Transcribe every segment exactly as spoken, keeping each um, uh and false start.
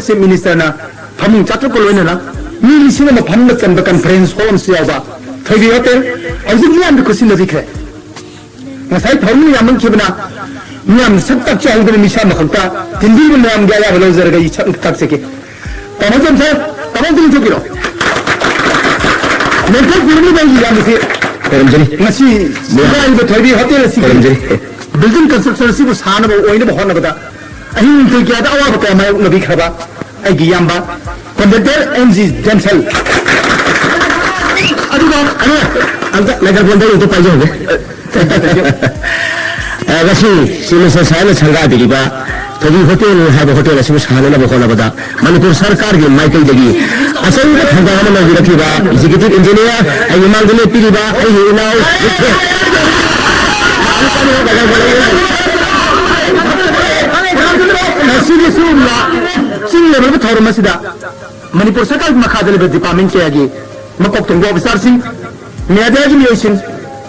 Chief Minister ꯅ ꯐꯃꯨꯡ ꯆꯥꯇ꯭ꯔꯨꯛꯀ ꯂꯣꯏꯅꯅ ꯃꯤ ꯂꯤꯁꯤꯡ ꯑꯃ ꯐꯝꯕ ꯆꯟꯕ conference hall ꯑꯃꯁꯨ ꯌꯥꯎꯕ ꯊꯣꯏꯕꯤ ꯍꯣꯇꯦꯜ ꯍꯧꯖꯤꯛ ꯃꯤꯌꯥꯝꯗ ꯈꯨꯠꯁꯤꯟꯅꯕꯤꯈ꯭ꯔꯦ꯫ ꯉꯁꯥꯏ ꯊꯧꯔꯝ ꯌꯥꯝꯃꯟꯈꯤꯕꯅ ꯃꯤꯌꯥꯝꯅ ꯁꯛ ꯇꯥꯛꯆꯍꯧꯗꯅ ꯃꯤꯁꯥ ꯃꯈꯛꯇ ꯇꯤꯟꯕꯤꯕ ꯃꯌꯥꯝꯒꯤ ꯑꯌꯥꯕ ꯂꯧꯖꯔꯒ ꯑꯩ ꯁꯛ ꯇꯥꯛꯆꯒꯦ꯫ ꯇꯥꯃꯣ ꯖꯣꯟꯁꯟ, ꯇꯥꯃꯣ ꯑꯝꯇ ꯂꯦꯡꯊꯣꯛꯄꯤꯔꯣ꯫ ꯂꯦꯡꯊꯣꯛꯄꯤꯔꯝꯂꯤꯕ ꯑꯩꯒꯤ ꯏꯌꯥꯝꯕꯁꯤ ꯈꯣꯏꯔꯝꯖꯔꯤ꯫ ꯉꯁꯤ ꯁꯉꯥꯏ ꯊꯣꯏꯕꯤ ꯍꯣꯇꯦꯜ ꯑꯁꯤꯒꯤ ꯈꯣꯏꯔꯝꯖꯔꯤ꯫ Building construction ꯑꯁꯤꯕꯨ ꯁꯥꯅꯕ ꯑꯣꯏꯅꯕ ꯍꯣꯠꯅꯕꯗ ꯑꯍꯤꯡ ꯅꯨꯡꯊꯤꯜ ꯀꯌꯥꯗ ꯑꯋꯥꯕ ꯀꯌꯥ ꯃꯥꯌꯣꯛꯅꯕꯤꯈ꯭ꯔꯕ ꯑꯩꯒꯤ ꯏꯌꯥꯝꯕ contractor ꯑꯦꯝ ꯖꯤ ꯖꯦꯝꯁꯟ꯫ ꯑꯗꯨꯒ, ꯑꯗꯨꯒ ꯑꯝꯇ microphone ꯗ ꯑꯝꯇ ꯄꯥꯏꯖꯍꯧꯒꯦ꯫ ꯑ, ꯉꯁꯤ ꯆꯤꯞ ꯃꯤꯅꯤꯁꯇꯔ ꯁꯥꯍꯦꯕꯅ ꯁꯪꯒꯥꯕꯤꯔꯤꯕ ꯊꯣꯏꯕꯤ ꯍꯣꯇꯦꯜ ꯍꯥꯏꯕ ꯍꯣꯇꯦꯜ ꯑꯁꯤꯕꯨ ꯁꯥꯅꯅꯕ ꯍꯣꯠꯅꯕꯗ ꯃꯅꯤꯄꯨꯔ ꯁꯔꯀꯥꯔꯒꯤ ꯃꯥꯏꯀꯩꯗꯒꯤ ꯑꯆꯧꯕ ꯊꯧꯗꯥꯡ ꯑꯃ ꯂꯧꯕꯤꯔꯛꯈꯤꯕ executive engineer, ꯑꯩꯒꯤ ꯃꯥꯡꯗ ꯂꯦꯞꯄꯤꯔꯤꯕ ꯑꯩꯒꯤ ꯏꯅꯥꯎ ꯉꯁꯤꯒꯤ ꯁꯤꯒꯨꯝꯕ ꯆꯤꯡ ꯂꯦꯕꯦꯜꯒꯤ ꯊꯧꯔꯝ ꯑꯁꯤꯗ ꯃꯅꯤꯄꯨꯔ ꯁꯔꯀꯥꯔꯒꯤ ꯃꯈꯥꯗ ꯂꯩꯕ department ꯀꯌꯥꯒꯤ ꯃꯀꯣꯛ ꯊꯣꯡꯕ officer ꯁꯤꯡ, media ꯒꯤ ꯃꯤꯑꯣꯏꯁꯤꯡ,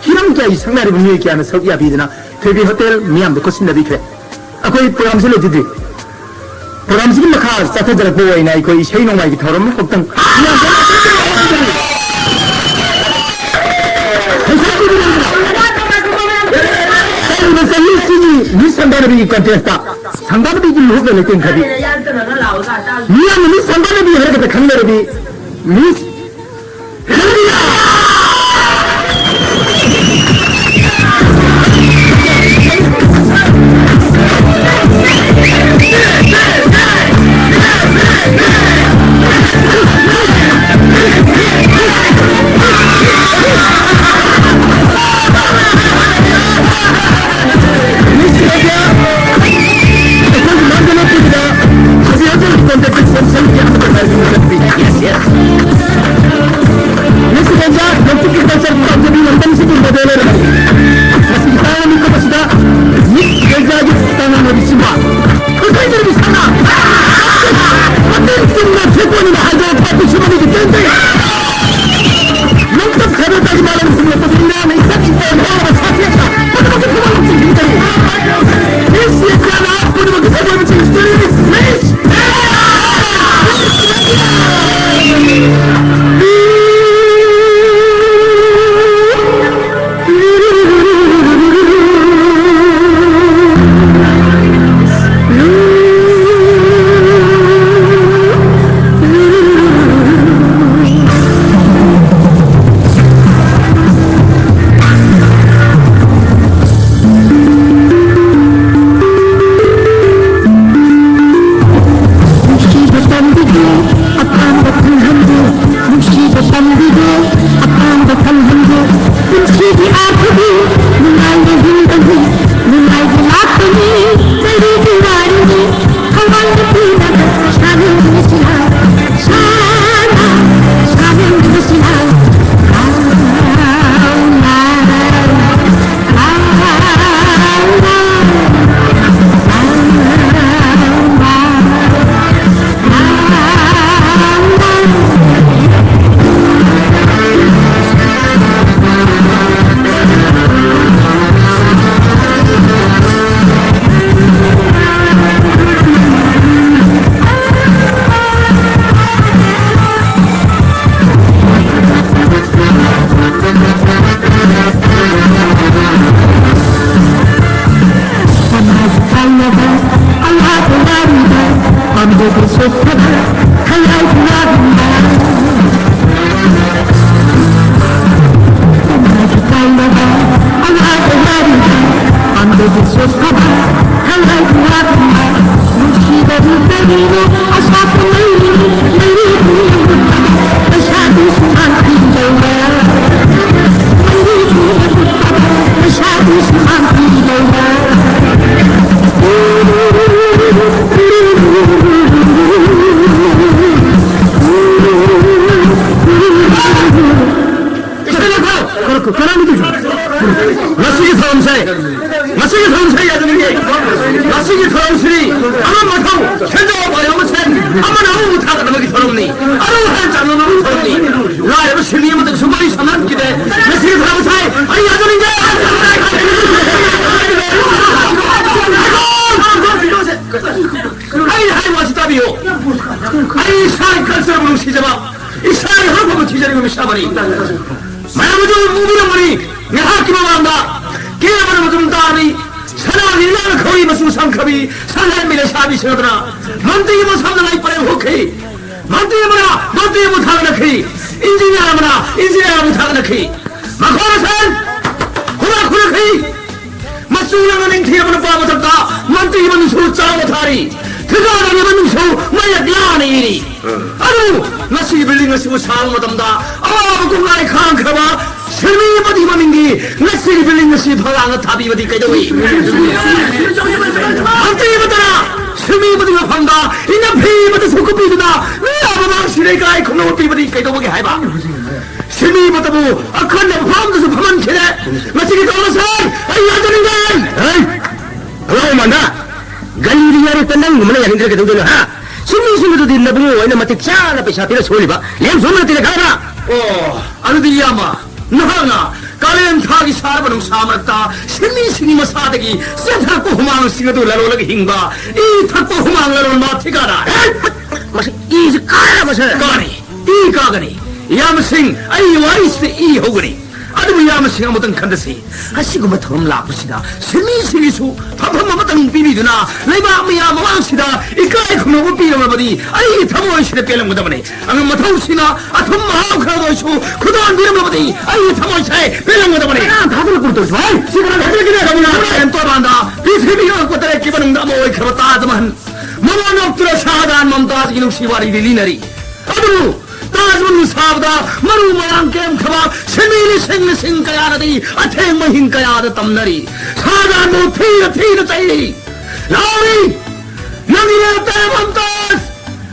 ꯍꯤꯔꯝ ꯀꯌꯥꯒꯤ ꯁꯛꯅꯥꯏꯔꯕ ꯃꯤꯑꯣꯏ ꯀꯌꯥꯅ ꯁꯔꯨꯛ ꯌꯥꯕꯤꯗꯨꯅ ꯊꯣꯏꯕꯤ ꯍꯣꯇꯦꯜ ꯃꯤꯌꯥꯝꯗ ꯈꯨꯠꯁꯤꯟꯅꯕꯤꯈ꯭ꯔꯦ꯫ ꯑꯩꯈꯣꯏ program ꯁꯤ ꯂꯣꯏꯖꯗ꯭ꯔꯤ꯫ Program ꯁꯤꯒꯤ ꯃꯈꯥ ꯆꯠꯊꯖꯔꯛꯄ ꯑꯣꯏꯅ ꯑꯩꯈꯣꯏ ꯏꯁꯩ ꯅꯣꯡꯃꯥꯏꯒꯤ ꯊꯧꯔꯝ ꯑꯃꯈꯛꯇꯪ ꯆꯠꯂꯤꯕ ꯆꯍꯤ ꯑꯁꯤꯒꯤ Miss ꯁꯪꯒꯥꯅꯕꯤꯒꯤ contest ꯇ ꯁꯪꯒꯥꯅꯕꯤꯒꯤ ꯂꯨꯍꯨꯞꯅ ꯂꯩꯇꯦꯡꯈ꯭ꯔꯕꯤ ꯃꯤꯌꯥꯝꯅ Miss ꯁꯪꯒꯥꯅꯕꯤ ꯍꯥꯏꯔꯒꯗ ꯈꯪꯅꯔꯕꯤ Miss ꯉꯁꯤꯒꯤ ꯊꯧꯔꯝꯁꯦ, ꯉꯁꯤꯒꯤ ꯊꯧꯔꯝꯁꯦ ꯌꯥꯖꯅꯤꯡꯉꯦ꯫ ꯉꯁꯤꯒꯤ ꯊꯧꯔꯝꯁꯤꯗꯤ ꯑꯃ ꯃꯊꯧ ꯁꯦꯟꯖꯥꯎ ꯑꯣꯏꯔꯕ ꯃꯁꯦꯟ ꯑꯃꯅ ꯑꯃꯕꯨ ꯊꯥꯒꯠꯅꯕꯒꯤ ꯊꯧꯔꯝꯅꯤ꯫ ꯑꯔꯨ ꯍꯥꯏꯅ ꯆꯥꯡꯗꯝꯅꯕꯒꯤ ꯊꯧꯔꯝꯅꯤ꯫ ꯂꯥꯏꯔꯕ ꯁꯤꯟꯃꯤ ꯑꯃꯠꯇꯁꯨ ꯃꯔꯤ ꯁꯝꯅꯍꯟꯈꯤꯗꯦ꯫ ꯉꯁꯤꯒꯤ ꯊꯧꯔꯝꯁꯦ ꯑꯩ ꯌꯥꯖꯅꯤꯡꯗꯦ꯫ ꯑꯩꯅ ꯍꯥꯏꯔꯤꯕ ꯑꯁꯤ ꯇꯥꯕꯤꯌꯨ꯫ ꯑꯩ ꯏꯁꯥꯒꯤ ꯀꯜꯆꯔꯕꯨ ꯅꯨꯡꯁꯤꯖꯕ, ꯏꯁꯥꯒꯤ ꯍꯧꯔꯛꯐꯝꯕꯨ ꯊꯤꯖꯔꯤꯕ ꯃꯤꯁꯛ ꯑꯃꯅꯤ꯫ ꯃꯌꯥꯝ ꯑꯗꯨ ꯎꯕꯤꯔꯝꯒꯅꯤ꯫ ꯉꯥꯏꯍꯥꯛꯀꯤ ꯃꯃꯥꯡꯗ ꯀꯦꯕꯅ ꯃꯇꯨꯡ ꯇꯥꯔꯤ꯫ ꯁꯅꯥꯒꯤ ꯂꯤꯛꯂꯥꯅ ꯈꯧꯔꯤ ꯃꯆꯨ ꯁꯪꯈ꯭ꯔꯕꯤ ꯁꯪꯂꯦꯟꯕꯤ ꯂꯩꯁꯥꯕꯤꯁꯤꯡ ꯑꯗꯨꯅ ꯃꯟꯇ꯭ꯔꯤ ꯑꯃ ꯁꯝꯅ ꯂꯥꯏ ꯄꯔꯦꯡ ꯍꯨꯛꯈꯤ꯫ ꯃꯟꯇ꯭ꯔꯤ ꯑꯃꯅ ꯃꯟꯇ꯭ꯔꯤ ꯑꯃꯕꯨ ꯊꯥꯒꯠꯅꯈꯤ꯫ ꯏꯟꯖꯤꯅꯤꯌꯥꯔ ꯑꯃꯅ ꯏꯟꯖꯤꯅꯤꯌꯥꯔ ꯑꯃꯕꯨ ꯊꯥꯒꯠꯅꯈꯤ꯫ ꯃꯈꯣꯏ ꯃꯁꯦꯟ ꯈꯨꯕꯥꯛ ꯈꯨꯅꯈꯤ꯫ ꯃꯆꯨ ꯂꯪꯅ ꯅꯤꯡꯊꯤꯔꯕ ꯅꯨꯄꯥ ꯃꯊꯛꯇ ꯃꯟꯇ꯭ꯔꯤꯒꯤ ꯃꯃꯤꯡꯁꯨ ꯆꯥꯎꯅ ꯊꯥꯔꯤ꯫ ꯊꯤꯀꯥꯗꯥꯔꯒꯤ ꯃꯃꯤꯡꯁꯨ ꯃꯌꯦꯛ ꯂꯥꯅ ꯏꯔꯤ꯫ ꯑꯗꯨ ꯉꯁꯤ ꯕꯤꯜꯗꯤꯡ ꯑꯁꯤꯕꯨ ꯁꯥꯕ ꯃꯇꯝꯗ ꯑꯋꯥꯕ ꯀꯣꯡꯒꯥꯏ ꯈꯥꯡꯈ꯭ꯔꯕ ꯁꯤꯟꯃꯤ ꯑꯃꯒꯤ ꯃꯃꯤꯡꯒꯤ ꯉꯁꯤꯒꯤ ꯕꯤꯜꯗꯤꯡ ꯑꯁꯤ ꯐꯛꯂꯥꯡꯗ ꯊꯥꯕꯤꯕꯗꯤ ꯀꯩꯗꯧꯏ? ꯃꯟꯇ꯭ꯔꯤ ꯑꯃꯠꯇꯅ ꯁꯤꯟꯃꯤ ꯑꯃꯒꯤ ꯃꯐꯝꯗ ꯏꯅꯐꯤ ꯑꯃꯠꯇꯁꯨ ꯀꯨꯞꯄꯤꯗꯨꯅ ꯃꯤꯌꯥꯝ ꯃꯃꯥꯡ ꯁꯤꯔꯩ ꯀꯥꯏ ꯈꯨꯝꯅꯕ ꯄꯤꯕꯗꯤ ꯀꯩꯗꯧꯕꯒꯦ ꯍꯥꯏꯕ? ꯁꯤꯟꯃꯤ ꯑꯃꯠꯇꯕꯨ ꯑꯈꯟꯅꯕ ꯐꯝꯗꯁꯨ ꯐꯝꯍꯟꯈꯤꯗꯦ꯫ ꯉꯁꯤꯒꯤ ꯊꯧꯔꯝ ꯑꯁꯤ ꯑꯩ ꯌꯥꯖꯅꯤꯡꯗꯦ꯫ ꯍꯦ! ꯑꯉꯥꯡ ꯃꯥꯟꯗ! ꯒꯂꯤꯗ ꯌꯥꯔꯦꯛꯇ ꯅꯪꯒꯨꯝꯕꯅ ꯌꯥꯅꯤꯡꯗ꯭ꯔ ꯀꯩꯗꯧꯗꯣꯏꯅꯣ, ꯍꯥ? ꯁꯤꯟꯃꯤꯁꯤꯡ ꯑꯗꯨꯗꯤ ꯅꯕꯨꯡꯉꯣ ꯍꯣꯏꯅ ꯃꯇꯤꯛ ꯆꯥꯅ ꯄꯩꯁꯥ ꯄꯤꯔ ꯁꯣꯜꯂꯤꯕ ꯂꯦꯝ ꯁꯣꯟꯕ ꯅꯠꯇꯦꯅꯦ, ꯈꯪꯉꯕ? ꯑꯣ, ꯑꯗꯨꯗꯤ ꯏꯌꯥꯝꯕ, ꯅꯍꯥꯛꯅ ꯀꯥꯂꯦꯟ ꯊꯥꯒꯤ ꯁꯥꯔꯕ ꯅꯨꯡꯁꯥ ꯃꯔꯛꯇ ꯁꯤꯟꯃꯤꯁꯤꯡꯒꯤ ꯃꯁꯥꯗꯒꯤ ꯆꯦꯟꯊꯔꯛꯄ ꯍꯨꯃꯥꯡꯁꯤꯡ ꯑꯗꯨ ꯂꯂꯣꯜꯂꯒ ꯍꯤꯡꯕ, ꯏ ꯊꯛꯄ ꯍꯨꯃꯥꯡ ꯂꯂꯣꯟꯕ ꯊꯤꯀꯥꯗꯥꯔ꯫ ꯍꯦ! ꯃꯁꯤ ꯏꯁꯤ ꯀꯥꯔꯕꯁꯦ! ꯀꯥꯔꯤ! ꯏ ꯀꯥꯒꯅꯤ꯫ ꯏꯌꯥꯝꯕꯁꯤꯡ, ꯑꯩꯒꯤ ꯋꯥꯔꯤꯁꯤꯗ ꯏ ꯍꯧꯒꯅꯤ꯫ ꯃꯤꯌꯥꯝꯁꯤꯡ ꯑꯃꯨꯛꯇꯪ ꯈꯟꯊꯁꯤ꯫ ꯑꯁꯤꯒꯨꯝꯕ ꯊꯧꯔꯝ ꯂꯥꯛꯄꯁꯤꯗ ꯁꯤꯟꯃꯤꯁꯤꯡꯒꯤꯁꯨ ꯐꯝꯐꯝ ꯑꯃꯇꯪ ꯄꯤꯕꯤꯗꯨꯅ ꯂꯩꯕꯥꯛ ꯃꯤꯌꯥꯝ ꯃꯃꯥꯡꯁꯤꯗ ꯏꯀꯥꯏ ꯈꯨꯝꯅꯧꯕ ꯄꯤꯔꯝꯂꯕꯗꯤ ꯑꯩꯒꯤ ꯊꯃꯣꯏꯁꯤꯗ ꯄꯦꯜꯂꯝꯒꯗꯕꯅꯤ꯫ ꯑꯉꯝ ꯃꯊꯧꯁꯤꯡꯅ ꯑꯊꯨꯝ ꯃꯍꯥꯎ ꯈꯔꯗ ꯑꯣꯏꯔꯁꯨ ꯈꯨꯗꯣꯜꯕꯤꯔꯝꯂꯕꯗꯤ ꯑꯩꯒꯤ ꯊꯃꯣꯏꯁꯦ ꯄꯦꯜꯂꯝꯒꯗꯕꯅꯤ꯫ ꯀꯅꯥ ꯊꯥꯗꯅ ꯀꯨꯝ ꯇꯧꯔꯤꯁꯤꯕꯣ? ꯍꯩ, ꯁꯤ ꯀꯅꯥ ꯊꯥꯗꯅ ꯀꯨꯝ ꯇꯧꯔꯤꯁꯤꯕꯣ? ꯀꯅꯥ ꯊꯥꯗꯅ ꯀꯨꯝ ꯇꯧꯔꯤꯁꯤꯕꯣ? ꯀꯅꯥ ꯊꯥꯗꯅ ꯀꯨꯝ ꯇꯧꯔꯤꯁꯤꯕꯣ? ꯄ꯭ꯔꯤꯊꯤꯕꯤꯒꯤ ꯑꯉꯛꯄ ꯇꯔꯦꯠꯀꯤ ꯃꯅꯨꯡꯗ ꯑꯃ ꯑꯣꯏꯈ꯭ꯔꯕ ꯇꯥꯖ ꯃꯍꯜ ꯃꯃꯥ ꯅꯣꯛꯇꯨꯅ ꯁꯥꯍꯖꯍꯥꯟ ꯃꯝꯇꯥꯖꯒꯤ ꯅꯨꯡꯁꯤ ꯋꯥꯔꯤꯗꯤ ꯂꯤꯅꯔꯤ꯫ ꯑꯗꯨꯕꯨ ꯇꯥꯖ ꯃꯍꯜ ꯁꯥꯕꯗ ꯃꯔꯨ ꯃꯔꯥꯡ ꯀꯌꯥꯝꯈ꯭ꯔꯕ ꯁꯤꯟꯃꯤ ꯂꯤꯁꯤꯡ ꯂꯤꯁꯤꯡ ꯀꯌꯥꯅꯗꯤ ꯑꯊꯦꯡꯕ ꯍꯤꯡ ꯀꯌꯥꯗ ꯇꯝꯅꯔꯤ꯫ ꯁꯥꯍꯖꯍꯥꯟꯕꯨ ꯊꯤꯅ ꯊꯤꯅ ꯆꯩꯔꯤ꯫ ꯂꯥꯎꯔꯤ, "ꯅꯪꯒꯤ ꯅꯠꯇꯦ ꯃꯝꯇꯥꯖ,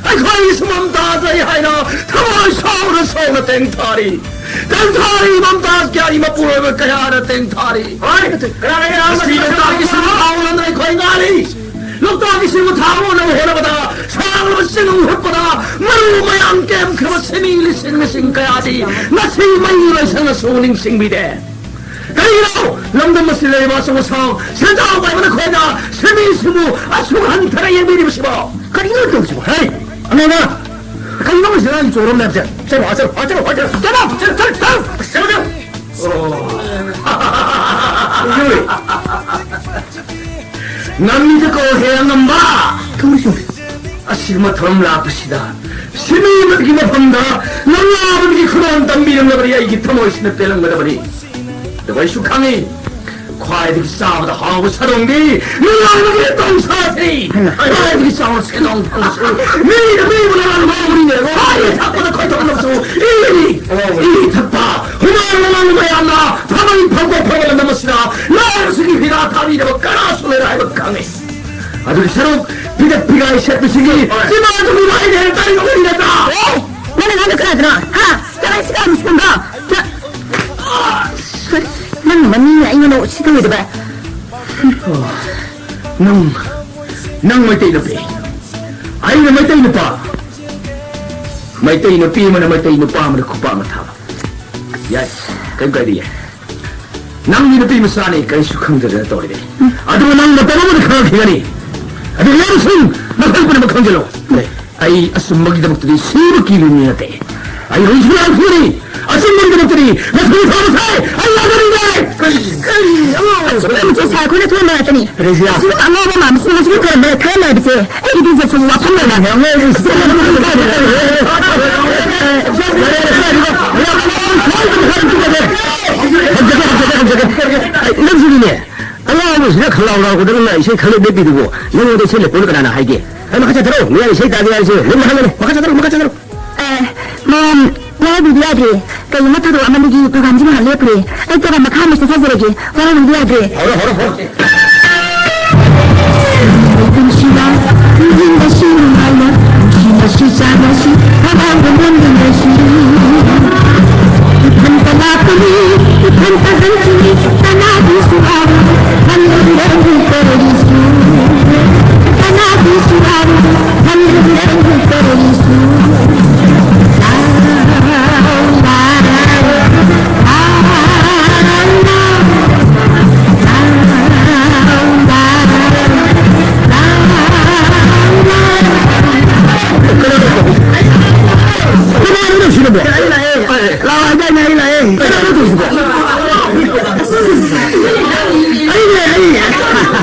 ꯑꯩꯈꯣꯏꯒꯤꯁꯨ ꯃꯝꯇꯥꯖ ꯂꯩ" ꯍꯥꯏꯅ ꯊꯃꯣꯏ ꯁꯥꯎꯅ ꯁꯥꯎꯅ ꯇꯦꯡꯊꯥꯔꯤ꯫ ꯇꯦꯡꯊꯥꯔꯤ, ꯃꯝꯇꯥꯖ ꯀꯌꯥꯒꯤ ꯃꯄꯨꯔꯣꯏꯕ ꯀꯌꯥꯅ ꯇꯦꯡꯊꯥꯔꯤ꯫ ꯍꯣꯏ, ꯀꯅꯥ ꯂꯩꯒꯦ? ꯉꯁꯤ ꯂꯣꯛꯇꯥꯛꯀꯤ ꯁꯤꯟꯃꯤ ꯊꯥꯎ ꯂꯝꯗ ꯑꯩꯈꯣꯏ ꯉꯥꯜꯂꯤ꯫ ꯂꯣꯛꯇꯥꯛꯀꯤ ꯁꯤꯟꯃꯤ ꯊꯥꯎ ꯂꯝꯅ ꯍꯣꯠꯅꯕꯗ ꯁꯥꯡꯂꯕ ꯆꯤꯡ ꯍꯨꯠꯄꯗ ꯃꯔꯨ ꯃꯌꯥꯝ ꯀꯦꯝꯈ꯭ꯔꯕ ꯁꯤꯟꯃꯤ ꯂꯤꯁꯤꯡ ꯂꯤꯁꯤꯡ ꯀꯌꯥꯗꯤ ꯉꯁꯤ ꯃꯩ ꯂꯣꯏꯁꯪꯅꯁꯨ ꯅꯤꯡꯁꯤꯡꯕꯤꯗꯦ꯫ ꯀꯔꯤꯒꯤꯅꯣ ꯂꯝꯗꯝ ꯑꯁꯤꯗ ꯂꯩꯔꯤꯕ ꯑꯆꯧ ꯑꯁꯥꯡ ꯁꯦꯟꯖꯥꯎ ꯄꯥꯏꯕ ꯅꯈꯣꯏꯅ ꯁꯤꯟꯃꯤꯁꯤꯡꯕꯨ ꯑꯁꯨꯛ ꯍꯟꯊꯅ ꯌꯦꯡꯕꯤꯔꯤꯕꯁꯤꯕꯣ? ꯀꯔꯤꯅꯣ ꯇꯧꯔꯤꯁꯤꯕꯣ? ꯍꯩ! ꯑꯉꯥꯡꯕ! ꯀꯔꯤꯅꯣ ꯃꯁꯤꯗ ꯅꯪ ꯆꯣꯔꯝ ꯂꯩꯕꯁꯦ? ꯆꯠꯂꯣ, ꯑꯥ ꯆꯠꯂꯣ, ꯑꯥ ꯆꯠꯂꯣ, ꯑꯥ ꯆꯠꯂꯣ, ꯆꯠꯂꯣ, ꯆꯠꯂꯣ, ꯆꯠꯂꯣ, ꯆꯠꯂꯣ, ꯆꯠꯂꯣ, ꯆꯠꯂꯣ꯫ ꯑꯣ꯫ ꯏꯌꯣꯏ꯫ ꯉꯝꯃꯤꯗꯀꯣ ꯍꯦ ꯑꯉꯝꯕ! ꯊꯧꯔꯤꯁꯤꯡ꯫ ꯑꯁꯤꯒꯨꯝꯕ ꯊꯧꯔꯝ ꯂꯥꯛꯄꯁꯤꯗ ꯁꯤꯟꯃꯤ ꯑꯃꯒꯤ ꯃꯐꯝꯗ ꯂꯝꯂꯥꯕꯒꯤ ꯈꯨꯗꯣꯜ ꯇꯝꯕꯤꯔꯝꯂꯕꯗꯤ ꯑꯩꯒꯤ ꯊꯃꯣꯏꯁꯤꯅ ꯄꯦꯜꯂꯝꯒꯗꯕꯅꯤ꯫ ꯑꯗꯨꯕꯨ ꯑꯩꯁꯨ ꯈꯪꯉꯤ, ꯈ꯭ꯋꯥꯏꯗꯒꯤ ꯆꯥꯕꯗ ꯍꯥꯎꯕ ꯁꯥꯗꯣꯡꯗꯤ ꯂꯝꯂꯥꯕꯒꯤ ꯇꯣꯡꯁꯥꯁꯤ꯫ ꯍꯩꯃꯥ꯫ ꯈ꯭ꯋꯥꯏꯗꯒꯤ ꯆꯥꯎꯅ ꯁꯦꯟꯗꯣꯡ ꯐꯪꯕꯁꯨ ꯃꯤꯅ ꯃꯤꯕꯨ ꯂꯝꯂꯥꯕ ꯉꯥꯎꯕꯅꯤꯅꯦ꯫ ꯍꯥꯏ ꯊꯛꯄꯗ ꯈꯣꯏꯊꯣꯛꯅꯕꯁꯨ ꯏꯅꯤ꯫ ꯑꯣ꯫ ꯏ ꯊꯛꯄ, ꯍꯨꯃꯥꯡ ꯃꯃꯥꯡ ꯃꯌꯥꯝꯅ ꯐꯕ ꯐꯪꯕ ꯐꯕ ꯂꯝꯗꯝ ꯑꯁꯤꯗ ꯂꯥꯏꯔꯕꯁꯤꯡꯒꯤ ꯍꯤꯗꯥꯛ ꯊꯥꯕꯤꯅꯕ ꯀꯅꯥꯁꯨ ꯂꯩꯔꯣꯏ ꯍꯥꯏꯕ ꯈꯪꯉꯤ꯫ ꯑꯗꯨꯒꯤ ꯁꯔꯨꯛ ꯐꯤꯗꯛ ꯐꯤꯒꯥꯏ ꯁꯦꯠꯄꯁꯤꯡꯒꯤ ꯍꯣꯏ꯫ ꯆꯤꯟꯕꯥꯟꯗꯨꯒꯤ ꯃꯍꯩꯅꯦꯅ ꯇꯥꯔꯤꯕ ꯉꯝꯃꯤ ꯅꯠꯇ꯭ꯔꯥ? ꯑꯣ, ꯅꯪꯅ ꯉꯥꯡꯕ ꯀꯅꯥꯗꯅꯣ? ꯍꯥ? ꯆꯠꯂꯣ, ꯁꯤ ꯀꯥ ꯃꯁꯤꯗ꯫ ꯆꯠ-, ꯅꯪ ꯃꯃꯤꯡꯅ ꯑꯩꯉꯣꯟꯗ ꯎꯁꯤꯠꯇꯣꯏꯗꯕ꯫ ꯑꯣ, ꯅꯪ, ꯅꯪ ꯃꯩꯇꯩ ꯅꯨꯄꯤ, ꯑꯩꯅ ꯃꯩꯇꯩ ꯅꯨꯄꯥ꯫ ꯃꯩꯇꯩ ꯅꯨꯄꯤ ꯑꯃꯅ ꯃꯩꯇꯩ ꯅꯨꯄꯥ ꯑꯃꯗ ꯈꯨꯄꯥꯛ ꯑꯃ ꯊꯥꯕ꯫ ꯌꯥꯏ, ꯀꯔꯤꯝ ꯀꯥꯏꯗꯦ, ꯌꯥꯏ꯫ ꯅꯪꯗꯤ ꯅꯨꯄꯤ ꯃꯆꯥꯅꯤ, ꯀꯔꯤꯁꯨ ꯈꯪꯗꯗꯅ ꯇꯧꯔꯤꯕꯅꯤ꯫ ꯑꯗꯨꯕꯨ ꯅꯪ ꯃꯇꯝ ꯑꯃꯗ ꯈꯪꯂꯛꯈꯤꯒꯅꯤ꯫ ꯑꯗꯨꯕꯨ ꯌꯥꯝꯁꯤꯡ, ꯅꯈꯣꯏ ꯄꯨꯝꯅꯃꯛ ꯈꯪꯖꯤꯜꯂꯨ꯫ ꯑꯩ ꯑꯆꯨꯝꯕꯒꯤꯗꯃꯛꯇꯗꯤ ꯁꯤꯕ ꯀꯤꯕ ꯃꯤ ꯅꯠꯇꯦ꯫ ꯑꯩ ꯍꯧꯖꯤꯛ ꯂꯥꯎꯊꯣꯛꯏ꯫ ꯑꯆꯨꯝꯕꯒꯤꯗꯃꯛꯇꯅꯤ꯫ ꯃꯁꯤꯒꯤ ꯊꯧꯔꯝ ꯑꯁꯦ ꯑꯩ ꯌꯥꯖꯅꯤꯡꯗꯦ꯫ ꯀꯔꯤ? ꯀꯔꯤ? ꯑꯃ ꯑꯁꯨꯛ ꯌꯥꯝꯅ ꯆꯦ ꯁꯥꯏ ꯑꯩꯈꯣꯏꯅ ꯊꯣꯛꯍꯟꯕ ꯉꯥꯛꯇꯅꯤ꯫ ꯔꯦꯖꯤꯌꯥ꯫ ꯑꯁꯤꯕꯨ ꯑꯉꯥꯎꯕ ꯃꯥꯟꯕꯁꯤꯡ ꯑꯁꯤꯒꯤ ꯊꯣꯔꯝꯗ ꯊꯥꯒꯠꯅꯕꯁꯦ ꯑꯩꯒꯤꯗꯤ ꯖꯦꯠꯁꯟ ꯋꯥꯐꯝ ꯂꯩꯔꯦ꯫ ꯍꯟꯖꯒꯦ, ꯍꯟꯖꯒꯦ, ꯍꯟꯖꯒꯦ꯫ ꯅꯪꯁꯨꯅꯤꯅꯦ꯫ ꯑꯉꯥꯎꯕꯁꯤꯅ ꯈꯪꯂꯥꯎ ꯂꯥꯎꯒꯗꯕꯅ ꯏꯁꯩ ꯈꯪꯂꯦꯞ ꯂꯦꯞꯄꯤꯗꯨꯕꯨ ꯅꯪꯉꯣꯟꯗ ꯏꯁꯩ ꯂꯦꯞꯄꯣꯅ ꯀꯅꯥꯅ ꯍꯥꯏꯒꯦ? ꯑꯦ, ꯃꯈꯥ ꯆꯠꯊꯔꯣ꯫ ꯃꯌꯥꯝ ꯏꯁꯩ ꯇꯥꯒꯦ ꯍꯥꯏꯔꯤꯁꯦ ꯂꯣꯏꯅ ꯍꯥꯏꯒꯅꯤ꯫ ꯃꯈꯥ ꯆꯠꯊꯔꯣ, ꯃꯈꯥ ꯆꯠꯊꯔꯣ꯫ ꯑꯦ, ꯃꯌꯥꯝ, ꯋꯥꯔꯧꯕꯤꯕ ꯌꯥꯗ꯭ꯔꯦ꯫ ꯀꯩꯒꯨꯝꯕ ꯊꯧꯗꯣꯛ ꯑꯃꯗꯒꯤ ꯄ꯭ꯔꯣꯒ꯭ꯔꯥꯝꯁꯤ ꯉꯥꯏꯍꯥꯛ ꯂꯦꯞꯈ꯭ꯔꯦ꯫ ꯑꯩ ꯄ꯭ꯔꯣꯒ꯭ꯔꯥꯝ ꯃꯈꯥ ꯑꯃ ꯆꯠꯊꯖꯔꯒꯦ꯫ ꯋꯥꯔꯧꯕꯤꯕ ꯌꯥꯗ꯭ꯔꯦ꯫ ꯍꯧꯔꯣ, ꯍꯧꯔꯣ, ꯍꯧꯔꯣ꯫ ꯄꯨꯟꯁꯤꯗ ꯍꯤꯡꯕꯁꯤ ꯅꯨꯡꯉꯥꯏꯅ, ꯅꯨꯡꯁꯤꯅꯁꯤ ꯆꯥꯟꯅꯁꯤ, ꯍꯔꯥꯎꯅ ꯂꯣꯟꯃꯤꯟꯅꯁꯤ꯫ ꯏꯊꯟꯇ ꯂꯥꯛꯄꯅꯤ, ꯏꯊꯟꯇ ꯍꯟꯈꯤꯅꯤ, ꯀꯅꯥꯒꯤꯁꯨ ꯑꯔꯨ ꯍꯟꯗꯨꯅ ꯇꯧꯔꯤꯁꯤ꯫ ꯀꯅꯥꯒꯤꯁꯨ ꯑꯔꯨ ꯍꯟꯗꯨꯅ ꯇꯧꯔꯤꯁꯤ꯫ ꯀꯅꯥꯅꯣ ꯇꯧꯁꯤꯅꯕꯣ? ꯑꯩ ꯂꯥꯛꯑꯦ꯫ ꯂꯥꯛꯑꯣ ꯍꯥꯏꯗꯥꯏꯅꯦ, ꯑꯩ ꯂꯥꯛꯑꯦ꯫ ꯀꯅꯥꯅꯣ ꯇꯧꯁꯤꯕꯣ? ꯑꯩꯅꯦ, ꯑꯩ꯫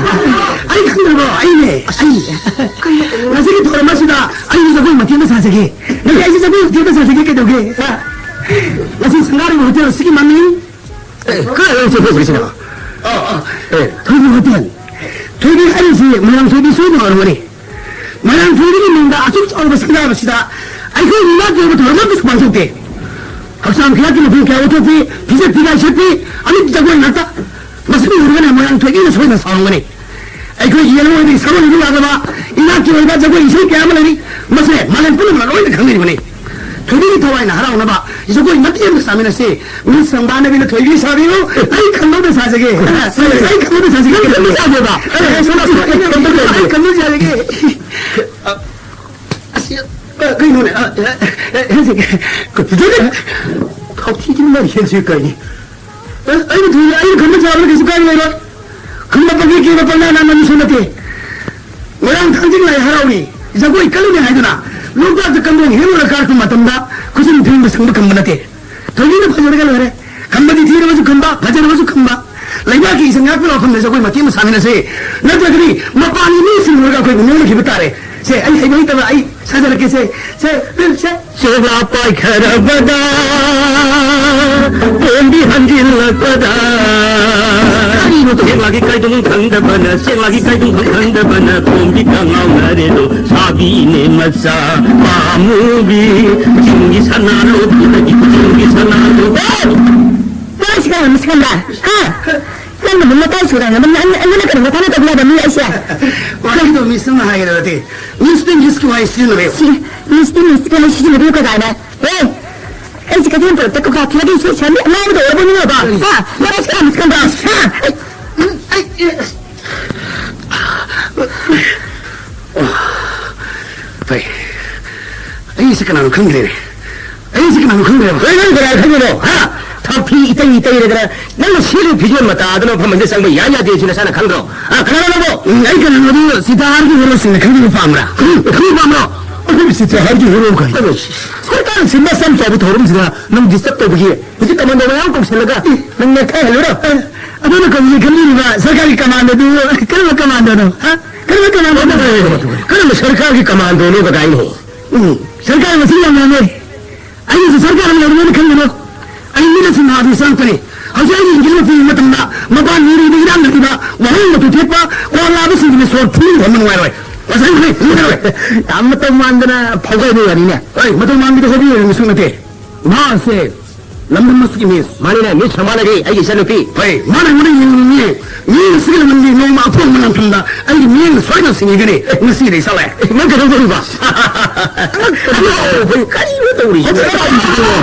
ꯑꯩ ꯈꯪꯗ꯭ꯔꯕꯣ? ꯑꯩꯅꯦ, ꯑꯩ꯫ ꯉꯁꯤꯒꯤ ꯊꯧꯔꯝ ꯑꯁꯤꯗ ꯑꯩꯁꯨ ꯖꯒꯣꯏ ꯃꯇꯦꯛ ꯑꯃ ꯁꯥꯖꯒꯦ꯫ ꯅꯪ ꯑꯩꯁꯨ ꯖꯒꯣꯏ ꯃꯇꯦꯛ ꯑꯃ ꯁꯥꯖꯒꯦ, ꯀꯩꯗꯧꯒꯦ? ꯍꯥ? ꯉꯁꯤ ꯁꯪꯒꯥꯔꯤꯕ ꯍꯣꯇꯦꯜ ꯑꯁꯤꯒꯤ ꯃꯃꯤꯡ ꯑꯦ, ꯀꯗꯥꯏꯗ ꯆꯠꯊꯣꯛꯈ꯭ꯔꯤꯁꯤꯅ? ꯑꯥ, ꯑꯥ꯫ ꯑꯦ꯫ ꯊꯣꯏꯕꯤ ꯍꯣꯇꯦꯜ꯫ ꯊꯣꯏꯕꯤ ꯍꯥꯏꯔꯤꯁꯤ ꯃꯣꯏꯔꯥꯡ ꯊꯣꯏꯕꯤ ꯁꯣꯏꯗꯅ ꯑꯣꯏꯔꯝꯒꯅꯤ꯫ ꯃꯣꯏꯔꯥꯡ ꯊꯣꯏꯕꯤꯒꯤ ꯃꯤꯡꯗ ꯑꯁꯨꯛ ꯆꯥꯎꯔꯕ ꯁꯪꯒꯥꯕꯁꯤꯗ ꯑꯩꯈꯣꯏ ꯃꯤꯅꯥꯠꯀꯤ ꯑꯣꯏꯕ ꯊꯧꯔꯝ ꯑꯃꯠꯇꯁꯨ ꯄꯥꯡꯊꯣꯛꯇꯦ꯫ ꯍꯛꯆꯥꯡ ꯐꯤꯌꯥꯠꯀꯤ ꯃꯄꯨꯡ ꯀꯌꯥ ꯎꯠꯊꯣꯛꯄꯤ, ꯐꯤꯖꯦꯠ ꯐꯤꯒꯥꯏ ꯁꯦꯠꯄꯤ, ꯑꯃꯤꯠ ꯖꯒꯣꯏ ꯉꯥꯛꯇ꯫ ꯃꯁꯤꯕꯨ ꯎꯔꯒꯅ ꯃꯣꯏꯔꯥꯡ ꯊꯣꯏꯕꯤꯅ ꯁꯣꯏꯗꯅ ꯁꯥꯎꯔꯝꯒꯅꯤ꯫ ꯑꯩꯈꯣꯏ ꯌꯦꯜꯍꯧꯉꯩꯗꯒꯤ ꯁꯛꯂꯣꯟꯗ ꯌꯥꯗꯕ ꯏꯅꯥꯠꯀꯤ ꯑꯣꯏꯕ ꯖꯒꯣꯏ ꯏꯁꯩ ꯀꯌꯥ ꯑꯃ ꯂꯩꯔꯤ꯫ ꯃꯁꯦ ꯃꯥꯂꯦꯝ ꯄꯨꯝꯅꯃꯛꯅ ꯂꯣꯏꯅ ꯈꯪꯅꯔꯤꯕꯅꯤ꯫ ꯊꯣꯏꯕꯤꯒꯤ ꯊꯋꯥꯏꯅ ꯍꯔꯥꯎꯅꯕ ꯖꯒꯣꯏ ꯃꯇꯦꯛ ꯑꯃ ꯁꯥꯃꯤꯟꯅꯁꯤ꯫ ꯃꯤꯁ ꯁꯪꯕꯥꯅꯕꯤꯅ ꯊꯣꯏꯕꯤ ꯁꯥꯕꯤꯌꯨ꯫ ꯑꯩ ꯈꯪꯍꯧꯗ ꯁꯥꯖꯒꯦ꯫ ꯑꯩ ꯈꯪꯍꯧꯗ ꯁꯥꯖꯒꯦ꯫ ꯅꯪ ꯈꯪꯍꯧꯗ ꯁꯥꯖꯒꯦ꯫ ꯑꯩ ꯈꯪꯍꯧꯗ ꯁꯥꯖꯒꯦ꯫ ꯑꯁ, ꯀꯩꯅꯣꯅꯦ? ꯑ, ꯑ, ꯑ, ꯍꯦꯟꯁꯦ, ꯊꯥꯎꯊꯤꯗꯤ ꯃꯔꯤ ꯍꯦꯟꯁꯦ ꯀꯩꯅꯤ? ꯑ, ꯑꯩꯅ ꯊꯣꯏꯕꯤ, ꯑꯩꯅ ꯈꯪꯕ ꯁꯥꯕꯗ ꯀꯩꯁꯨ ꯀꯥꯏꯕ ꯂꯩꯔꯣꯏ꯫ ꯈꯪꯕ ꯄꯪꯀꯦ ꯀꯦꯕ ꯄꯪꯅꯥ ꯅꯥꯟꯕ ꯃꯤꯁꯨ ꯅꯠꯇꯦ꯫ ꯃꯣꯏꯔꯥꯡ ꯊꯥꯡꯖꯤꯡ ꯂꯥꯏ ꯍꯔꯥꯎꯔꯤ, ꯖꯒꯣꯏ ꯀꯜꯂꯨꯅꯤ ꯍꯥꯏꯗꯨꯅ ꯂꯣꯛꯇꯥꯛꯇ ꯀꯝꯗꯣꯡ ꯍꯦꯛꯂꯨꯔ ꯀꯥꯔꯛꯄ ꯃꯇꯝꯗ ꯁꯨꯝ ꯐꯤꯂꯝꯗ ꯁꯪꯕ ꯈꯝꯕ ꯅꯠꯇꯦ꯫ ꯊꯣꯏꯕꯤꯅ ꯐꯖꯔꯒ ꯂꯣꯏꯔꯦ꯫ ꯈꯝꯕꯗꯤ ꯊꯤꯔꯕꯁꯨ ꯈꯝꯕ, ꯐꯖꯔꯕꯁꯨ ꯈꯝꯕ꯫ ꯂꯩꯕꯥꯛꯀꯤ ꯏꯖꯠ ꯉꯥꯛꯄ ꯋꯥꯐꯝꯗꯁꯨ ꯑꯩꯈꯣꯏ ꯃꯇꯦꯡ ꯑꯃ ꯁꯥꯃꯤꯟꯅꯁꯤ꯫ ꯅꯠꯇ꯭ꯔꯒꯗꯤ ꯃꯄꯥꯟꯒꯤ ꯃꯤꯁꯤꯡ ꯎꯔꯒ ꯑꯩꯈꯣꯏꯕꯨ ꯅꯣꯛꯅꯈꯤꯕ ꯇꯥꯔꯦ꯫ ꯁꯦ, ꯑꯩ ꯍꯩꯕ ꯍꯩꯇꯕ ꯑꯩ ꯁꯥꯖꯔꯛꯀꯦ꯫ ꯁꯦ, ꯁꯦ, ꯁꯦ꯫ ꯆꯦꯛꯂꯥ ꯄꯥꯏꯈꯔꯕꯗ, ꯄꯣꯝꯕꯤ ꯍꯟꯖꯤꯜꯂꯛꯄꯗ꯫ ꯀꯔꯤꯅꯣ ꯇꯧꯔꯤꯁꯦ? ꯆꯦꯛꯂꯥꯒꯤ ꯀꯥꯏꯗꯣꯡ ꯈꯪꯗꯕꯅ, ꯆꯦꯛꯂꯥꯒꯤ ꯀꯥꯏꯗꯣꯡ ꯈꯪꯗꯕꯅ, ꯄꯣꯝꯕꯤ ꯀꯉꯥꯎꯅꯔꯦꯗꯣ, ꯁꯥꯕꯤꯅꯦ ꯃꯆꯥ ꯄꯥꯝꯃꯨꯕꯤ꯫ ꯆꯤꯡꯒꯤ ꯁꯅꯥ ꯂꯣꯛꯄꯗꯒꯤ ꯆꯤꯡꯒꯤ ꯁꯅꯥ ꯂꯣꯛ-꯫ ꯀꯔꯥꯏ ꯁꯤꯒꯥꯏ ꯑꯃ ꯁꯤꯒꯟꯕ? ꯍꯥ? ꯅꯪꯅ ꯃꯨꯟꯅ ꯀꯥꯏ ꯁꯨꯔꯥꯡꯅꯕ? ꯅꯪ, ꯑꯩꯉꯣꯟꯗ ꯀꯔꯤꯒꯨꯝꯕ ꯊꯥꯅ ꯇꯧꯕ ꯌꯥꯕ ꯃꯤ ꯑꯩꯁꯦ? ꯋꯥꯍꯩꯗꯣ ꯃꯤꯁꯅ ꯍꯥꯏꯒꯗꯕ ꯅꯠꯇꯦ꯫ ꯃꯤꯁꯇ ꯏꯪꯂꯤꯁꯀꯤ ꯋꯥꯍꯩ ꯁꯤꯖꯤꯟꯅꯕ ꯌꯥꯏ꯫ ꯁꯤ, ꯃꯤꯁꯇ ꯏꯪꯂꯤꯁꯀꯤ ꯋꯥꯍꯩ ꯁꯤꯖꯤꯟꯅꯕ ꯌꯥꯏ ꯀꯥꯏꯅ? ꯑꯦ, ꯑꯩꯁꯦ ꯀꯩꯊꯦꯜ ꯄꯨꯂꯞꯇ ꯀꯧꯈꯥ ꯊꯤꯜꯂꯒ ꯏꯁꯩ ꯁꯛꯑꯝꯃꯤ ꯑꯉꯥꯎꯕꯗ ꯑꯣꯏꯔꯕ ꯅꯤꯡꯉꯕ? ꯀꯔꯤ? ꯍꯥ? ꯅꯪ ꯑꯩꯁꯦ ꯀꯅꯥ ꯃꯤꯁ ꯈꯪꯕ꯭ꯔꯥ? ꯍꯥ? ꯑꯩ, ꯑꯩ, ꯑꯩ, ꯑꯣ, ꯐꯩ꯫ ꯑꯩꯁꯦ ꯀꯅꯥꯅꯣ ꯈꯪꯗ꯭ꯔꯦꯅꯦ꯫ ꯑꯩꯁꯦ ꯀꯅꯥꯅꯣ ꯈꯪꯗ꯭ꯔꯦꯕ꯫ ꯑꯩ ꯅꯪ ꯀꯅꯥ ꯈꯪꯗꯣꯏꯅꯣ? ꯍꯥ? ꯊꯥꯐꯤ ꯏꯇꯩ ꯏꯇꯩꯔꯗꯅ ꯅꯪꯅ ꯁꯦꯠꯂꯤꯕ ꯐꯤꯖꯣꯜ ꯃꯇꯥꯗꯨꯅ ꯃꯐꯝ ꯑꯃꯗ ꯆꯪꯕ ꯌꯥꯏ ꯌꯥꯗꯦ ꯁꯤ ꯅꯁꯥꯅ ꯈꯪꯗ꯭ꯔꯣ? ꯑ, ꯀꯅꯥꯅꯣ ꯅꯪꯕꯣ? ꯎꯝ, ꯑꯩ ꯀꯅꯥꯅꯣꯗꯨ ꯁꯤꯇꯥꯔꯒꯤ ꯍꯦꯔꯣꯁꯤꯡꯅ ꯈꯪꯕꯤꯕ ꯄꯥꯝꯕ꯭ꯔꯥ? ꯎꯝ, ꯈꯪꯕꯤꯕ ꯄꯥꯝꯕ꯭ꯔꯣ? ꯑꯩꯈꯣꯏꯕꯨ ꯁꯤꯇꯥꯔꯒꯤ ꯍꯦꯔꯣ ꯀꯥꯏꯅ꯫ ꯀꯩꯅꯣ, ꯁꯔꯀꯥꯔꯅ ꯁꯤꯟꯕ ꯑꯁꯨꯛ ꯌꯥꯝ ꯆꯥꯎꯕ ꯊꯧꯔꯝꯁꯤꯗ ꯅꯪ ꯗꯤꯁꯇꯔꯕ ꯇꯧꯕꯒꯤ ꯍꯧꯖꯤꯛ ꯀꯃꯥꯟꯗꯣ ꯃꯌꯥꯝ ꯀꯧꯁꯜꯂꯒ ꯅꯪ ꯅꯦꯛꯊꯍꯜꯂꯨꯔꯣ? ꯑꯗꯨꯅ ꯀꯔꯤꯒꯤ ꯈꯜꯂꯤꯕ ꯁꯔꯀꯥꯔꯒꯤ ꯀꯃꯥꯟꯗꯣꯗꯨ? ꯀꯔꯝꯕ ꯀꯃꯥꯟꯗꯣꯅꯣ? ꯍꯥ? ꯀꯔꯝꯕ ꯀꯃꯥꯟꯗꯣꯅꯣ? ꯀꯔꯝꯕ ꯁꯔꯀꯥꯔꯒꯤ ꯀꯃꯥꯟꯗꯣꯅꯣ ꯀꯗꯥꯏꯅꯣ? ꯎꯝ, ꯁꯔꯀꯥꯔ ꯃꯁꯤꯡ ꯌꯥꯝ ꯌꯥꯝꯃꯦ꯫ ꯑꯩꯅꯁꯨ ꯁꯔꯀꯥꯔ ꯑꯃ ꯂꯩꯔꯝꯃꯦꯅ ꯈꯟꯒꯅꯨ꯫ ꯑꯩ ꯃꯤꯅ ꯁꯤꯡꯍꯥꯗꯨ ꯆꯪꯉꯛꯄꯅꯤ꯫ ꯍꯧꯖꯤꯛ ꯑꯩꯅ ꯏꯟꯖꯤꯟ ꯑꯃ ꯄꯤꯕ ꯃꯇꯝꯗ ꯃꯄꯥꯟ ꯃꯤꯔꯨꯗ ꯏꯔꯥꯡ ꯂꯩꯔꯤꯕ ꯋꯥꯍꯣꯡ ꯃꯇꯨ ꯊꯦꯠꯄ ꯀꯣꯔꯣꯅꯥꯕꯁꯤꯡꯗꯨꯅ ꯁꯣꯔ ꯐꯨꯟ ꯍꯣꯟꯕ ꯅꯨꯡꯉꯥꯏꯔꯣꯏ꯫ ꯉꯁꯥꯏ ꯍꯣꯏ, ꯐꯨꯟ ꯅꯨꯡꯉꯥꯏꯔꯣꯏ꯫ ꯌꯥꯝ ꯃꯇꯧ ꯃꯥꯟꯗꯅ ꯐꯥꯎꯒꯠꯂꯕ ꯋꯥꯅꯤꯅꯦ꯫ ꯍꯣꯏ, ꯃꯇꯧ ꯃꯥꯟꯕꯗ ꯍꯣꯕꯤ ꯑꯣꯏꯔꯕ ꯃꯤꯁꯛ ꯅꯠꯇꯦ꯫ ꯃꯍꯥꯛ ꯑꯁꯦ ꯂꯝꯗꯝ ꯑꯁꯤꯒꯤ ꯃꯤꯁ꯫ ꯃꯥꯅꯤꯅꯦ, ꯃꯤꯁ ꯁꯃꯥꯅꯔꯤ, ꯑꯩꯒꯤ ꯏꯆꯟꯅꯨꯄꯤ꯫ ꯍꯣꯏ, ꯃꯥꯅ ꯑꯩꯉꯣꯟꯗ ꯌꯦꯡꯅꯤꯡꯉꯤ꯫ ꯃꯤ ꯑꯁꯤꯒꯤ ꯂꯝꯗꯝꯗꯤ ꯅꯣꯡꯃ ꯑꯐꯣꯡꯕ ꯂꯥꯟꯐꯝꯗ ꯑꯩꯒꯤ ꯃꯤꯠꯌꯦꯡ ꯁꯣꯏꯗꯅ ꯁꯤꯡꯉꯤꯒꯅꯤ꯫ ꯉꯁꯤꯗꯤ ꯆꯠꯂꯦ꯫ ꯅꯪ ꯀꯩꯗꯧꯗꯣꯔꯤꯕ? ꯑꯉꯛꯄꯅꯤ꯫ ꯑꯉꯛꯄꯅꯤ꯫ ꯀꯔꯤꯅꯣ ꯇꯧꯔꯤꯁꯤꯕꯣ? ꯍꯧꯖꯤꯛ ꯀꯔꯥꯏ ꯌꯧꯗꯣꯏꯅꯣ?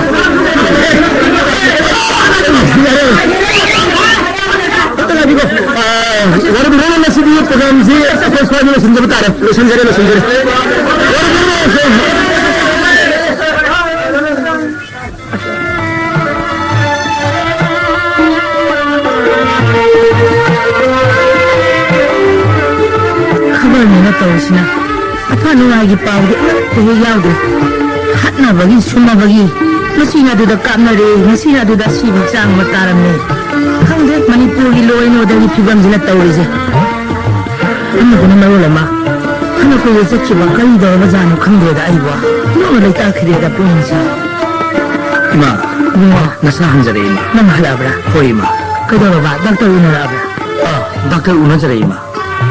ꯑꯝꯇ ꯉꯥꯏꯕꯤꯈꯣ꯫ ꯑꯥ, ꯋꯥꯔꯤ ꯂꯣꯏꯅ ꯉꯁꯤꯗꯤ ꯄ꯭ꯔꯣꯒ꯭ꯔꯥꯝꯁꯤ ꯑꯩꯈꯣꯏ ꯁ꯭ꯋꯥꯏꯗ ꯂꯣꯏꯁꯤꯟꯖꯕ ꯇꯥꯔꯦ꯫ ꯂꯣꯏꯁꯤꯟꯖꯔꯦ, ꯂꯣꯏꯁꯤꯟꯖꯔꯦ꯫ ꯋꯥꯔꯤ ꯂꯣꯏꯅ ꯂꯣꯏꯁꯤꯟ-꯫ ꯈꯕꯔꯅꯤꯅ ꯇꯧꯔꯤꯁꯤꯅ ꯑꯐ ꯅꯨꯡꯉꯥꯏꯒꯤ ꯄꯥꯎꯗꯤ ꯑꯃꯠꯇ ꯍꯦꯛ ꯌꯥꯎꯗꯦ꯫ ꯍꯥꯠꯅꯕꯒꯤ, ꯁꯨꯅꯕꯒꯤ, ꯉꯁꯤꯅ ꯑꯗꯨꯗ ꯀꯥꯞꯅꯔꯦ, ꯉꯁꯤꯅ ꯑꯗꯨꯗ ꯁꯤꯕꯒꯤ ꯆꯥꯡ ꯑꯃ ꯇꯥꯔꯝꯃꯦ꯫ ꯈꯪꯗꯦ, ꯃꯅꯤꯄꯨꯔꯒꯤ law and orderꯒꯤ ꯐꯤꯕꯝꯁꯤꯅ ꯇꯧꯔꯤꯁꯦ꯫ ꯑꯃꯗꯨꯅ ꯃꯔꯣꯜ ꯑꯃ ꯐꯅ ꯀꯨꯏꯅ ꯆꯠꯈꯤꯕ, ꯀꯔꯤ ꯇꯧꯔꯕꯖꯥꯠꯅꯣ ꯈꯪꯗ꯭ꯔꯦꯗ ꯑꯩꯕꯣ꯫ ꯅꯣꯛꯅ ꯂꯩꯇꯥꯈꯤꯔꯦꯗ ꯄꯨꯛꯅꯤꯡꯁꯦ꯫ ꯏꯃꯥ, ꯏꯕꯨꯡꯉꯣ꯫ ꯅꯁꯥ ꯍꯟꯖꯔꯦ, ꯏꯃꯥ꯫ ꯅꯪ ꯍꯜꯂꯛꯑꯕ꯭ꯔꯥ? ꯍꯣꯏ, ꯏꯃꯥ꯫ ꯀꯩꯗꯧꯔꯕ? ꯗꯥꯛꯇꯔ ꯎꯅꯔꯛꯑꯕ꯭ꯔꯥ? ꯑꯥ, ꯗꯥꯛꯇꯔ ꯎꯅꯖꯔꯦ, ꯏꯃꯥ꯫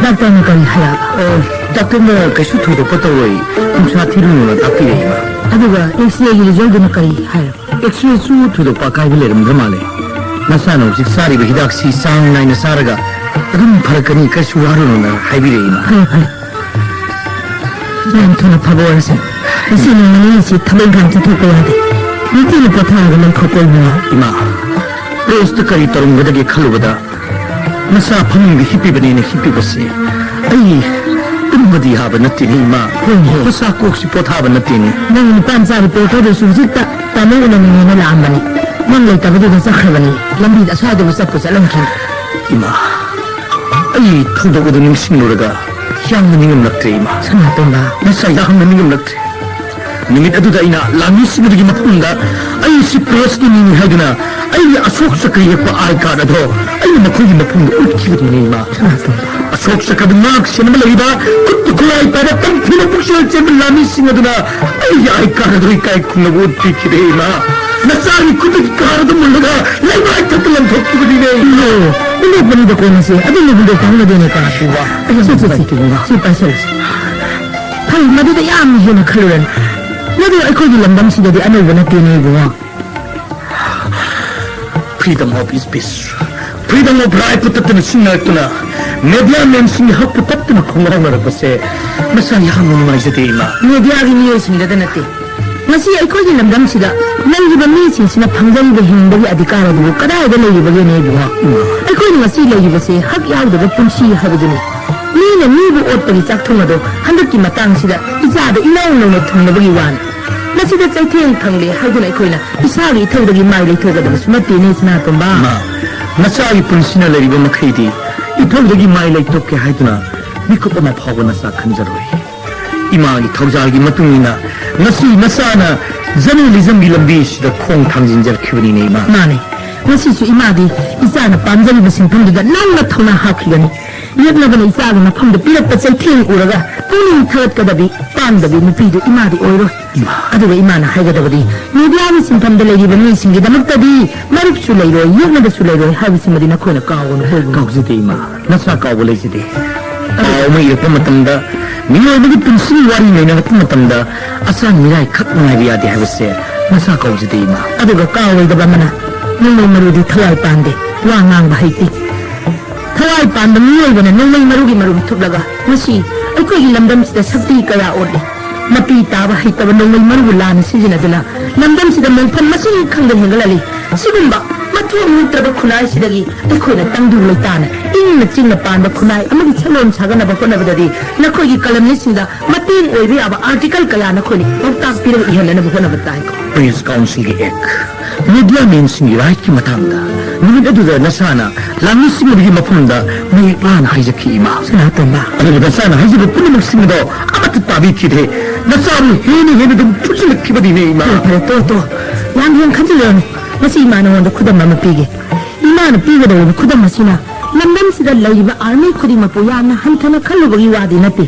ꯗꯥꯛꯇꯔꯅ ꯀꯔꯤ ꯍꯥꯏꯔꯛꯑꯕ? ꯑ, ꯗꯥꯛꯇꯔꯅ ꯀꯩꯁꯨ ꯊꯣꯏꯗꯣꯛꯄ ꯇꯧꯔꯣꯏ, ꯎꯟꯁꯥ ꯊꯤꯔꯨꯅꯨꯅ ꯇꯥꯛꯄꯤꯔꯦ, ꯏꯃꯥ꯫ ꯑꯗꯨꯒ X-rayꯒꯤ resultꯗꯨꯅ ꯀꯔꯤ ꯍꯥꯏꯔꯕ? X-rayꯁꯨ ꯊꯣꯏꯗꯣꯛꯄ ꯑꯀꯥꯏꯕ ꯂꯩꯔꯝꯗ꯭ꯔ ꯃꯥꯜꯂꯦ꯫ ꯅꯆꯥꯅ ꯍꯧꯖꯤꯛ ꯆꯥꯔꯤꯕ ꯍꯤꯗꯥꯛꯁꯤ ꯆꯥꯡ ꯅꯥꯏꯅ ꯆꯥꯔꯒ ꯑꯗꯨꯝ ꯐꯔꯛꯀꯅꯤ, ꯀꯩꯁꯨ ꯋꯥꯔꯨꯅꯨꯅ ꯍꯥꯏꯕꯤꯔꯛꯏ, ꯏꯃꯥ꯫ ꯐꯔꯦ, ꯐꯔꯦ꯫ ꯌꯥꯝ ꯊꯨꯅ ꯐꯕ ꯑꯣꯏꯔꯁꯦ꯫ ꯉꯁꯤ ꯅꯣꯡ ꯅꯤꯅꯤꯁꯤ ꯊꯕꯛ ꯏꯪꯈꯥꯡ ꯆꯠꯊꯣꯛꯄ ꯌꯥꯗꯦ꯫ ꯅꯨꯡꯇꯤꯅ ꯄꯣꯊꯥꯔꯒ ꯂꯩꯈꯣ ꯀꯣꯏꯕ꯫ ꯏꯃꯥ, ꯔꯣꯁꯇ ꯀꯔꯤ ꯇꯧꯔꯝꯒꯗꯒꯦ ꯈꯜꯂꯨꯕꯗ ꯃꯆꯥ ꯐꯃꯨꯡꯗ ꯍꯤꯞꯄꯤꯕꯅꯦꯅ ꯍꯤꯞꯄꯤꯕꯁꯦ ꯑꯩ ꯇꯨꯝꯕꯗꯤ ꯌꯥꯕ ꯅꯠꯇꯦꯅꯦ, ꯏꯃꯥ꯫ ꯍꯣꯏꯅꯦ꯫ ꯃꯆꯥ ꯀꯣꯛꯁꯤ ꯄꯣꯊꯥꯕ ꯅꯠꯇꯦꯅꯦ꯫ ꯅꯪ ꯅꯨꯄꯥ ꯃꯆꯥ reporterꯗꯨꯁꯨ ꯍꯧꯖꯤꯛꯇ ꯇꯥꯃꯣ ꯎꯅꯅꯤꯡꯉꯦꯅ ꯂꯥꯛꯑꯝꯕꯅꯤ꯫ ꯅꯪ ꯂꯩꯇꯕꯗꯨꯗ ꯆꯠꯈ꯭ꯔꯕꯅꯤ꯫ ꯂꯝꯕꯤꯗ ꯑꯁ꯭ꯋꯥꯏꯗꯕꯨ ꯆꯠꯄꯨ ꯆꯠꯂꯝꯈꯤꯅꯤ꯫ ꯏꯃꯥ, ꯑꯩ ꯊꯧꯗꯣꯛ ꯑꯗꯨ ꯅꯤꯡꯁꯤꯡꯂꯨꯔꯒ ꯌꯥꯝꯅ ꯅꯤꯡꯉꯝꯂꯛꯇ꯭ꯔꯦ, ꯏꯃꯥ꯫ ꯁꯅꯥꯇꯣꯝꯕ꯫ ꯃꯆꯥ ꯌꯥꯝꯅ ꯅꯤꯡꯉꯝꯂꯛꯇ꯭ꯔꯦ꯫ ꯅꯨꯃꯤꯠ ꯑꯗꯨꯗ ꯑꯩꯅ ꯂꯥꯟꯃꯤꯁꯤꯡ ꯑꯗꯨꯒꯤ ꯃꯐꯝꯗ ꯑꯩꯁꯤ pressꯀꯤ ꯃꯤꯅꯤ ꯍꯥꯏꯗꯨꯅ ꯑꯩꯒꯤ ꯑꯁꯣꯛ ꯆꯀ꯭ꯔꯤ ꯌꯦꯛꯄ I card ꯑꯗꯣ ꯑꯩꯅ ꯃꯈꯣꯏꯒꯤ ꯃꯐꯝꯗ ꯎꯠꯈꯤꯕꯅꯤꯅꯦ, ꯏꯃꯥ꯫ ꯑꯁꯣꯛ ꯆꯀ꯭ꯔꯗ ꯉꯥꯛ ꯁꯦꯟꯅꯕ ꯂꯩꯔꯤꯕ ꯈꯨꯠꯇ ꯈꯨꯠꯂꯥꯏ ꯄꯥꯏꯕ ꯇꯝꯊꯤꯅ ꯄꯨꯛꯆꯦꯜ ꯆꯦꯟꯕ ꯂꯥꯟꯃꯤꯁꯤꯡ ꯑꯗꯨꯅ ꯑꯩꯒꯤ I card ꯑꯗꯨ ꯏꯀꯥꯏ ꯈꯨꯝꯅꯕ ꯎꯠꯄꯤꯈꯤꯗꯦ, ꯏꯃꯥ꯫ ꯅꯆꯥꯒꯤ ꯈꯨꯠꯇꯒꯤ card ꯑꯗꯨ ꯃꯨꯜꯂꯒ ꯂꯩꯃꯥꯏ ꯊꯛꯇ ꯂꯪꯊꯣꯛꯈꯤꯕꯅꯤꯅꯦ꯫ ꯏꯃꯥ, ꯎꯅꯣꯛꯄꯅꯤꯗꯀꯣ ꯃꯁꯤ꯫ ꯑꯗꯨꯝꯅ ꯍꯨꯟꯗꯣꯛꯄ ꯍꯧꯅꯗꯦꯅꯦ card꯫ ꯁꯤꯕ꯫ ꯁꯤ, ꯁꯤ, ꯁꯤ, ꯁꯤ ꯄꯥꯏꯁꯜꯂꯁꯤ꯫ ꯐꯩ, ꯃꯗꯨꯗ ꯌꯥꯝ ꯍꯦꯟꯅ ꯈꯜꯂꯨꯔꯅꯨ꯫ ꯃꯗꯨ ꯑꯩꯈꯣꯏꯒꯤ ꯂꯝꯗꯝꯁꯤꯗꯗꯤ ꯑꯅꯧꯕ ꯅꯠꯇꯦꯅꯦ, ꯏꯕꯨꯡꯉꯣ꯫ Freedom of speech, freedom of rightꯄꯨ ꯇꯠꯇꯅ ꯁꯤꯖꯤꯟꯅꯔꯛꯇꯨꯅ media manꯁꯤꯡꯒꯤ ꯍꯛꯄꯨ ꯇꯠꯇꯅ ꯈꯣꯡꯒꯥꯎꯅꯔꯛꯄꯁꯦ ꯃꯁꯥ ꯌꯥꯝꯅ ꯅꯨꯡꯉꯥꯏꯖꯗꯦ, ꯏꯃꯥ꯫ Mediaꯒꯤ ꯃꯤꯑꯣꯏꯁꯤꯡꯗꯇ ꯅꯠꯇꯦ, ꯉꯁꯤ ꯑꯩꯈꯣꯏꯒꯤ ꯂꯝꯗꯝꯁꯤꯗ ꯂꯩꯔꯤꯕ ꯃꯤꯁꯤꯡꯁꯤꯅ ꯐꯪꯖꯔꯤꯕ ꯍꯤꯡꯕꯒꯤ ꯑꯙꯤꯀꯥꯔ ꯑꯗꯨꯕꯨ ꯀꯗꯥꯏꯗ ꯂꯩꯔꯤꯕꯒꯦꯅꯦ, ꯏꯕꯨꯡꯉꯣ? ꯏꯃꯥ꯫ ꯑꯩꯈꯣꯏꯅ ꯉꯁꯤ ꯂꯩꯔꯤꯕꯁꯦ ꯍꯛ ꯌꯥꯎꯗꯕ ꯄꯨꯟꯁꯤ ꯍꯥꯏꯕꯗꯨꯅꯤ꯫ ꯃꯤꯅ ꯃꯤꯕꯨ ꯑꯣꯠꯄꯒꯤ ꯆꯥꯛꯊꯨꯡ ꯑꯗꯣ ꯍꯟꯗꯛꯀꯤ ꯃꯇꯥꯡꯁꯤꯗ ꯏꯆꯥꯗ ꯏꯅꯧ ꯅꯧꯅ ꯊꯨꯡꯅꯕꯒꯤ ꯋꯥꯅꯤ꯫ ꯃꯁꯤꯗ ꯆꯩꯊꯦꯡ ꯐꯪꯂꯦ ꯍꯥꯏꯗꯨꯅ ꯑꯩꯈꯣꯏꯅ ꯏꯁꯥꯒꯤ ꯏꯊꯧꯗꯒꯤ ꯃꯥꯏ ꯂꯩꯊꯣꯛꯀꯗꯕꯁꯨ ꯅꯠꯇꯦꯅꯦ, ꯁꯅꯥꯇꯣꯝꯕ꯫ ꯏꯃꯥ, ꯅꯆꯥꯒꯤ ꯄꯨꯟꯁꯤꯅ ꯂꯩꯔꯤꯕ ꯃꯈꯩꯗꯤ ꯏꯊꯧꯗꯒꯤ ꯃꯥꯏ ꯂꯩꯊꯣꯛꯀꯦ ꯍꯥꯏꯗꯨꯅ ꯃꯤꯀꯨꯞ ꯑꯃ ꯐꯥꯎꯕ ꯅꯆꯥ ꯈꯟꯖꯔꯣꯏ꯫ ꯏꯃꯥꯒꯤ ꯊꯧꯖꯥꯜꯒꯤ ꯃꯇꯨꯡ ꯏꯟꯅ ꯉꯁꯤ ꯅꯆꯥꯅ ꯖꯔꯅꯦꯂꯤꯖꯝꯒꯤ ꯂꯝꯕꯤꯁꯤꯗ ꯈꯣꯡ ꯊꯥꯡꯖꯤꯟꯖꯔꯛꯈꯤꯕꯅꯤꯅꯦ, ꯏꯃꯥ꯫ ꯃꯥꯅꯦ꯫ ꯉꯁꯤꯁꯨ ꯏꯃꯥꯗꯤ ꯏꯆꯥꯅ ꯄꯥꯝꯖꯔꯤꯕ ꯁꯤꯟꯐꯝꯗꯨꯗ ꯅꯧꯅ ꯊꯧꯅꯥ ꯍꯥꯞꯈꯤꯒꯅꯤ꯫ ꯌꯦꯛꯅꯕꯅ ꯏꯆꯥꯒꯤ ꯃꯐꯝꯗ ꯄꯤꯔꯛꯄ ꯆꯩꯊꯦꯡ ꯎꯔꯒ ꯄꯨꯛꯅꯤꯡ ꯊꯧꯒꯠꯀꯗꯕꯤ, ꯄꯥꯡꯗꯕꯤ ꯅꯨꯄꯤꯗꯨ ꯏꯃꯥꯗꯤ ꯑꯣꯏꯔꯣꯏ꯫ ꯏꯃꯥ꯫ ꯑꯗꯨꯒ ꯏꯃꯥꯅ ꯍꯥꯏꯒꯗꯕꯗꯤ, ꯃꯤꯗꯤꯌꯥꯒꯤ ꯁꯤꯟꯐꯝꯗ ꯂꯩꯔꯤꯕ ꯃꯤꯁꯤꯡꯒꯤꯗꯃꯛꯇꯗꯤ ꯃꯔꯨꯞꯁꯨ ꯂꯩꯔꯣꯏ, ꯌꯦꯛꯅꯕꯁꯨ ꯂꯩꯔꯣꯏ ꯍꯥꯏꯕꯁꯤꯃꯗꯤ ꯅꯈꯣꯏꯅ ꯀꯥꯎꯒꯅꯨ, ꯀꯣꯏꯒꯅꯨ꯫ ꯀꯥꯎꯖꯗꯦ, ꯏꯃꯥ꯫ ꯅꯆꯥ ꯀꯥꯎꯕ ꯂꯩꯖꯗꯦ꯫ ꯄꯥꯎ ꯑꯃ ꯏꯔꯛꯄ ꯃꯇꯝꯗ ꯃꯤꯑꯣꯏꯕꯒꯤ ꯄꯨꯟꯁꯤꯒꯤ ꯋꯥꯔꯤ ꯅꯩꯅꯔꯛꯄ ꯃꯇꯝꯗ ꯑꯆꯥꯟ ꯃꯤꯔꯥꯏ ꯈꯛ ꯉꯥꯏꯕ ꯌꯥꯗꯦ ꯍꯥꯏꯕꯁꯦ ꯅꯆꯥ ꯀꯥꯎꯖꯗꯦ, ꯏꯃꯥ꯫ ꯑꯗꯨꯒ ꯀꯥꯎꯔꯣꯏꯗꯕ ꯑꯃꯅ, ꯅꯣꯡꯃꯩ ꯃꯔꯨꯗꯤ ꯊꯋꯥꯏ ꯄꯥꯟꯗꯦ, ꯋꯥ ꯉꯥꯡꯕ ꯍꯩꯇꯦ꯫ ꯊꯋꯥꯏ ꯄꯥꯟꯕ ꯃꯤꯑꯣꯏꯕꯅ ꯅꯣꯡꯃꯩ ꯃꯔꯨꯒꯤ ꯃꯔꯨꯝ ꯊꯨꯞꯂꯒ ꯉꯁꯤ ꯑꯩꯈꯣꯏꯒꯤ ꯂꯝꯗꯝꯁꯤꯗ ꯁꯛꯇꯤ ꯀꯌꯥ ꯎꯠꯂꯤ꯫ ꯃꯄꯤ ꯇꯥꯕ ꯍꯩꯇꯕ ꯅꯣꯡꯃꯩ ꯃꯔꯨꯕꯨ ꯂꯥꯟꯅ ꯁꯤꯖꯤꯟꯅꯗꯨꯅ ꯂꯝꯗꯝꯁꯤꯗ ꯃꯣꯡꯐꯝ ꯃꯁꯤꯡ ꯈꯪꯗꯅ ꯍꯦꯟꯒꯠꯍꯜꯂꯤ꯫ ꯁꯤꯒꯨꯝꯕ ꯃꯊꯣꯡ ꯅꯠꯇ꯭ꯔꯕ ꯈꯨꯟꯅꯥꯏꯁꯤꯗꯒꯤ ꯑꯩꯈꯣꯏꯅ ꯇꯪꯗꯨ ꯂꯩꯇꯥꯅ ꯏꯪꯅ ꯆꯤꯛꯅ ꯄꯥꯟꯕ ꯈꯨꯟꯅꯥꯏ ꯑꯃꯒꯤ ꯁꯛꯂꯣꯟ ꯁꯥꯒꯠꯅꯕ ꯍꯣꯠꯅꯕꯗꯗꯤ ꯅꯈꯣꯏꯒꯤ ꯀꯂꯝꯅꯤꯁꯤꯡꯗ ꯃꯇꯦꯡ ꯑꯣꯏꯕ ꯌꯥꯕ ꯑꯥꯔꯇꯤꯀꯜ ꯀꯌꯥ ꯅꯈꯣꯏꯅ ꯄꯥꯎꯇꯥꯛ ꯄꯤꯔꯒ ꯏꯍꯟꯅꯅꯕ ꯍꯣꯠꯅꯕ ꯇꯥꯏꯀꯣ꯫ ꯄ꯭ꯔꯦꯁ ꯀꯥꯎꯟꯁꯤꯜꯒꯤ ꯑꯦꯛ, ꯃꯤꯗꯤꯌꯥ ꯃꯦꯟꯁꯤꯡꯒꯤ ꯔꯥꯏꯠꯀꯤ ꯃꯇꯥꯡꯗ ꯅꯨꯃꯤꯠ ꯑꯗꯨꯗ ꯅꯁꯥꯅ ꯂꯥꯟꯃꯤꯁꯤꯡꯒꯤ ꯃꯐꯝꯗ ꯃꯌꯦꯛ ꯂꯥꯅ ꯍꯥꯏꯖꯈꯤ, ꯏꯃꯥ꯫ ꯁꯅꯥꯇꯣꯝꯕ꯫ ꯑꯗꯨꯕꯨ ꯅꯁꯥꯅ ꯍꯥꯏꯖꯕ ꯄꯨꯝꯅꯃꯛꯁꯤꯡ ꯑꯗꯣ ꯑꯃꯠꯇ ꯇꯥꯕꯤꯈꯤꯗꯦ꯫ ꯅꯆꯥꯕꯨ ꯍꯦꯟꯅ ꯍꯦꯟꯅ ꯑꯗꯨꯝ ꯐꯨꯖꯤꯜꯂꯛꯈꯤꯕꯅꯤꯅꯦ, ꯏꯃꯥ꯫ ꯐꯔꯦ, ꯐꯔꯦ, ꯇꯣ, ꯇꯣ꯫ ꯌꯥꯝ ꯍꯦꯟꯅ ꯈꯟꯖꯤꯜꯂꯨꯔꯅꯨ꯫ ꯉꯁꯤ ꯏꯃꯥ ꯅꯉꯣꯟꯗ ꯈꯨꯗꯝ ꯑꯃ ꯄꯤꯒꯦ꯫ ꯏꯃꯥꯅ ꯄꯤꯒꯗꯧꯔꯤꯕ ꯈꯨꯗꯝ ꯑꯁꯤꯅ ꯂꯝꯗꯝꯁꯤꯗ ꯂꯩꯔꯤꯕ ꯑꯥꯔꯃꯤ ꯈꯨꯗꯤꯡꯃꯛꯄꯨ ꯌꯥꯝꯅ ꯍꯟꯊꯅ ꯈꯜꯂꯨꯕꯒꯤ ꯋꯥꯗꯤ ꯅꯠꯇꯦ꯫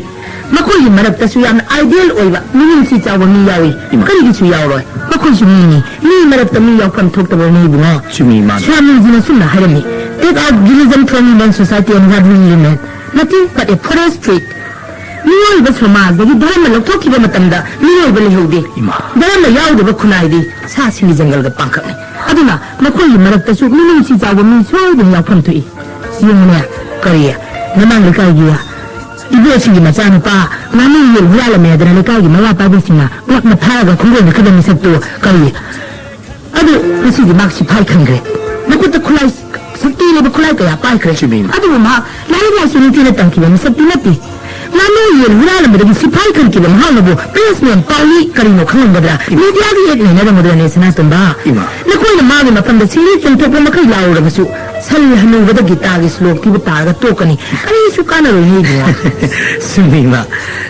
ꯃꯈꯣꯏꯒꯤ ꯃꯔꯛꯇꯁꯨ ꯌꯥꯝꯅ ꯑꯥꯏꯗꯤꯌꯦꯜ ꯑꯣꯏꯕ, ꯃꯤꯅꯨꯡꯁꯤ ꯆꯥꯎꯕ ꯃꯤ ꯌꯥꯎꯏ꯫ ꯏꯃꯥ꯫ ꯀꯔꯤꯒꯤꯁꯨ ꯌꯥꯎꯔꯣꯏ? ꯃꯈꯣꯏꯁꯨ ꯃꯤꯅꯤ꯫ ꯃꯤ ꯃꯔꯛꯇ ꯃꯤ ꯌꯥꯎꯐꯝ ꯊꯣꯛꯇꯕꯅꯤ, ꯏꯕꯨꯡꯉꯣ꯫ ꯆꯨꯝꯃꯤ, ꯏꯃꯥ꯫ ꯁ꯭ꯋꯥꯃꯤꯖꯤꯅ ꯁꯨꯝꯅ ꯍꯥꯏꯔꯝꯃꯤ, "Take out dualism from human society and what will remain? Nothing but a forest tree." ꯃꯤꯑꯣꯏꯕ ꯁꯃꯥꯖꯗꯒꯤ ꯙꯔꯃ ꯂꯧꯊꯣꯛꯈꯤꯕ ꯃꯇꯝꯗ ꯃꯤꯑꯣꯏꯕ ꯂꯩꯍꯧꯗꯦ꯫ ꯏꯃꯥ꯫ ꯙꯔꯃ ꯌꯥꯎꯗꯕ ꯈꯨꯟꯅꯥꯏꯗꯤ ꯁꯥꯁꯤꯡꯒꯤ ꯖꯪꯒꯜꯒ ꯄꯥꯡꯈꯛꯅꯤ꯫ ꯑꯗꯨꯅ ꯃꯈꯣꯏꯒꯤ ꯃꯔꯛꯇꯁꯨ ꯃꯤꯅꯨꯡꯁꯤ ꯆꯥꯎꯕ ꯃꯤ ꯁꯣꯏꯗꯅ ꯌꯥꯎꯐꯝ ꯊꯣꯛꯏ꯫ ꯌꯦꯡꯉꯨꯅꯦ, ꯀꯔꯤ? ꯃꯃꯥꯡ ꯂꯩꯀꯥꯏꯒꯤ ꯏꯕꯣꯁꯤꯡꯒꯤ ꯃꯆꯥꯅꯨꯄꯥ ꯉꯥꯅꯨ ꯌꯦꯟ ꯍꯨꯔꯥꯜꯂꯝꯃꯦ ꯍꯥꯏꯗꯅ ꯂꯩꯀꯥꯏꯒꯤ ꯃꯃꯥ ꯄꯥꯕꯨꯡꯁꯤꯡꯅ ꯉꯛꯅ ꯐꯥꯔꯒ ꯈꯣꯡꯒꯣꯜꯗ ꯈꯠꯂꯝꯃꯤ ꯁꯛꯇꯨ ꯀꯔꯤ? ꯑꯗꯨ ꯉꯁꯤꯗꯤ ꯃꯍꯥꯛ ꯁꯤꯐꯥꯏ ꯈꯟꯈ꯭ꯔꯦ꯫ ꯃꯈꯨꯠꯇ ꯈꯨꯠꯂꯥꯏ, ꯁꯛꯇꯤ ꯂꯩꯕ ꯈꯨꯠꯂꯥꯏ ꯀꯌꯥ ꯄꯥꯏꯈ꯭ꯔꯦ꯫ ꯆꯨꯝꯃꯤ꯫ ꯑꯗꯨꯕꯨ ꯃꯍꯥꯛ ꯂꯥꯏꯔꯤꯛ ꯂꯥꯏꯁꯨ ꯅꯤꯡꯊꯤꯅ ꯇꯝꯈꯤꯕ ꯃꯤꯁꯛꯇꯤ ꯅꯠꯇꯦ꯫ ꯉꯥꯅꯨ ꯌꯦꯟ ꯍꯨꯔꯥꯜꯂꯝꯕꯗꯒꯤ ꯁꯤꯐꯥꯏ ꯈꯟꯈꯤꯕ ꯃꯍꯥꯛꯅꯕꯨ ꯄ꯭ꯔꯦꯁꯃꯦꯟ ꯄꯥꯎꯃꯤ ꯀꯔꯤꯅꯣ ꯈꯪꯂꯝꯒꯗ꯭ꯔꯥ? ꯏꯃꯥ꯫ ꯃꯤꯗꯤꯌꯥꯒꯤ ꯑꯦꯛ ꯅꯩꯅꯔꯝꯒꯗ꯭ꯔꯅꯦ, ꯁꯅꯥꯇꯣꯝꯕ? ꯏꯃꯥ꯫ ꯅꯈꯣꯏꯅ ꯃꯥꯒꯤ ꯃꯐꯝꯗ ꯁꯤꯡꯂꯤ ꯆꯣꯡꯊꯣꯛꯄ ꯃꯈꯩ ꯂꯥꯎꯔꯨꯔꯕꯁꯨ, ꯁꯜ ꯍꯅꯨꯕꯗ ꯒꯤꯇꯥꯒꯤ ꯁ꯭ꯂꯣꯛ ꯄꯤꯕ ꯇꯥꯔꯒ ꯇꯣꯛꯀꯅꯤ꯫ ꯀꯔꯤꯁꯨ ꯀꯥꯟꯅꯔꯣꯏꯅꯦ ꯏꯕꯨꯡꯉꯣ꯫ ꯆꯨꯝꯃꯤ ꯏꯃꯥ,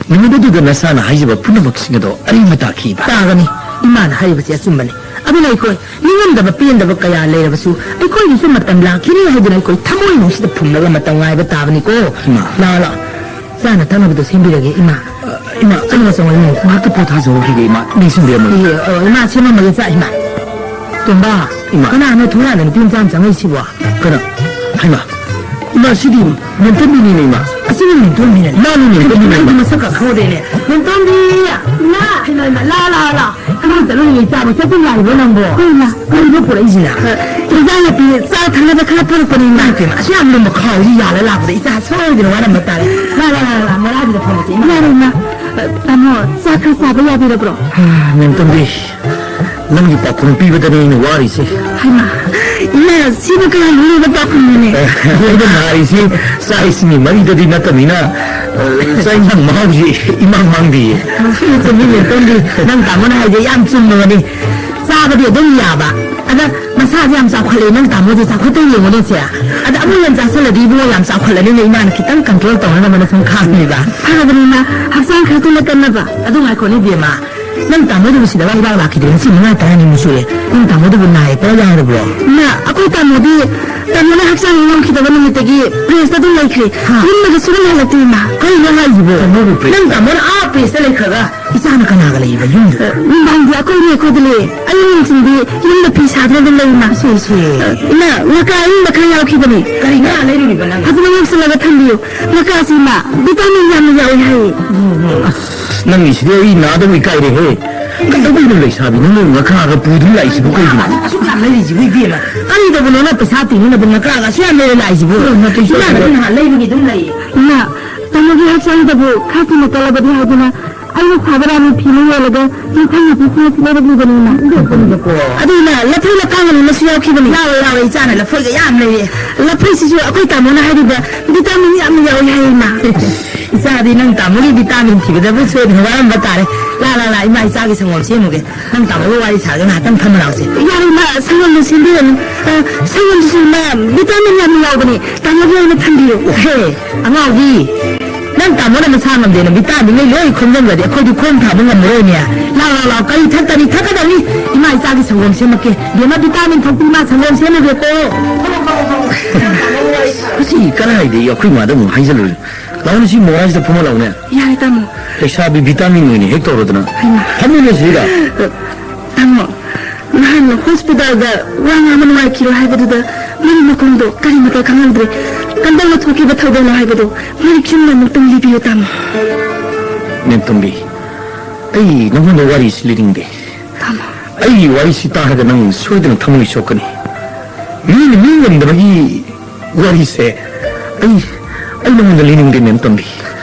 ꯅꯨꯃꯤꯠ ꯑꯗꯨꯗ ꯅꯁꯥꯅ ꯍꯥꯏꯖꯕ ꯄꯨꯝꯅꯃꯛꯁꯤꯡ ꯑꯗꯣ ꯑꯔꯤꯡꯕ ꯇꯥꯈꯤꯕ꯫ ꯇꯥꯒꯅꯤ꯫ ꯏꯃꯥꯅ ꯍꯥꯏꯔꯤꯕꯁꯤ ꯑꯆꯨꯝꯕꯅꯤ꯫ ꯑꯗꯨꯅ ꯑꯩꯈꯣꯏ ꯅꯤꯡꯉꯝꯗꯕ ꯄꯦꯟꯗꯕ ꯀꯌꯥ ꯂꯩꯔꯕꯁꯨ ꯑꯩꯈꯣꯏꯒꯤꯁꯨ ꯃꯇꯝ ꯂꯥꯛꯈꯤꯅꯤ ꯍꯥꯏꯗꯨꯅ ꯑꯩꯈꯣꯏ ꯊꯃꯣꯏ ꯅꯨꯡꯁꯤꯗ ꯐꯨꯝꯂꯒ ꯃꯇꯝ ꯉꯥꯏꯕ ꯇꯥꯕꯅꯤꯀꯣ꯫ ꯏꯃꯥ꯫ ꯂꯥꯛꯑꯣ, ꯂꯥꯛꯑꯣ꯫ ꯆꯥꯅ ꯊꯛꯅꯕꯗꯣ ꯁꯦꯝꯕꯤꯔꯒꯦ, ꯏꯃꯥ꯫ ꯑ, ꯏꯃꯥ, ꯆꯪꯉꯣ, ꯆꯪꯉꯣ, ꯏꯃꯥ꯫ ꯉꯥꯏꯍꯥꯛꯇ ꯄꯣꯊꯥꯖꯍꯧꯈꯤꯒꯦ, ꯏꯃꯥ꯫ ꯅꯤꯡꯁꯤꯡꯕꯤꯔꯝꯃꯣ꯫ ꯏꯌꯦ, ꯑ, ꯏꯃꯥ, ꯁꯦꯝꯃꯝꯃꯒꯦ ꯆꯥꯛ, ꯏꯃꯥ꯫ ꯇꯣꯝꯕ, ꯏꯃꯥ꯫ ꯀꯅꯥꯅꯣ ꯊꯣꯡꯒꯥꯟꯗ ꯅꯨꯄꯤ ꯃꯆꯥ ꯑꯃ ꯆꯪꯉꯛꯏꯁꯤꯕꯣ? ꯀꯅꯥ? ꯍꯩꯃꯥ, ꯏꯃꯥ, ꯁꯤꯗꯤ ꯃꯦꯝꯇꯣꯟꯕꯤꯅꯤꯅꯦ, ꯏꯃꯥ꯫ ꯑꯁꯤꯕꯨ ꯃꯦꯝꯇꯣꯟꯕꯤꯅꯦ? ꯃꯥꯅꯤꯅꯦ, ꯃꯦꯝꯇꯣꯟꯕꯤꯅꯦ, ꯏꯃꯥ꯫ ꯑꯩꯗꯤ ꯃꯁꯛꯀ ꯈꯪꯍꯧꯗꯦꯅꯦ꯫ ꯃꯦꯝꯇꯣꯟꯕꯤ! ꯏꯃꯥ! ꯍꯩꯃꯥ, ꯏꯃꯥ, ꯂꯥ, ꯂꯥ, ꯂꯥ꯫ ꯑꯉꯥꯡ ꯆꯠꯂꯨꯔꯤꯉꯩ ꯆꯥꯕ ꯆꯠꯄ ꯌꯥꯔꯤꯕꯣ ꯅꯪꯕꯣ? ꯍꯣꯏ, ꯏꯃꯥ꯫ ꯀꯔꯤꯅꯣ ꯄꯨꯔꯛꯏꯁꯤꯅ? ꯏꯟꯖꯥꯡ ꯅꯥꯄꯤ ꯆꯥ ꯊꯛꯅꯕ ꯈꯔ ꯄꯨꯔꯛꯄꯅꯦ, ꯏꯃꯥ꯫ ꯏꯃꯥ ꯏꯄꯦꯝꯃ, ꯑꯁꯨꯛ ꯌꯥꯝ ꯂꯨꯝꯕ ꯈꯥꯎꯁꯤ ꯌꯥꯜꯂ ꯂꯥꯛꯄꯗ ꯏꯆꯥ ꯁꯣꯏꯗꯅ ꯋꯥꯔꯝꯕ ꯇꯥꯔꯦ꯫ ꯂꯥ, ꯂꯥ, ꯂꯥ, ꯂꯥ, ꯃꯣꯔꯥꯁꯤꯗ ꯐꯝꯃꯁꯤ, ꯏꯃꯥ꯫ ꯌꯥꯔꯦ, ꯏꯃꯥ꯫ ꯑ, ꯇꯥꯃꯣ, ꯆꯥ ꯈꯔ ꯆꯥꯕ ꯌꯥꯕꯤꯔꯕ꯭ꯔꯣ? ꯃꯦꯝꯇꯣꯟꯕꯤ, ꯅꯪꯒꯤ ꯄꯥꯎꯈꯨꯝ ꯄꯤꯕꯗꯅꯤ ꯑꯩꯅ ꯋꯥꯔꯤꯁꯦ꯫ ꯍꯩꯃꯥ, ꯏꯃꯥ, ꯁꯤꯕꯨ ꯀꯌꯥꯝ ꯂꯨꯔꯕ ꯄꯥꯎꯈꯨꯝꯅꯣꯅꯦ? ꯑꯩꯅ ꯅꯥꯔꯤꯁꯤ ꯆꯥꯛ ꯏꯁꯤꯡꯒꯤ ꯃꯔꯤꯗꯗꯤ ꯅꯠꯇꯕꯅꯤꯅ, ꯑ, ꯆꯥꯛ ꯏꯟꯁꯥꯡ ꯃꯍꯥꯎꯁꯤ ꯏꯃꯥꯡ ꯃꯥꯡꯗꯦ꯫ ꯆꯨꯝꯃꯤ, ꯃꯦꯝꯇꯣꯟꯕꯤ, ꯅꯪ ꯇꯥꯃꯣꯅ ꯍꯥꯏꯁꯦ ꯌꯥꯝ ꯆꯨꯝꯃꯕꯅꯤ꯫ ꯆꯥꯕꯗꯤ ꯑꯗꯨꯝ ꯌꯥꯕ, ꯑꯗ ꯃꯁꯥꯁꯦ ꯌꯥꯝ ꯆꯥꯎꯈꯠꯂꯦ꯫ ꯅꯪ ꯇꯥꯃꯣꯁꯦ ꯆꯥꯎꯈꯠꯇ ꯌꯦꯡꯉꯨꯅꯦ ꯁꯦ꯫ ꯑꯗ ꯑꯃꯨꯛ ꯍꯦꯟꯅ ꯆꯥꯁꯜꯂꯗꯤ ꯏꯕꯨꯡꯉꯣ ꯌꯥꯝ ꯆꯥꯎꯈꯠꯂꯅꯤꯅ ꯏꯃꯥꯅ ꯈꯤꯇꯪ ꯀꯟꯇ꯭ꯔꯣꯜ ꯇꯧꯅꯅꯕꯅ ꯁꯨꯝ ꯈꯥꯡꯉꯤꯕ꯫ ꯐꯔꯕꯅꯤꯅ ꯍꯛꯆꯥꯡ ꯈꯔ ꯊꯨꯅ ꯀꯟꯅꯕ꯫ ꯑꯗꯨ ꯉꯥꯏꯈꯣꯅꯦ ꯏꯕꯦꯝꯃ, ꯅꯪ ꯇꯥꯃꯣꯗꯨꯕꯨ ꯁꯤꯗ ꯍꯤꯗꯥꯛ ꯂꯥꯛꯈꯤꯗ꯭ꯔꯦ ꯉꯁꯤ ꯅꯨꯃꯤꯠ ꯇꯔꯥꯅꯤꯃꯨꯛ ꯁꯨꯔꯦ꯫ ꯅꯪ ꯇꯥꯃꯣꯗꯨꯕꯨ ꯅꯥꯏ ꯄꯨꯔꯥ ꯌꯥꯎꯔꯕ꯭ꯔꯣ? ꯏꯃꯥ, ꯑꯩꯈꯣꯏ ꯇꯥꯃꯣꯗꯤ, ꯇꯥꯃꯣꯅ ꯍꯛꯆꯥꯡ ꯉꯝꯈꯤꯗꯕ ꯅꯨꯃꯤꯠꯇꯒꯤ ꯄ꯭ꯔꯦꯁꯇ ꯑꯗꯨꯝ ꯂꯩꯈ꯭ꯔꯦ꯫ ꯍꯥ? ꯌꯨꯝꯗꯒ ꯁꯨꯡꯍꯟ ꯍꯜꯂꯛꯇꯦ, ꯏꯃꯥ꯫ ꯀꯔꯤꯅꯣ ꯍꯥꯏꯁꯤꯕꯣ? ꯇꯥꯃꯣꯕꯨ ꯄ꯭ꯔꯦꯁ? ꯅꯪ ꯇꯥꯃꯣꯅ ꯑꯥ ꯄ꯭ꯔꯦꯁꯇ ꯂꯩꯈ꯭ꯔꯒ ꯏꯆꯥꯅ ꯀꯅꯥꯒ ꯂꯩꯔꯤꯕ ꯌꯨꯝꯗ? ꯅꯨꯡꯗꯥꯡꯗꯤ ꯑꯩꯈꯣꯏꯅꯦ ꯑꯩꯈꯣꯏꯗ ꯂꯩ꯫ ꯑꯌꯨꯛ ꯅꯨꯡꯊꯤꯜꯗꯤ ꯌꯨꯝꯗ ꯐꯤ ꯁꯥꯗꯅ ꯑꯗꯨꯝ ꯂꯩ, ꯏꯃꯥ꯫ ꯁꯦ, ꯁꯦ꯫ ꯏꯃꯥ, ꯉꯀꯥ ꯑꯌꯤꯡꯕ ꯈꯔ ꯌꯥꯎꯈꯤꯕꯅꯤ꯫ ꯀꯔꯤ ꯉꯥ ꯂꯩꯔꯨꯔꯤꯕ ꯅꯪ? ꯐꯖꯅ ꯉꯧꯁꯜꯂꯒ ꯊꯝꯕꯤꯌꯨ꯫ ꯉꯀꯥꯁꯤ, ꯏꯃꯥ, ꯚꯤꯇꯥꯃꯤꯟ ꯌꯥꯝꯅ ꯌꯥꯎꯋꯦ ꯍꯥꯏꯌꯦ꯫ ꯑꯁ, ꯅꯪꯒꯤꯁꯤꯗꯤ ꯑꯩ ꯅꯥꯗꯧ ꯏꯀꯥꯏꯔꯦꯍꯦ꯫ ꯀꯩꯗꯧꯕꯩꯅꯣ ꯂꯩꯁꯥꯕꯤ ꯅꯪꯅ ꯉꯀꯥꯒ ꯄꯨꯗꯨꯅ ꯂꯥꯛꯏꯁꯤꯕꯨ ꯀꯩꯒꯤꯅꯣ? ꯑꯁꯨꯛ ꯌꯥꯝ ꯂꯩꯔꯤꯁꯤꯕꯨ ꯏꯕꯦꯝꯃ꯫ ꯀꯔꯤꯗꯧꯕꯅꯣꯅ ꯄꯩꯁꯥ ꯇꯤꯡꯅꯅꯕ ꯉꯀꯥꯒ ꯑꯁꯨꯛ ꯌꯥꯝ ꯂꯩꯔ ꯂꯥꯛꯏꯁꯤꯕꯨ? ꯏꯃꯥ, ꯅꯠꯇꯦ, ꯏꯃꯥꯅ ꯁꯣꯏꯗ꯭ꯔꯦ꯫ ꯅꯍꯥꯟ ꯂꯩꯕꯒꯤ ꯑꯗꯨꯝ ꯂꯩ꯫ ꯏꯃꯥ, ꯇꯥꯃꯣꯒꯤ ꯍꯛꯆꯥꯡꯗꯕꯨ ꯈꯔ ꯊꯨꯅ ꯀꯜꯂꯕꯗꯤ ꯍꯥꯏꯗꯨꯅ ꯑꯩꯅ ꯁꯥꯕ ꯔꯥꯅꯤ ꯐꯤꯅ ꯌꯣꯜꯂꯒ ꯌꯨꯝꯊꯪꯅꯕꯤ ꯈꯔ ꯂꯩꯔꯛꯂꯤꯕꯅꯤ, ꯏꯃꯥ꯫ ꯑꯗꯨꯅ ꯂꯐꯣꯏ ꯂꯀꯥꯡ ꯑꯃꯁꯨ ꯌꯥꯎꯈꯤꯕꯅꯤ꯫ ꯌꯥꯎꯋꯦ, ꯌꯥꯎꯋꯦ, ꯏꯆꯥꯅ ꯂꯐꯣꯏꯒ ꯌꯥꯝ ꯂꯩꯔꯛꯑꯦ꯫ ꯂꯐꯣꯏꯁꯤꯁꯨ ꯑꯩꯈꯣꯏ ꯇꯥꯃꯣꯅ ꯍꯥꯏꯔꯤꯕ ꯚꯤꯇꯥꯃꯤꯟ ꯌꯥꯝꯅ ꯌꯥꯎꯏ ꯍꯥꯏꯌꯦ, ꯏꯃꯥ꯫ ꯏꯆꯥꯗꯤ ꯅꯪ ꯇꯥꯃꯣꯒꯤ ꯚꯤꯇꯥꯃꯤꯟ ꯊꯤꯕꯗꯕꯨ ꯁꯣꯏꯗꯅ ꯋꯥꯔꯝꯕ ꯇꯥꯔꯦ꯫ ꯂꯥ, ꯂꯥ, ꯂꯥ, ꯏꯃꯥ ꯏꯆꯥꯒꯤ ꯁꯪꯒꯣꯝ ꯁꯦꯝꯃꯨꯒꯦ꯫ ꯅꯪ ꯇꯥꯃꯣꯒ ꯋꯥꯔꯤ ꯁꯥꯔꯒ ꯉꯥꯏꯍꯥꯛꯇꯪ ꯐꯝꯃ ꯂꯥꯛꯁꯦ꯫ ꯌꯥꯔꯦ, ꯏꯃꯥ, ꯁꯪꯒꯣꯝꯗꯣ ꯁꯦꯝꯕꯤꯔꯅꯨ꯫ ꯑ, ꯁꯪꯒꯣꯝꯗꯨꯁꯨ, ꯏꯃꯥ, ꯚꯤꯇꯥꯃꯤꯟ ꯌꯥꯝꯅ ꯌꯥꯎꯕꯅꯦ꯫ ꯇꯥꯃꯣꯒꯤ ꯑꯣꯏꯅ ꯊꯝꯕꯤꯌꯨ꯫ ꯍꯦ, ꯑꯉꯥꯎꯕꯤ, ꯅꯪ ꯇꯥꯃꯣꯅ ꯃꯁꯥ ꯉꯝꯗꯦꯅ ꯚꯤꯇꯥꯃꯤꯟ ꯂꯩ ꯂꯣꯏ ꯈꯣꯝꯖꯤꯟꯈ꯭ꯔꯗꯤ ꯑꯩꯈꯣꯏꯗꯤ ꯈꯣꯝ ꯊꯥꯕ ꯉꯝꯃꯔꯣꯏꯅꯦ꯫ ꯂꯥꯎ, ꯂꯥꯎ, ꯂꯥꯎ, ꯀꯔꯤ ꯊꯛꯀꯅꯤ? ꯊꯛꯀꯗꯕꯅꯤ꯫ ꯏꯃꯥ ꯏꯆꯥꯒꯤ ꯁꯪꯒꯣꯝ ꯁꯦꯝꯃꯛꯀꯦ꯫ ꯕꯦꯝꯃ, ꯚꯤꯇꯥꯃꯤꯟ ꯊꯛꯄꯤ, ꯏꯃꯥ ꯁꯪꯒꯣꯝ ꯁꯦꯝꯃꯨꯒꯦꯀꯣ꯫ ꯃꯁꯤ ꯀꯗꯥꯏꯗꯒꯤ ꯑꯩꯈꯣꯏ ꯃꯥꯗ ꯑꯃꯨꯛ ꯍꯥꯏꯖꯜꯂꯨꯔꯤꯅꯣ? ꯂꯥꯎꯅꯦ, ꯁꯤ ꯃꯣꯔꯥꯁꯤꯗ ꯐꯝꯃ ꯂꯥꯎꯅꯦ꯫ ꯌꯥꯔꯦ, ꯇꯥꯃꯣ꯫ ꯂꯩꯁꯥꯕꯤ ꯚꯤꯇꯥꯃꯤꯟ ꯑꯣꯏꯅ ꯍꯦꯛ ꯇꯧꯔꯗꯅ꯫ ꯍꯩꯃꯥ꯫ ꯐꯝꯃꯤꯅꯦ ꯁꯤꯗ꯫ ꯇꯥꯃꯣ, ꯅꯍꯥꯟ ꯍꯣꯁꯄꯤꯇꯥꯜꯗ ꯋꯥ ꯉꯥꯡꯕ ꯅꯨꯡꯉꯥꯏꯈꯤꯔꯣꯏ ꯍꯥꯏꯕꯗꯨꯗ ꯃꯔꯤ ꯃꯈꯣꯡꯗꯣ ꯀꯔꯤ ꯃꯇꯧ ꯈꯪꯍꯧꯗ꯭ꯔꯦ꯫ ꯀꯝꯗꯧꯅ ꯊꯣꯛꯈꯤꯕ ꯊꯧꯗꯣꯛꯅꯣ ꯍꯥꯏꯕꯗꯣ ꯃꯔꯤꯛ ꯆꯨꯝꯅ ꯑꯃꯨꯛꯇꯪ ꯂꯤꯕꯤꯌꯨ, ꯇꯥꯃꯣ꯫ ꯃꯦꯝꯇꯣꯝꯕꯤ, ꯑꯩ ꯅꯉꯣꯟꯗ ꯋꯥꯔꯤꯁꯤ ꯂꯤꯅꯤꯡꯗꯦ꯫ ꯇꯥꯃꯣ꯫ ꯑꯩꯒꯤ ꯋꯥꯔꯤꯁꯤ ꯇꯥꯔꯒ ꯅꯪ ꯁꯣꯏꯗꯅ ꯊꯃꯣꯏ ꯁꯣꯛꯀꯅꯤ꯫ ꯃꯤꯅ ꯃꯤ ꯉꯝꯗꯕꯒꯤ ꯋꯥꯔꯤꯁꯦ ꯑꯩ, ꯑꯩ ꯅꯉꯣꯟꯗ ꯂꯤꯅꯤꯡꯗꯦ, ꯃꯦꯝꯇꯣꯝꯕꯤ꯫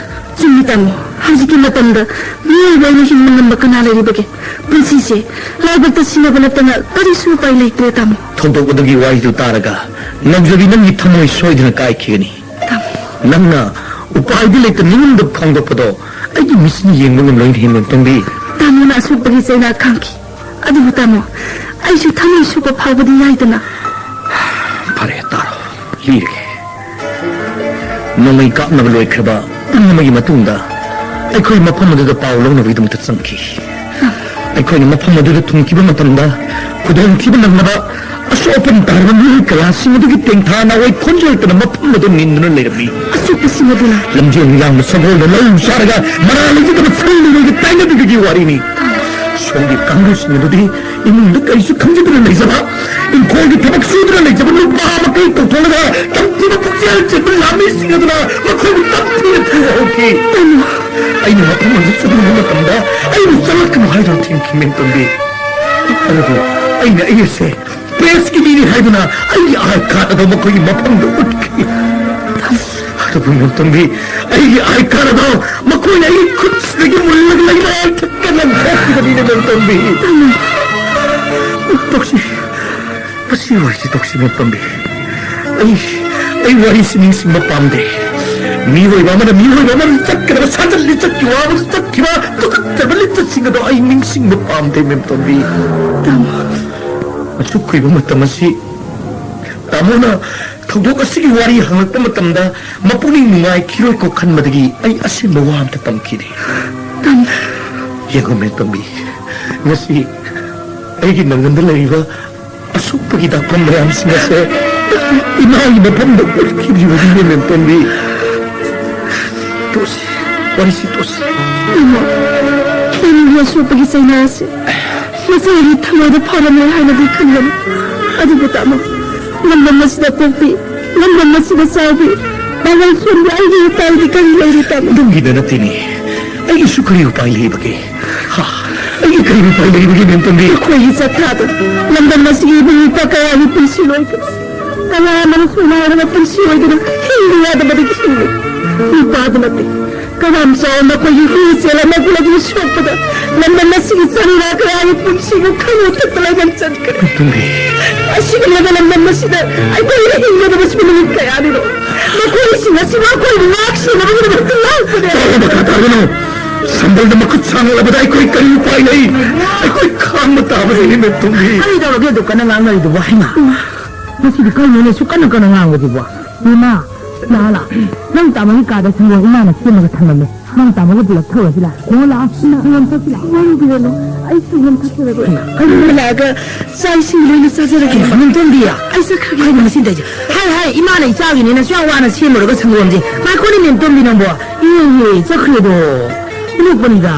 ꯆꯨꯝꯃꯤ, ꯇꯥꯃꯣ꯫ ꯍꯧꯖꯤꯛꯀꯤ ꯃꯇꯝꯗ ꯃꯤꯑꯣꯏꯕ ꯑꯣꯏꯅ ꯍꯤꯡꯕ ꯉꯝꯕ ꯀꯅꯥ ꯂꯩꯔꯤꯕꯒꯦ? ꯄꯨꯟꯁꯤꯁꯦ ꯂꯥꯏꯕꯛꯇ ꯁꯤꯟꯅꯕ ꯅꯠꯇꯅ ꯀꯔꯤꯁꯨ ꯎꯄꯥꯏ ꯂꯩꯇ꯭ꯔꯦ, ꯇꯥꯃꯣ꯫ ꯊꯧꯗꯣꯛ ꯑꯗꯨꯒꯤ ꯋꯥꯔꯤꯗꯨ ꯇꯥꯔꯒ ꯉꯝꯖꯕꯤ, ꯅꯪꯒꯤ ꯊꯃꯣꯏ ꯁꯣꯏꯗꯅ ꯀꯥꯏꯈꯤꯒꯅꯤ꯫ ꯇꯥꯃꯣ꯫ ꯅꯪꯅ ꯎꯄꯥꯏꯗꯤ ꯂꯩꯇꯅ ꯃꯤꯉꯣꯟꯗ ꯐꯣꯡꯗꯣꯛꯄꯗꯣ ꯑꯩꯒꯤ ꯃꯤꯠꯁꯤꯅ ꯌꯦꯡꯕ ꯉꯝꯂꯣꯏꯅꯦ, ꯃꯦꯝꯇꯣꯝꯕꯤ꯫ ꯇꯥꯃꯣꯅ ꯑꯁꯣꯛꯄꯒꯤ ꯆꯩꯅꯥ ꯈꯥꯡꯈꯤ꯫ ꯑꯗꯨꯕꯨ ꯇꯥꯃꯣ, ꯑꯩꯁꯨ ꯊꯃꯣꯏ ꯁꯣꯛꯄ ꯐꯥꯎꯕꯗꯤ ꯌꯥꯏꯗꯅ꯫ ꯐꯔꯦ, ꯇꯥꯔꯣ, ꯂꯤꯔꯒꯦ꯫ ꯅꯣꯡꯃꯩ ꯀꯥꯞꯅꯕ ꯂꯣꯏꯈ꯭ꯔꯕ ꯄꯨꯡ ꯑꯃꯒꯤ ꯃꯇꯨꯡꯗ ꯑꯩꯈꯣꯏ ꯃꯐꯝ ꯑꯗꯨꯗ ꯄꯥꯎ ꯂꯧꯅꯕꯒꯤꯗꯃꯛꯇ ꯆꯪꯈꯤ꯫ ꯑꯩꯈꯣꯏꯅ ꯃꯐꯝ ꯑꯗꯨꯗ ꯊꯨꯡꯈꯤꯕ ꯃꯇꯝꯗ ꯈꯨꯗꯣꯡꯊꯤꯕ ꯅꯪꯂꯕ ꯑꯁꯣꯛ ꯑꯄꯟ ꯇꯥꯔꯕ ꯃꯤꯑꯣꯏ ꯀꯌꯥꯁꯤꯡ ꯑꯗꯨꯒꯤ ꯇꯦꯡꯊꯥ ꯅꯥꯋꯥꯏ ꯈꯣꯟꯖꯦꯜꯇꯅ ꯃꯐꯝ ꯑꯗꯨ ꯅꯤꯟꯗꯨꯅ ꯂꯩꯔꯝꯃꯤ꯫ ꯑꯁꯣꯛꯄꯁꯤꯡ ꯑꯗꯨꯅ? ꯂꯝꯖꯦꯜ ꯌꯥꯡꯕ ꯁꯒꯣꯜꯅ ꯂꯧ ꯆꯥꯔꯒ ꯃꯔꯥ ꯂꯩꯖꯗꯕ ꯁꯟ ꯂꯣꯏꯒꯤ ꯇꯥꯏꯅꯕꯤꯕꯒꯤ ꯋꯥꯔꯤꯅꯤ꯫ ꯁꯣꯝꯒꯤ ꯀꯥꯡꯕꯨꯁꯤꯡ ꯑꯗꯨꯗꯤ ꯏꯃꯨꯡꯗ ꯀꯔꯤꯁꯨ ꯈꯪꯖꯗꯅ ꯂꯩꯖꯕ, ꯏꯪꯈꯣꯜꯒꯤ ꯊꯕꯛ ꯁꯨꯗꯨꯅ ꯂꯩꯖꯕ ꯅꯨꯄꯥ ꯃꯈꯩ ꯀꯧꯊꯣꯛꯂꯒ ꯇꯝꯊꯤꯕ ꯄꯨꯛꯆꯦꯜ ꯆꯦꯠꯄ ꯂꯥꯟꯃꯤꯁꯤꯡ ꯑꯗꯨꯅ ꯃꯈꯣꯏꯕꯨ ꯅꯝꯊꯤꯅ ꯐꯨꯕ ꯍꯧꯈꯤ꯫ ꯑꯩꯅ ꯃꯐꯝ ꯑꯗꯨ ꯆꯠꯂꯨꯕ ꯃꯇꯝꯗ ꯑꯩꯕꯨ ꯆꯠꯂꯛꯀꯅꯨ ꯍꯥꯏꯗꯨꯅ ꯊꯤꯡꯈꯤ, ꯃꯦꯝꯇꯣꯟꯕꯤ꯫ ꯑꯗꯨꯕꯨ ꯑꯩꯅ ꯑꯩ ꯑꯁꯦ ꯄ꯭ꯔꯦꯁꯀꯤ ꯃꯤꯅꯤ ꯍꯥꯏꯗꯨꯅ ꯑꯩꯒꯤ ꯑꯥꯏ ꯀꯥꯔꯗ ꯑꯗꯨ ꯃꯈꯣꯏꯒꯤ ꯃꯐꯝꯗ ꯎꯠꯈꯤ꯫ ꯑꯗꯨꯕꯨ ꯃꯦꯝꯇꯣꯟꯕꯤ, ꯑꯩꯒꯤ ꯑꯥꯏ ꯀꯥꯔꯗ ꯑꯗꯨ ꯃꯈꯣꯏꯅ ꯑꯩꯒꯤ ꯈꯨꯠꯁꯤꯗꯒꯤ ꯃꯨꯜꯂꯒ ꯂꯩꯃꯥꯏ ꯊꯛꯇ ꯂꯪꯊꯣꯛꯈꯤꯕꯅꯤꯅꯦ, ꯃꯦꯝꯇꯣꯟꯕꯤ꯫ ꯇꯣꯛꯁꯤ꯫ ꯃꯁꯤ ꯋꯥꯔꯤꯁꯤ ꯇꯣꯛꯁꯤ, ꯃꯦꯝꯇꯣꯟꯕꯤ꯫ ꯑꯩ, ꯑꯩ ꯋꯥꯔꯤꯁꯤ ꯅꯤꯡꯁꯤꯡꯕ ꯄꯥꯝꯗꯦ꯫ ꯃꯤꯑꯣꯏꯕ ꯑꯃꯅ ꯃꯤꯑꯣꯏꯕ ꯑꯃꯅ ꯆꯠꯀꯗꯕ ꯁꯥꯖꯠ ꯂꯤꯆꯠꯀꯤ ꯋꯥꯕꯨ ꯆꯠꯈꯤꯕ ꯇꯨꯀꯠꯆꯕ ꯂꯤꯆꯠꯁꯤꯡ ꯑꯗꯣ ꯑꯩ ꯅꯤꯡꯁꯤꯡꯕ ꯄꯥꯝꯗꯦ, ꯃꯦꯝꯇꯣꯟꯕꯤ꯫ ꯇꯥꯃꯣ꯫ ꯑꯁꯨꯛ ꯀꯨꯏꯕ ꯃꯇꯝ ꯑꯁꯤ ꯇꯥꯃꯣꯅ ꯊꯧꯗꯣꯛ ꯑꯁꯤꯒꯤ ꯋꯥꯔꯤ ꯍꯪꯂꯛꯄ ꯃꯇꯝꯗ ꯃꯄꯨꯛꯅꯤꯡ ꯅꯨꯡꯉꯥꯏꯈꯤꯔꯣꯏꯀꯣ ꯈꯟꯕꯗꯒꯤ ꯑꯩ ꯑꯁꯦꯡꯕ ꯋꯥ ꯑꯝꯇ ꯇꯝꯈꯤꯗꯦ꯫ ꯇꯥꯃꯣ꯫ ꯌꯦꯡꯉꯨ, ꯃꯦꯝꯇꯣꯟꯕꯤ, ꯉꯁꯤ ꯑꯩꯒꯤ ꯅꯪꯒꯟꯗ ꯂꯩꯔꯤꯕ ꯑꯁꯣꯛꯄꯒꯤ ꯗꯥꯛꯐꯝ ꯃꯌꯥꯝꯁꯤꯡ ꯑꯁꯦ ꯏꯃꯥꯒꯤ ꯃꯐꯝꯗ ꯎꯠꯈꯤꯗ꯭ꯔꯤꯕꯒꯤꯅꯦ, ꯃꯦꯝꯇꯣꯟꯕꯤ꯫ ꯇꯣꯛꯁꯤ, ꯋꯥꯔꯤꯁꯤ ꯇꯣꯛꯁꯤ꯫ ꯏꯃꯥ, ꯏꯃꯥꯒꯤ ꯑꯁꯣꯛꯄꯒꯤ ꯆꯩꯅꯥ ꯑꯁꯤ ꯃꯆꯥꯒꯤ ꯊꯃꯣꯏꯗ ꯐꯥꯎꯔꯝꯂꯣꯏ ꯍꯥꯏꯅꯗꯤ ꯈꯟꯒꯅꯤ꯫ ꯑꯗꯨꯕꯨ ꯇꯥꯃꯣ, ꯂꯝꯗꯝ ꯑꯁꯤꯗ ꯄꯣꯛꯄꯤ, ꯂꯝꯗꯝ ꯑꯁꯤꯗ ꯆꯥꯎꯕꯤ, ꯄꯥꯡꯒꯜ ꯁꯣꯟꯕꯤ ꯑꯩꯒꯤ ꯎꯄꯥꯏꯗꯤ ꯀꯔꯤ ꯂꯩꯔꯤ, ꯇꯥꯃꯣ? ꯑꯗꯨꯝꯒꯤꯗ ꯅꯠꯇꯦꯅꯦ, ꯑꯩꯒꯤꯁꯨ ꯀꯔꯤ ꯎꯄꯥꯏ ꯂꯩꯕꯒꯦ? ꯍꯥ? ꯑꯩꯒꯤ ꯀꯔꯤ ꯎꯄꯥꯏ ꯂꯩꯕꯒꯦ, ꯃꯦꯝꯇꯣꯟꯕꯤ? ꯑꯩꯈꯣꯏꯒꯤ ꯆꯠꯊꯥꯗꯣ ꯂꯝꯗꯝ ꯑꯁꯤꯒꯤ ꯏꯕꯨꯡ ꯏꯄ꯭ꯋꯥ ꯀꯌꯥꯒꯤ ꯄꯨꯟꯁꯤ ꯂꯣꯏꯈ꯭ꯔꯦ꯫ ꯀꯌꯥ ꯑꯃꯅ ꯁꯨꯃꯥꯏꯅ ꯄꯨꯟꯁꯤ ꯑꯣꯏꯗꯅ ꯍꯤꯡꯕ ꯌꯥꯗꯕꯗꯒꯤ ꯍꯤꯡꯂꯤ꯫ ꯅꯨꯄꯥꯗꯨ ꯅꯠꯇꯦ, ꯀꯌꯥꯝ ꯆꯥꯎꯅ ꯑꯩꯈꯣꯏꯒꯤ ꯍꯨꯏ ꯆꯦꯜ ꯑꯃ ꯒꯨꯂꯗꯤ ꯁꯣꯛꯄꯗ ꯂꯝꯗꯝ ꯑꯁꯤꯒꯤ ꯆꯔꯨꯔꯥ ꯀꯌꯥꯒꯤ ꯄꯨꯟꯁꯤꯕꯨ ꯈꯪꯉꯨ ꯊꯛꯇ ꯂꯩꯃꯟ ꯆꯠꯈ꯭ꯔꯦ꯫ ꯃꯦꯝꯇꯣꯟꯕꯤ꯫ ꯑꯁꯤꯒꯨꯝꯂꯕ ꯂꯝꯗꯝ ꯑꯁꯤꯗ ꯑꯩꯈꯣꯏꯅ ꯍꯤꯡꯒꯗꯕꯁꯤꯕꯨ ꯅꯨꯃꯤꯠ ꯀꯌꯥꯅꯤꯅꯣ? ꯃꯈꯣꯏꯁꯤꯡ ꯑꯁꯤꯕꯨ ꯑꯩꯈꯣꯏꯕꯨ ꯉꯥꯛ ꯁꯦꯟꯅꯕꯒꯤꯗꯃꯛꯇ ꯂꯥꯛꯄꯅꯦ꯫ ꯇꯥꯕ ꯃꯈꯥ ꯇꯥꯒꯅꯨ꯫ ꯁꯝꯕꯜꯗ ꯃꯈꯨꯠ ꯁꯥꯡꯂꯕꯗ ꯑꯩꯈꯣꯏ ꯀꯔꯤ ꯎꯄꯥꯏ ꯂꯩ? ꯑꯩꯈꯣꯏ ꯈꯥꯡꯕ ꯇꯥꯕꯅꯤ, ꯃꯦꯝꯇꯣꯟꯕꯤ꯫ ꯀꯔꯤ ꯇꯧꯔꯒꯦ ꯑꯗꯨ ꯀꯟꯅ ꯉꯥꯡꯅꯔꯤꯗꯨꯕꯣ? ꯍꯩꯃꯥ, ꯃꯁꯤꯗꯤ ꯀꯩꯅꯣꯅꯦ ꯁꯨꯛ ꯀꯟꯅ ꯀꯟꯅ ꯉꯥꯡꯕꯁꯤꯕꯣ? ꯏꯃꯥ, ꯂꯥ ꯂꯥ, ꯅꯪ ꯇꯥꯃꯣꯒꯤ ꯀꯥꯗ ꯁꯪꯒꯣꯝ ꯏꯃꯥꯅ ꯁꯦꯝꯃꯒ ꯊꯝꯃꯝꯃꯦ꯫ ꯅꯪ ꯇꯥꯃꯣꯒ ꯄꯨꯂꯞ ꯊꯛꯎꯔꯁꯤ ꯂꯥ꯫ ꯂꯥ, ꯁꯪꯒꯣꯝ ꯊꯛꯁꯤ ꯂꯥ꯫ ꯏꯃꯥ, ꯏꯕꯦꯝꯃ, ꯑꯩ ꯁꯪꯒꯣꯝ ꯊꯛꯆꯔꯒꯦ꯫ ꯀꯩꯅꯣ ꯂꯥꯛꯑꯒ ꯆꯥꯛ ꯏꯁꯤꯡ ꯂꯣꯏꯅ ꯆꯥꯖꯔꯒꯦ꯫ ꯍꯩꯃꯥ, ꯃꯦꯝꯇꯣꯟꯕꯤ꯫ ꯑꯩ ꯆꯠꯈ꯭ꯔꯒꯦ꯫ ꯀꯩꯅꯣ ꯃꯁꯤ ꯇꯧꯔꯤꯁꯦ? ꯍꯥꯏ, ꯍꯥꯏ, ꯏꯃꯥꯅ ꯏꯆꯥꯒꯤꯅꯦꯅ ꯑꯁꯨꯛ ꯌꯥꯝ ꯋꯥꯅ ꯁꯦꯝꯃꯨꯔꯒ ꯁꯪꯒꯣꯝꯁꯦ꯫ ꯉꯥꯏꯈꯣꯅꯦ, ꯃꯦꯝꯇꯣꯟꯕꯤ ꯅꯪꯕꯣ꯫ ꯏꯍꯦ, ꯆꯠꯈ꯭ꯔꯦꯗꯣ꯫ ꯅꯣꯛꯄꯅꯤꯗ꯫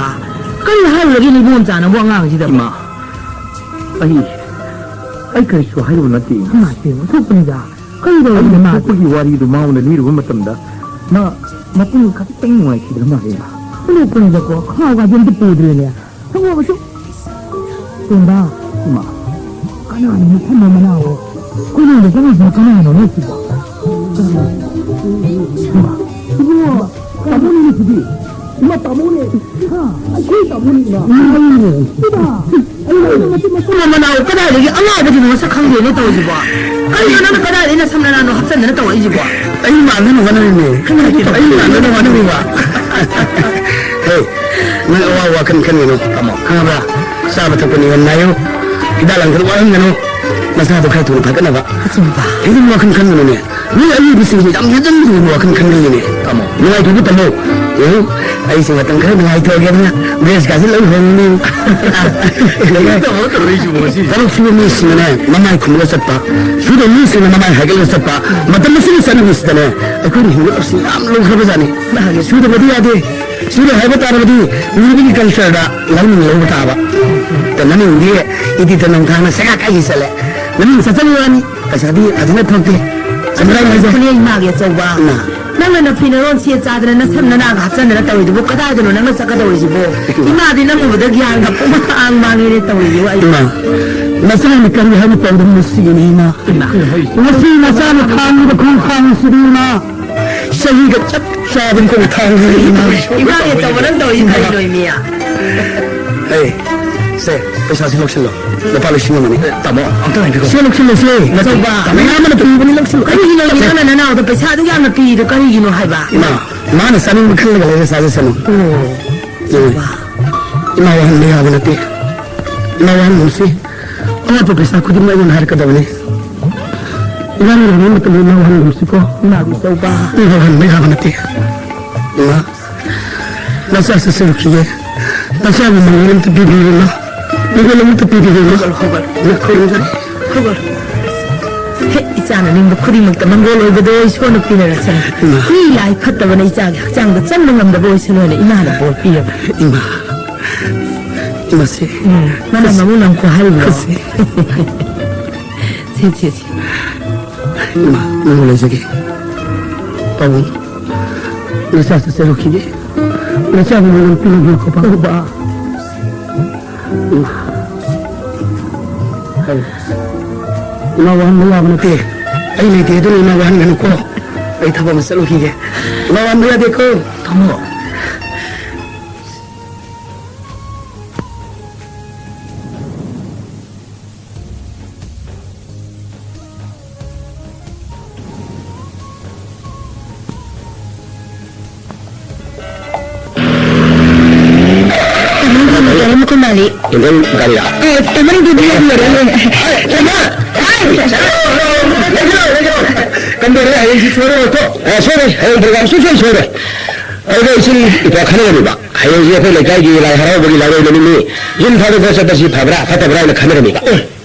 ꯀꯔꯤ ꯍꯥꯏꯔꯨꯔꯒꯦ ꯏꯕꯣꯝꯆꯥ ꯅꯪꯕꯨ ꯑꯉꯥꯡꯁꯤꯗ? ꯏꯃꯥ, ꯑꯩ, ꯑꯩ ꯀꯔꯤꯁꯨ ꯍꯥꯏꯔꯨꯕ ꯅꯠꯇꯦ, ꯏꯃꯥ꯫ ꯏꯃꯥ, ꯏꯕꯦꯝꯃ, ꯊꯣꯛꯄꯅꯤꯗ꯫ ꯀꯔꯤ ꯇꯧꯔꯒꯦ ꯑꯩꯅ ꯃꯥ? ꯊꯣꯛꯄꯒꯤ ꯋꯥꯔꯤꯗꯨ ꯃꯉꯣꯟꯗ ꯂꯤꯔꯨꯕ ꯃꯇꯝꯗ ꯃꯥ ꯃꯄꯨꯡ ꯈꯛꯇꯪ ꯅꯨꯡꯉꯥꯏꯈꯤꯗ꯭ꯔ ꯃꯥꯜꯂꯦ, ꯏꯃꯥ꯫ ꯅꯣꯛꯄꯅꯤꯗꯀꯣ, ꯈꯥꯎꯒꯥꯁꯦ ꯑꯝꯇ ꯄꯨꯗ꯭ꯔꯦꯅꯦ꯫ ꯁꯪꯒꯣꯝꯁꯨ ꯇꯣꯝꯕ, ꯏꯃꯥ꯫ ꯀꯅꯥꯅꯣ ꯃꯊꯟꯗ ꯃꯅꯥꯑꯣ? ꯀꯣꯅꯨꯡꯗ ꯆꯪꯉꯤꯁꯤꯅ ꯀꯅꯥꯅꯣꯅꯦ ꯁꯤꯕꯣ? ꯏꯃꯥ, ꯏꯕꯨꯡꯉꯣ, ꯇꯥꯃꯣꯅꯤꯅꯦ ꯁꯤꯗꯤ꯫ ꯏꯃꯥ, ꯇꯥꯃꯣꯅꯦ꯫ ꯍꯥ? ꯑꯩꯈꯣꯏ ꯇꯥꯃꯣꯅꯤ, ꯏꯃꯥ꯫ ꯏꯃꯥ, ꯏꯃꯥ꯫ ꯃꯆꯤꯟ ꯃꯆꯤꯟ ꯃꯅꯥꯎ ꯀꯗꯥꯏꯗꯒꯤ ꯑꯉꯥꯎꯕꯗꯨꯅꯣ ꯃꯁꯛ ꯈꯪꯗꯦꯅꯦ ꯇꯧꯔꯤꯁꯤꯕꯣ? ꯀꯔꯤꯅꯣ ꯅꯪꯅ ꯀꯗꯥꯏꯗꯒꯤ ꯅꯁꯝ ꯅꯅꯥꯎꯅꯣ ꯍꯥꯞꯆꯟꯗꯅ ꯇꯧꯔꯛꯏꯁꯤꯕꯣ? ꯑꯩ ꯃꯥꯟꯅꯕ ꯍꯣꯠꯅꯔꯤꯅꯦ꯫ ꯑꯩ ꯃꯥꯟꯅꯕ ꯍꯣꯠꯅꯔꯤꯕ꯫ ꯍꯦ, ꯅꯪ ꯑꯋꯥ ꯋꯥꯈꯜ ꯈꯟꯒꯅꯨ꯫ ꯇꯥꯃꯣ꯫ ꯈꯪꯉꯕ꯭ꯔꯥ? ꯆꯥꯕ ꯊꯛꯄ ꯅꯤꯌꯣꯝ ꯅꯥꯏꯌꯨ꯫ ꯍꯤꯗꯥꯛ ꯂꯥꯡꯊꯛ ꯋꯥꯠꯍꯟꯒꯅꯨ꯫ ꯅꯁꯥꯗꯣ ꯈꯔ ꯊꯨꯅ ꯐꯒꯠꯅꯕ꯫ ꯑꯆꯨꯝꯕ꯫ ꯀꯔꯤꯒꯨꯝꯕ ꯋꯥꯈꯜ ꯈꯟꯒꯅꯨꯅꯦ꯫ ꯃꯤ ꯑꯔꯤꯕꯁꯤꯡꯁꯦ ꯌꯥꯝ ꯍꯦꯟꯖꯟ ꯍꯦꯟꯖꯟꯕ ꯋꯥꯈꯜ ꯈꯟꯕꯤꯅꯦ꯫ ꯇꯥꯃꯣ꯫ ꯅꯨꯡꯉꯥꯏꯊꯣꯛꯄ ꯇꯝꯃꯣ꯫ ꯌꯦꯡꯉꯨ, ꯑꯩꯁꯦ ꯃꯇꯝ ꯈꯔ ꯅꯨꯡꯉꯥꯏꯊꯣꯛꯑꯒꯦ, ꯑꯗꯨꯅ dress ꯀꯥꯁꯦ ꯂꯣꯏ ꯍꯣꯡꯅꯤ꯫ ꯀꯩꯅꯣ ꯇꯧꯔ ꯇꯧꯔꯛꯏꯁꯤꯕꯣ ꯉꯁꯤꯁꯦ? ꯊꯕꯛ ꯁꯨꯕ ꯃꯤꯁꯤꯡꯅꯅꯦ ꯃꯃꯥꯏ ꯈꯨꯝꯂꯒ ꯆꯠꯄ, ꯁꯨꯗꯕ ꯃꯤꯁꯤꯡꯅ ꯃꯃꯥꯏ ꯍꯥꯏꯒꯠꯂꯒ ꯆꯠꯄ, ꯃꯇꯝ ꯑꯁꯤꯒꯤ ꯆꯠꯅꯕꯤꯁꯤꯗꯅꯦ ꯑꯩꯈꯣꯏꯅ ꯍꯤꯡꯒꯗꯕꯁꯤ ꯌꯥꯝ ꯂꯨꯈ꯭ꯔꯕꯖꯥꯠꯅꯤ꯫ ꯃꯥꯅꯦ꯫ ꯁꯨꯗꯕꯗꯤ ꯌꯥꯗꯦ꯫ ꯁꯨꯗ ꯍꯥꯏꯕ ꯇꯥꯔꯕꯗꯤ ꯃꯤꯒꯤ cultureꯗ ꯂꯧꯅꯤꯡ ꯂꯧꯕ ꯇꯥꯕ꯫ ꯇ ꯅꯅꯤꯡꯗꯤ ꯏꯗꯤ ꯇ ꯅꯝꯊꯥꯡꯅ ꯁꯦꯒꯥ ꯀꯥꯏꯒꯤ ꯆꯠꯂꯦ꯫ ꯅꯃꯤꯡ ꯆꯠꯆꯕ ꯋꯥꯅꯤ, ꯄꯩꯁꯥꯗꯤ ꯐꯖꯅ ꯊꯣꯛꯇꯦ꯫ ꯆꯨꯝꯗ꯭ꯔꯥ ꯑꯩꯅ ꯍꯥꯏꯁꯦ? ꯈꯨꯂꯦ ꯏꯃꯥꯒꯤ ꯑꯆꯧꯕ꯫ ꯏꯃꯥ꯫ ꯅꯪꯅ ꯅꯐꯤ ꯅꯔꯣꯟ ꯁꯦꯠ ꯆꯥꯗꯅ ꯅꯁꯝ ꯅꯅꯥꯒ ꯍꯥꯞꯆꯟꯗꯅ ꯇꯧꯔꯤꯗꯨꯕꯨ ꯀꯗꯥꯏꯗꯅꯣ ꯅꯪꯅ ꯆꯠꯀꯗꯧꯔꯤꯁꯤꯕꯣ? ꯏꯃꯥ꯫ ꯏꯃꯥꯗꯤ ꯅꯪ ꯎꯕꯗ ꯒ꯭ꯌꯥꯟꯒ ꯄꯨꯡꯃꯥꯡ ꯃꯥꯡꯉꯦꯅꯦ ꯇꯧꯔꯤꯁꯤꯕꯨ ꯑꯩ꯫ ꯏꯃꯥ, ꯅꯆꯥꯅ ꯀꯔꯤ ꯍꯥꯏꯕ ꯄꯥꯎꯗꯝ ꯅꯨꯡꯁꯤꯒꯅꯤ ꯏꯃꯥ? ꯏꯃꯥ꯫ ꯉꯁꯤ ꯅꯆꯥꯅ ꯊꯥꯡꯂꯤꯕ ꯈꯣꯡꯊꯥꯡꯁꯤꯗꯤ ꯏꯃꯥ, ꯆꯍꯤꯒ ꯆꯞ ꯆꯥꯕ ꯈꯣꯡꯊꯥꯡꯅꯤ ꯏꯃꯥ꯫ ꯏꯃꯥꯒꯤ ꯑꯆꯧꯕ ꯅꯪ ꯇꯧꯔꯤꯁꯤ ꯀꯔꯤꯅꯣ ꯏꯃꯤ? ꯑꯦ, ꯁꯦ, ꯄꯩꯁꯥꯁꯤ ꯂꯧꯁꯤꯜꯂꯣ꯫ ꯂꯨꯄꯥ ꯂꯤꯁꯤꯡ ꯑꯃꯅꯤ꯫ ꯇꯥꯃꯣ, ꯑꯝꯇ ꯉꯥꯏꯕꯤꯈꯣ꯫ ꯁꯦ, ꯂꯧꯁꯤꯜꯂꯁꯦ꯫ ꯇꯥꯃꯣ, ꯃꯌꯥꯝ ꯑꯃꯅ ꯄꯤꯕꯅꯤ, ꯂꯧꯁꯤꯜꯂꯣ꯫ ꯀꯔꯤꯒꯤꯅꯣ ꯏꯃꯤ ꯅꯪꯅ ꯅꯅꯥꯎꯗ ꯄꯩꯁꯥꯗꯨ ꯌꯥꯝꯅ ꯄꯤꯔꯤꯗꯣ ꯀꯔꯤꯒꯤꯅꯣ ꯍꯥꯏꯕ? ꯏꯃꯥ, ꯃꯥꯅ ꯆꯥꯅꯤꯡꯕ ꯈꯜꯂꯒ ꯂꯩꯔ ꯆꯥꯖꯁꯅꯨ꯫ ꯑꯣ꯫ ꯌꯦꯡꯉꯨ, ꯏꯃꯥ ꯋꯥꯍꯟꯕ ꯌꯥꯕ ꯅꯠꯇꯦ꯫ ꯏꯃꯥ ꯋꯥꯍꯟꯒꯨꯝꯁꯤ꯫ ꯑꯋꯥꯠꯄ ꯄꯩꯁꯥ ꯈꯨꯗꯤꯡꯃꯛ ꯑꯩꯉꯣꯟꯗ ꯍꯥꯏꯔꯛꯀꯗꯕꯅꯤ꯫ ꯏꯃꯥꯅ ꯂꯨꯍꯣꯡꯕ ꯃꯇꯝꯗ ꯏꯃꯥ ꯋꯥꯍꯟꯒꯨꯝꯁꯤꯀꯣ꯫ ꯏꯃꯥꯒꯤ ꯆꯧꯕ꯫ ꯏꯃꯥ ꯋꯥꯍꯟꯕ ꯌꯥꯕ ꯅꯠꯇꯦ꯫ ꯏꯃꯥ, ꯅꯆꯥ ꯆꯠꯆꯔꯨꯈꯤꯒꯦ꯫ ꯅꯆꯥꯕꯨ ꯃꯪꯒꯣꯜ ꯑꯝꯇ ꯄꯤꯕꯤꯌꯨ, ꯏꯃꯥ꯫ ꯃꯪꯒꯣꯜ ꯑꯃꯇ ꯄꯤꯕꯤꯌꯨ, ꯏꯃꯥ꯫ ꯍꯧꯒꯠꯂꯣ, ꯍꯧꯒꯠꯂꯣ꯫ ꯏꯃꯥ, ꯈꯨꯔꯨꯝꯖꯔꯤ꯫ ꯍꯧꯒꯠꯂꯣ꯫ ꯍꯦꯛ ꯏꯆꯥꯅ ꯅꯤꯡꯕ ꯈꯨꯗꯤꯡꯃꯛꯇ ꯃꯪꯒꯣꯜ ꯑꯣꯏꯕꯗꯣ ꯏꯁꯣꯔꯅ ꯄꯤꯅꯔꯁꯅꯨ꯫ ꯏꯃꯥ꯫ ꯃꯤ ꯂꯥꯏ ꯐꯠꯇꯕꯅ ꯏꯆꯥꯒꯤ ꯍꯛꯆꯥꯡꯗ ꯆꯪꯕ ꯉꯝꯗꯕ ꯑꯣꯏꯁꯅꯨ ꯍꯥꯏꯅ ꯏꯃꯥꯅ ꯕꯣꯔ ꯄꯤꯔꯕꯅꯤ꯫ ꯏꯃꯥ꯫ ꯏꯃꯥꯁꯦ꯫ ꯎꯝ, ꯃꯅꯝ ꯑꯃꯨꯛ ꯅꯝꯈꯣ ꯍꯥꯏꯔꯤꯕ꯭ꯔꯣ? ꯁꯦ, ꯁꯦ, ꯁꯦ꯫ ꯏꯃꯥ, ꯅꯪꯕꯨ ꯂꯩꯖꯒꯦ꯫ ꯄꯥꯕꯨꯡ, ꯅꯆꯥ ꯆꯠꯆꯔꯨꯈꯤꯒꯦ꯫ ꯅꯆꯥꯕꯨ ꯃꯉꯣꯟ ꯄꯤꯅꯕꯤꯌꯨꯀꯣ, ꯄꯥꯕꯨꯡ꯫ ꯏꯃꯥ꯫ ꯍꯥꯏ꯫ ꯏꯃꯥ ꯋꯥꯍꯟꯕ ꯌꯥꯕ ꯅꯠꯇꯦ꯫ ꯑꯩ ꯂꯩꯇꯦ, ꯑꯗꯨꯅ ꯏꯃꯥ ꯋꯥꯍꯟꯒꯅꯨꯀꯣ꯫ ꯑꯩ ꯊꯕꯛ ꯑꯃ ꯆꯠꯂꯨꯈꯤꯒꯦ꯫ ꯏꯃꯥ ꯋꯥꯍꯟꯕ ꯌꯥꯗꯦꯀꯣ꯫ ꯇꯥꯃꯣ꯫ ꯏꯟꯗꯤꯌꯟ ꯒꯥꯔꯤꯔꯥ? ꯑ, ꯇꯥꯃꯣꯅ ꯑꯗꯨꯗꯤ ꯌꯥꯝ ꯂꯣꯏꯔꯦ꯫ ꯍꯥꯏ, ꯏꯃꯥ! ꯍꯥꯏ! ꯂꯩꯔꯣ, ꯂꯩꯔꯣ, ꯂꯩꯔꯣ꯫ ꯀꯝꯗꯧꯔꯦ? ꯍꯌꯦꯡꯁꯤ ꯁꯣꯏꯔꯣꯏꯀꯣ? ꯑ, ꯁꯣꯏꯔꯣꯏ꯫ ꯍꯌꯦꯡ program ꯁꯨꯡꯁꯣꯏ ꯁꯣꯏꯔꯣꯏ꯫ ꯑꯗꯨꯒ ꯏꯆꯤꯟ ꯏꯄ꯭ꯋꯥ ꯈꯟꯅꯔꯝꯃꯤꯕ꯫ ꯍꯌꯦꯡꯁꯤ ꯑꯩꯈꯣꯏ ꯂꯩꯀꯥꯏꯒꯤ ꯂꯥꯏ ꯍꯔꯥꯎꯕꯒꯤ ꯂꯥꯏꯔꯣꯏ ꯅꯨꯃꯤꯠꯅꯤ꯫ ꯌꯨꯝ ꯊꯥꯗꯣꯛꯄ ꯆꯠꯄꯁꯤ ꯐꯕ꯭ꯔꯥ ꯐꯠꯇꯕ꯭ꯔꯥ ꯍꯥꯏꯅ ꯈꯟꯅꯔꯝꯃꯤꯕ꯫ ꯑꯦ,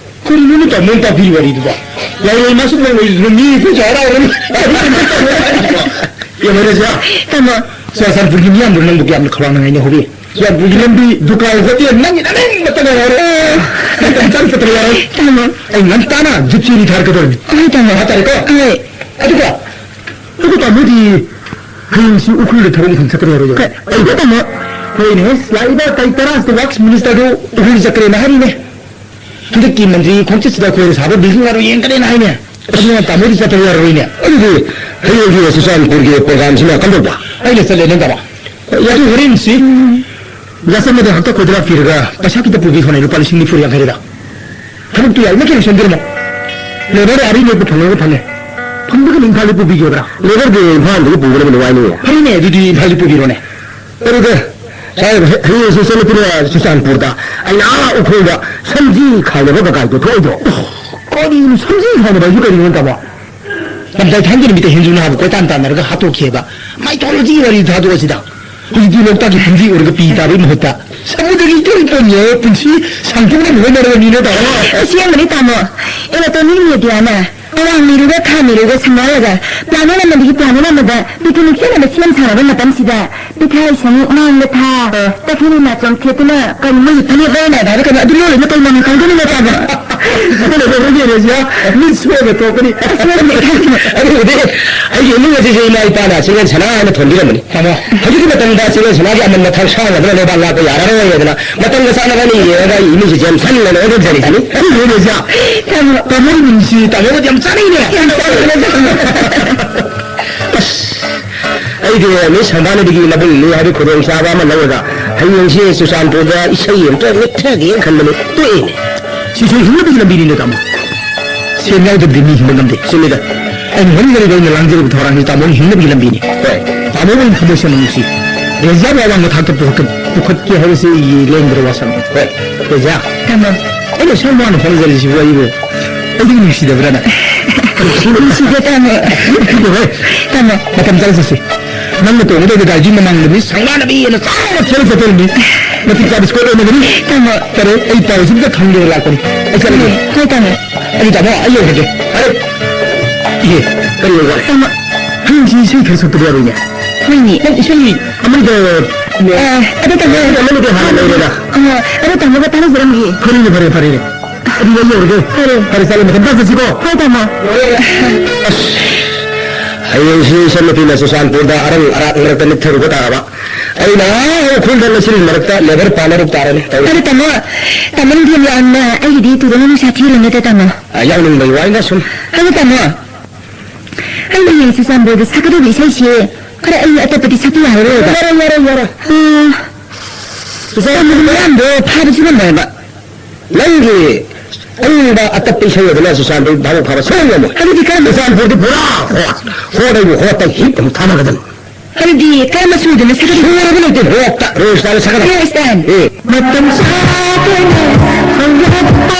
ꯀꯔꯤꯅꯣꯅꯦ ꯇꯥꯃꯣꯅ ꯇꯥꯛꯄꯤꯔꯤ ꯋꯥꯔꯤꯗꯨꯕꯣ? ꯂꯥꯏꯔꯣꯏ ꯃꯥꯁꯨ ꯂꯥꯏꯔꯣꯏꯗꯨꯅ ꯃꯤ ꯑꯩꯈꯣꯏꯁꯨ ꯍꯔꯥꯎꯔꯅꯤ꯫ ꯑꯦ, ꯃꯔꯦꯁꯤꯌꯥ꯫ ꯇꯥꯃꯣ꯫ ꯆꯨꯔꯥꯆꯥꯟꯄꯨꯔꯒꯤ ꯃꯤꯌꯥꯝꯗꯣ ꯅꯪꯕꯨ ꯀꯌꯥꯝꯅ ꯈꯧꯔꯥꯡꯅ ꯉꯥꯏꯅꯍꯧꯔꯤ? ꯆꯨꯔꯥꯆꯥꯟꯄꯨꯔꯒꯤ ꯂꯝꯕꯤ, ꯗꯨꯀꯥꯟ, ꯍꯣꯇꯦꯜ, ꯅꯪꯒꯤ ꯅꯃꯤꯡ ꯈꯛꯇ ꯉꯥꯏꯍꯧꯔꯦ꯫ ꯅꯪ ꯆꯠꯇꯕ ꯌꯥꯔꯣꯏ꯫ ꯇꯥꯃꯣ꯫ ꯑꯩ ꯉꯟꯇꯥꯅ ꯖꯤꯞꯁꯤ ꯑꯃ ꯊꯥꯔꯛꯀꯗꯧꯔꯤꯅꯤ꯫ ꯍꯣꯏ, ꯇꯥꯃꯣ꯫ ꯍꯥꯏꯇꯥꯔꯦꯀꯣ? ꯍꯣꯏ꯫ ꯑꯗꯨꯒ, ꯑꯗꯨꯒ ꯇꯥꯃꯣꯗꯤ ꯍꯌꯦꯡꯁꯤ ꯎꯈ꯭ꯔꯨꯜꯗ ꯊꯕꯛ ꯑꯃꯈꯛ ꯆꯠꯇꯕ ꯌꯥꯔꯣꯏꯗ꯭ꯔꯣ? ꯀ-, ꯀꯩꯅꯣ ꯇꯥꯃꯣ? ꯍꯣꯏꯅꯦ, ꯂꯥꯛꯏꯕ ꯇꯥꯔꯤꯛ ꯇꯔꯥꯁꯤꯗ ꯋꯥꯛꯁ ꯃꯤꯅꯤꯁꯇꯔꯗꯨ ꯎꯈ꯭ꯔꯨꯜ ꯆꯠꯀꯅꯦꯅ ꯍꯥꯏꯔꯤꯅꯦ꯫ ꯍꯟꯗꯛꯀꯤ ꯃꯟꯇ꯭ꯔꯤ ꯈꯣꯡꯆꯠꯁꯤꯗ ꯑꯩꯈꯣꯏꯅ ꯁꯥꯕ ꯕꯤꯜꯗꯤꯡ ꯉꯥꯗꯣ ꯌꯦꯡꯒꯅꯦꯅ ꯍꯥꯏꯅꯦ꯫ ꯑꯗꯨꯅ ꯇꯥꯃꯣꯗꯤ ꯆꯠꯇꯕ ꯌꯥꯔꯔꯣꯏꯅꯦ꯫ ꯑꯗꯨꯗꯤ ꯍꯌꯦꯡꯒꯤ ꯆꯨꯔꯆꯥꯟꯄꯨꯔꯒꯤ programꯁꯤꯅ ꯀꯝꯗꯧꯕ? ꯑꯩꯅ ꯆꯠꯂꯦ, ꯅꯪ ꯇꯥꯃꯣ꯫ ꯑꯦ, ꯑꯗꯨ ꯍꯣꯔꯦꯟꯁꯤ ꯒ꯭ꯌꯥꯁ ꯑꯃꯗ ꯍꯟꯇꯛ ꯈꯣꯏꯗꯅ ꯄꯤꯔꯒ ꯄꯩꯁꯥ ꯈꯤꯇ ꯄꯨꯕꯤꯈꯣꯅꯦ, ꯂꯨꯄꯥ ꯂꯤꯁꯤꯡ ꯅꯤꯐꯨ ꯌꯥꯡꯈꯩꯗ꯫ ꯊꯕꯛꯇꯨ ꯌꯥꯔꯤꯃꯈꯩ ꯂꯣꯏꯁꯤꯟꯕꯤꯔꯝꯃꯣ꯫ ꯂꯦꯕꯔ ꯑꯥꯔꯤ ꯅꯦꯛꯄ ꯐꯪꯉꯒ ꯐꯪꯉꯦ꯫ ꯐꯪꯗ꯭ꯔꯒꯅ ꯏꯝꯐꯥꯜꯗ ꯄꯨꯕꯤꯒꯦꯕ꯭ꯔꯥ? ꯂꯦꯕꯔꯗꯤ ꯏꯝꯐꯥꯜꯗꯒꯤ ꯄꯨꯕꯅꯕꯨ ꯅꯨꯡꯉꯥꯏꯅꯤꯌꯦ꯫ ꯐꯔꯦꯅꯦ, ꯑꯗꯨꯗꯤ ꯏꯝꯐꯥꯜꯗ ꯄꯨꯕꯤꯔꯣꯅꯦ꯫ ꯑꯗꯨꯗ ꯁꯥꯍꯦꯕ, ꯍ-, ꯍꯌꯦꯡꯁꯦ ꯆꯠꯂꯨꯗꯅ ꯆꯨꯔꯆꯥꯟꯄꯨꯔꯗ ꯑꯩꯅ ꯑꯥ ꯎꯈ꯭ꯔꯨꯜꯗ ꯁꯝꯖꯤ ꯈꯥꯏꯅꯕ ꯀꯀꯥꯏꯗꯣ ꯊꯣꯛꯑꯣꯏꯗ꯭ꯔꯣ? ꯀꯔꯤꯅꯣ ꯁꯝꯖꯤ ꯈꯥꯏꯅꯕ ꯍꯥꯏꯁꯤ? ꯀꯔꯤꯅꯣ ꯇꯥꯃꯣ? ꯂꯝꯖꯥꯏ ꯊꯥꯡꯖ ꯅꯨꯃꯤꯠꯇ ꯍꯦꯟꯖꯨ ꯅꯥꯕ ꯀꯣꯏꯇꯥꯟ ꯇꯥꯟꯅꯔꯒ ꯍꯥꯠꯇꯣꯛꯈꯤꯑꯕ꯫ ꯃꯥꯏꯊꯣꯂꯣꯖꯤ ꯋꯥꯔꯤ ꯊꯥꯗꯣꯛꯑꯁꯤꯗ꯫ ꯍꯧꯖꯤꯛꯇꯤ ꯂꯣꯛꯇꯥꯛꯀꯤ ꯐꯨꯝꯗꯤ ꯑꯣꯏꯔꯒ ꯄꯤ ꯇꯥꯕꯒꯤ ꯃꯍꯨꯠꯇ ꯁꯃꯨꯗ꯭ꯔꯒꯤ ꯏꯀꯪ ꯀꯪꯉꯦ ꯄꯨꯟꯁꯤ ꯁꯥꯡꯗꯣꯛꯅꯕ ꯍꯣꯠꯅꯔꯕꯅꯤꯅ ꯇꯥꯃꯣ꯫ ꯑꯁꯦꯡꯕꯅꯤ ꯇꯥꯃꯣ, electronic mediaꯅ ꯑꯋꯥꯡ ꯃꯤꯔꯨꯒ ꯈꯥ ꯃꯤꯔꯨꯒ ꯁꯝꯅꯍꯜꯂꯒ planet ꯑꯃꯗꯒꯤ planet ꯑꯃꯗ picnic ꯆꯠꯅꯕ ꯁꯦꯝ ꯁꯥꯔꯕ ꯃꯇꯝꯁꯤꯗ ꯄꯤꯊ꯭ꯔꯥꯏ ꯁꯃꯨꯛ ꯃꯥꯡꯗ ꯊꯥ, ꯇꯈꯦꯜ ꯅꯥꯆꯣꯝ ꯊꯦꯠꯇꯨꯅ ꯀꯔꯤ ꯃꯣꯏꯒꯤ ꯐꯅꯦꯛ ꯂꯩꯔ ꯅꯥꯏ ꯍꯥꯏꯕ ꯀꯩꯅꯣ ꯑꯗꯨ ꯂꯣꯜꯂꯤ ꯃꯇꯧ ꯃꯥꯟꯅ ꯈꯪꯗꯣꯏꯅꯤ ꯇꯥꯃꯣ꯫ ꯑꯗꯨꯅ ꯑꯩꯈꯣꯏꯒꯤ ꯔꯦꯖꯤꯌꯥ ꯃꯤꯠ ꯁꯣꯏꯕ ꯇꯣꯛꯀꯅꯤ꯫ ꯑꯗꯨꯕꯨꯗꯤ ꯑꯩꯒꯤ ꯏꯃꯨꯡ ꯑꯁꯤꯁꯨ ꯏꯃꯥ ꯏꯄꯥꯅ ꯆꯤꯡꯂꯦꯟ ꯁꯅꯥ ꯍꯥꯏꯅ ꯊꯣꯟꯕꯤꯔꯝꯕꯅꯤ꯫ ꯇꯥꯃꯣ꯫ ꯍꯧꯖꯤꯛꯀꯤ ꯃꯇꯝꯗ ꯆꯤꯡꯂꯦꯟ ꯁꯅꯥꯒꯤ ꯑꯃꯟꯕ ꯊꯥꯡ ꯁꯥꯡꯉꯗꯅ ꯂꯩꯕꯥꯛ ꯂꯥꯛꯄ ꯌꯥꯔꯔꯣꯏ ꯍꯥꯏꯗꯅ ꯃꯇꯝꯒ ꯆꯥꯟꯅꯕꯅ ꯌꯦꯡꯉꯒ ꯑꯩ ꯏꯃꯨꯡꯁꯦ ꯖꯦꯝꯁꯟ ꯍꯥꯏꯅ ꯑꯣꯟꯊꯣꯛꯆꯔꯤꯁꯤꯅꯤ꯫ ꯑꯗꯨꯕꯨꯗꯤ ꯔꯦꯖꯤꯌꯥ꯫ ꯇꯥꯃꯣ꯫ ꯇꯥꯃꯣ ꯅꯨꯡꯁꯤ, ꯇꯥꯃꯣꯒꯗꯤ ꯌꯥꯝ ꯆꯥꯅꯩꯅꯦ꯫ ꯌꯥꯝ ꯆꯥꯅꯩ꯫ ꯑꯁ, ꯑꯩꯗꯤ ꯃꯤꯁ ꯁꯪꯕꯥꯅꯗꯒꯤ ꯃꯕꯨꯡꯅꯤ ꯍꯥꯏꯕꯒꯤ ꯈꯨꯗꯣꯡꯆꯥꯕ ꯑꯃ ꯂꯧꯔꯒ ꯍꯌꯦꯡꯁꯤ ꯆꯨꯔꯆꯥꯟꯄꯨꯔꯗ ꯏꯁꯩ ꯑꯃꯇ ꯅꯤꯛꯊꯒꯦꯅ ꯈꯟꯕꯅꯤ, ꯇꯣꯛꯑꯦꯅꯦ꯫ ꯁꯤꯁꯨ ꯍꯤꯡꯅꯕꯒꯤ ꯂꯝꯕꯤꯅꯤꯅꯦ ꯇꯥꯃꯣ꯫ ꯁꯦꯟ ꯌꯥꯎꯗꯕꯗꯤ ꯃꯤ ꯍꯤꯡꯕ ꯉꯝꯗꯦ꯫ ꯆꯨꯝꯃꯤꯗ꯫ ꯑꯩꯅ ꯍꯣꯠꯅꯖꯔꯤꯕ, ꯑꯩꯅ ꯂꯥꯡꯖꯔꯤꯕ ꯊꯧꯔꯥꯡꯁꯤ ꯇꯥꯃꯣꯒꯤ ꯍꯤꯡꯅꯕꯒꯤ ꯂꯝꯕꯤꯅꯤ꯫ ꯍꯣꯏ꯫ ꯇꯥꯃꯣꯕꯨ ꯑꯩꯅ ꯊꯃꯣꯏ ꯁꯦꯡꯅ ꯅꯨꯡꯁꯤ꯫ ꯔꯦꯖꯤꯌꯥꯕꯨ ꯑꯋꯥꯡꯕ ꯊꯥꯛꯇ ꯄꯨꯔꯛꯀꯅꯤ꯫ ꯄꯨꯈꯠꯀꯦ ꯍꯥꯏꯕꯁꯤ ꯑꯩꯒꯤ ꯂꯦꯡꯗ꯭ꯔ ꯋꯥꯁꯛꯅꯤ꯫ ꯍꯣꯏ꯫ ꯄ꯭ꯔꯖꯥ꯫ ꯇꯥꯃꯣ꯫ ꯑꯩꯅ ꯁꯨꯝ ꯋꯥꯅ ꯍꯣꯠꯅꯖꯔꯤꯁꯤꯕꯨ ꯑꯩꯕꯨ ꯑꯩꯗꯤ ꯅꯨꯡꯁꯤꯗꯕ꯭ꯔꯥꯅ? ꯅꯨꯡꯁꯤꯗꯦ, ꯇꯥꯃꯣ꯫ ꯇꯥꯃꯣ꯫ ꯃꯇꯝ ꯆꯥꯅ ꯆꯠꯁꯤ꯫ ꯅꯪꯅ ꯇꯣꯡꯒꯗꯧꯕ ꯒꯥꯔꯤꯒꯤ ꯃꯃꯥꯡꯗ ꯃꯤ ꯁꯪꯒꯥꯅꯕꯤ ꯑꯅ ꯆꯥꯎꯅ ꯊꯦꯠꯂ ꯆꯠꯇꯣꯏꯅꯤ꯫ ꯃꯇꯤꯛ ꯆꯥꯕ ꯁ꯭ꯀꯣꯠ ꯑꯣꯏꯅꯕꯅꯤ꯫ ꯇꯥꯃꯣ꯫ ꯐꯔꯦ, ꯑꯩ ꯄꯥꯎꯁꯤꯝꯇ ꯈꯪꯒꯦꯅ ꯂꯥꯛꯄꯅꯤ꯫ ꯑꯩ ꯆꯠꯂꯒꯦ꯫ ꯍꯣꯏ, ꯇꯥꯃꯣ꯫ ꯑꯗꯨ ꯇꯥꯃꯣ, ꯑꯩ ꯌꯧꯔꯒꯦ꯫ ꯐꯔꯦ꯫ ꯏꯍꯦ, ꯀꯔꯤ ꯋꯥꯔꯦ? ꯇꯥꯃꯣ꯫ ꯍꯌꯦꯡꯁꯤ ꯏꯁꯩ ꯈꯔ ꯁꯛꯇꯕ ꯌꯥꯔꯣꯏꯅꯦ꯫ ꯍꯣꯏꯅꯦ꯫ ꯅꯪ ꯏꯁꯩ ꯑꯃꯅꯤꯗ, ꯑ, ꯑꯗꯨ ꯇꯥꯃꯣ꯫ ꯑꯃꯅꯤꯗ ꯍꯥꯟꯅ ꯂꯩꯔꯦꯗ꯫ ꯑ, ꯑꯗꯨ ꯇꯥꯃꯣꯒ ꯇꯥꯟꯅꯖꯔꯝꯒꯦ꯫ ꯐꯔꯦꯅꯦ, ꯐꯔꯦ, ꯐꯔꯦꯅꯦ꯫ ꯑꯗꯨꯗꯤ ꯑꯩ ꯌꯧꯔꯒꯦ꯫ ꯐꯔꯦ꯫ ꯐꯔꯦ, ꯆꯠꯂꯦ, ꯃꯊꯪ ꯆꯠꯁꯤꯀꯣ꯫ ꯍꯣꯏ, ꯇꯥꯃꯣ꯫ ꯑꯁ, ꯍꯌꯦꯡꯁꯤ ꯏꯆꯟꯅꯨꯄꯤꯅ ꯆꯨꯔꯆꯥꯟꯄꯨꯔꯗ ꯑꯔꯪ ꯑꯔꯥꯛ ꯃꯔꯛꯇ ꯅꯤꯛꯊꯔꯨꯕ ꯇꯥꯔꯕ꯫ ꯑꯩꯅ ꯑꯥ ꯎꯈ꯭ꯔꯨꯜꯗ ꯂꯩꯆꯤꯜ ꯃꯔꯛꯇ ꯂꯦꯕꯔ ꯄꯥꯅꯔꯨꯕ ꯇꯥꯔꯦꯅꯦ, ꯇꯧꯔꯤꯁꯦ꯫ ꯑꯗꯨ ꯇꯥꯃꯣ, ꯇꯥꯃꯣ ꯅꯪꯗꯤ ꯌꯥꯝꯅ ꯑꯩꯒꯤꯗꯤ ꯇꯨꯗꯅ ꯅꯨꯡꯁꯥ ꯊꯤꯔꯝꯃꯦꯗ, ꯇꯥꯃꯣ꯫ ꯑ, ꯌꯥꯎꯅꯤꯡꯕꯒꯤ ꯋꯥꯅꯤꯗ ꯁꯨꯝ꯫ ꯑꯗꯨ ꯇꯥꯃꯣ, ꯑꯩꯅ ꯍꯌꯦꯡ ꯆꯨꯔꯆꯥꯟꯄꯨꯔꯗ ꯁꯛꯀꯗꯧꯕ ꯏꯁꯩꯁꯦ ꯈꯔ ꯑꯩ ꯑꯇꯞꯄꯗꯤ ꯁꯛꯄ ꯌꯥꯔꯔꯣꯏꯕ꯫ ꯌꯥꯔꯣꯏ, ꯌꯥꯔꯣꯏ, ꯌꯥꯔꯣꯏ꯫ ꯑ, ꯆꯨꯔꯆꯥꯟꯄꯨꯔ ꯃꯌꯥꯝꯗꯣ ꯐꯥꯕꯁꯨ ꯉꯝꯃꯣꯏꯕ꯫ ꯅꯪꯒꯤ ꯑꯏꯪꯕ ꯑꯇꯞꯄ ꯏꯁꯩ ꯑꯗꯨꯅ ꯆꯨꯔꯆꯥꯟꯄꯨꯔ ꯚꯥꯕꯣꯛ ꯐꯥꯕ ꯁꯨꯡꯉꯝ ꯉꯝꯃꯣꯏ꯫ ꯑꯗꯨꯗꯤ ꯀꯔꯝꯕ ꯆꯨꯔꯆꯥꯟꯄꯨꯔꯗꯤ ꯄꯨꯔꯥ ꯍꯣꯠ, ꯍꯣꯠ ꯑꯩꯕꯨ ꯍꯣꯠꯇ ꯍꯤꯠ ꯑꯃꯨꯛ ꯊꯥꯅꯒꯗꯕꯅꯤ꯫ ꯑꯗꯨꯗꯤ ꯀꯔꯝꯕ ꯁꯨꯔꯗꯅ ꯁꯛꯀꯗꯕ? ꯁꯨꯔꯕ ꯂꯩꯇꯦ, ꯔꯣꯛꯇ, ꯔꯣꯛ ꯁ꯭ꯇꯥꯏꯜꯗ ꯁꯛꯀꯗꯕ꯫ Rock style. ꯑꯦ꯫ ꯃꯇꯝ ꯆꯥꯗꯅ ꯍꯧꯔꯛꯄ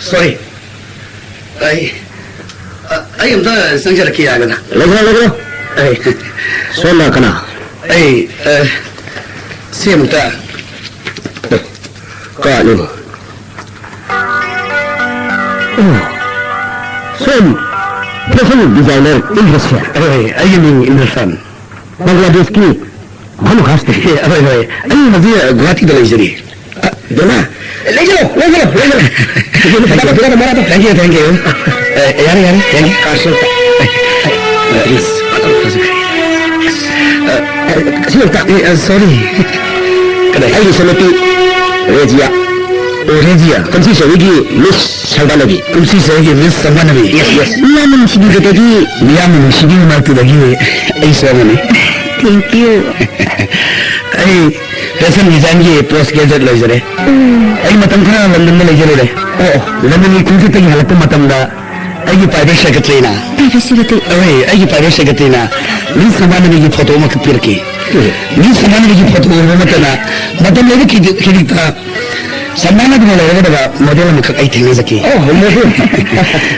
Sorry. ꯑꯩ, ꯑ, ꯑꯩ ꯑꯝꯇ ꯆꯪꯖꯔꯛꯀꯦ ꯌꯥꯒꯗ꯭ꯔꯥ? ꯂꯩꯈ꯭ꯔꯣ, ꯂꯩꯈ꯭ꯔꯣ꯫ ꯑꯩ, ꯁꯣꯝꯅ ꯀꯅꯥ? ꯑꯩ, ꯑ, ꯁꯤ ꯑꯃꯨꯛꯇ꯫ ꯀꯅꯥꯅꯣ? ꯑꯣ, ꯁꯣꯝ fashion designer ꯏꯟꯗ꯭ꯔꯁꯦꯟ꯫ ꯍꯣꯏ, ꯑꯩꯒꯤ ꯃꯤꯡ ꯏꯟꯗ꯭ꯔꯁꯦꯟ꯫ ꯕꯪꯒ꯭ꯂꯥꯗꯦꯁꯀꯤ ꯚꯥꯅꯨ ꯈꯥꯁꯇꯒꯤ꯫ ꯍꯣꯏ, ꯍꯣꯏ꯫ ꯑꯩ ꯍꯧꯖꯤꯛ ꯒꯨꯋꯥꯍꯥꯇꯤꯗ ꯂꯩꯖꯔꯤ꯫ ꯑ, ꯗꯣꯅꯥ, ꯂꯩꯖꯔꯣ, ꯂꯩꯖꯔꯣ, ꯂꯩꯖꯔꯣ꯫ Thank you, thank you, thank you꯫ ꯑ, ꯌꯥꯔꯦ, ꯌꯥꯔꯦ, ꯌꯥꯔꯦ꯫ ꯀꯥꯔꯁꯦ ꯑꯝꯇ꯫ ꯑ, ꯑ, ꯁꯤ ꯑꯝꯇ꯫ ꯑ, ꯑ, sorry꯫ ꯀꯗꯥꯏ? ꯑꯩꯒꯤ ꯏꯆꯟꯅꯨꯄꯤ ꯔꯦꯖꯤꯌꯥ꯫ ꯑꯣ, ꯔꯦꯖꯤꯌꯥ꯫ ꯀꯨꯝꯁꯤ ꯆꯍꯤꯒꯤ Miss ꯁꯪꯕꯥꯅꯕꯤ꯫ ꯀꯨꯝꯁꯤ ꯆꯍꯤꯒꯤ Miss ꯁꯪꯕꯥꯅꯕꯤ꯫ Yes, yes꯫ ꯃꯤꯌꯥꯝꯅ ꯅꯨꯡꯁꯤꯕꯤꯕꯗꯒꯤ꯫ ꯃꯤꯌꯥꯝꯅ ꯅꯨꯡꯁꯤꯕꯤꯕ ꯃꯔꯛꯇꯨꯗꯒꯤ ꯑꯩꯁꯨ ꯑꯃꯅꯤ꯫ Thank you꯫ ꯑꯩ fashion designꯒꯤ post graduate ꯂꯣꯏꯖꯔꯦ꯫ ꯎꯝ꯫ ꯑꯩ ꯃꯇꯝ ꯈꯔ ꯂꯟꯗꯟꯗ ꯂꯩꯖꯔꯨꯔꯦ꯫ ꯑꯣ, ꯑꯣ꯫ ꯂꯟꯗꯟꯒꯤ ꯈꯣꯡꯆꯠꯇꯒꯤ ꯍꯜꯂꯛꯄ ꯃꯇꯝꯗ ꯑꯩꯒꯤ private secretaryꯅ꯫ Private secretary꯫ ꯍꯣꯏ, ꯑꯩꯒꯤ private secretaryꯅ Miss ꯁꯪꯕꯥꯅꯕꯤꯒꯤ photo ꯑꯃꯈꯛ ꯄꯤꯔꯛꯈꯤ꯫ ꯎꯝ꯫ Miss ꯁꯪꯕꯥꯅꯕꯤꯒꯤ photo ꯎꯕ ꯃꯇꯝꯗ ꯃꯇꯝ ꯂꯩꯕ ꯈꯤꯗꯤ-, ꯈꯤꯗꯤꯛꯇ ꯁꯪꯕꯥꯅꯕꯤꯅ ꯂꯩꯔꯒꯗꯕ model ꯑꯃꯈꯛ ꯑꯩ ꯊꯦꯡꯅꯖꯈꯤ꯫ ꯑꯣ, model꯫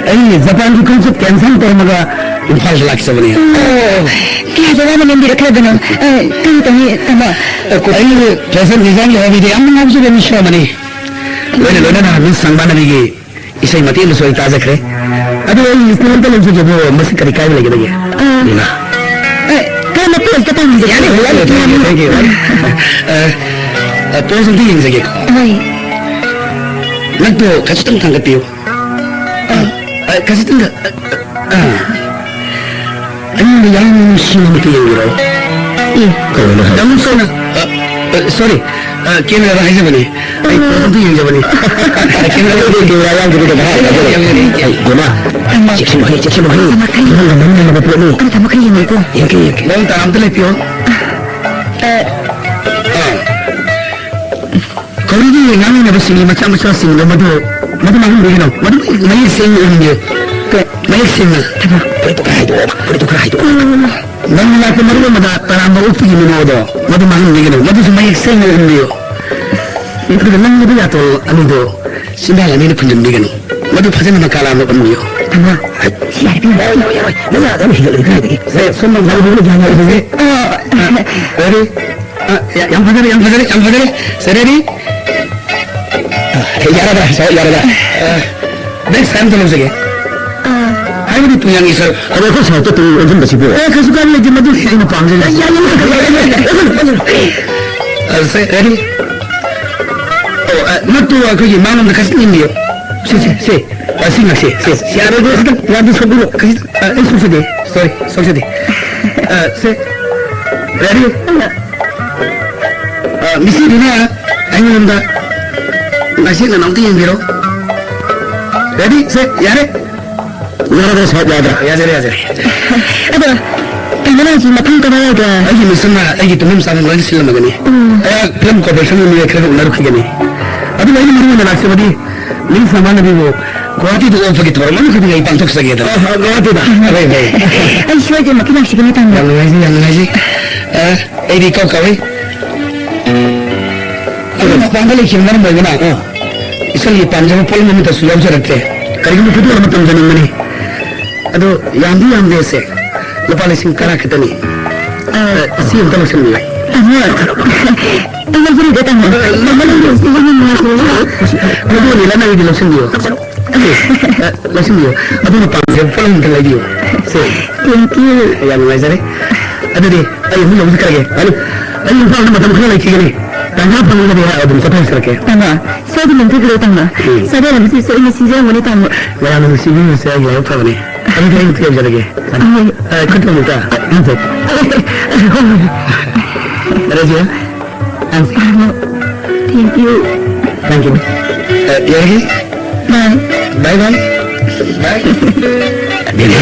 ꯑꯩ ꯖꯄꯥꯟꯒꯤ ꯈꯣꯡꯆꯠ cancel ꯇꯧꯔꯝꯃꯒ ꯏꯝꯐꯥꯜꯗ ꯂꯥꯛꯆꯕꯅꯤ꯫ ꯑꯣ꯫ ꯀꯌꯥꯗ ꯋꯥꯅ ꯂꯦꯝꯕꯤꯔꯛꯈ꯭ꯔꯕꯅꯣ? ꯑ, ꯀꯔꯤ ꯇꯧꯅꯤ, ꯇꯥꯃꯣ? ꯑꯩ fashion designꯒꯤ hobbyꯗ ꯌꯥꯝꯅ ꯉꯥꯎꯖꯕ ꯃꯤꯁꯛ ꯑꯃꯅꯤ꯫ ꯂꯣꯏꯅ ꯂꯣꯏꯅꯅ Miss ꯁꯪꯕꯥꯅꯕꯤꯒꯤ ꯏꯁꯩ ꯃꯇꯦꯛ ꯑꯃꯁꯨ ꯑꯩ ꯇꯥꯖꯈ꯭ꯔꯦ꯫ ꯑꯗꯣ ꯑꯩ ꯏꯁꯩ ꯑꯝꯇ ꯂꯧꯖꯒꯦꯕꯨ, ꯃꯁꯤ ꯀꯔꯤ ꯀꯥꯏꯕ ꯂꯩꯒꯗꯒꯦ? ꯑ, ꯏꯃꯥ꯫ ꯑ, ꯀꯔꯝꯕ poseꯇ ꯄꯥꯝꯕꯤꯒꯦ? ꯌꯥꯅꯤ, ꯌꯥꯅꯤ, thank you, thank you꯫ ꯑ, ꯑ, pose ꯑꯝꯇ ꯌꯦꯡꯖꯒꯦꯀꯣ꯫ ꯍꯣꯏ꯫ ꯉꯛꯇꯣ ꯈꯖꯤꯛꯇꯪ ꯊꯥꯡꯒꯠꯄꯤꯌꯨ꯫ ꯑ, ꯑ, ꯈꯖꯤꯛꯇꯪꯒ, ꯑ, ꯑ, ꯑꯩꯉꯣꯟꯗ ꯌꯥꯝ ꯅꯨꯡꯁꯤꯅ ꯑꯃꯨꯛꯇ ꯌꯦꯡꯕꯤꯔꯛꯑꯣ꯫ ꯑꯦ꯫ ꯀꯩꯅꯣ ꯍꯥꯏ-, ꯌꯥꯝ ꯅꯨꯡꯁꯤꯅ, ꯑ, ꯑ, sorry, ꯑ, cameraꯗ ꯍꯥꯏꯖꯕꯅꯤ꯫ ꯑꯩ ꯑ꯫ Poseꯇ ꯌꯦꯡꯖꯕꯅꯤ꯫ ꯑ, cameraꯗ ꯑꯗꯨꯗꯤ camera ꯌꯥꯎꯗꯕꯤꯗ ꯚꯥꯞ ꯇꯥꯗꯕ꯫ ꯌꯦꯡꯖꯕꯅꯤ꯫ ꯑꯩ, ꯒꯣꯅꯥ, ꯇꯥꯃꯣ꯫ ꯆꯦꯛꯁꯤꯜꯂꯨꯍꯦ, ꯆꯦꯛꯁꯤꯜꯂꯨꯍꯦ꯫ ꯇꯥꯃꯣ, ꯈꯪꯉꯦ꯫ ꯅꯪꯒ ꯃꯔꯤ ꯂꯩꯅꯕ ꯄꯣꯠꯅꯤ꯫ ꯑ, ꯇꯥꯃꯣ, ꯈꯔ ꯌꯦꯡꯉꯨꯀꯣ꯫ ꯌꯦꯡꯒꯦ, ꯌꯦꯡꯒꯦ꯫ ꯃꯑꯣꯡ ꯇꯥꯅ ꯑꯝꯇ ꯂꯦꯞꯄꯤꯌꯣ꯫ ꯑ꯫ ꯑ꯫ ꯀꯧꯔꯤꯒꯤ ꯉꯥꯡꯅꯅꯕꯁꯤꯡꯒꯤ ꯃꯆꯥ ꯃꯆꯥꯁꯤꯡꯗꯣ ꯃꯗꯨ, ꯃꯗꯨ ꯃꯥꯡꯍꯟꯕꯤꯒꯅꯨ꯫ ꯃꯗꯨ ꯃꯌꯦꯛ ꯁꯦꯡꯅ ꯎꯍꯟꯕꯤꯌꯨ꯫ ꯀ-, ꯃꯌꯦꯛ ꯁꯦꯡꯅ꯫ ꯊꯕꯛ꯫ ꯐꯨꯔꯤꯠꯇꯨ ꯈꯔ ꯍꯥꯏꯗꯣꯛꯑꯣꯕ, ꯐꯨꯔꯤꯠꯇꯨ ꯈꯔ ꯍꯥꯏꯗꯣꯛꯑꯣ꯫ ꯎꯝ꯫ ꯅꯪꯅ ꯂꯥꯛꯄ ꯃꯔꯨꯞ ꯑꯃꯗ ꯇꯔꯥꯝꯕ ꯑꯣꯛꯄꯒꯤ ꯃꯤꯅꯣꯗꯣ ꯃꯗꯨ ꯃꯥꯡꯍꯟꯕꯤꯒꯅꯨ꯫ ꯃꯗꯨꯁꯨ ꯃꯌꯦꯛ ꯁꯦꯡꯅ ꯎꯍꯟꯕꯤꯌꯨ꯫ ꯑꯗꯨꯒ ꯅꯪꯒꯤ ꯌꯥꯇꯣꯜ ꯑꯅꯤꯗꯣ ꯆꯤꯟꯕꯥꯜ ꯑꯅꯤꯅ ꯈꯨꯟꯖꯟꯕꯤꯒꯅꯨ꯫ ꯃꯗꯨ ꯐꯖꯅ ꯃꯀꯥ ꯂꯥꯝꯕ ꯎꯝꯕꯤꯌꯨ꯫ ꯇꯥꯃꯣ, ꯁꯤ ꯌꯥꯔꯦ, ꯌꯥꯔꯦ, ꯌꯥꯔꯦ, ꯌꯥꯔꯦ꯫ ꯅꯪ ꯌꯥꯗꯕ ꯍꯦꯟꯒꯠꯂꯣꯏ ꯀꯥꯏꯗꯒꯤ? ꯁꯦ, ꯁꯣꯝꯗ ꯌꯥꯝ ꯐꯖꯅ ꯒ꯭ꯌꯥꯟ ꯇꯥꯔꯦ꯫ ꯑ, ready? ꯑ, ꯌꯥ-, ꯌꯥꯝ ꯐꯖꯔꯦ, ꯌꯥꯝ ꯐꯖꯔꯦ, ꯌꯥꯝ ꯐꯖꯔꯦ꯫ ꯁꯦ, ready? ꯑ, ꯌꯥꯔꯕ꯭ꯔꯥ? ꯁꯦ, ꯌꯥꯔꯕ꯭ꯔꯥ? ꯑ, next time ꯇꯧꯔꯁꯤꯒꯦ꯫ ꯑ꯫ ꯍꯥꯏꯕꯗꯤ ꯄꯨꯡꯌꯥꯡꯒꯤ ꯁꯔꯨꯛ꯫ ꯑꯗꯣ ꯑꯩꯈꯣꯏ ꯁꯥꯏꯠꯇ ꯇꯨꯡ ꯑꯣꯟꯁꯤꯟꯕꯁꯤꯕꯨ? ꯑꯦ, ꯀꯩꯁꯨ ꯀꯥꯏꯕ ꯂꯩꯇꯦ, ꯃꯗꯨ ꯑꯩꯅ ꯄꯥꯝꯖꯩ꯫ ꯑ, ꯌꯥꯏ, ꯌꯥꯏ, ꯌꯥꯏ, ꯌꯥꯏ, ꯌꯥꯏ꯫ ꯑ, ꯁꯦ, ready? ꯑꯣ, ꯑ, ꯅꯠꯇꯨ ꯑꯩꯈꯣꯏꯒꯤ ꯃꯥꯡꯂꯣꯝꯗ ꯈꯖꯤꯛ ꯏꯟꯕꯤꯌꯨ꯫ ꯁꯦ, ꯁꯦ, ꯁꯦ꯫ ꯑ, ꯁꯤ ꯉꯥꯛꯁꯦ, ꯁꯦ꯫ ꯌꯥꯔꯣꯏꯗ, ꯈꯤꯇꯪ ꯌꯥꯝꯗꯤ ꯁꯣꯛꯄꯤꯔꯣ꯫ ꯈꯖꯤꯛ, ꯑ, ꯑꯩ ꯁꯣꯛꯆꯗꯦ꯫ Sorry, ꯁꯣꯛꯆꯗꯦ꯫ ꯑ, ꯁꯦ꯫ Ready? ꯑ, ꯃꯤꯁꯤꯗꯨꯅ ꯑꯩꯉꯣꯟꯗ ꯉꯁꯤ ꯅꯅꯥꯎꯇ ꯌꯦꯡꯕꯤꯔꯣ꯫ Ready? ꯁꯦ, ꯌꯥꯔꯦ꯫ ꯌꯥꯔꯗ꯭ꯔꯥ, ꯁꯥꯍꯦꯕ, ꯌꯥꯗ꯭ꯔꯥ? ꯌꯥꯖꯔꯦ, ꯌꯥꯖꯔꯦ, ꯌꯥꯖꯔꯦ꯫ ꯑꯗꯣ, ꯀꯩꯅꯣ ꯍꯥꯏꯁꯤ, ꯃꯐꯝ ꯀꯗꯥꯏꯗ? ꯑꯩꯒꯤ ꯃꯤꯁꯅ ꯑꯩꯒꯤ ꯇꯨꯝꯐꯝ ꯆꯥꯐꯝ ꯂꯣꯏꯅ ꯁꯤꯜꯂꯝꯃꯒꯅꯤ꯫ ꯎꯝ꯫ ꯑꯩ film corporation ꯒꯤ ꯃꯤꯑꯣꯏ ꯈꯔꯒ ꯎꯅꯔꯨꯈꯤꯒꯅꯤ꯫ ꯑꯗꯨꯒ ꯑꯩꯅ ꯃꯔꯨ ꯑꯣꯏꯅ ꯂꯥꯛꯆꯕꯗꯤ, ꯃꯤꯁ ꯃꯃꯥꯟꯅꯕꯤꯕꯨ ꯒꯨꯋꯥꯍꯥꯇꯤꯗ ꯑꯣꯛꯄꯒꯤ ꯊꯧꯔꯝ ꯑꯃꯈꯛꯇꯤ ꯑꯩ ꯄꯥꯡꯊꯣꯛꯆꯒꯦꯗꯅ꯫ ꯑ, ꯑ, ꯒꯨꯋꯥꯍꯥꯇꯤꯗ? ꯍꯣꯏ, ꯍꯣꯏ꯫ ꯑꯩ ꯁꯣꯏꯗꯅꯃꯛꯀꯤ ꯂꯥꯛꯆꯒꯅꯤ, ꯇꯥꯃꯣ꯫ ꯌꯥꯝ ꯅꯨꯡꯉꯥꯏꯖꯩ, ꯌꯥꯝ ꯅꯨꯡꯉꯥꯏꯖꯩ꯫ ꯑ, ꯑꯩꯗꯤ ꯏꯀꯥꯎ ꯀꯥꯎꯏ꯫ ꯑꯗꯨ ꯃꯄꯥꯟꯗ ꯂꯩꯈꯤꯕ ꯃꯔꯝ ꯑꯣꯏꯕꯅ, ꯑ, ꯏꯆꯜꯒꯤ ꯄꯥꯝꯖꯕ ꯄꯣꯠꯂꯝ ꯑꯃꯠꯇꯁꯨ ꯌꯥꯎꯖꯔꯛꯇ꯭ꯔꯦ꯫ ꯀꯔꯤꯒꯨꯝꯕ ꯈꯨꯗꯣꯜ ꯑꯃ ꯇꯝꯖꯅꯤꯡꯕꯅꯤ꯫ ꯑꯗꯣ ꯌꯥꯝꯗꯤ ꯌꯥꯝꯗꯦ ꯁꯦ, ꯂꯨꯄꯥ ꯂꯤꯁꯤꯡ ꯇꯔꯥ ꯈꯛꯇꯅꯤ꯫ ꯑ, ꯑ, ꯁꯤ ꯑꯝꯇ ꯂꯧꯁꯤꯟꯕꯤꯌꯨ꯫ ꯇꯥꯃꯣ, ꯑꯩ ꯂꯧꯖꯔꯒꯦ, ꯇꯥꯃꯣ꯫ ꯑ, ꯃꯃꯜ ꯌꯥꯝ ꯌꯥꯝꯅ ꯅꯨꯡꯉꯥꯏꯖꯔꯦ꯫ ꯃꯗꯨꯅꯤ, ꯅꯪꯒꯤꯗꯤ ꯂꯧꯁꯤꯟꯕꯤꯌꯨ꯫ ꯑ, ꯂꯧꯁꯤꯟꯕꯤꯌꯨ꯫ ꯑꯗꯨꯅ ꯄꯥꯝꯖꯕ ꯄꯣꯠꯂꯝ ꯑꯝꯇ ꯂꯩꯕꯤꯌꯨ꯫ ꯁꯦ꯫ Thank you꯫ ꯌꯥꯝ ꯅꯨꯡꯉꯥꯏꯖꯔꯦ꯫ ꯑꯗꯨꯗꯤ ꯑꯩ ꯑꯃꯨꯛ ꯌꯧꯖꯈ꯭ꯔꯒꯦ꯫ ꯍꯜꯂꯣ꯫ ꯑꯩ ꯏꯝꯐꯥꯜꯗ ꯃꯇꯝ ꯈꯔ ꯂꯩꯈꯤꯒꯅꯤ꯫ ꯇꯥꯟꯖꯥ ꯐꯪꯂꯒꯗꯤ ꯑꯩ ꯑꯗꯨꯝ ꯆꯠꯊꯣꯛꯆꯔꯛꯀꯦ꯫ ꯇꯥꯃꯣ, ꯁꯣꯏꯗꯅ ꯂꯦꯡꯊꯣꯛꯄꯤꯔꯣ, ꯇꯥꯃꯣ꯫ ꯎꯝ꯫ ꯆꯥꯟꯗꯦꯜ ꯑꯃꯁꯨ ꯁꯣꯏꯅ ꯁꯤꯟꯖꯔꯝꯒꯅꯤ, ꯇꯥꯃꯣ꯫ ꯃꯌꯥꯝꯅ ꯅꯨꯡꯁꯤꯕꯤꯔꯤꯕꯁꯦ ꯑꯩꯒꯤ ꯂꯥꯏꯕꯛ ꯐꯕꯅꯤ꯫ ꯑꯗꯨꯗꯤ ꯑꯩ ꯑꯃꯨꯛꯇ ꯌꯧꯖꯔꯒꯦ꯫ ꯍꯣꯏ꯫ ꯑ, ꯈꯨꯠ ꯑꯃꯨꯛꯇ꯫ ꯍꯣꯏ, ꯍꯣꯏ꯫ ꯔꯖꯤꯌꯥ꯫ Thank you꯫ Thank you꯫ ꯑ, ꯌꯥꯔꯒꯦ? Bye꯫ Bye bye꯫ Bye꯫ ꯕꯦꯝꯃ,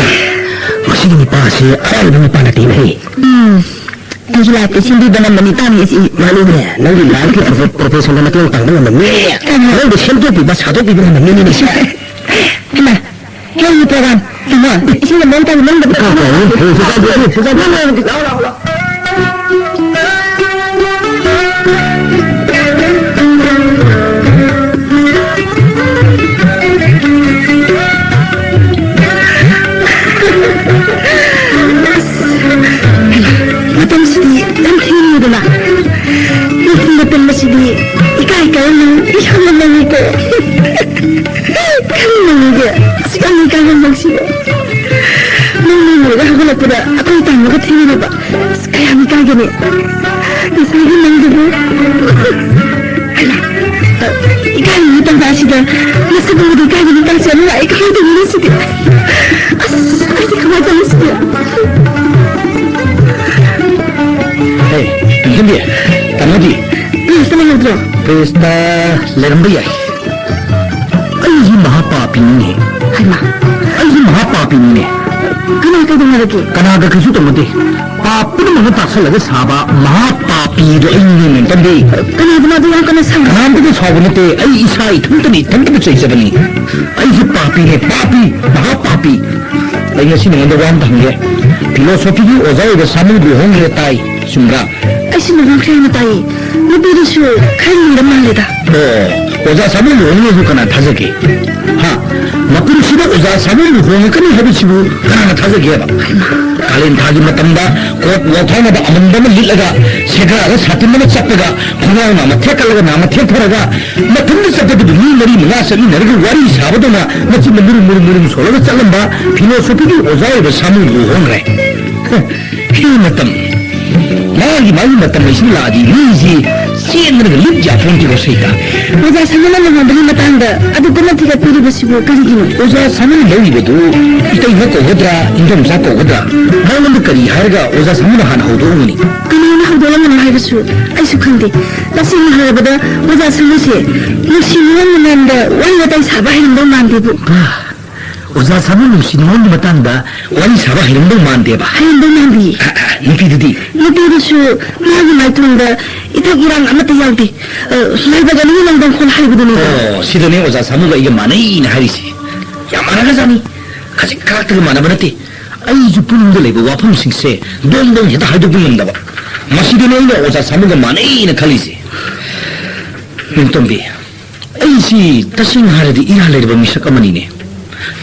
ꯃꯁꯤꯒꯤ ꯅꯨꯄꯥ ꯑꯁꯤ ꯑꯔꯥꯏꯕ ꯅꯨꯄꯥ ꯅꯠꯇꯦꯅꯦꯍꯦ꯫ ꯎꯝ, ꯑꯩꯒꯤ life ꯇ ꯁꯦꯝꯕꯤꯕ ꯉꯝꯕ ꯅꯨꯄꯥꯅꯤ ꯑꯁꯤ꯫ ꯃꯥꯅꯤꯅꯦ, ꯅꯪꯒꯤ life ꯀꯤ profession ꯗ ꯃꯇꯦꯡ ꯄꯥꯡꯕ ꯉꯝꯕ ꯃꯤ꯫ ꯎꯝ꯫ ꯅꯪꯕꯨ ꯁꯦꯝꯗꯣꯛꯄꯤꯕ, ꯁꯥꯗꯣꯛꯄꯤꯕ ꯉꯝꯕ ꯃꯤꯅꯤꯅꯦ ꯁꯦ꯫ ꯍꯩꯃꯥ, ꯅꯪꯒꯤ program꯫ ꯇꯥꯃꯣ, ꯏꯁꯤꯡ ꯑꯝꯇ ꯅꯪꯗ ꯀꯥꯎ, ꯀꯥꯎ, ꯀꯥꯎ, ꯀꯥꯎ, ꯀꯥꯎ, ꯀꯥꯎ, ꯂꯥꯛꯑꯣ, ꯂꯥꯛꯑꯣ, ꯂꯥꯛꯑꯣ꯫ ꯉꯁꯥꯏꯒꯤ ꯅꯪꯗꯨꯕꯨ꯫ ꯍꯩꯃꯥ, ꯏꯀꯥꯏꯕꯒꯤ ꯇꯥꯟꯖꯥꯁꯤꯗ ꯃꯁꯛ ꯎꯕꯗ ꯏꯀꯥꯏꯕꯒꯤ ꯇꯥꯟꯖꯥ ꯌꯥꯝ ꯂꯥꯛꯑꯦ꯫ ꯀꯃꯥꯏꯅ ꯇꯧꯅꯤ ꯁꯤꯗꯤ? ꯑꯁ, ꯑꯩꯗꯤ ꯀꯃꯥꯏꯅ ꯇꯧꯅꯤ ꯁꯤꯗꯤ? ꯍꯦ, ꯅꯤꯡꯊꯤꯡꯕꯤ, ꯇꯥꯃꯣꯗꯤ? ꯄ꯭ꯔꯤꯟꯁꯇ ꯂꯩꯍꯧꯗ꯭ꯔꯣ? ꯄ꯭ꯔꯤꯟꯁꯇ ꯂꯩꯔꯝꯕ ꯌꯥꯏ꯫ ꯑꯩꯁꯤ ꯃꯍꯥꯄꯥꯄꯤꯅꯤꯅꯦ꯫ ꯍꯩꯃꯥ꯫ ꯑꯩꯁꯤ ꯃꯍꯥꯄꯥꯄꯤꯅꯤꯅꯦ꯫ ꯀꯅꯥ ꯀꯩꯗꯧꯅꯔꯒꯦ? ꯀꯅꯥꯒ ꯀꯩꯁꯨ ꯇꯧꯅꯗꯦ꯫ ꯄꯥꯞ ꯄꯨꯝꯅꯃꯛꯅ ꯇꯥꯛꯁꯜꯂꯒ ꯁꯥꯕ ꯃꯍꯥꯄꯥꯄꯤꯗꯣ ꯑꯩꯅꯤꯅꯦ, ꯃꯦꯝꯇꯝꯕꯤ꯫ ꯀꯅꯥꯗꯅꯣ ꯑꯗꯨ ꯌꯥꯝ ꯀꯟꯅ ꯁꯥꯎꯔꯤꯁꯦ? ꯀꯅꯥꯝꯇꯗ ꯁꯥꯎꯕ ꯅꯠꯇꯦ, ꯑꯩ ꯏꯁꯥ ꯏꯊꯟꯇꯅ ꯏꯊꯟꯇꯕꯨ ꯆꯩꯖꯕꯅꯤ꯫ ꯑꯩꯁꯦ ꯄꯥꯄꯤꯅꯦ, ꯄꯥꯄꯤ, ꯃꯍꯥꯄꯥꯄꯤ꯫ ꯑꯩ ꯉꯁꯤ ꯅꯉꯣꯟꯗ ꯋꯥ ꯑꯝꯇ ꯍꯪꯒꯦ꯫ ꯐꯤꯂꯣꯁꯣꯐꯤꯒꯤ ꯑꯣꯖꯥ ꯑꯣꯏꯕ ꯁꯥꯃꯨ ꯂꯨꯍꯣꯡꯈ꯭ꯔꯦ ꯇꯥꯏ, ꯆꯨꯝꯕ꯭ꯔꯥ? ꯑꯩꯁꯨ ꯂꯨꯍꯣꯡꯈ꯭ꯔꯦ ꯍꯥꯏꯅ ꯇꯥꯏꯌꯦ꯫ ꯅꯨꯄꯤꯗꯨꯁꯨ ꯈꯔ ꯂꯤꯡꯕ ꯃꯥꯜꯂꯦꯗ꯫ ꯑꯣ, ꯑꯣꯖꯥ ꯁꯥꯃꯨ ꯂꯨꯍꯣꯡꯅꯤꯁꯨ ꯀꯅꯥ ꯊꯥꯖꯒꯦ? ꯍꯥ? ꯃꯄꯨꯟꯁꯤꯗ ꯑꯣꯖꯥ ꯁꯥꯃꯨ ꯂꯨꯍꯣꯡꯉꯛꯀꯅꯤ ꯍꯥꯏꯕꯁꯤꯕꯨ ꯀꯅꯥꯅ ꯊꯥꯖꯒꯦꯕ? ꯀꯥꯂꯦꯟ ꯊꯥꯒꯤ ꯃꯇꯝꯗ ꯀꯣꯠ ꯋꯥꯎꯊꯥꯅꯕ ꯑꯃꯟꯕ ꯑꯃ ꯂꯤꯠꯂꯒ, ꯁꯦꯒꯥꯒ ꯁꯥꯇꯤꯟ ꯑꯃ ꯆꯞꯄꯒ, ꯈꯣꯡꯒ꯭ꯔꯥꯎ ꯅꯥꯝꯃ ꯊꯦꯛꯀꯠꯂꯒ ꯅꯥꯝꯃ ꯊꯦꯛꯊꯔꯒ, ꯃꯊꯟꯇ ꯆꯠꯄꯗꯨꯕꯨ ꯃꯤ ꯃꯔꯤ ꯃꯉꯥ ꯆꯠꯃꯤꯟꯅꯔꯒ ꯋꯥꯔꯤ ꯁꯥꯕꯗꯧꯅ ꯃꯆꯤꯟꯗ ꯃꯨꯔꯨꯝ ꯃꯨꯔꯨꯝ ꯃꯨꯔꯨꯝ ꯁꯣꯜꯂꯒ ꯆꯠꯂꯝꯕ ꯐꯤꯂꯣꯁꯣꯐꯤꯒꯤ ꯑꯣꯖꯥ ꯑꯣꯏꯕ ꯁꯥꯃꯨ ꯂꯨꯍꯣꯡꯈ꯭ꯔꯦ꯫ ꯍꯦ ꯃꯇꯝ, ꯃꯥꯒꯤ ꯃꯥꯒꯤ ꯃꯇꯝ ꯍꯥꯏꯁꯤ ꯂꯥꯛꯑꯗꯤ ꯃꯤꯁꯤ ꯆꯦꯟꯗꯅꯒ ꯂꯤꯞ ꯌꯥꯄꯣꯟꯇꯦꯀꯣ ꯁꯩꯇ꯫ ꯑꯣꯖꯥ ꯁꯥꯃꯨꯅ ꯂꯨꯍꯣꯡꯕꯒꯤ ꯃꯇꯥꯡꯗ ꯑꯗꯨꯛ ꯀꯟꯅ ꯊꯤꯒꯠꯄꯤꯔꯤꯕꯁꯤꯕꯨ ꯀꯔꯤꯒꯤꯅꯣ? ꯑꯣꯖꯥ ꯁꯥꯃꯨꯅ ꯂꯧꯔꯤꯕꯗꯨ ꯏꯇꯩꯃ ꯀꯧꯒꯗ꯭ꯔꯥ, ꯏꯟꯗꯣꯝꯆꯥ ꯀꯧꯒꯗ꯭ꯔꯥ? ꯃꯉꯣꯟꯗ ꯀꯔꯤ ꯍꯥꯏꯔꯒ ꯑꯣꯖꯥ ꯁꯥꯃꯨꯅ ꯍꯥꯟꯅ ꯍꯧꯗꯣꯛꯑꯝꯒꯅꯤ? ꯀꯅꯥꯅ ꯍꯧꯗꯣꯛꯂꯝꯕꯅꯣ ꯍꯥꯏꯕꯁꯨ ꯑꯩꯁꯨ ꯈꯪꯗꯦ꯫ ꯇꯁꯦꯡꯅ ꯍꯥꯏꯔꯕꯗ ꯑꯣꯖꯥ ꯁꯥꯃꯨꯁꯦ ꯅꯨꯡꯁꯤ ꯅꯨꯡꯉꯣꯟ ꯃꯉꯣꯟꯗ ꯋꯥꯔꯤ ꯋꯥꯇꯥꯏ ꯁꯥꯕ ꯍꯩꯔꯝꯗꯧ ꯃꯥꯟꯗꯦꯕꯨ꯫ ꯑꯣꯖꯥ ꯁꯥꯃꯨ ꯅꯨꯡꯁꯤ ꯅꯨꯡꯉꯣꯟꯒꯤ ꯃꯇꯥꯡꯗ ꯋꯥꯔꯤ ꯁꯥꯕ ꯍꯩꯔꯝꯗꯧ ꯃꯥꯟꯗꯦꯕ꯫ ꯍꯩꯔꯝꯗꯧ ꯃꯥꯟꯗꯦ꯫ ꯑ, ꯑ, ꯅꯨꯄꯤꯗꯨꯗꯤ? ꯅꯨꯄꯤꯗꯨꯁꯨ ꯃꯥꯒꯤ ꯃꯥꯏꯊꯣꯡꯗ ꯏꯊꯛ ꯏꯔꯥꯡ ꯑꯃꯠꯇ ꯌꯥꯎꯗꯦ꯫ ꯑ, ꯂꯥꯏꯕꯛ ꯑꯅꯤ ꯂꯪꯗꯪ ꯈꯣꯜ ꯍꯥꯏꯕꯗꯨꯅꯦꯕ꯫ ꯑꯣ, ꯁꯤꯗꯅꯦ ꯑꯣꯖꯥ ꯁꯥꯃꯨꯒ ꯑꯩꯒ ꯃꯥꯟꯅꯩꯅ ꯍꯥꯏꯔꯤꯁꯦ꯫ ꯌꯥꯝ ꯃꯥꯟꯅꯈ꯭ꯔꯖꯥꯠꯅꯤ꯫ ꯈꯖꯤꯛ ꯈꯔꯥꯛꯇꯒ ꯃꯥꯟꯅꯕ ꯅꯠꯇꯦ꯫ ꯑꯩꯁꯨ ꯄꯨꯛꯅꯤꯡꯗ ꯂꯩꯕ ꯋꯥꯐꯝꯁꯤꯡꯁꯦ ꯗꯣꯡ ꯗꯣꯡ ꯍꯦꯛꯇ ꯍꯥꯏꯗꯣꯛꯄ ꯉꯝꯗꯕ꯫ ꯃꯁꯤꯗꯅꯦ ꯑꯩꯅ ꯑꯣꯖꯥ ꯁꯥꯃꯨꯒ ꯃꯥꯟꯅꯩꯅ ꯈꯜꯂꯤꯁꯦ꯫ ꯃꯦꯝꯇꯣꯝꯕꯤ, ꯑꯩꯁꯤ ꯇꯁꯦꯡꯅ ꯍꯥꯏꯔꯗꯤ ꯏꯔꯥ ꯂꯩꯔꯕ ꯃꯤꯁꯛ ꯑꯃꯅꯤꯅꯦ꯫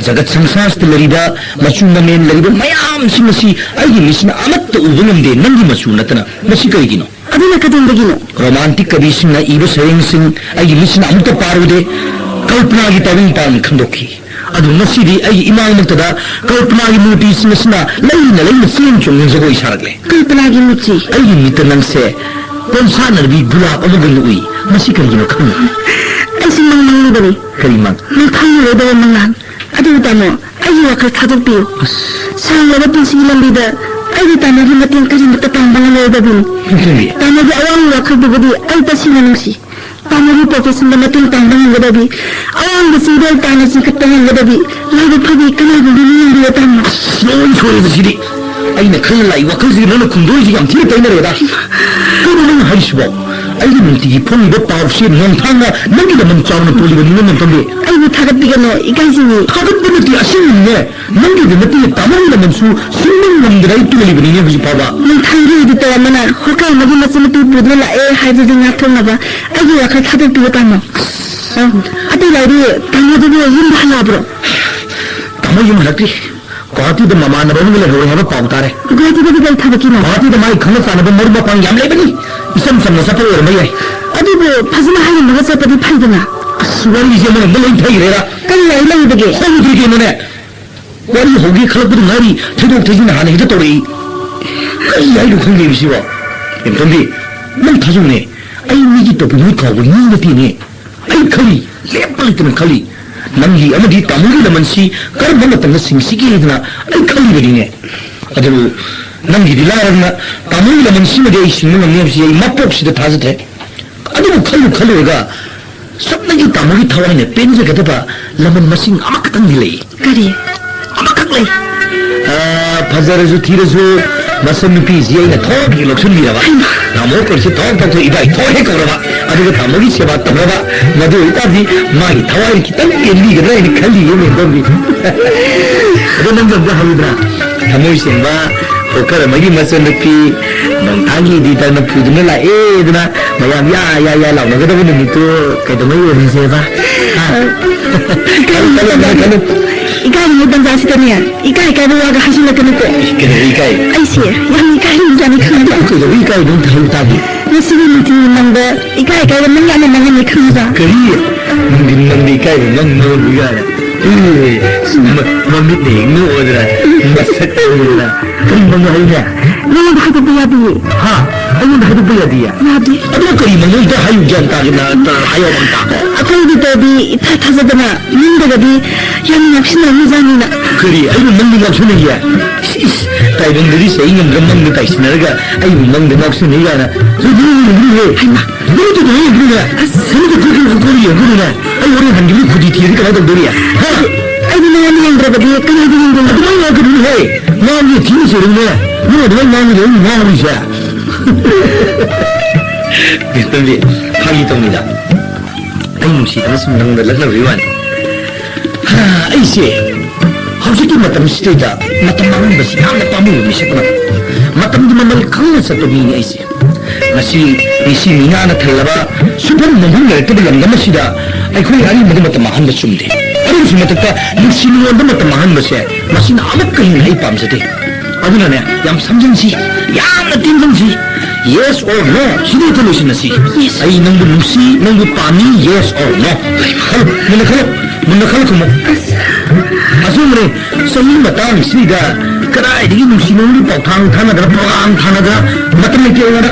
ꯖꯒꯠ ꯁꯪꯁꯥꯔꯁꯤꯗ ꯂꯩꯔꯤꯕ ꯃꯆꯨ ꯃꯃꯦꯟ ꯂꯩꯔꯤꯕ ꯃꯌꯥꯝꯁꯤꯡ ꯑꯁꯤ ꯑꯩꯒꯤ ꯃꯤꯠꯁꯤꯅ ꯑꯃꯠꯇ ꯎꯕ ꯉꯝꯗꯦ, ꯅꯪꯒꯤ ꯃꯆꯨ ꯅꯠꯇꯅ꯫ ꯃꯁꯤ ꯀꯔꯤꯒꯤꯅꯣ? ꯑꯗꯨꯅ ꯀꯩꯗꯧꯕꯒꯤꯅꯣ? ꯔꯣꯃꯥꯟꯇꯤꯛ ꯀꯕꯤꯁꯤꯡꯅ ꯏꯕ ꯁꯩꯔꯦꯡꯁꯤꯡ ꯑꯩꯒꯤ ꯃꯤꯠꯁꯤꯅ ꯑꯃꯨꯛꯇ ꯄꯥꯔꯨꯗꯦ꯫ ꯀꯜꯄꯅꯥꯒꯤ ꯇꯥꯋꯤꯡ ꯇꯥꯡ ꯈꯟꯗꯣꯛꯈꯤ꯫ ꯑꯗꯨ ꯉꯁꯤꯗꯤ ꯑꯩꯒꯤ ꯏꯃꯥꯡꯃꯛꯇꯗ ꯀꯜꯄꯅꯥꯒꯤ ꯃꯨꯔꯇꯤꯁꯤꯡ ꯑꯁꯤꯅ ꯂꯩꯅ ꯂꯩꯅ ꯆꯦꯟ ꯆꯣꯡꯗꯨꯅ ꯖꯒꯣꯏ ꯁꯥꯔꯛꯂꯦ꯫ ꯀꯜꯄꯅꯥꯒꯤ ꯃꯨꯔꯇꯤ? ꯑꯩꯒꯤ ꯃꯤꯠꯇ ꯅꯪꯁꯦ ꯄꯣꯝꯁꯥꯠꯅꯔꯕꯤ ꯒꯨꯂꯥꯞ ꯑꯃꯒꯨꯝꯅ ꯎꯏ꯫ ꯃꯁꯤ ꯀꯔꯤꯒꯤꯅꯣ ꯈꯪꯉꯤ? ꯑꯩꯁꯨ ꯃꯪ ꯃꯪꯂꯨꯕꯅꯤ꯫ ꯀꯔꯤ ꯃꯪ? ꯃꯪꯐꯥꯡꯅꯔꯣꯏꯗꯕ ꯃꯪꯂꯥꯟ꯫ ꯑꯗꯨꯕꯨ ꯇꯥꯃꯣ, ꯑꯩꯒꯤ ꯋꯥꯈꯜ ꯊꯥꯗꯣꯛꯄꯤꯌꯨ꯫ ꯑꯁ꯫ ꯁꯥꯡꯂꯕ ꯄꯨꯟꯁꯤꯒꯤ ꯂꯝꯕꯤꯗ ꯑꯩꯒꯤ ꯇꯥꯃꯣꯒꯤ ꯃꯇꯦꯡ ꯀꯔꯤꯃꯠꯇ ꯄꯥꯡꯕ ꯉꯝꯂꯣꯏꯗꯕꯅꯤ꯫ ꯏꯆꯟꯕꯤ꯫ ꯇꯥꯃꯣꯒꯤ ꯑꯋꯥꯡꯕ ꯋꯥꯈꯜꯗꯨꯕꯨꯗꯤ ꯑꯩ ꯇꯁꯦꯡꯅ ꯅꯨꯡꯁꯤ꯫ ꯇꯥꯃꯣꯒꯤ professionꯗ ꯃꯇꯦꯡ ꯄꯥꯡꯕ ꯉꯝꯒꯗꯕꯤ, ꯑꯋꯥꯡꯕ ꯆꯤꯡꯗꯣꯜ ꯇꯥꯅ ꯆꯤꯡꯈꯠꯄ ꯉꯝꯒꯗꯕꯤ ꯂꯥꯏꯕꯛ ꯐꯕꯤ ꯀꯅꯥꯒꯨꯝꯕꯤ ꯑꯃ ꯌꯦꯡꯕꯤꯌꯨ ꯇꯥꯃꯣ꯫ ꯂꯣꯏ ꯁꯣꯏꯔꯦꯗ ꯁꯤꯗꯤ꯫ ꯑꯩꯅ ꯈꯜꯂ ꯂꯥꯛꯏ ꯋꯥꯈꯜꯁꯤꯒ ꯅꯪꯅ ꯈꯨꯝꯗꯣꯔꯤꯁꯤꯒ ꯌꯥꯝ ꯊꯤꯅ ꯇꯩꯅꯔꯦꯗ꯫ ꯀꯩꯅꯣ ꯅꯪꯅ ꯍꯥꯏꯔꯤꯁꯤꯕꯣ? ꯑꯩꯒꯤ ꯅꯨꯡꯇꯤꯒꯤ ꯐꯣꯡꯉꯤꯕ ꯄꯥꯎꯁꯦ ꯅꯣꯡꯊꯥꯡꯅ ꯅꯪꯒꯤ ꯂꯃꯟ ꯆꯥꯎꯅ ꯇꯣꯜꯂꯤꯕꯅꯤꯅ ꯅꯣꯡꯊꯥꯡꯕꯤ꯫ ꯑꯩꯕꯨ ꯊꯥꯒꯠꯄꯤꯒꯅꯨ, ꯏꯀꯥꯏꯖꯩꯌꯦ꯫ ꯊꯥꯒꯠꯄ ꯅꯠꯇꯦ, ꯑꯁꯦꯡꯕꯅꯤꯅꯦ꯫ ꯅꯪꯒꯤꯗ ꯅꯠꯇꯦ, ꯇꯥꯃꯣꯒꯤ ꯂꯃꯟꯁꯨ ꯁꯨꯡꯉꯝ ꯉꯝꯗꯅ ꯑꯩ ꯇꯣꯜꯂꯤꯕꯅꯤꯅꯦ ꯍꯧꯖꯤꯛ ꯐꯥꯎꯕ꯫ ꯅꯣꯡꯊꯥꯡꯒꯤ editor ꯑꯃꯅ ꯍꯣꯀꯔ ꯑꯃꯒꯤ ꯃꯆꯟꯅꯨꯄꯤ ꯄꯨꯗꯨꯅ ꯂꯥꯛꯑꯦ ꯍꯥꯏꯕꯗꯨꯗꯤ ꯉꯥꯛꯊꯣꯛꯅꯕ ꯑꯩꯒꯤ ꯋꯥꯈꯜ ꯊꯥꯗꯣꯛꯄꯤꯌꯨ ꯇꯥꯃꯣ꯫ ꯑ, ꯑꯇꯩ ꯂꯥꯏꯔꯤ, ꯇꯥꯃꯣꯗꯨꯕꯨ ꯌꯨꯝꯗ ꯍꯜꯂꯛꯑꯕ꯭ꯔꯣ? ꯇꯥꯃꯣ ꯌꯨꯝ ꯍꯜꯂꯛꯇ꯭ꯔꯤ꯫ ꯒꯨꯋꯥꯍꯥꯇꯤꯗ ꯃꯃꯥꯟꯅꯕ ꯑꯃꯒ ꯂꯩꯍꯧꯔꯦ ꯍꯥꯏꯕ ꯄꯥꯎ ꯇꯥꯔꯦ꯫ ꯒꯨꯋꯥꯍꯥꯇꯤꯗꯗꯤ ꯀꯔꯤ ꯊꯕꯛꯀꯤꯅꯣ? ꯒꯨꯋꯥꯍꯥꯇꯤꯗ ꯃꯥꯒꯤ ꯈꯪꯅ ꯆꯥꯟꯅꯕ ꯃꯔꯨꯞ ꯃꯄꯥꯡ ꯌꯥꯝ ꯂꯩꯕꯅꯤ꯫ ꯏꯆꯝ ꯆꯝꯅ ꯆꯠꯄ ꯑꯣꯏꯔꯝꯕ ꯌꯥꯏ꯫ ꯑꯗꯨꯕꯨ ꯐꯖꯅ ꯍꯥꯏꯔꯝꯃꯒ ꯆꯠꯄꯗꯤ ꯐꯩꯗꯅ꯫ ꯑꯁ, ꯋꯥꯔꯤꯁꯦ ꯑꯃꯔꯣꯝꯗ ꯂꯣꯏ ꯊꯩꯈ꯭ꯔꯦꯗ꯫ ꯀꯔꯤ ꯋꯥꯔꯤ ꯂꯩꯕꯒꯦ? ꯍꯧꯗ꯭ꯔꯤ ꯀꯩꯅꯣꯅꯦ꯫ ꯋꯥꯔꯤ ꯍꯧꯒꯦ ꯈꯜꯂꯛꯄꯗ ꯉꯥꯏꯔꯤ, ꯊꯩꯗꯣꯛ ꯊꯩꯖꯤꯟ ꯍꯥꯟꯅ ꯍꯦꯛꯇ ꯇꯧꯔꯛꯏ꯫ ꯀꯔꯤ ꯍꯥꯏꯅꯣ ꯈꯪꯗꯦ ꯁꯤꯕꯣ꯫ ꯏꯝꯇꯣꯝꯕꯤ, ꯅꯪ ꯊꯥꯖꯧꯅꯦ, ꯑꯩ ꯃꯤꯒꯤ ꯇꯣꯄꯤ ꯃꯍꯨꯠ ꯀꯥꯎꯕ ꯃꯤ ꯅꯠꯇꯦꯅꯦ꯫ ꯑꯩ ꯈꯜꯂꯤ, ꯂꯦꯞꯄ ꯂꯩꯇꯅ ꯈꯜꯂꯤ꯫ ꯅꯪꯒꯤ ꯑꯃꯗꯤ ꯇꯥꯃꯣꯒꯤ ꯂꯃꯟꯁꯤ ꯀꯔꯝꯕ ꯃꯇꯝꯗ ꯁꯤꯡꯁꯤꯒꯦ ꯍꯥꯏꯗꯅ ꯑꯩ ꯈꯜꯂꯤꯕꯅꯤꯅꯦ꯫ ꯑꯗꯨꯕꯨ ꯅꯪꯒꯤꯗꯤ ꯂꯥꯏꯔꯗꯅ ꯇꯥꯃꯣꯒꯤ ꯂꯃꯟꯁꯤꯃꯗꯤ ꯑꯩ ꯁꯤꯡꯕ ꯉꯝꯅꯤ ꯍꯥꯏꯕꯁꯤ ꯑꯩ ꯃꯄꯣꯛꯁꯤꯗ ꯊꯥꯖꯗ꯭ꯔꯦ꯫ ꯑꯗꯨꯕꯨ ꯈꯜꯂꯨ ꯈꯜꯂꯨꯔꯒ ꯁꯨꯞꯅꯒꯤ ꯇꯥꯃꯣꯒꯤ ꯊꯋꯥꯏꯅ ꯄꯦꯟꯖꯒꯗꯕ ꯂꯃꯟ ꯃꯁꯤꯡ ꯑꯃꯈꯛꯇꯪꯗꯤ ꯂꯩ꯫ ꯀꯔꯤ? ꯑꯃꯈꯛ ꯂꯩ꯫ ꯑꯥ, ꯐꯖꯔꯁꯨ ꯊꯤꯔꯁꯨ ꯃꯁꯝ ꯅꯨꯄꯤꯁꯤ ꯑꯩꯅ ꯊꯣꯛ ꯍꯦꯛ ꯂꯧꯁꯤꯟꯕꯤꯔꯕ꯫ ꯍꯩꯃꯥ! ꯇꯥꯃꯣ ꯀꯧꯔꯤꯁꯤ ꯊꯣꯛ ꯊꯣꯛ ꯊꯣꯛ ꯏꯕꯥꯏ ꯊꯣꯛ ꯍꯦꯛ ꯀꯧꯔꯕ꯫ ꯑꯗꯨꯒ ꯇꯥꯃꯣꯒꯤ ꯁꯦꯕꯥ ꯇꯧꯔꯕ꯫ ꯃꯗꯨ ꯑꯣꯏꯇꯥꯔꯗꯤ ꯃꯥꯒꯤ ꯊꯋꯥꯏꯅ ꯈꯤꯇꯪ ꯄꯦꯟꯕꯤꯒꯗ꯭ꯔꯥ ꯍꯥꯏꯅ ꯈꯜꯂꯤꯌꯦ, ꯃꯦꯝꯗꯣꯝꯕꯤ꯫ ꯑꯗꯣ ꯅꯪꯁꯨ ꯑꯝꯇ ꯍꯪꯉꯨꯗꯅ꯫ ꯊꯃꯣꯏ ꯁꯦꯡꯕ ꯍꯣꯀꯔ ꯑꯃꯒꯤ ꯃꯆꯟꯅꯨꯄꯤ ꯅꯣꯡꯊꯥꯡꯒꯤ editorꯅ ꯄꯨꯗꯨꯅ ꯂꯥꯛꯑꯦꯗꯅ ꯃꯌꯥꯝ ꯌꯥ ꯌꯥ ꯌꯥ ꯂꯥꯎꯅꯒꯗꯕ ꯅꯨꯃꯤꯠꯇꯨ ꯀꯩꯗꯧꯉꯩ ꯑꯣꯏꯔꯤꯁꯦꯕ? ꯍꯥ? ꯈꯜꯂꯨ, ꯈꯜꯂꯨ, ꯈꯜꯂꯨ, ꯈꯜꯂꯨ꯫ ꯏꯀꯥꯏꯔꯤꯉꯩ ꯇꯟꯖꯥꯁꯤꯗꯅꯦ, ꯏꯀꯥꯏ ꯏꯀꯥꯏꯕ ꯋꯥꯒ ꯍꯥꯏꯖꯤꯜꯂꯛꯀꯅꯨꯀꯣ꯫ ꯏꯁ, ꯀꯩꯗꯧꯕ ꯏꯀꯥꯏ? ꯑꯩꯁꯦ ꯌꯥꯝ ꯏꯀꯥꯏꯔꯤꯕꯖꯥꯠꯅꯤ ꯈꯪꯉꯕ? ꯀꯩꯗꯧꯕ ꯏꯀꯥꯏꯗꯣꯏꯅꯣ? ꯊꯥꯖꯕ ꯇꯥꯗꯦ꯫ ꯉꯁꯤꯒꯤ ꯅꯨꯡꯊꯤꯜꯒꯤ ꯃꯪꯗ ꯏꯀꯥꯏ ꯏꯀꯥꯏꯕ ꯃꯪ ꯌꯥꯝꯅ ꯃꯪꯉꯝꯃꯦ ꯈꯪꯉꯕ? ꯀꯔꯤ? ꯅꯨꯡꯊꯤꯜ ꯃꯪꯗ ꯏꯀꯥꯏꯕ ꯃꯪ ꯃꯪꯉꯝꯃꯤ ꯀꯥꯏꯅ? ꯑꯦ, ꯃ-, ꯃꯃꯤꯠꯅ ꯍꯦꯛ ꯅꯣꯛꯑꯗꯅ, ꯃꯁꯛ ꯈꯪꯗꯅ, ꯀꯔꯤ ꯃꯪ ꯍꯥꯏꯅꯦ? ꯅꯉꯣꯟꯗ ꯍꯥꯏꯗꯣꯛꯄ ꯌꯥꯗꯤꯌꯦ꯫ ꯍꯥ? ꯑꯩꯉꯣꯟꯗ ꯍꯥꯏꯗꯣꯛꯄ ꯌꯥꯗꯤꯌꯦ? ꯌꯥꯗꯦ꯫ ꯑꯗꯨꯒ ꯀꯔꯤ ꯃꯪ ꯑꯝꯇ ꯍꯥꯏꯌꯨ, ꯒ꯭ꯌꯥꯟ ꯇꯥꯗꯅ, ꯇ-, ꯍꯥꯏꯌꯣ ꯑꯝꯇ꯫ ꯑꯩꯈꯣꯏꯗꯤ ꯇꯧꯗꯤ ꯏꯊꯥ ꯊꯥꯖꯗꯅ ꯃꯪꯗꯒꯗꯤ ꯌꯥꯝꯅ ꯉꯥꯎꯁꯤꯟꯅꯔꯝꯃꯤꯖꯥꯠꯅꯤꯅ꯫ ꯀꯔꯤ? ꯑꯩꯕꯨ ꯃꯪꯗ ꯉꯥꯎꯁꯤꯟꯅꯩꯌꯦ? ꯏꯁ, ꯏꯁ, ꯇꯥꯏꯕꯪꯗꯗꯤ ꯆꯩ ꯉꯝꯗ꯭ꯔ ꯃꯪꯗ ꯇꯥꯏꯁꯤꯟꯅꯔꯒ ꯑꯩꯕꯨ ꯃꯪꯗ ꯉꯥꯎꯁꯤꯟꯅꯩ ꯀꯥꯏꯅ꯫ ꯍꯩꯃꯥ꯫ ꯅꯪꯗꯤ ꯀꯩꯗꯧꯕꯩ ꯌꯦꯡꯗꯣꯏꯅꯣ? ꯑꯁ꯫ ꯅꯪꯗꯤ ꯀꯩꯗꯧꯕꯩ ꯌꯦꯡꯗꯣꯏꯅꯣ? ꯑꯩ ꯍꯣꯔꯦꯟ ꯍꯟꯈꯤꯕꯗ ꯈꯨꯗꯤ ꯊꯤꯔꯗꯤ ꯀꯃꯥꯏꯅ ꯇꯧꯗꯣꯔꯤ? ꯍꯥ? ꯑꯩꯗꯤ ꯅꯉꯣꯟꯗ ꯌꯦꯡꯗ꯭ꯔꯕꯗꯤ ꯀꯅꯥꯗ ꯌꯦꯡꯗꯣꯏꯅꯣ? ꯑꯗꯨꯃꯥꯏꯅ ꯉꯥꯡꯒꯅꯨꯅꯦꯍꯦ꯫ ꯉꯥꯡꯕꯗꯤ ꯊꯤꯅ ꯆꯩꯔꯝꯅꯦ꯫ ꯅꯪ ꯑꯗꯨꯃꯥꯏꯅ ꯉꯥꯡꯕꯗꯤ ꯑꯩ ꯉꯥꯡꯉꯔꯤꯁꯦ꯫ ꯃꯤꯁꯇꯔꯕꯤ, ꯐꯥꯒꯤ ꯇꯧꯅꯤꯗ꯫ ꯑꯩ ꯅꯨꯡꯁꯤꯗꯅ ꯁꯨꯝ ꯅꯪꯗ ꯂꯛꯅꯕꯒꯤ ꯋꯥꯅꯤ꯫ ꯍꯥ, ꯑꯩꯁꯦ ꯍꯧꯖꯤꯛꯀꯤ ꯃꯇꯝꯁꯤꯗꯩꯗ ꯃꯇꯝ ꯃꯥꯡꯍꯟꯕꯁꯤ ꯌꯥꯝꯅ ꯄꯥꯝꯃꯨꯕ ꯃꯤꯁꯛ ꯑꯃꯅꯤ꯫ ꯃꯇꯝꯒꯤ ꯃꯃꯜ ꯈꯪꯅ ꯆꯠꯄ ꯃꯤꯅꯤ ꯑꯩꯁꯦ꯫ ꯉꯁꯤ ꯃꯤꯁꯤ ꯃꯤꯅꯥꯅ ꯊꯜꯂꯕ ꯁꯨꯐꯝ ꯅꯣꯝꯐꯝ ꯂꯩꯔꯛꯇꯕ ꯂꯝꯗꯝ ꯑꯁꯤꯗ ꯑꯩꯈꯣꯏ ꯑꯔꯤꯕꯗ ꯃꯇꯝ ꯃꯥꯡꯍꯟꯕ ꯆꯨꯝꯗꯦ꯫ ꯑꯗꯨꯒꯤꯁꯨ ꯃꯊꯛꯇ ꯅꯨꯡꯁꯤ ꯅꯨꯡꯉꯣꯟꯗ ꯃꯇꯝ ꯃꯥꯡꯍꯟꯕꯁꯦ, ꯃꯁꯤꯅ ꯑꯃꯨꯛꯀ ꯍꯦꯟꯅ ꯑꯩ ꯄꯥꯝꯖꯗꯦ꯫ ꯑꯗꯨꯅꯅꯦ, ꯌꯥꯝ ꯁꯝꯖꯤꯟꯁꯤ, ꯌꯥꯝꯅ ꯇꯦꯟꯖꯟꯁꯤ꯫ Yes or no? ꯁꯤꯗ ꯍꯦꯛꯇ ꯂꯣꯏꯁꯤꯟꯅꯁꯤ꯫ Yes꯫ ꯑꯩ ꯅꯪꯕꯨ ꯅꯨꯡꯁꯤ, ꯅꯪꯕꯨ ꯄꯥꯝꯃꯤ, yes or no? ꯈꯜꯂꯨ, ꯃꯨꯟꯅ ꯈꯜꯂꯨ, ꯃꯨꯟꯅ ꯈꯜꯂꯨ ꯈꯨꯝꯃꯨ꯫ ꯑꯁꯦꯡꯕꯅꯦ, ꯆꯍꯤ ꯃꯇꯥꯡꯁꯤꯗ ꯀꯗꯥꯏꯗꯒꯤ ꯅꯨꯡꯁꯤ ꯅꯨꯡꯒꯤ ꯄꯥꯎꯊꯥꯡ ꯊꯥꯅꯗꯅ, ꯄ꯭ꯔꯣꯒ꯭ꯔꯥꯝ ꯊꯥꯅꯗꯅ, ꯃꯇꯝ ꯂꯩꯇꯦ ꯑꯩꯉꯣꯟꯗ꯫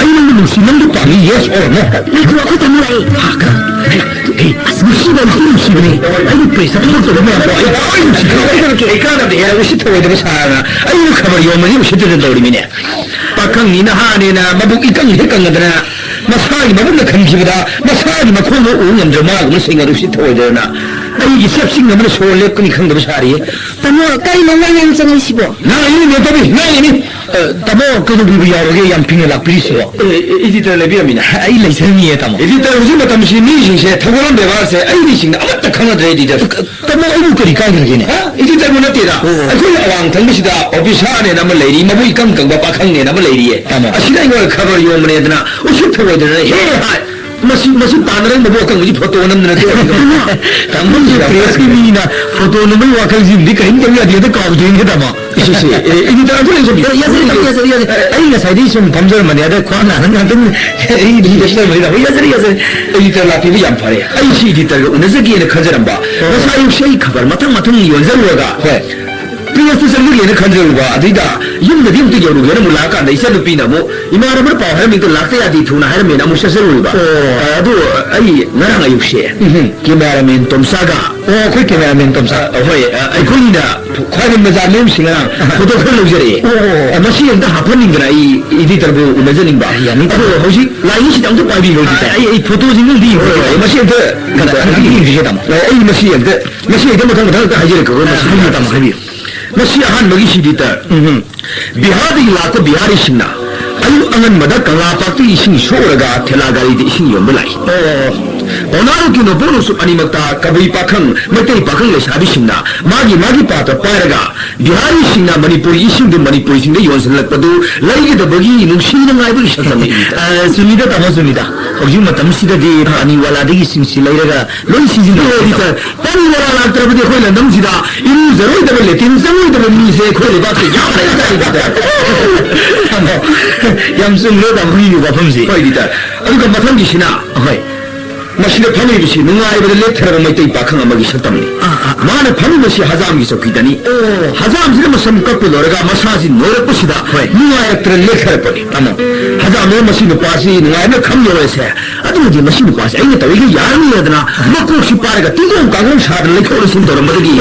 ꯑꯩ ꯅꯪꯕꯨ ꯅꯨꯡꯁꯤ, ꯅꯪꯕꯨ ꯄꯥꯝꯃꯤ, yes or no? ꯉꯥꯏꯈꯣ, ꯑꯩꯈꯣꯏ ꯇꯥꯃꯣ ꯂꯥꯛꯑꯦ꯫ ꯍꯥ, ꯀ-, ꯍꯦ, ꯍꯦ, ꯑꯁ, ꯅꯨꯡꯁꯤꯕ ꯑꯩ ꯅꯨꯡꯁꯤꯕꯅꯦ꯫ ꯑꯩꯕꯨ ꯄ꯭ꯔꯦꯁ ꯊꯕꯛ ꯇꯧꯕ ꯃꯌꯥꯝꯗꯣ ꯑꯩ ꯂꯣꯏ ꯅꯨꯡꯁꯤ꯫ ꯀꯩ ꯀꯥꯟꯅꯕꯗ ꯍꯦꯟꯅ ꯎꯁꯤꯠ ꯊꯑꯣꯏꯗꯕ ꯁꯥꯔꯅ ꯑꯩꯕꯨ ꯈꯕꯔ ꯌꯣꯟꯕꯒꯤ ꯎꯁꯤꯠꯇꯗꯅ ꯇꯧꯔꯤꯃꯤꯅꯦ꯫ ꯄꯥꯈꯪꯅꯤ ꯅꯍꯥꯅꯦꯅ ꯃꯕꯨꯛ ꯏꯀꯪ ꯍꯦꯛ ꯀꯪꯉꯗꯅ ꯃꯁꯥꯒꯤ ꯃꯕꯨꯛꯅ ꯈꯟꯈꯤꯕꯗ ꯃꯁꯥꯒꯤ ꯃꯈꯣꯡꯗ ꯎ ꯉꯝꯗ꯭ꯔ ꯃꯥꯒꯨꯝꯅ ꯁꯦꯡꯅ ꯎꯁꯤꯠ ꯊꯑꯣꯏꯗꯅ ꯑꯩꯒꯤ ꯆꯦꯞꯁꯤꯡ ꯑꯃꯅ ꯁꯣꯔ ꯂꯦꯞꯀꯅꯤ ꯈꯪꯗꯕ ꯁꯥꯔꯤꯌꯦ꯫ ꯇꯥꯃꯣ, ꯀꯔꯤꯅꯣ ꯉꯥꯡ ꯉꯥꯡ ꯆꯪꯉꯛꯏꯁꯤꯕꯣ? ꯉꯥꯡꯉꯤꯅꯦ ꯇꯥꯃꯤ, ꯉꯥꯡꯉꯤꯅꯦ꯫ ꯑ, ꯇꯥꯃꯣ, ꯀꯩꯗꯧꯕꯤꯕ ꯌꯥꯎꯔꯒꯦ ꯌꯥꯝ ꯊꯤꯅ ꯂꯥꯛꯄꯤꯔꯤꯁꯤꯕꯣ? ꯑꯦ, ꯑꯦ, ꯏꯗꯤꯇꯔ ꯂꯩꯕꯤꯔꯝꯃꯤꯅ꯫ ꯑꯩ ꯂꯩꯖꯔꯝꯃꯤꯌꯦ ꯇꯥꯃꯣ꯫ ꯏꯗꯤꯇꯔ ꯍꯧꯖꯤꯛ ꯃꯇꯝꯁꯤ ꯃꯤꯁꯤꯡꯁꯦ ꯊꯧꯒꯜꯂꯣꯟ ꯕꯦꯕꯥꯔꯁꯦ ꯑꯩ ꯃꯤꯁꯤꯡꯅ ꯑꯃꯠꯇ ꯈꯪꯅꯗ꯭ꯔꯦ ꯏꯗꯤꯇꯔ꯫ ꯇꯥꯃꯣ, ꯑꯩꯕꯨ ꯀꯔꯤ ꯀꯥꯏꯈ꯭ꯔꯒꯦꯅꯦ? ꯍꯥ? ꯏꯗꯤꯇꯔꯕꯨ ꯅꯠꯇꯦꯗ꯫ ꯑꯣ꯫ ꯑꯩꯈꯣꯏ ꯑꯋꯥꯡ ꯊꯪꯕꯁꯤꯗ ꯑꯣꯐꯤꯁꯥꯔꯅꯦꯅ ꯑꯃ ꯂꯩꯔꯤ, ꯃꯕꯨꯛ ꯏꯀꯪ ꯀꯪꯕ ꯄꯥꯈꯪꯅꯦꯅ ꯑꯃ ꯂꯩꯔꯤꯌꯦ꯫ ꯇꯥꯃꯣ꯫ ꯑꯁꯤꯅ ꯑꯩꯉꯣꯟꯗ ꯈꯕꯔ ꯌꯣꯟꯕꯅꯦꯗꯅ ꯎꯁꯤꯠ ꯊꯑꯣꯏꯗꯅ ꯍꯦ ꯍꯥꯏ꯫ ꯃꯁꯤ, ꯃꯁꯤ ꯇꯥꯟꯅꯔ ꯃꯕꯨꯛ ꯑꯀꯪꯕꯁꯤ ꯐꯣꯇꯣ ꯅꯝꯗꯅ ꯇꯣꯛꯑꯅꯤ꯫ ꯇꯥꯃꯣ, ꯄ꯭ꯔꯦꯁꯀꯤ ꯃꯤꯅ ꯐꯣꯇꯣ ꯅꯝꯕꯒꯤ ꯋꯥꯈꯜꯁꯤꯃꯗꯤ ꯀꯔꯤꯝ ꯇꯧ ꯌꯥꯗꯦ, ꯑꯗ ꯀꯥꯎꯗꯣꯏꯅꯦ ꯇꯥꯃꯣ꯫ ꯁꯤꯁꯦ, ꯑꯦ, editor ꯑꯝꯇ ꯂꯩꯖꯕꯤꯌꯨ꯫ ꯌꯥ-, ꯌꯥꯖꯔꯤ, ꯌꯥꯖꯔꯤ, ꯌꯥꯖꯔꯤ, ꯌꯥꯖꯔꯤ꯫ ꯑꯩ ꯉꯁꯥꯏꯗꯩ ꯁꯨꯝ ꯐꯝꯖꯔꯝꯕꯅꯤ, ꯑꯗ ꯈ꯭ꯋꯥꯡ ꯅꯥꯗꯅ ꯉꯥꯛꯇꯪ ꯑꯩ editor ꯂꯩꯔꯝꯃꯤ꯫ ꯌꯥꯖꯔꯤ, ꯌꯥꯖꯔꯤ꯫ Editor ꯂꯥꯛꯄꯤꯕ ꯌꯥꯝ ꯐꯔꯦ꯫ ꯑꯩ ꯁꯤ editor ꯒ ꯎꯅꯖꯒꯦꯅ ꯈꯟꯖꯔꯝꯕ꯫ ꯍꯣꯏ꯫ ꯉꯁꯥꯏ ꯑꯌꯨꯛꯁꯦ ꯑꯩ ꯈꯕꯔ ꯃꯊꯪ ꯃꯊꯪ ꯌꯣꯟꯖꯔꯨꯔꯒ, ꯍꯣꯏ꯫ Press ꯇ ꯆꯪꯖꯒꯦꯅ ꯈꯟꯖꯔꯨꯕ, ꯑꯗꯨꯏꯗ ꯌꯨꯝꯗꯗꯤ ꯑꯝꯇ ꯌꯧꯔꯨꯒꯦꯅ ꯑꯃꯨꯛ ꯂꯥꯛꯑꯀꯥꯟꯗ ꯏꯆꯟꯅꯨꯄꯤꯅ ꯑꯃꯨꯛ, "ꯏꯃꯥꯟꯅꯕꯅ ꯄꯥꯎ ꯍꯥꯏꯔꯝꯃꯤꯗꯣ ꯂꯥꯛꯇ ꯌꯥꯗꯦ, ꯊꯨꯅ ꯍꯥꯏꯔꯝꯃꯦꯅ" ꯑꯃꯨꯛ ꯆꯠꯆꯔꯨꯔꯤꯕ꯫ ꯑꯣ꯫ ꯑ, ꯑꯗꯨ ꯑꯩ ꯉꯔꯥꯡ ꯑꯌꯨꯛꯁꯦ ꯎꯝ꯫ Cameraman ꯇꯣꯝꯆꯥꯒ ꯑꯣ, ꯑꯩꯈꯣꯏ cameraman ꯇꯣꯝꯆꯥ꯫ ꯑ, ꯍꯣꯏ, ꯑ, ꯑꯩꯈꯣꯏꯅ ꯈ꯭ꯋꯥꯏꯔꯝꯕ ꯖꯥ ꯃꯌꯨꯝꯁꯤꯡ ꯉꯔꯥꯡ ꯑꯍ꯫ Photo ꯈꯔ ꯂꯧꯖꯔꯛꯑꯦ꯫ ꯑꯣ, ꯑꯣ, ꯑꯣ꯫ ꯑ, ꯃꯁꯤ ꯑꯝꯇ ꯍꯥꯞꯍꯟꯅꯤꯡꯗꯅ ꯑꯩ editor ꯕꯨ ꯎꯅꯖꯅꯤꯡꯕ꯫ ꯌꯥꯅꯤ, ꯑꯗꯣ ꯇꯥꯃꯣ꯫ ꯍꯧꯖꯤꯛ line ꯁꯤꯗ ꯑꯝꯇ ꯄꯥꯏꯕꯤꯔꯣ, editor꯫ ꯑ, ꯑꯩ, ꯑꯩ photo ꯁꯤ ꯅꯝꯕꯤꯌꯨ꯫ ꯍꯣꯏ, ꯍꯣꯏ, ꯃꯁꯤ ꯑꯝꯇ ꯑꯝꯇ, ꯑꯝꯇ ꯑꯝꯇ ꯌꯦꯡꯁꯤꯁꯦ, ꯇꯥꯃꯣ꯫ ꯑ, ꯑꯩ ꯃꯁꯤ ꯑꯝꯇ, ꯃꯁꯤ ꯑꯝꯇ ꯃꯊꯪ ꯃꯊꯪ ꯑꯝꯇ ꯍꯥꯏꯖꯔꯛꯀꯦꯀꯣ, ꯑ, ꯃꯁꯤ ꯍꯥꯏꯕꯤꯌꯨ, ꯇꯥꯃꯣ, ꯍꯥꯏꯕꯤꯌꯨ꯫ ꯃꯁꯤ ꯑꯍꯥꯟꯕꯒꯤ ꯁꯤꯗꯤ ꯇ-, ꯎꯝ, ꯎꯝ꯫ ꯕꯤꯍꯥꯔꯗꯒꯤ ꯂꯥꯛꯄ ꯕꯤꯍꯥꯔꯤꯁꯤꯡꯅ ꯑꯌꯨꯛ ꯑꯉꯟꯕꯗ ꯀꯪꯂꯥꯄꯥꯛꯇꯒꯤ ꯏꯁꯤꯡ ꯁꯣꯛꯂꯒ ꯊꯦꯂꯥ ꯒꯥꯔꯤꯗ ꯏꯁꯤꯡ ꯌꯣꯟꯕ ꯂꯥꯛꯏ꯫ ꯑꯣ꯫ ꯄꯥꯎꯅꯥ ꯔꯣꯛꯀꯤ ꯅꯣꯡꯄꯣꯛ ꯅꯣꯡꯆꯨꯞ ꯑꯅꯤꯃꯛꯇ ꯀꯕꯨꯏ ꯄꯥꯈꯪ, ꯃꯩꯇꯩ ꯄꯥꯈꯪ ꯂꯩꯁꯥꯕꯤꯁꯤꯡꯅ ꯃꯥꯒꯤ ꯃꯥꯒꯤ ꯄꯥꯇ꯭ꯔ ꯄꯥꯏꯔꯒ ꯕꯤꯍꯥꯔꯤꯁꯤꯡꯅ ꯃꯅꯤꯄꯨꯔꯒꯤ ꯏꯁꯤꯡꯗꯨ ꯃꯅꯤꯄꯨꯔꯤꯁꯤꯡꯗ ꯌꯣꯟꯁꯤꯜꯂꯛꯄꯗꯨ ꯂꯩꯒꯗꯕꯒꯤ ꯅꯨꯡꯁꯤ ꯅꯨꯡꯉꯥꯏꯕꯒꯤ ꯁꯛꯇꯝꯅꯤ꯫ ꯑ, ꯆꯨꯝꯃꯤꯗ ꯇꯥꯃꯣ, ꯆꯨꯝꯃꯤꯗ꯫ ꯍꯧꯖꯤꯛ ꯃꯇꯝꯁꯤꯗꯗꯤ ꯄꯥꯅꯤ ꯋꯥꯂꯥꯗꯒꯤ ꯏꯁꯤꯡꯁꯤ ꯂꯩꯔꯒ ꯂꯣꯏ ꯁꯤꯖꯤꯟꯅꯔꯦ꯫ ꯂꯣꯏ ꯇꯥꯃꯣ꯫ ꯄꯥꯅꯤ ꯋꯥꯂꯥ ꯂꯥꯛꯇ꯭ꯔꯕꯗꯤ ꯑꯩꯈꯣꯏ ꯂꯝꯗꯝꯁꯤꯗ ꯏꯔꯨꯖꯔꯣꯏꯗꯕ, ꯂꯦꯇꯤꯟ ꯆꯪꯉꯣꯏꯗꯕ ꯃꯤꯁꯦ ꯑꯩꯈꯣꯏ ꯂꯩꯕꯥꯛꯁꯤꯗ ꯌꯥꯝ ꯂꯩꯔꯖꯥꯠꯅꯤ꯫ ꯇꯥꯃꯣ, ꯌꯥꯝ ꯆꯨꯝꯈ꯭ꯔꯦ ꯇꯥꯃꯣ, ꯍꯧꯖꯤꯛꯀꯤ ꯋꯥꯐꯝꯁꯤ꯫ ꯍꯣꯏ, editor꯫ ꯑꯗꯨꯒ ꯃꯊꯪꯒꯤꯁꯤꯅ, ꯑꯍꯣꯏ꯫ ꯃꯁꯤꯗ ꯐꯝꯂꯤꯕꯁꯤ ꯅꯨꯡꯉꯥꯏꯕꯗ ꯂꯦꯞꯊꯔꯕ ꯃꯩꯇꯩ ꯄꯥꯈꯪ ꯑꯃꯒꯤ ꯁꯛꯇꯝꯅꯤ꯫ ꯑꯥ, ꯑꯥ, ꯑꯥ꯫ ꯃꯥꯅ ꯐꯝꯂꯤꯕꯁꯤ ꯍꯖꯥꯝꯒꯤ ꯆꯧꯀꯤꯗꯅꯤ꯫ ꯑꯣ꯫ ꯍꯖꯥꯝꯁꯤꯗ ꯃꯁꯝ ꯀꯛꯄ ꯂꯣꯏꯔꯒ ꯃꯁꯥꯁꯤ ꯅꯣꯏꯔꯛꯄꯁꯤꯗ ꯍꯣꯏ꯫ ꯅꯨꯡꯉꯥꯏꯔꯛꯇꯅ ꯂꯦꯞꯊꯔꯛꯄꯅꯤ꯫ ꯇꯥꯃꯣ꯫ ꯍꯖꯥꯝꯗꯨꯅ ꯃꯁꯤ ꯅꯨꯄꯥꯁꯤ ꯅꯨꯡꯉꯥꯏꯕꯅ ꯈꯝ ꯌꯧꯔꯁꯦ꯫ ꯑꯗꯨꯗꯤ ꯃꯁꯤ ꯅꯨꯄꯥꯁꯤ ꯑꯩꯅ ꯇꯧꯔꯤꯒ ꯌꯥꯔꯅꯤꯗꯅ ꯃꯀꯣꯛꯁꯤ ꯄꯥꯏꯔꯒ ꯇꯤꯡꯒꯣꯡ ꯀꯥꯡꯒꯣꯡ ꯁꯥꯗꯅ ꯂꯩꯊꯣꯛ ꯂꯩꯁꯤꯟ ꯇꯧꯔꯝꯕꯗꯒꯤ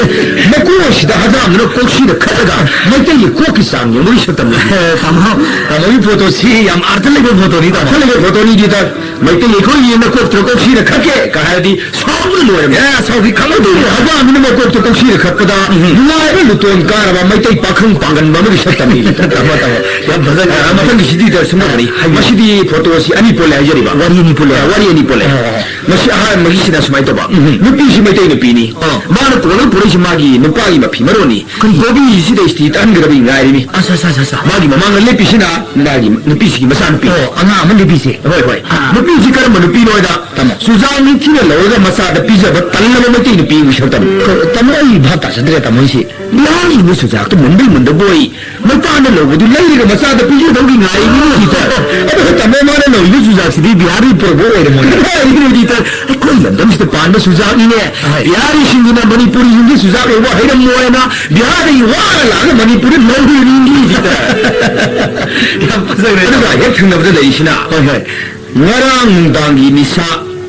ꯃꯀꯣꯛ ꯑꯁꯤꯗ ꯍꯖꯥꯝꯗꯨꯅ ꯀꯣꯛꯁꯤꯗ ꯈꯠꯂꯒ ꯃꯩꯇꯩꯒꯤ ꯀꯣꯛꯀꯤ ꯆꯥꯡ ꯌꯦꯡꯕꯒꯤ ꯁꯛꯇꯝꯅꯤ꯫ ꯑꯦ, ꯇꯥꯃꯣ, ꯇꯥꯃꯣꯒꯤ photo ꯁꯤ ꯌꯥꯝ ꯑꯥꯔꯊ ꯂꯩꯕ photo ꯅꯤ, ꯇꯥꯃꯣ꯫ ꯑꯥꯔꯊ ꯂꯩꯕ photo ꯅꯤ, editor꯫ ꯃꯩꯇꯩ ꯑꯩꯈꯣꯏꯒꯤ ꯅꯀꯣꯛꯇ ꯀꯣꯛꯁꯤꯗ ꯈꯠꯀꯦ ꯀ ꯍꯥꯏꯔꯗꯤ ꯁꯥꯎꯕꯗ ꯂꯣꯏꯔꯝꯃꯦ꯫ ꯑꯦ, ꯁꯥꯎꯕꯤ ꯈꯪꯍꯧꯗꯦ꯫ ꯑꯗꯨꯕꯨ ꯍꯖꯥꯝꯗꯨꯅ ꯃꯀꯣꯛꯇ ꯀꯣꯛꯁꯤꯗ ꯈꯠꯄꯗ ꯎꯝ꯫ ꯅꯨꯡꯉꯥꯏꯕ ꯂꯨꯇꯣꯟ ꯀꯥꯔꯕ ꯃꯩꯇꯩ ꯄꯥꯈꯪ ꯄꯥꯡꯒꯟꯕ ꯑꯃꯒꯤ ꯁꯛꯇꯝꯅꯤ꯫ ꯇꯥꯃꯣ, ꯇꯥꯃꯣ꯫ ꯌꯥꯝ ꯐꯖꯅ ꯑ, ꯃꯊꯪꯒꯤꯁꯤꯗꯤ ꯁꯨꯝ ꯇꯧꯕꯅꯤ꯫ ꯍꯥꯏꯕꯤꯌꯨ꯫ ꯃꯁꯤꯗꯤ photo ꯁꯤ ꯑꯅꯤ ꯄꯨꯜꯂꯦ ꯍꯥꯏꯖꯔꯤꯕ꯫ ꯋꯥꯔꯤ ꯑꯅꯤ ꯄꯨꯜꯂꯦ꯫ ꯑ, ꯋꯥꯔꯤ ꯑꯅꯤ ꯄꯨꯜꯂꯦ꯫ ꯑꯣ, ꯑꯣ, ꯑꯣ꯫ ꯃꯁꯤ ꯑꯍꯥꯟꯕꯒꯤꯁꯤꯅ ꯁꯨꯃꯥꯏꯅ ꯇꯧꯕ꯫ ꯎꯝ꯫ ꯅꯨꯄꯤꯁꯤ ꯃꯩꯇꯩ ꯅꯨꯄꯤꯅꯤ꯫ ꯑꯣ꯫ ꯃꯥꯅ ꯄꯨꯔꯒ ꯄꯨꯔꯛꯏꯁꯤ ꯃꯥꯒꯤ ꯅꯨꯄꯥꯒꯤ ꯃꯐꯤ ꯃꯔꯣꯟꯅꯤ꯫ ꯀꯔꯤ? ꯀꯣꯕꯤꯁꯤꯗ ꯏꯁꯇꯤ ꯇꯛꯍꯟꯒꯗꯕꯒꯤ ꯉꯥꯏꯔꯤꯅꯤ꯫ ꯑꯁ, ꯑꯁ, ꯑꯁ, ꯑꯁ꯫ ꯃꯥꯒꯤ ꯃꯃꯥꯡꯗ ꯂꯦꯞꯄꯤꯁꯤꯅ ꯃꯥꯒꯤ ꯅꯨꯄꯤꯁꯤꯒꯤ ꯃꯆꯥꯅꯨꯄꯤ꯫ ꯑꯣ, ꯑꯉꯥꯡ ꯑꯃ ꯂꯦꯞꯄꯤꯁꯦ꯫ ꯍꯣꯏ, ꯍꯣꯏ꯫ ꯑꯥ꯫ ꯅꯨꯄꯤꯁꯤ ꯀꯔꯝꯕ ꯅꯨꯄꯤꯅꯣ ꯍꯥꯏꯗ ꯇꯥꯃꯣ꯫ ꯁꯨꯝ ꯆꯨꯖꯥꯛ ꯅꯤꯡꯊꯤꯅ ꯂꯧꯔꯒ ꯃꯆꯥꯗ ꯄꯤꯖꯕ ꯇꯜꯂꯕ ꯃꯩꯇꯩ ꯅꯨꯄꯤꯒꯤ ꯏꯁꯧ ꯇꯝꯃꯤ꯫ ꯀ-, ꯇꯥꯃꯣ, ꯑꯩ ꯚꯥꯞ ꯇꯥꯖꯗ꯭ꯔꯦ, ꯇꯥꯃꯣ, ꯑꯩꯁꯤ꯫ ꯕꯤꯍꯥꯔꯤꯅ ꯆꯨꯖꯥꯛꯇꯨ ꯃꯨꯟꯕꯩ ꯃꯨꯟꯗꯕꯣꯏ, ꯃꯄꯥꯅ ꯂꯧꯕꯗꯨ ꯂꯩꯔꯒ ꯃꯆꯥꯗ ꯄꯤꯖꯗꯧꯒꯤ ꯉꯥꯏꯔꯤꯅꯤ ꯍꯧꯖꯤꯛꯇ꯫ ꯑꯗꯨꯒ ꯇꯥꯃꯣ, ꯃꯥꯅ ꯂꯧꯔꯤꯕ ꯆꯨꯖꯥꯛꯁꯤꯗꯤ ꯕꯤꯍꯥꯔꯤ ꯄꯨꯔꯛꯄ ꯑꯣꯏꯔꯝꯃꯣꯏ꯫ ꯀꯗꯥꯏꯗꯒꯤꯅꯣ ꯍꯧꯖꯤꯛꯇ? ꯑꯩꯈꯣꯏ ꯂꯝꯗꯝꯁꯤꯗ ꯄꯥꯟꯕ ꯆꯨꯖꯥꯛꯅꯤꯅꯦ꯫ ꯍꯣꯏ꯫ ꯕꯤꯍꯥꯔꯤꯁꯤꯡꯁꯤꯅ ꯃꯅꯤꯄꯨꯔꯤꯁꯤꯡꯁꯤ ꯆꯨꯖꯥꯛ ꯂꯧꯕ ꯍꯩꯔꯝꯃꯣꯏꯅ ꯕꯤꯍꯥꯔꯗꯒꯤ ꯋꯥꯅ ꯂꯥꯛꯑꯒ ꯃꯅꯤꯄꯨꯔꯗ ꯂꯧꯔꯤꯕꯅꯤ ꯍꯧꯖꯤꯛꯇ꯫ ꯌꯥꯝ ꯐꯖꯈ꯭ꯔꯦ꯫ ꯑꯗꯨꯒ ꯍꯦꯛ ꯊꯪꯅꯕꯗ ꯂꯩꯔꯤꯁꯤꯅ ꯍꯣꯏ, ꯍꯣꯏ꯫ ꯉꯔꯥꯡ ꯅꯨꯡꯗꯥꯡꯒꯤ ꯅꯤꯁꯥ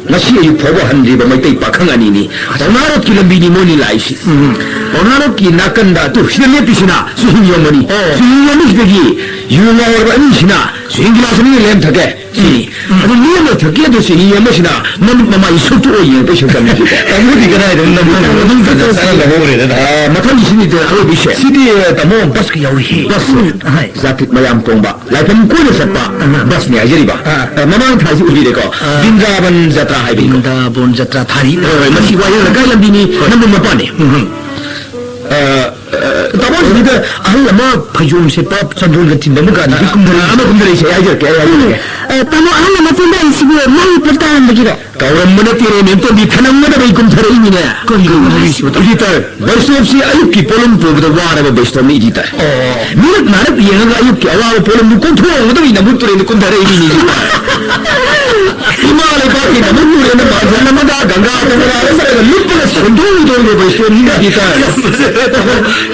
ꯉꯁꯤ ꯑꯌꯨꯛ ꯐꯥꯎꯕ ꯍꯟꯗ꯭ꯔꯤꯕ ꯃꯩꯇꯩ ꯄꯥꯈꯪ ꯑꯅꯤꯅꯤ꯫ ꯄꯥꯎꯅꯥꯔꯣꯛꯀꯤ ꯂꯝꯕꯤꯅꯤ ꯃꯣꯏꯅꯤ ꯂꯥꯛꯏꯁꯤ꯫ ꯎꯝ꯫ ꯄꯥꯎꯅꯥꯔꯣꯛꯀꯤ ꯅꯥꯀꯟꯗ, ꯑꯗꯨ ꯁꯤꯗ ꯂꯦꯞꯄꯤꯁꯤꯅ ꯆꯨꯍꯤꯡ ꯌꯣꯟꯕꯅꯤ꯫ ꯑꯣ꯫ ꯆꯨꯍꯤꯡ ꯌꯣꯟꯕꯁꯤꯗꯒꯤ ꯌꯨ ꯉꯥꯎꯔꯕ ꯑꯅꯤꯁꯤꯅ ꯆꯨꯍꯤꯡ ꯒꯤꯂꯥꯁ ꯑꯅꯤ ꯂꯦꯝ ꯊꯛꯀꯦ ꯁꯤꯅꯤ꯫ ꯎꯝ꯫ ꯑꯗꯨ ꯂꯦꯝꯅ ꯊꯛꯀꯦ ꯑꯗꯨ ꯆꯨꯍꯤꯡ ꯑꯃꯁꯤꯅ ꯃꯃꯤꯠ ꯃꯃꯥꯏ ꯁꯨꯛꯇꯣꯛꯑ ꯌꯦꯡꯉꯛꯄꯩ ꯁꯛꯇꯝꯅꯤ꯫ ꯇꯥꯃꯣꯗꯤ ꯀꯗꯥꯏꯗ ꯅꯝꯕ ꯃꯅꯨꯡ ꯆꯟꯅ ꯆꯪꯉꯒ ꯍꯧꯈ꯭ꯔꯦꯗꯅ꯫ ꯑ, ꯃꯊꯪꯒꯤꯁꯤꯅꯤ ꯑꯔꯣꯏꯕꯤꯁꯦ꯫ ꯁꯤꯗꯤ, ꯇꯥꯃꯣ, ꯕꯁꯀ ꯌꯥꯎꯔꯤꯍꯦ꯫ ꯕꯁ꯫ ꯎꯝ, ꯍꯣꯏ꯫ ꯖꯥꯇ꯭ꯔꯤꯛ ꯃꯌꯥꯝ ꯇꯣꯡꯕ꯫ ꯂꯥꯏꯐꯝ ꯀꯣꯏꯅ ꯆꯠꯄ ꯑꯥ꯫ ꯕꯁꯅꯤ ꯍꯥꯏꯖꯔꯤꯕ꯫ ꯑꯥ꯫ ꯑ, ꯃꯃꯥꯡ ꯊꯥꯁꯤ ꯎꯕꯤꯔꯦꯀꯣ꯫ ꯑꯥ꯫ ꯕ꯭ꯔꯤꯟꯗꯥꯕꯟ ꯖꯇ꯭ꯔꯥ ꯍꯥꯏꯕꯅꯤꯀꯣ꯫ ꯕ꯭ꯔꯤꯟꯗꯥꯕꯟ ꯖꯇ꯭ꯔꯥ ꯊꯥꯔꯤ꯫ ꯍꯣꯏ, ꯍꯣꯏ, ꯃꯁꯤ ꯋꯥꯍꯦꯡ ꯂꯩꯀꯥꯏ ꯂꯝꯕꯤꯅꯤ, ꯍꯣꯏ꯫ ꯅꯝꯕꯣꯜ ꯃꯄꯥꯟꯅꯤ꯫ ꯎꯝ꯫ ꯑ, ꯑ, ꯇꯥꯃꯣ, ꯁꯤꯗ ꯑꯍꯜ ꯑꯃ ꯐꯩꯖꯣꯝ ꯁꯦꯠꯄ, ꯆꯟꯗꯣꯟꯒ ꯊꯤꯟꯕ ꯑꯃ ꯒꯥꯔꯤꯗꯤ ꯑ, ꯀꯨꯝꯊꯔꯛꯏ꯫ ꯑꯃ ꯀꯨꯝꯊꯔꯛꯏꯁꯦ, ꯑꯩ ꯍꯥꯏꯖꯔꯛꯀꯦ, ꯑꯩ ꯍꯥꯏꯖꯔꯛꯀꯦ꯫ ꯎꯝ, ꯑ, ꯇꯥꯃꯣ, ꯑꯍꯜ ꯑꯃ ꯆꯦꯟꯊꯔꯛꯏꯁꯤꯕꯨ ꯃꯥꯒꯤ ꯄꯣꯠ ꯇꯥꯍꯟꯕꯒꯤꯔꯣ? ꯀꯥꯎꯔꯝꯕ ꯅꯠꯇꯦꯅꯦ, ꯃꯦꯝꯇꯣꯟꯕꯤ, ꯊꯅꯝꯒꯗꯕꯩ ꯀꯨꯝꯊꯔꯛꯏꯅꯤꯅꯦ꯫ ꯀꯔꯤꯅꯣ ꯍꯥꯏꯁꯤꯕꯣ? ꯏꯗꯤꯇꯔ, ꯕꯁ ꯁ꯭ꯇꯣꯞꯁꯤ ꯑꯌꯨꯛꯀꯤ ꯄꯣꯠꯂꯨꯝ ꯄꯨꯕꯗ ꯋꯥꯔꯕ ꯕꯁ ꯁ꯭ꯇꯣꯞꯅꯤ, ꯏꯗꯤꯇꯔ꯫ ꯑꯣ꯫ ꯃꯤꯔꯛ ꯅꯥꯔꯛ ꯌꯦꯡꯉꯒ ꯑꯌꯨꯛꯀꯤ ꯑꯋꯥꯕ ꯄꯣꯠꯂꯨꯝꯗꯨ ꯀꯣꯛꯊꯣꯛꯍꯧꯒꯗꯕꯒꯤ ꯅꯝꯕꯨꯜ ꯇꯨꯔꯦꯜꯗ ꯀꯨꯝꯊꯔꯛꯏꯅꯤꯅꯦ, ꯏꯗꯤꯇꯔ꯫ ꯏꯃꯥ ꯂꯩꯕꯥꯛꯀꯤ ꯅꯝꯕꯨꯜ ꯇꯨꯔꯦꯜꯗ ꯃꯥꯟꯖꯜ ꯑꯃꯗ ꯒꯪꯒꯥ ꯖꯃꯨꯅꯥꯗ ꯆꯠꯂꯒ ꯂꯨꯞꯄꯒ ꯁꯦꯟꯗꯣꯡ ꯇꯧꯔꯤꯕ ꯕꯁ ꯁ꯭ꯇꯣꯞꯅꯤ, ꯏꯗꯤꯇꯔ꯫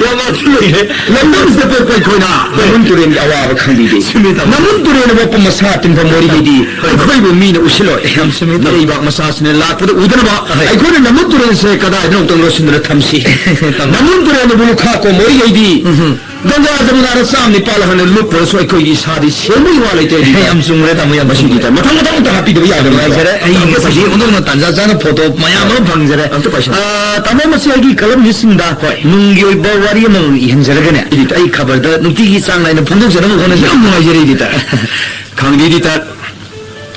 ꯌꯥꯝ ꯃꯥꯟꯁꯤꯜꯂꯛꯑꯦ꯫ ꯂꯝꯗꯝꯁꯤꯗ ꯄꯣꯛꯄ ꯑꯩꯈꯣꯏꯅ ꯅꯝꯕꯨꯜ ꯇꯨꯔꯦꯜꯒꯤ ꯑꯋꯥꯕ ꯈꯪꯕꯤꯗꯦ꯫ ꯆꯨꯝꯃꯤ, ꯇꯥꯃꯣ꯫ ꯅꯝꯕꯨꯜ ꯇꯨꯔꯦꯜꯅ ꯄꯣꯛꯄ ꯃꯁꯥ ꯇꯤꯟꯐꯝ ꯋꯥꯔꯤꯒꯩꯗꯤ ꯍꯣꯏ꯫ ꯑꯩꯈꯣꯏꯕꯨ ꯃꯤꯅ ꯎꯁꯤꯜꯂꯣꯏ꯫ ꯌꯥꯝ ꯆꯨꯝꯃꯤ, ꯇꯥꯃꯣ꯫ ꯏꯔꯩꯕꯥꯛ ꯃꯆꯥꯁꯤꯅ ꯂꯥꯛꯄꯗ ꯎꯗꯅꯕ ꯍꯣꯏ꯫ ꯑꯩꯈꯣꯏꯅ ꯅꯝꯕꯨꯜ ꯇꯨꯔꯦꯜꯁꯦ ꯀꯗꯥꯏꯗꯅꯣ ꯑꯃꯨꯛꯇꯪ ꯂꯣꯠꯁꯤꯟꯗꯨꯅ ꯊꯝꯁꯤ꯫ ꯇꯥꯃꯣ꯫ ꯅꯝꯕꯨꯜ ꯇꯨꯔꯦꯜꯅꯕꯨ ꯂꯨꯈꯥ ꯀꯣꯝ ꯑꯣꯏꯔꯤꯉꯩꯗꯤ ꯎꯝ꯫ ꯒꯪꯒꯥ ꯖꯃꯨꯅꯥꯗ ꯆꯥꯝ ꯅꯤꯄꯥꯜ ꯍꯥꯟꯅ ꯂꯨꯞꯄꯨꯔꯁꯨ ꯑꯩꯈꯣꯏꯒꯤ ꯏꯁꯥꯗꯤ ꯁꯦꯡꯕꯒꯤ ꯋꯥ ꯂꯩꯇꯦ꯫ ꯌꯥꯝ ꯆꯨꯝꯈ꯭ꯔꯦ, ꯇꯥꯃꯣ, ꯌꯥꯝ ꯃꯁꯤꯗꯤ ꯆꯨꯝꯈ꯭ꯔꯦ꯫ ꯃꯊꯪ ꯃꯊꯪ ꯑꯝꯇ ꯍꯥꯞꯄꯤꯗꯕ ꯌꯥꯗꯕ ꯅꯨꯡꯉꯥꯏꯖꯔꯦ꯫ ꯑꯩ ꯉꯁꯤꯗꯤ ꯑꯣꯟꯊꯣꯛꯅ ꯇꯥꯟꯖꯥ ꯆꯥꯅ ꯐꯣꯇꯣ ꯃꯌꯥꯝ ꯑꯃ ꯐꯪꯖꯔꯦ꯫ ꯑꯝꯇ ꯄꯥꯏꯁꯜꯂꯨ꯫ ꯑ, ꯇꯥꯃꯣ, ꯃꯁꯤ ꯑꯩꯒꯤ ꯀꯂꯝ ꯂꯤꯁꯁꯤꯡꯗ ꯍꯣꯏ꯫ ꯅꯨꯡꯒꯤ ꯑꯣꯏꯕ ꯋꯥꯔꯤ ꯑꯃꯃꯝ ꯏꯍꯟꯖꯔꯒꯅꯦ, ꯑꯩ ꯈꯕꯔꯗ ꯅꯨꯡꯇꯤꯒꯤ ꯆꯥꯡ ꯅꯥꯏꯅ ꯐꯣꯡꯗꯣꯛꯆꯅꯕ ꯍꯣꯠꯅꯖꯔꯦ꯫ ꯌꯥꯝ ꯅꯨꯡꯉꯥꯏꯖꯔꯦ, ꯏꯗꯤꯇꯔ꯫ ꯈꯪꯗꯦ, ꯏꯗꯤꯇꯔ꯫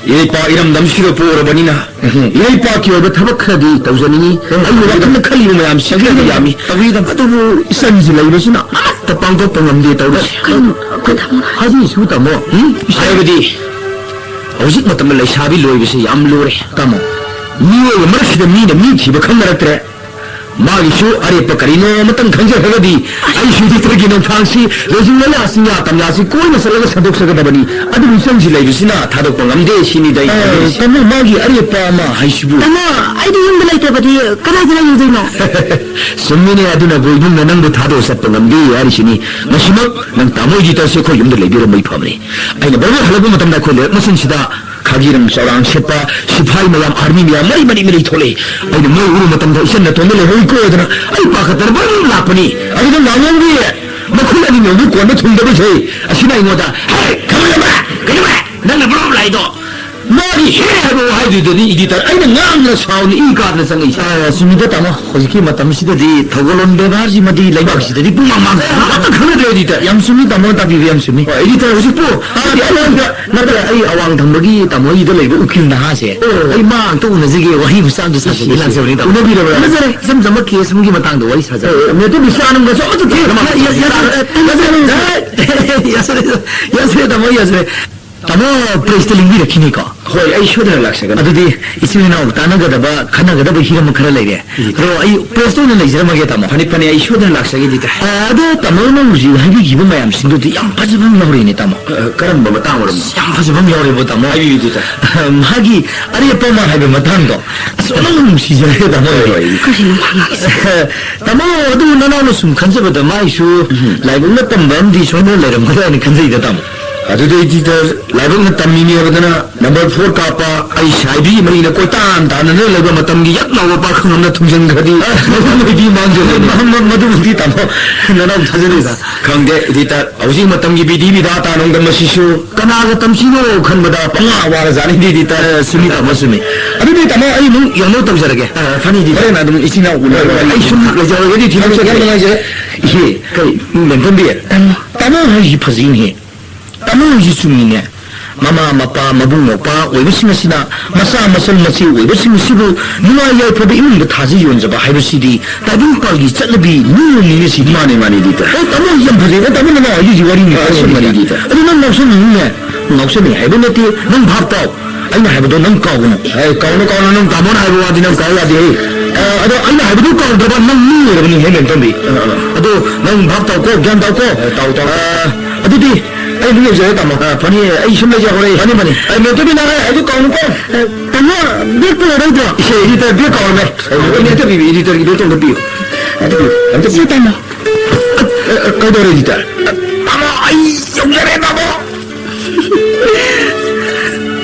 ꯏꯔꯩꯄꯥꯛ ꯏꯔꯝꯗꯝꯁꯤꯗ ꯄꯣꯛꯎꯔꯕꯅꯤꯅ, ꯎꯝ꯫ ꯏꯔꯩꯄꯥꯛꯀꯤ ꯑꯣꯏꯕ ꯊꯕꯛ ꯈꯔꯗꯤ ꯇꯧꯖꯅꯤꯡꯉꯤ꯫ ꯎꯝ꯫ ꯑꯩꯒꯤ ꯋꯥꯈꯜꯗ ꯈꯜꯂꯤꯕ ꯃꯌꯥꯝꯁꯤ ꯈꯔꯗꯤ ꯌꯥꯝꯃꯤ꯫ ꯇꯧꯕꯤꯗꯕ꯫ ꯑꯗꯨꯕꯨ ꯏꯆꯟꯁꯤ ꯂꯩꯕꯁꯤꯅ ꯑꯃꯠꯇ ꯄꯥꯡꯊꯣꯛꯄ ꯉꯝꯗꯦ ꯇꯧꯔꯤꯁꯤ꯫ ꯀꯩꯅꯣ ꯑꯩꯈꯣꯏ ꯇꯥꯃꯣꯅ ꯍꯥꯏꯕꯤꯁꯤꯕꯨ ꯇꯥꯃꯣ? ꯎꯝ? ꯍꯥꯏꯕꯗꯤ ꯍꯧꯖꯤꯛ ꯃꯇꯝꯗ ꯂꯩꯁꯥꯕꯤ ꯂꯣꯏꯕꯁꯤ ꯌꯥꯝ ꯂꯨꯔꯦ꯫ ꯇꯥꯃꯣ꯫ ꯃꯤꯑꯣꯏꯕ ꯃꯔꯛꯁꯤꯗ ꯃꯤꯅ ꯃꯤ ꯊꯤꯕ ꯈꯪꯅꯔꯛꯇ꯭ꯔꯦ꯫ ꯃꯥꯒꯤꯁꯨ ꯑꯔꯦꯞꯄ ꯀꯔꯤꯅꯣ ꯑꯃꯇꯪ ꯈꯪꯖꯈ꯭ꯔꯒꯗꯤ ꯑꯩꯁꯨ ꯏꯗꯤꯇꯔꯒꯤ ꯅꯣꯡꯐꯥꯡꯁꯤ ꯂꯩꯖꯤꯡ ꯂꯩꯂꯥ ꯆꯤꯡꯌꯥ ꯇꯝꯌꯥꯁꯤ ꯀꯣꯏꯅ ꯆꯠꯂꯒ ꯁꯟꯗꯣꯛꯆꯒꯗꯕꯅꯤ꯫ ꯑꯗꯨꯕꯨ ꯏꯆꯟꯁꯤ ꯂꯩꯕꯁꯤꯅ ꯊꯥꯗꯣꯛꯄ ꯉꯝꯗꯦ ꯁꯤꯅꯤꯗ ꯑꯩꯅ ꯑꯦ, ꯍꯥꯏꯅꯤꯡꯉꯤꯁꯤ꯫ ꯇꯥꯃꯣ, ꯃꯥꯒꯤ ꯑꯔꯦꯞꯄ ꯑꯃ ꯍꯥꯏꯁꯤꯕꯨ? ꯇꯥꯃꯣ, ꯑꯩꯗꯤ ꯌꯨꯝꯗ ꯂꯩꯇꯕꯗꯤ ꯀꯗꯥꯏꯗ ꯂꯩꯔꯨꯗꯣꯏꯅꯣ? ꯆꯨꯝꯃꯤꯅꯦ, ꯑꯗꯨꯅꯕꯨ ꯏꯕꯨꯡꯅ ꯅꯪꯕꯨ ꯊꯥꯗꯣꯛꯑ ꯆꯠꯄ ꯉꯝꯗꯦ ꯍꯥꯏꯔꯤꯁꯤꯅꯤ꯫ ꯉꯁꯤꯃꯛ ꯅꯪ ꯇꯥꯃꯣ ꯏꯗꯤꯇꯔꯁꯦ ꯑꯩꯈꯣꯏ ꯌꯨꯝꯗ ꯂꯩꯕꯤꯔꯝꯕꯩ ꯐꯕꯅꯤ꯫ ꯑꯩꯅ ꯕꯔꯕꯔ ꯍꯜꯂꯛꯄ ꯃꯇꯝꯗ ꯑꯩꯈꯣꯏ ꯂꯩꯔꯛ ꯃꯆꯤꯟꯁꯤꯗ ꯈꯥꯒꯤꯔꯪ ꯆꯧꯔꯥꯡ ꯁꯦꯠꯄ ꯁꯤꯐꯥꯏ ꯃꯌꯥꯝ, ꯑꯥꯔꯃꯤ ꯃꯌꯥꯝ ꯃꯔꯤ ꯃꯔꯤ ꯃꯔꯤ ꯊꯣꯛꯂꯛꯏ꯫ ꯑꯩꯅ ꯃꯣꯏ ꯎꯔꯨ ꯃꯇꯝꯗ ꯏꯆꯟ ꯅꯇꯣꯝꯗ ꯂꯩꯍꯧꯏꯀꯣ ꯍꯥꯏꯗꯅ ꯑꯩ ꯄꯥꯈꯠꯇꯅ ꯕꯔꯝ ꯂꯥꯛꯄꯅꯤ꯫ ꯑꯗꯨꯗ ꯉꯥꯉꯣꯝꯒꯤ ꯃꯈꯨꯠ ꯑꯅꯤ ꯌꯧꯕꯤ ꯀꯣꯟꯕ ꯊꯨꯡꯗꯕꯁꯦ ꯑꯁꯤꯅ ꯑꯩꯉꯣꯟꯗ, "ꯍꯦ, ꯈꯪꯍꯜꯂꯝꯕ! ꯀꯩꯗꯧꯕ? ꯅꯪꯅ ꯕꯔꯝ ꯂꯥꯛꯏꯗꯣ?" ꯃꯥꯒꯤ "ꯍꯦ" ꯍꯥꯏꯕ ꯋꯥꯍꯩꯗꯨꯗꯅꯤ ꯏꯗꯤꯇꯔ ꯑꯩꯅ ꯉꯥꯡꯗꯅ ꯁꯥꯎꯅ ꯏ ꯀꯥꯗꯅ ꯆꯪꯉꯛꯏꯁꯦ꯫ ꯑ, ꯆꯨꯝꯃꯤꯗ ꯇꯥꯃꯣ, ꯍꯧꯖꯤꯛꯀꯤ ꯃꯇꯝꯁꯤꯗꯗꯤ ꯊꯧꯒꯜꯂꯣꯟ ꯕꯦꯕꯥꯔꯁꯤꯃꯗꯤ ꯂꯩꯕꯥꯛꯁꯤꯗꯗꯤ ꯄꯨꯡꯃꯥꯡ ꯃꯥꯡꯈ꯭ꯔꯦ꯫ ꯑꯃꯠꯇ ꯈꯪꯅꯗ꯭ꯔꯦ ꯏꯗꯤꯇꯔ꯫ ꯌꯥꯝ ꯆꯨꯝꯃꯤ ꯇꯥꯃꯣꯅ ꯇꯥꯛꯄꯤꯕ, ꯌꯥꯝ ꯆꯨꯝꯃꯤ꯫ ꯍꯣꯏ, ꯏꯗꯤꯇꯔ ꯍꯧꯖꯤꯛꯄꯨ ꯍꯥꯏꯗꯤ ꯑꯩꯉꯣꯟꯗ ꯅꯠꯇ꯭ꯔ ꯑꯩ ꯑꯋꯥꯡ ꯊꯪꯕꯒꯤ ꯇꯥꯃꯣꯒꯤꯗ ꯂꯩꯕ ꯎꯀꯤꯜ ꯅꯍꯥꯁꯦ, ꯑꯣ꯫ ꯑꯩ ꯃꯥ ꯑꯝꯇ ꯎꯅꯖꯒꯦ, ꯋꯥꯔꯤ ꯃꯆꯥ ꯑꯝꯇ ꯁꯥꯖꯒꯦ ꯏꯁ, ꯏꯁ, ꯂꯥꯛꯆꯕꯅꯤ ꯇꯥꯃꯣ꯫ ꯎꯅꯕꯤꯔꯕ꯭ꯔꯥ? ꯎꯅꯖꯔꯦ, ꯏꯆꯝ ꯆꯝꯕ ꯀꯦꯁ ꯑꯃꯒꯤ ꯃꯇꯥꯡꯗ ꯋꯥꯔꯤ ꯁꯥꯖꯔꯦ꯫ ꯑꯦ, ꯃꯦꯠꯇꯨ ꯕꯤꯁ꯭ꯋꯥꯅꯟꯗꯁꯨ ꯑꯃꯠꯇ ꯊꯦꯡꯅ ꯌꯥ-, ꯌꯥ-, ꯌꯥ-, ꯌꯥꯖꯔꯦ, ꯌꯥꯖꯔꯦ, ꯌꯥꯖꯔꯦ ꯇꯥꯃꯣ, ꯌꯥꯖꯔꯦ꯫ ꯇꯥꯃꯣ, ꯄ꯭ꯔꯦꯁꯇ ꯂꯦꯡꯕꯤꯔꯛꯈꯤꯅꯤꯀꯣ? ꯍꯣꯏ, ꯑꯩ ꯁꯣꯏꯗꯅ ꯂꯥꯛꯆꯒꯅꯤ꯫ ꯑꯗꯨꯗꯤ ꯏꯆꯤꯜ ꯏꯅꯥꯎ ꯇꯥꯟꯅꯒꯗꯕ, ꯈꯟꯅꯒꯗꯕ ꯍꯤꯔꯝ ꯈꯔ ꯂꯩꯔꯦ꯫ ꯎꯝ꯫ ꯑꯗꯣ ꯑꯩ ꯄ꯭ꯔꯦꯁꯇ ꯑꯣꯏꯅ ꯂꯩꯖꯔꯝꯃꯒꯦ, ꯇꯥꯃꯣ꯫ ꯐꯅꯤ, ꯐꯅꯤ, ꯑꯩ ꯁꯣꯏꯗꯅ ꯂꯥꯛꯆꯒꯦ, ꯏꯗꯤꯇꯔ꯫ ꯑ, ꯑꯗꯣ ꯇꯥꯃꯣꯅ ꯍꯧꯖꯤꯛ ꯍꯥꯏꯕꯤꯈꯤꯕ ꯃꯌꯥꯝꯁꯤꯡꯗꯨꯗꯤ ꯌꯥꯝ ꯐꯖꯕ ꯑꯃ ꯌꯥꯎꯔꯤꯅꯦ, ꯇꯥꯃꯣ꯫ ꯑ, ꯀꯔꯝꯕ ꯃꯇꯥꯡ ꯑꯣꯏꯔꯝꯅꯣ? ꯌꯥꯝ ꯐꯖꯕ ꯑꯃ ꯌꯥꯎꯔꯦꯕꯣ, ꯇꯥꯃꯣ꯫ ꯍꯥꯏꯕꯤꯌꯨ, ꯏꯗꯤꯇꯔ꯫ ꯃꯥꯒꯤ ꯑꯔꯦꯞꯄ ꯑꯃ ꯍꯥꯏꯕ ꯃꯇꯥꯡꯗꯣ ꯑꯁ, ꯑꯣꯟꯊꯣꯛꯅ ꯅꯨꯡꯁꯤꯖꯔꯦ, ꯇꯥꯃꯣ꯫ ꯍꯣꯏ, ꯍꯣꯏ꯫ ꯀꯔꯤꯅꯣ ꯃꯥ ꯉꯥꯡꯉꯤꯁꯦ? ꯇꯥꯃꯣ, ꯑꯗꯨ ꯅꯅꯥꯎꯅ ꯁꯨꯝ ꯈꯟꯖꯕꯗ ꯃꯥꯏꯁꯨ ꯎꯝ꯫ ꯂꯥꯏꯕꯛꯅ ꯇꯝꯕ ꯑꯃꯗꯤ ꯁꯣꯏꯗꯅ ꯂꯩꯔꯝꯒꯗ꯭ꯔꯥ ꯍꯥꯏꯅ ꯈꯟꯖꯩꯗ, ꯇꯥꯃꯣ꯫ ꯑꯗꯨꯗꯩꯗꯤ ꯂꯥꯏꯕꯛꯅ ꯇꯝꯃꯤꯅꯦ ꯍꯥꯏꯕꯗꯅ ꯅꯝꯕꯔ ꯐꯣꯔ ꯀꯥꯞꯄ ꯑꯩ ꯁꯥꯏꯕꯤ ꯃꯔꯤꯅ ꯀꯣꯏꯇꯥꯟ ꯇꯥꯟꯅꯗꯨꯅ ꯂꯩꯕ ꯃꯇꯝꯒꯤ ꯌꯛ ꯂꯥꯎꯕ ꯄꯥꯈꯪ ꯑꯃꯅ ꯊꯨꯡꯖꯤꯟꯈ꯭ꯔꯗꯤ ꯃꯗꯨ ꯃꯣꯏꯗꯤ ꯃꯥꯡꯖꯕꯅꯤ꯫ ꯃ-, ꯃ-, ꯃꯗꯨꯃꯛꯇꯤ ꯇꯥꯃꯣ ꯅꯅꯥꯎ ꯊꯥꯖꯗꯦꯗ꯫ ꯈꯪꯗꯦ, ꯏꯗꯤꯇꯔ꯫ ꯍꯧꯖꯤꯛ ꯃꯇꯝꯒꯤ ꯕꯤꯙꯤ ꯕꯤꯙꯥ ꯇꯥꯅꯣꯡꯗꯝ ꯑꯁꯤꯁꯨ ꯀꯅꯥꯒ ꯇꯝꯁꯤꯅꯣ ꯈꯟꯕꯗ ꯄꯪꯋꯥ ꯋꯥꯔꯖꯥꯠꯅꯤ, ꯏꯗꯤꯇꯔ꯫ ꯑ, ꯆꯨꯝꯃꯤ ꯇꯥꯃꯣ, ꯆꯨꯝꯃꯤ꯫ ꯑꯗꯨꯗꯤ ꯇꯥꯃꯣ ꯑꯩ ꯑꯃꯨꯛ ꯌꯥꯝꯅ ꯇꯧꯖꯔꯒꯦ꯫ ꯑ, ꯐꯅꯤ, ꯏꯗꯤꯇꯔ꯫ ꯍꯣꯔꯦꯟ ꯑꯗꯨꯝ ꯏꯆꯤꯟ ꯏꯅꯥꯎ ꯎꯅꯔꯒ ꯍꯣꯏ, ꯍꯣꯏ, ꯑꯩ ꯁꯨꯝ ꯂꯩꯖꯔꯒꯗꯤ ꯌꯥꯝ ꯊꯤꯅ ꯅꯨꯡꯉꯥꯏꯖꯔꯦ꯫ ꯏꯍꯦ, ꯀꯩ, ꯃꯦꯝꯇꯣꯟꯕꯤ? ꯇꯥꯃꯣ꯫ ꯇꯥꯃꯣ ꯍꯥꯏꯁꯤ ꯐꯖꯩꯅꯦ꯫ ꯇꯥꯃꯣ ꯍꯥꯏꯁꯤ ꯆꯨꯝꯃꯤꯅꯦ꯫ ꯃꯃꯥ, ꯃꯄꯥ, ꯃꯕꯨꯡ, ꯃꯧꯄ꯭ꯋꯥ ꯑꯣꯏꯕꯁꯤꯡ ꯑꯁꯤꯅ ꯃꯆꯥ, ꯃꯆꯜ, ꯃꯆꯦ ꯑꯣꯏꯕꯁꯤꯡ ꯑꯁꯤꯕꯨ ꯅꯨꯡꯉꯥꯏ ꯌꯥꯏꯐꯕ ꯏꯃꯨꯡꯗ ꯊꯥꯖ ꯌꯣꯟꯖꯕ ꯍꯥꯏꯕꯁꯤꯗꯤ ꯇꯥꯏꯕꯪꯄꯥꯜꯒꯤ ꯆꯠꯅꯕꯤ ꯅꯤꯌꯣꯝꯅꯤꯅꯦ ꯁꯤꯗꯤ꯫ ꯃꯥꯅꯦ, ꯃꯥꯅꯦ, ꯏꯗꯤꯇꯔ꯫ ꯑꯦ, ꯇꯥꯃꯣ ꯌꯥꯝ ꯐꯖꯩ꯫ ꯑꯦ, ꯇꯥꯃꯣ ꯅꯅꯥꯎ ꯍꯥꯏꯁꯤ ꯋꯥꯔꯤꯅꯤ꯫ ꯑ, ꯑꯆꯨꯝꯕꯅꯤ, ꯏꯗꯤꯇꯔ꯫ ꯑꯗꯨ ꯅꯪ ꯉꯥꯎꯁꯟꯅꯤꯡꯉꯤꯅꯦ꯫ ꯉꯥꯎꯁꯟꯅꯩ ꯍꯥꯏꯕ ꯅꯠꯇꯦ꯫ ꯅꯪ ꯚꯥꯞ ꯇꯥꯎ꯫ ꯑꯩꯅ ꯍꯥꯏꯕꯗꯣ ꯅꯪ ꯀꯥꯎꯒꯅꯨ꯫ ꯑꯦ, ꯀꯥꯎꯅꯨ, ꯀꯥꯎꯅꯨ, ꯅꯪ ꯇꯥꯃꯣꯅ ꯍꯥꯏꯕ ꯋꯥꯗꯤ ꯅꯪ ꯀꯥꯎ ꯌꯥꯗꯦꯍꯦ꯫ ꯑ, ꯑꯗꯣ ꯑꯩꯅ ꯍꯥꯏꯕꯗꯨ ꯀꯥꯎꯗ꯭ꯔꯕ ꯅꯪ ꯃꯤ ꯑꯣꯏꯔꯕꯅꯤ ꯍꯦ, ꯃꯦꯝꯇꯣꯟꯕꯤ꯫ ꯑ, ꯑ, ꯑ꯫ ꯑꯗꯣ ꯅꯪ ꯚꯥꯞ ꯇꯥꯎꯀꯣ, ꯒ꯭ꯌꯥꯟ ꯇꯥꯎꯀꯣ꯫ ꯑ, ꯇꯥꯎ, ꯇꯥꯎ꯫ ꯑ, ꯑꯗꯨꯗꯤ ꯑꯩ ꯑꯗꯨꯝ ꯌꯧꯖꯔꯦ, ꯇꯥꯃꯣ꯫ ꯑ, ꯐꯅꯤ, ꯑꯩ ꯁꯨꯝ ꯂꯩꯖꯍꯧꯔꯦ꯫ ꯐꯅꯤ, ꯐꯅꯤ꯫ ꯑ, ꯃꯦꯝꯇꯣꯟꯕꯤ, ꯅꯪ ꯍꯥꯏꯗꯨ ꯀꯥꯎꯅꯨꯀꯣ꯫ ꯑ, ꯇꯥꯃꯣ, ꯕꯦꯒ ꯄꯨꯔꯛꯑꯔꯣꯏꯗ꯭ꯔꯣ? ꯏꯁꯦ, ꯏꯗꯤꯇꯔ ꯕꯦꯒ ꯀꯥꯎꯔꯝꯃꯦ꯫ ꯑ, ꯃꯦꯝꯇꯣꯟꯕꯤ, ꯏꯗꯤꯇꯔꯒꯤ ꯕꯦꯒꯇꯣ ꯑꯝꯇ ꯄꯤꯌꯨ꯫ ꯑꯝꯇ ꯄꯤꯌꯨ, ꯑꯝꯇ ꯄꯤꯌꯨ꯫ ꯁꯤ, ꯇꯥꯃꯣ꯫ ꯑ, ꯑ, ꯑ, ꯀꯩꯗꯧꯔꯦ, ꯏꯗꯤꯇꯔ? ꯑ, ꯇꯥꯃꯣ, ꯑꯩ ꯌꯧꯖꯔꯦ, ꯇꯥꯃꯣ꯫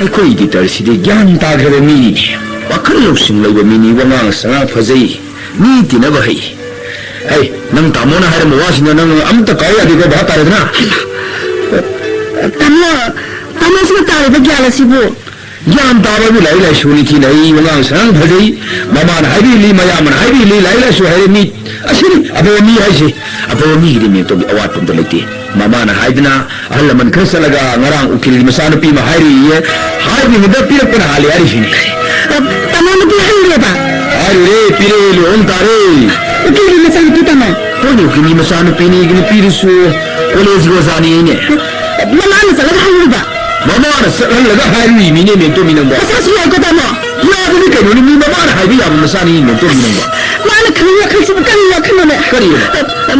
ꯑꯩꯈꯣꯏ ꯏꯗꯤꯇꯔꯁꯤꯗꯤ ꯒ꯭ꯌꯥꯟ ꯇꯥꯈ꯭ꯔꯕ ꯃꯤꯅꯤꯅꯦ꯫ ꯋꯥꯈꯜ ꯂꯧꯁꯤꯡ ꯂꯩꯕ ꯃꯤꯅꯤ, ꯋꯥꯉꯥꯡ ꯁꯉꯥꯡ ꯐꯖꯩ, ꯃꯤ ꯇꯤꯟꯅꯕ ꯍꯩ꯫ ꯍꯩ, ꯅꯪ ꯇꯥꯃꯣꯅ ꯍꯥꯏꯔꯝꯕ ꯋꯥꯁꯤꯡꯗꯣ ꯅꯪ ꯑꯝꯇ ꯀꯥꯎ ꯌꯥꯗꯦꯀꯣ, ꯚꯥꯞ ꯇꯥꯔꯦꯗꯅ? ꯇꯥꯃꯣ, ꯇꯥꯃꯣꯁꯤꯅ ꯇꯥꯔꯤꯕ ꯒ꯭ꯌꯥꯟ ꯑꯁꯤꯕꯨ? ꯒ꯭ꯌꯥꯟ ꯇꯥꯕ ꯍꯥꯏꯕꯨ ꯂꯥꯏꯔꯤꯛ ꯂꯥꯏꯁꯨꯅꯤ, ꯊꯤꯅ ꯍꯩ, ꯋꯥꯉꯥꯡ ꯁꯉꯥꯡ ꯐꯖꯩ, ꯃꯃꯥꯅ ꯍꯥꯏꯕꯤꯔꯤ, ꯃꯌꯥꯝꯕꯅ ꯍꯥꯏꯕꯤꯔꯤ, ꯂꯥꯏꯔꯤꯛ ꯂꯥꯏꯁꯨ ꯍꯩꯔꯦ, ꯃꯤ ꯑꯁꯤꯅꯤ ꯑꯐꯕ ꯃꯤ ꯍꯥꯏꯁꯦ꯫ ꯑꯐꯕ ꯃꯤꯒꯤꯗꯤ ꯃꯦꯝꯇꯣꯟꯕꯤ ꯑꯋꯥꯠꯄ ꯑꯝꯇ ꯂꯩꯇꯦ꯫ ꯃꯃꯥꯅ ꯍꯥꯏꯗꯅ ꯑꯍꯜ ꯂꯃꯟ ꯈꯔ ꯆꯠꯂꯒ ꯉꯔꯥꯡ ꯎꯀꯤꯜꯒꯤ ꯃꯆꯥꯅꯨꯄꯤ ꯑꯃ ꯍꯥꯏꯔꯤꯌꯦ꯫ ꯍꯥꯏꯗ꯭ꯔꯤꯉꯩꯗ ꯄꯤꯔꯛꯄꯅ ꯍꯥꯜꯂꯦ ꯍꯥꯏꯔꯤꯁꯤꯅꯦ꯫ ꯑ, ꯇꯥꯃꯣ ꯅꯨꯄꯤ ꯍꯥꯏꯔꯨꯔꯦꯕ? ꯍꯥꯏꯔꯨꯔꯦ, ꯄꯤꯔꯛꯑꯦ, ꯂꯨꯍꯣꯡ ꯇꯥꯔꯦ꯫ ꯎꯀꯤꯜꯒꯤ ꯃꯆꯥꯅꯨꯄꯤ ꯇꯥꯃꯣ? ꯍꯣꯏꯅꯦ, ꯎꯀꯤꯜꯒꯤ ꯃꯆꯥꯅꯨꯄꯤꯅꯤ, ꯅꯨꯄꯤꯗꯨꯁꯨ ꯀꯣꯂꯦꯖꯀꯤ ꯑꯣꯖꯥꯅꯤ ꯑꯩꯅꯦ꯫ ꯃꯃꯥꯅ ꯆꯠꯂꯒ ꯍꯥꯏꯔꯨꯔꯤꯕ? ꯃꯃꯥꯅ ꯆꯠꯍꯜꯂꯒ ꯍꯥꯏꯔꯨꯔꯤꯃꯤꯅꯦ, ꯃꯦꯝꯇꯣꯟꯕꯤ ꯅꯪꯕꯣ꯫ ꯃꯁꯥꯁꯨ ꯌꯥꯏꯀꯣ ꯇꯥꯃꯣ? ꯌꯥꯕꯅꯤ ꯀꯩꯅꯣꯅꯦ, ꯃꯤ ꯃꯃꯥꯅ ꯍꯥꯏꯕ ꯌꯥꯕ ꯃꯆꯥꯅꯤ, ꯃꯦꯝꯇꯣꯟꯕꯤ ꯅꯪꯕꯣ꯫ ꯃꯥꯅ ꯈꯜꯂꯤ ꯋꯥꯈꯜꯁꯤꯕꯨ ꯀꯔꯤ ꯋꯥꯈꯜꯅꯣꯅꯦ? ꯀꯔꯤꯅꯣ?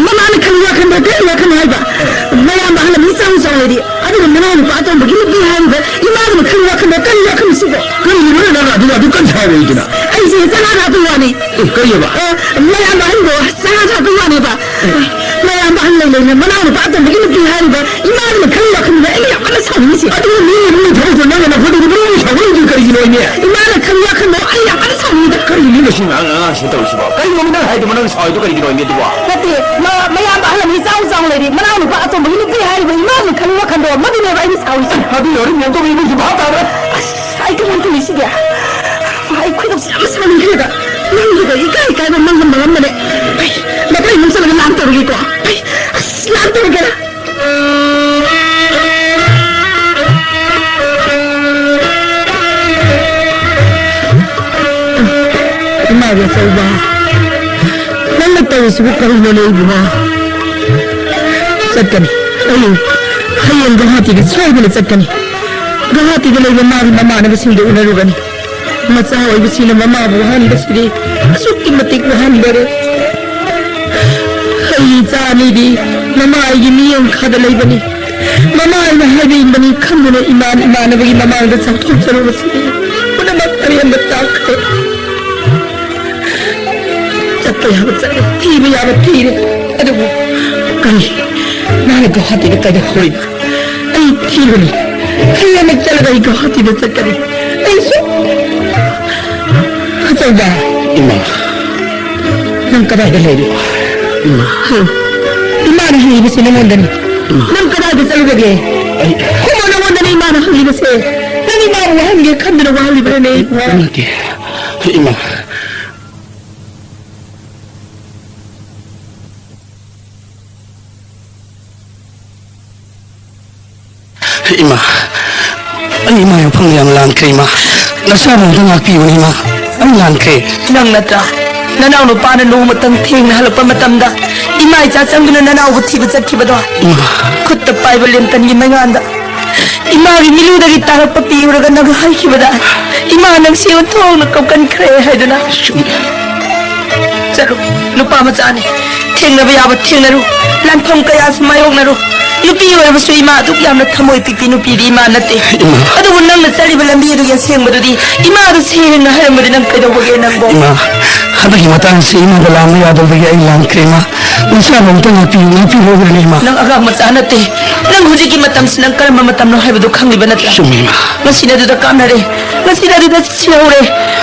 ꯃꯃꯥꯅ ꯈꯜꯂꯤ ꯋꯥꯈꯜꯗꯣ ꯀꯔꯤ ꯋꯥꯈꯜꯅꯣ ꯍꯥꯏꯕ? ꯃꯌꯥꯝꯕ ꯑꯍꯜ ꯑꯃ ꯏꯆꯥꯎ ꯆꯥꯎ ꯂꯩꯔꯤ, ꯑꯗꯨꯒ ꯃꯅꯥꯎ ꯅꯨꯄꯥ ꯑꯇꯣꯝꯕꯒꯤ ꯅꯨꯄꯤ ꯍꯥꯏꯔꯤꯕ ꯏꯃꯥꯗꯨꯅ ꯈꯜꯂꯤ ꯋꯥꯈꯜꯗꯣ ꯀꯔꯤ ꯋꯥꯈꯜꯅꯣ ꯁꯤꯕꯣ? ꯀꯔꯤꯅꯣꯅꯦ ꯅꯪꯅ ꯑꯗꯨ, ꯑꯗꯨ ꯀꯟꯅ ꯍꯥꯏꯔꯛꯏꯗꯨꯅ? ꯑꯩꯁꯦ ꯆꯔꯥ ꯊꯥꯠꯄ ꯋꯥꯅꯤ꯫ ꯑꯦ, ꯀꯔꯤꯑꯕ? ꯑ, ꯃꯌꯥꯝꯕ ꯑꯍꯟꯗꯣ ꯆꯔꯥ ꯊꯥꯠꯄ ꯋꯥꯅꯦꯕ꯫ ꯃꯌꯥꯝꯕ ꯑꯍꯜ ꯂꯩ ꯂꯩꯅ ꯃꯅꯥꯎ ꯅꯨꯄꯥ ꯑꯇꯣꯝꯕꯒꯤ ꯅꯨꯄꯤ ꯍꯥꯏꯔꯤꯕ ꯏꯃꯥꯗꯨꯅ ꯈꯜꯂꯤ ꯋꯥꯈꯜꯗꯨꯗ ꯑꯩꯅ ꯌꯥꯝ ꯀꯟꯅ ꯁꯥꯎꯅꯤꯡꯉꯤꯁꯦ꯫ ꯑꯗꯨꯒ ꯃꯤ ꯏꯃꯨꯡꯒꯤ ꯊꯕꯛꯇꯣ ꯅꯪꯅ ꯅꯈꯣꯏꯗ ꯃꯔꯨ ꯑꯣꯏꯅ ꯁꯥꯎꯒꯠꯂꯤꯗꯨ ꯀꯔꯤꯒꯤꯅꯣ ꯍꯥꯏꯅꯦ? ꯏꯃꯥꯅ ꯈꯜꯂꯤ ꯋꯥꯈꯜꯗꯣ ꯑꯩ ꯌꯥꯝ ꯀꯟꯅ ꯁꯥꯎꯅꯤꯡꯉꯤꯗ꯫ ꯀꯔꯤꯅꯣ ꯃꯁꯤ ꯑꯉꯥꯡ, ꯑꯉꯥꯡꯁꯤꯅ ꯇꯧꯔꯤꯁꯤꯕꯣ? ꯀꯔꯤꯅꯣ ꯅꯪ ꯍꯥꯏꯗꯣ ꯅꯪ ꯁꯥꯎꯔꯤꯗꯣ ꯀꯔꯤꯒꯤꯅꯣ ꯍꯥꯏꯅꯦ ꯑꯗꯨꯕꯣ? ꯅꯠꯇꯦ, ꯃ-, ꯃꯌꯥꯝꯕ ꯑꯍꯜ ꯑꯃ ꯏꯆꯥꯎ ꯆꯥꯎ ꯂꯩꯔꯤ, ꯃꯅꯥꯎ ꯅꯨꯄꯥ ꯑꯇꯣꯝꯕꯒꯤ ꯅꯨꯄꯤ ꯍꯥꯏꯔꯤꯕ ꯏꯃꯥꯗꯨꯅ ꯈꯜꯂꯤ ꯋꯥꯈꯜꯗꯣ ꯃꯗꯨꯅꯦꯕ ꯑꯩꯅ ꯁꯥꯎꯔꯤꯁꯦ꯫ ꯑꯗꯨ ꯌꯥꯔꯣꯏ, ꯃꯦꯝꯇꯣꯟꯕꯤ ꯏꯃꯨꯡꯁꯤ ꯚꯥꯞ ꯇꯥꯔꯣꯏ꯫ ꯑꯁ, ꯑꯩ ꯀꯃꯥꯏꯅ ꯇꯧꯅꯤ ꯁꯤꯗꯤ? ꯑꯩ ꯈꯣꯏꯗꯧꯁꯦ ꯌꯥꯝ ꯁꯥꯎꯅꯤꯡꯈ꯭ꯔꯦꯗ꯫ ꯅꯪꯒꯤꯗ ꯏꯀꯥꯏ ꯏꯀꯥꯏꯕ ꯃꯪ ꯃꯪꯉꯝꯕꯅꯦ꯫ ꯑꯩ ꯃꯈꯣꯏ ꯏꯃꯨꯡ ꯆꯠꯂꯒ ꯂꯥꯟ ꯇꯧꯔꯒꯦꯀꯣ꯫ ꯑꯩ ꯑꯁ ꯂꯥꯟ ꯇꯧꯔꯒꯦ꯫ ꯏꯃꯥꯒꯤ ꯑꯆꯧꯕ, ꯅꯪꯅ ꯇꯧꯔꯤꯁꯤꯕꯨ ꯀꯔꯤꯅꯣꯅꯦ ꯏꯕꯨꯡꯉꯣ? ꯆꯠꯀꯅꯤ꯫ ꯑꯩ ꯍꯌꯦꯡ ꯒꯨꯋꯥꯍꯥꯇꯤꯗ ꯁꯣꯏꯗꯅ ꯆꯠꯀꯅꯤ꯫ ꯒꯨꯋꯥꯍꯥꯇꯤꯗ ꯂꯩꯕ ꯃꯥꯒꯤ ꯃꯃꯥꯟꯅꯕꯁꯤꯡꯗ ꯎꯅꯔꯨꯒꯅꯤ꯫ ꯃꯆꯥ ꯑꯣꯏꯕꯁꯤꯅ ꯃꯃꯥꯕꯨ ꯋꯥꯍꯟꯕꯁꯤꯗꯤ ꯑꯁꯨꯛꯀꯤ ꯃꯇꯤꯛ ꯋꯥꯍꯟꯕꯔꯦ꯫ ꯑꯩ ꯏꯆꯥ ꯑꯅꯤꯗꯤ ꯃꯃꯥ ꯑꯩꯒꯤ ꯃꯤꯌꯦꯡꯈꯥꯗ ꯂꯩꯕꯅꯤ꯫ ꯃꯃꯥ ꯑꯩꯅ ꯍꯥꯏꯕ ꯏꯟꯕꯅꯤ ꯈꯟꯗꯨꯅ ꯏꯃꯥꯟ ꯏꯃꯥꯟꯅꯕꯒꯤ ꯃꯃꯥꯡꯗ ꯆꯥꯎꯊꯣꯛꯆꯔꯨꯕꯁꯤꯗꯤ ꯄꯨꯝꯅꯃꯛ ꯑꯔꯦꯝꯕ ꯇꯥꯈ꯭ꯔꯦ꯫ ꯆꯠꯄ ꯌꯥꯕ ꯆꯠꯂꯦ, ꯊꯤꯕ ꯌꯥꯕ ꯊꯤꯔꯦ꯫ ꯑꯗꯨꯕꯨ ꯀꯔꯤ? ꯃꯥꯅ ꯒꯨꯋꯥꯍꯥꯇꯤꯗ ꯀꯩꯗꯧꯍꯧꯔꯤꯕ? ꯑꯩ ꯊꯤꯕꯅꯤ꯫ ꯍꯌꯦꯡꯃꯛ ꯆꯠꯂꯒ ꯑꯩ ꯒꯨꯋꯥꯍꯥꯇꯤꯗ ꯆꯠꯀꯅꯤ꯫ ꯑꯩꯁꯨ꯫ ꯑꯆꯧꯕ꯫ ꯏꯃꯥ꯫ ꯅꯪ ꯀꯗꯥꯏꯗ ꯂꯩꯔꯤ? ꯏꯃꯥ꯫ ꯍꯝ꯫ ꯏꯃꯥꯅ ꯍꯪꯉꯤꯕꯁꯤ ꯅꯉꯣꯟꯗꯅꯤ꯫ ꯏꯃꯥ꯫ ꯅꯪ ꯀꯗꯥꯏꯗ ꯆꯠꯂꯨꯔꯒꯦ? ꯑꯩ ꯈꯨꯝꯃꯣ, ꯅꯉꯣꯟꯗꯅꯤ ꯏꯃꯥꯅ ꯍꯪꯉꯤꯕꯁꯦ꯫ ꯅꯪ ꯏꯃꯥꯕꯨ ꯋꯥꯍꯟꯒꯦ ꯈꯟꯗꯨꯅ ꯋꯥꯍꯜꯂꯤꯕ꯭ꯔꯅꯦ, ꯏꯕꯨꯡꯉꯣ? ꯅꯠꯇꯦ꯫ ꯏꯃꯥ꯫ ꯏꯃꯥ, ꯑꯩ ꯏꯃꯥ ꯌꯥꯏꯐꯝꯗ ꯌꯥꯝ ꯂꯥꯟꯈ꯭ꯔꯦ, ꯏꯃꯥ꯫ ꯅꯁꯥꯕꯨ ꯑꯝꯇ ꯉꯥꯛꯄꯤꯌꯨꯅꯦ, ꯏꯃꯥ꯫ ꯑꯩ ꯂꯥꯟꯈ꯭ꯔꯦ꯫ ꯅꯪ ꯅꯠꯇ꯭ꯔꯥ? ꯅꯅꯥꯎ ꯅꯨꯄꯥꯅ ꯅꯣꯡꯃꯇꯪ ꯊꯦꯡꯅ ꯍꯜꯂꯛꯄ ꯃꯇꯝꯗ ꯏꯃꯥ ꯏꯆꯥ ꯆꯪꯗꯨꯅ ꯅꯅꯥꯎꯕꯨ ꯊꯤꯕ ꯆꯠꯈꯤꯕꯗꯣ? ꯏꯃꯥ꯫ ꯈꯨꯠꯇ ꯄꯥꯏꯕ ꯂꯦꯟꯇꯟꯒꯤ ꯃꯩꯉꯥꯟꯗ ꯏꯃꯥꯒꯤ ꯃꯤꯠꯂꯨꯗꯒꯤ ꯇꯥꯔꯛꯄ ꯄꯤ ꯎꯔꯒ ꯅꯪ ꯍꯥꯏꯈꯤꯕꯗ, "ꯏꯃꯥ, ꯅꯪꯁꯤ ꯑꯣꯟꯊꯣꯛꯅ ꯀꯞꯀꯟꯈ꯭ꯔꯦ" ꯍꯥꯏꯗꯨꯅ꯫ ꯆꯨꯝꯃꯤ꯫ ꯆꯠꯂꯨ, ꯅꯨꯄꯥ ꯃꯆꯥꯅꯤ꯫ ꯊꯦꯡꯅꯕ ꯌꯥꯕ ꯊꯦꯡꯅꯔꯨ, ꯂꯥꯟꯐꯝ ꯀꯌꯥꯁꯨ ꯃꯥꯌꯣꯛꯅꯔꯨ꯫ ꯅꯨꯄꯤ ꯑꯣꯏꯔꯕꯁꯨ ꯏꯃꯥ ꯑꯗꯨꯛ ꯌꯥꯝꯅ ꯊꯃꯣꯏ ꯄꯤꯛꯄꯤ ꯅꯨꯄꯤꯗꯤ ꯏꯃꯥ ꯅꯠꯇꯦ꯫ ꯏꯃꯥ꯫ ꯑꯗꯨꯕꯨ ꯅꯪꯅ ꯆꯠꯂꯤꯕ ꯂꯝꯕꯤ ꯑꯗꯨꯒꯤ ꯑꯁꯦꯡꯕꯗꯨꯗꯤ ꯏꯃꯥꯗ ꯁꯦꯡꯅ ꯍꯥꯏꯔꯝꯕꯗꯤ ꯅꯪ ꯀꯩꯗꯧꯕꯒꯦ ꯅꯪꯕꯣ? ꯏꯃꯥ, ꯍꯟꯗꯛꯀꯤ ꯃꯇꯥꯡꯁꯤ ꯏꯃꯥꯗ ꯂꯥꯟꯕ ꯌꯥꯗꯕꯒꯤ ꯑꯩ ꯂꯥꯟꯈ꯭ꯔꯦ, ꯏꯃꯥ꯫ ꯅꯁꯥꯕꯨ ꯑꯝꯇ ꯉꯥꯛꯄꯤꯌꯨ, ꯉꯥꯛꯄꯤꯔꯣꯏꯗ꯭ꯔꯅꯦ, ꯏꯃꯥ? ꯅꯪ ꯑꯉꯥꯡ ꯃꯆꯥ ꯅꯠꯇꯦ꯫ ꯅꯪ ꯍꯧꯖꯤꯛꯀꯤ ꯃꯇꯝꯁꯤ ꯅꯪ ꯀꯔꯝꯕ ꯃꯇꯝꯅꯣ ꯍꯥꯏꯕꯗꯨ ꯈꯪꯂꯤꯕ ꯅꯠꯇ꯭ꯔꯥ? ꯆꯨꯝꯃꯤ, ꯏꯃꯥ꯫ ꯉꯁꯤꯅ ꯑꯗꯨꯗ ꯀꯥꯟꯅꯔꯦ, ꯉꯁꯤꯅ ꯑꯗꯨꯗ ꯁꯤꯍꯧꯔꯦ꯫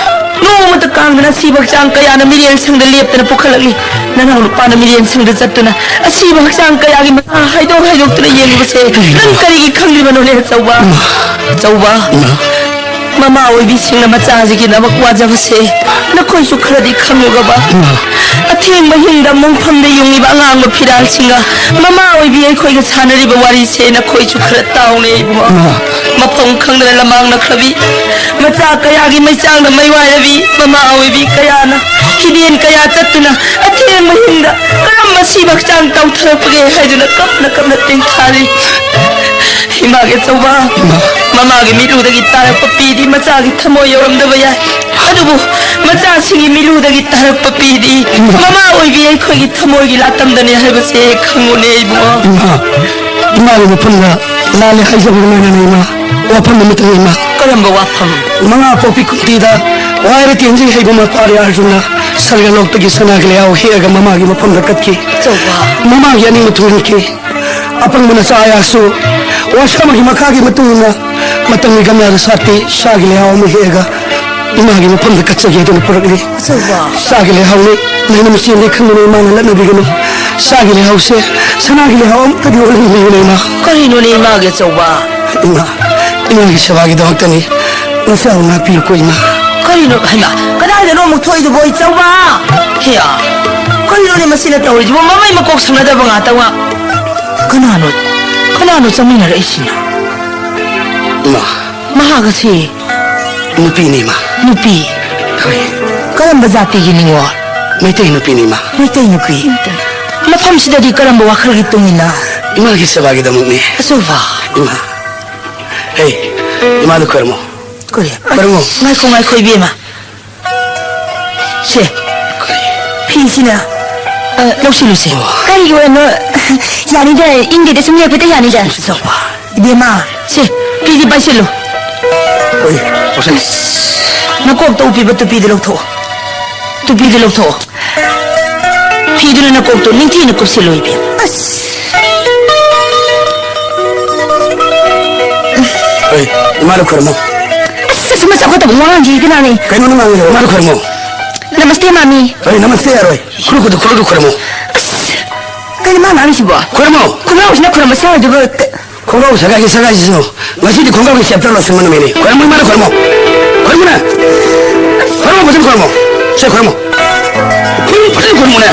ꯅꯣꯡꯃꯇ ꯀꯥꯡꯗꯅ ꯑꯁꯤꯕ ꯍꯛꯆꯥꯡ ꯀꯌꯥꯅ ꯃꯤꯔꯦꯟ ꯁꯪꯗ ꯂꯦꯞꯇꯅ ꯄꯨꯈꯠꯂꯛꯂꯤ꯫ ꯅꯅꯥꯎ ꯅꯨꯄꯥꯅ ꯃꯤꯔꯦꯟ ꯁꯪꯗ ꯆꯠꯇꯨꯅ ꯑꯁꯤꯕ ꯍꯛꯆꯥꯡ ꯀꯌꯥꯒꯤ ꯃꯁꯥ ꯍꯥꯏꯗꯣꯛ ꯍꯥꯏꯗꯣꯛꯇꯨꯅ ꯌꯦꯡꯂꯤꯕꯁꯦ ꯅꯪ ꯀꯔꯤꯒꯤ ꯈꯪꯂꯤꯕꯅꯣꯅꯦ, ꯑꯆꯧꯕ? ꯑꯆꯧꯕ, ꯃꯃꯥ ꯑꯣꯏꯕꯤꯁꯤꯡꯅ ꯃꯆꯥꯁꯤꯒꯤꯗꯃꯛ ꯋꯥꯖꯕꯁꯦ ꯅꯈꯣꯏꯁꯨ ꯈꯔꯗꯤ ꯈꯪꯂꯨꯒꯕ? ꯑꯊꯦꯡꯕ ꯍꯤꯡꯗ ꯃꯣꯡꯐꯝꯗ ꯌꯨꯡꯂꯤꯕ ꯑꯉꯥꯡꯕ ꯐꯤꯔꯥꯜꯁꯤꯡꯒ ꯃꯃꯥ ꯑꯣꯏꯕꯤ ꯑꯩꯈꯣꯏꯒ ꯁꯥꯟꯅꯔꯤꯕ ꯋꯥꯔꯤꯁꯦ ꯅꯈꯣꯏꯁꯨ ꯈꯔ ꯇꯥꯎꯅꯦ, ꯏꯕꯨꯡꯉꯣ꯫ ꯃꯐꯝ ꯈꯪꯗꯅ ꯂꯃꯥꯡꯅꯈ꯭ꯔꯕꯤ, ꯃꯆꯥ ꯀꯌꯥꯒꯤ ꯃꯩꯆꯥꯡꯗ ꯃꯩ ꯋꯥꯏꯔꯕꯤ ꯃꯃꯥ ꯑꯣꯏꯕꯤ ꯀꯌꯥꯅ ꯍꯤꯗꯦꯟ ꯀꯌꯥ ꯆꯠꯇꯨꯅ ꯑꯊꯦꯡꯕ ꯍꯤꯡꯗ ꯀꯔꯝꯕ ꯁꯤꯕ ꯍꯛꯆꯥꯡ ꯇꯥꯎꯊꯔꯛꯄꯒꯦ ꯍꯥꯏꯗꯨꯅ ꯀꯞꯅ ꯀꯞꯅ ꯇꯦꯡꯊꯥꯔꯤ꯫ ꯏꯃꯥꯒꯤ ꯑꯆꯧꯕ, ꯏꯃꯥ꯫ ꯃꯃꯥꯒꯤ ꯃꯤꯠꯂꯨꯗꯒꯤ ꯇꯥꯔꯛꯄ ꯄꯤꯗꯤ ꯃꯆꯥꯒꯤ ꯊꯃꯣꯏ ꯌꯧꯔꯝꯗꯕ ꯌꯥꯏ, ꯑꯗꯨꯕꯨ ꯃꯆꯥꯁꯤꯡꯒꯤ ꯃꯤꯠꯂꯨꯗꯒꯤ ꯇꯥꯔꯛꯄ ꯄꯤꯗꯤ ꯏꯃꯥ꯫ ꯃꯃꯥ ꯑꯣꯏꯕꯤ ꯑꯩꯈꯣꯏꯒꯤ ꯊꯃꯣꯏꯒꯤ ꯂꯥꯇꯝꯗꯅꯤ ꯍꯥꯏꯕꯁꯦ ꯈꯪꯉꯨꯅꯦ ꯏꯕꯨꯡꯉꯣ꯫ ꯏꯃꯥ, ꯏꯃꯥꯒꯤ ꯃꯐꯝꯗ ꯂꯥꯜꯂꯦ ꯍꯥꯏꯖꯕꯒ ꯂꯣꯏꯅꯅ ꯏꯃꯥ, ꯋꯥꯐꯝ ꯑꯃꯇꯪ ꯏꯃꯥ꯫ ꯀꯔꯝꯕ ꯋꯥꯐꯝ? ꯃꯉꯥ ꯄꯣꯛꯄꯤ ꯀꯨꯟꯇꯤꯗ ꯋꯥꯏꯔ ꯇꯦꯟꯖꯩ ꯍꯩꯕ ꯃꯄꯥꯔꯤ ꯑꯔꯖꯨꯟꯅ ꯁꯔꯒ ꯂꯣꯛꯇꯒꯤ ꯁꯅꯥꯒꯤ ꯂꯩꯍꯥꯎ ꯍꯦꯛꯑꯒ ꯃꯃꯥꯒꯤ ꯃꯐꯝꯗ ꯀꯠꯈꯤ꯫ ꯑꯆꯧꯕ꯫ ꯃꯃꯥꯒꯤ ꯑꯅꯤꯡꯕ ꯊꯨꯡꯍꯟꯈꯤ꯫ ꯑꯄꯪꯕ ꯅꯆꯥ ꯑꯩꯍꯥꯛꯁꯨ ꯋꯥꯁꯥꯃꯛꯀꯤ ꯃꯈꯥꯒꯤ ꯃꯇꯨꯡ ꯏꯟꯅ ꯃꯇꯝꯒꯤ ꯒꯝꯂꯥꯗ ꯁꯥꯠꯄꯤ ꯁꯥꯒꯤ ꯂꯩꯍꯥꯎ ꯑꯃ ꯍꯦꯛꯑꯒ ꯏꯃꯥꯒꯤ ꯃꯐꯝꯗ ꯀꯠꯆꯒꯦ ꯍꯥꯏꯗꯨꯅ ꯄꯨꯔꯛꯂꯤ꯫ ꯑꯆꯧꯕ꯫ ꯁꯥꯒꯤ ꯂꯩꯍꯥꯎꯅꯤ, ꯅꯪꯅ ꯃꯆꯦꯅꯤ ꯈꯟꯗꯨꯅ ꯏꯃꯥꯅ ꯂꯠꯅꯕꯤꯒꯅꯨ꯫ ꯁꯥꯒꯤ ꯂꯩꯍꯥꯎꯁꯦ ꯁꯅꯥꯒꯤ ꯂꯩꯍꯥꯎ ꯑꯃꯠꯇꯗꯤ ꯑꯣꯜꯍꯟꯕꯤꯒꯅꯨ ꯏꯃꯥ꯫ ꯀꯔꯤꯅꯣꯅꯦ ꯏꯃꯥꯒꯤ ꯑꯆꯧꯕ? ꯏꯃꯥ, ꯏꯃꯥꯒꯤ ꯁꯦꯕꯥꯒꯤꯗꯃꯛꯇꯅꯤ꯫ ꯅꯆꯥꯕꯨ ꯉꯥꯛꯄꯤꯌꯨꯀꯣ ꯏꯃꯥ꯫ ꯀꯔꯤꯅꯣ ꯍꯩꯃꯥ, ꯀꯗꯥꯏꯗꯅꯣ ꯑꯃꯨꯛ ꯊꯣꯛꯏꯗꯨꯕꯣ ꯏꯆꯧꯕ? ꯍꯦꯌꯥ, ꯀꯔꯤꯅꯣꯅꯦ ꯃꯁꯤꯅ ꯇꯧꯔꯤꯁꯤꯕꯣ? ꯃꯃꯩ ꯃꯀꯣꯛ ꯁꯝꯅꯗꯕ ꯉꯥꯛꯇ ꯋꯥ꯫ ꯀꯅꯥꯅꯣ, ꯀꯅꯥꯅꯣ ꯆꯪꯃꯤꯟꯅꯔꯛꯏꯁꯤꯅ? ꯏꯃꯥ꯫ ꯃꯍꯥꯛ ꯑꯁꯤ ꯅꯨꯄꯤꯅꯤ ꯏꯃꯥ꯫ ꯅꯨꯄꯤ? ꯍꯣꯏ꯫ ꯀꯔꯝꯕ ꯖꯥꯇꯤꯒꯤ ꯅꯤꯉꯣꯜ? ꯃꯩꯇꯩ ꯅꯨꯄꯤꯅꯤ ꯏꯃꯥ꯫ ꯃꯩꯇꯩ ꯅꯨꯄꯤ? ꯃꯐꯝꯁꯤꯗꯗꯤ ꯀꯔꯝꯕ ꯋꯥꯈꯜꯒꯤ ꯇꯨꯡ ꯏꯟꯅ? ꯏꯃꯥꯒꯤ ꯁꯦꯕꯥꯒꯤꯗꯃꯛꯅꯤ꯫ ꯑꯆꯧꯕ꯫ ꯏꯃꯥ꯫ ꯍꯦ, ꯏꯃꯥꯗꯨ ꯈꯣꯏꯔꯝꯃꯣ꯫ ꯀꯔꯤ? ꯈꯣꯏꯔꯝꯃꯣ꯫ ꯉꯥꯏꯈꯣ, ꯉꯥꯏꯈꯣ, ꯏꯕꯦꯝꯃ꯫ ꯁꯦ, ꯐꯤꯁꯤꯅ, ꯑ, ꯂꯧꯁꯤꯜꯂꯨꯁꯦ꯫ ꯑꯣ꯫ ꯀꯔꯤꯒꯤ ꯑꯣꯏꯅꯣ? ꯌꯥꯅꯤꯗ, ꯏꯪꯗꯦꯗ, ꯁꯨꯝ ꯌꯦꯛꯄꯗ ꯌꯥꯅꯤꯗ꯫ ꯆꯥꯎꯕ꯫ ꯏꯕꯦꯝꯃ꯫ ꯁꯦ, ꯐꯤꯁꯤ ꯄꯥꯏꯁꯤꯜꯂꯨ꯫ ꯍꯣꯏ, ꯄꯥꯏꯁꯤꯜꯂꯨ꯫ ꯅꯀꯣꯛꯇ ꯎꯞꯄꯤꯕ ꯇꯨꯄꯤꯗꯨ ꯂꯧꯊꯣꯛꯑꯣ꯫ ꯇꯨꯄꯤꯗꯨ ꯂꯧꯊꯣꯛꯑꯣ꯫ ꯐꯤꯗꯨꯅ ꯅꯀꯣꯛꯇꯣ ꯅꯤꯡꯊꯤꯅ ꯀꯨꯞꯁꯤꯜꯂꯣ ꯏꯕꯦꯝꯃ꯫ ꯑꯁ꯫ ꯍꯣꯏ, ꯏꯃꯥꯗ ꯈꯣꯏꯔꯝꯃꯣ꯫ ꯑꯁ, ꯑꯁꯨꯝꯕ ꯆꯥꯎꯈꯠꯇꯕ ꯋꯥꯉꯥꯡꯁꯤ ꯀꯅꯥꯅꯤ? ꯀꯩꯅꯣ ꯅꯪ ꯉꯥꯡꯉꯤꯗꯣ? ꯏꯃꯥꯗ ꯈꯣꯏꯔꯝꯃꯣ꯫ ꯅꯃꯁꯇꯦ, ꯃꯥꯃꯤ꯫ ꯍꯣꯏ, ꯅꯃꯁꯇꯦ ꯌꯥꯔꯣꯏ꯫ ꯈꯨꯔꯨ ꯈꯨꯗꯨ, ꯈꯨꯔꯨ ꯈꯨꯔꯨꯝꯃꯣ꯫ ꯑꯁ, ꯀꯩꯅꯣ ꯃꯥ ꯉꯥꯡꯉꯤꯁꯤꯕꯣ? ꯈꯨꯔꯨꯝꯃꯣ꯫ ꯈꯣꯡꯒ꯭ꯔꯥꯎꯁꯤꯅ ꯈꯨꯔꯨꯝꯕ ꯁꯥꯔꯗꯨꯕꯨ ꯀ-, ꯈꯣꯡꯒ꯭ꯔꯥꯎ ꯁꯒꯥꯏꯒꯤ ꯁꯒꯥꯏꯁꯤꯁꯨ ꯉꯁꯤꯗꯤ ꯈꯣꯡꯒ꯭ꯔꯥꯎꯒꯤ chapter ꯂꯣꯏꯁꯤꯟꯕ ꯅꯨꯃꯤꯠꯅꯤ꯫ ꯈꯣꯏꯔꯝꯃꯣ, ꯏꯃꯥꯗ ꯈꯣꯏꯔꯝꯃꯣ꯫ ꯈꯣꯏꯔꯝꯃꯣꯅꯦ꯫ ꯈꯣꯏꯔꯝꯃꯣ, ꯐꯖꯅ ꯈꯣꯏꯔꯝꯃꯣ꯫ ꯁꯦ, ꯈꯣꯏꯔꯝꯃꯣ꯫ ꯈꯣꯏꯔꯝꯃꯣ, ꯐꯖꯅ ꯈꯣꯏꯔꯝꯃꯣꯅꯦ꯫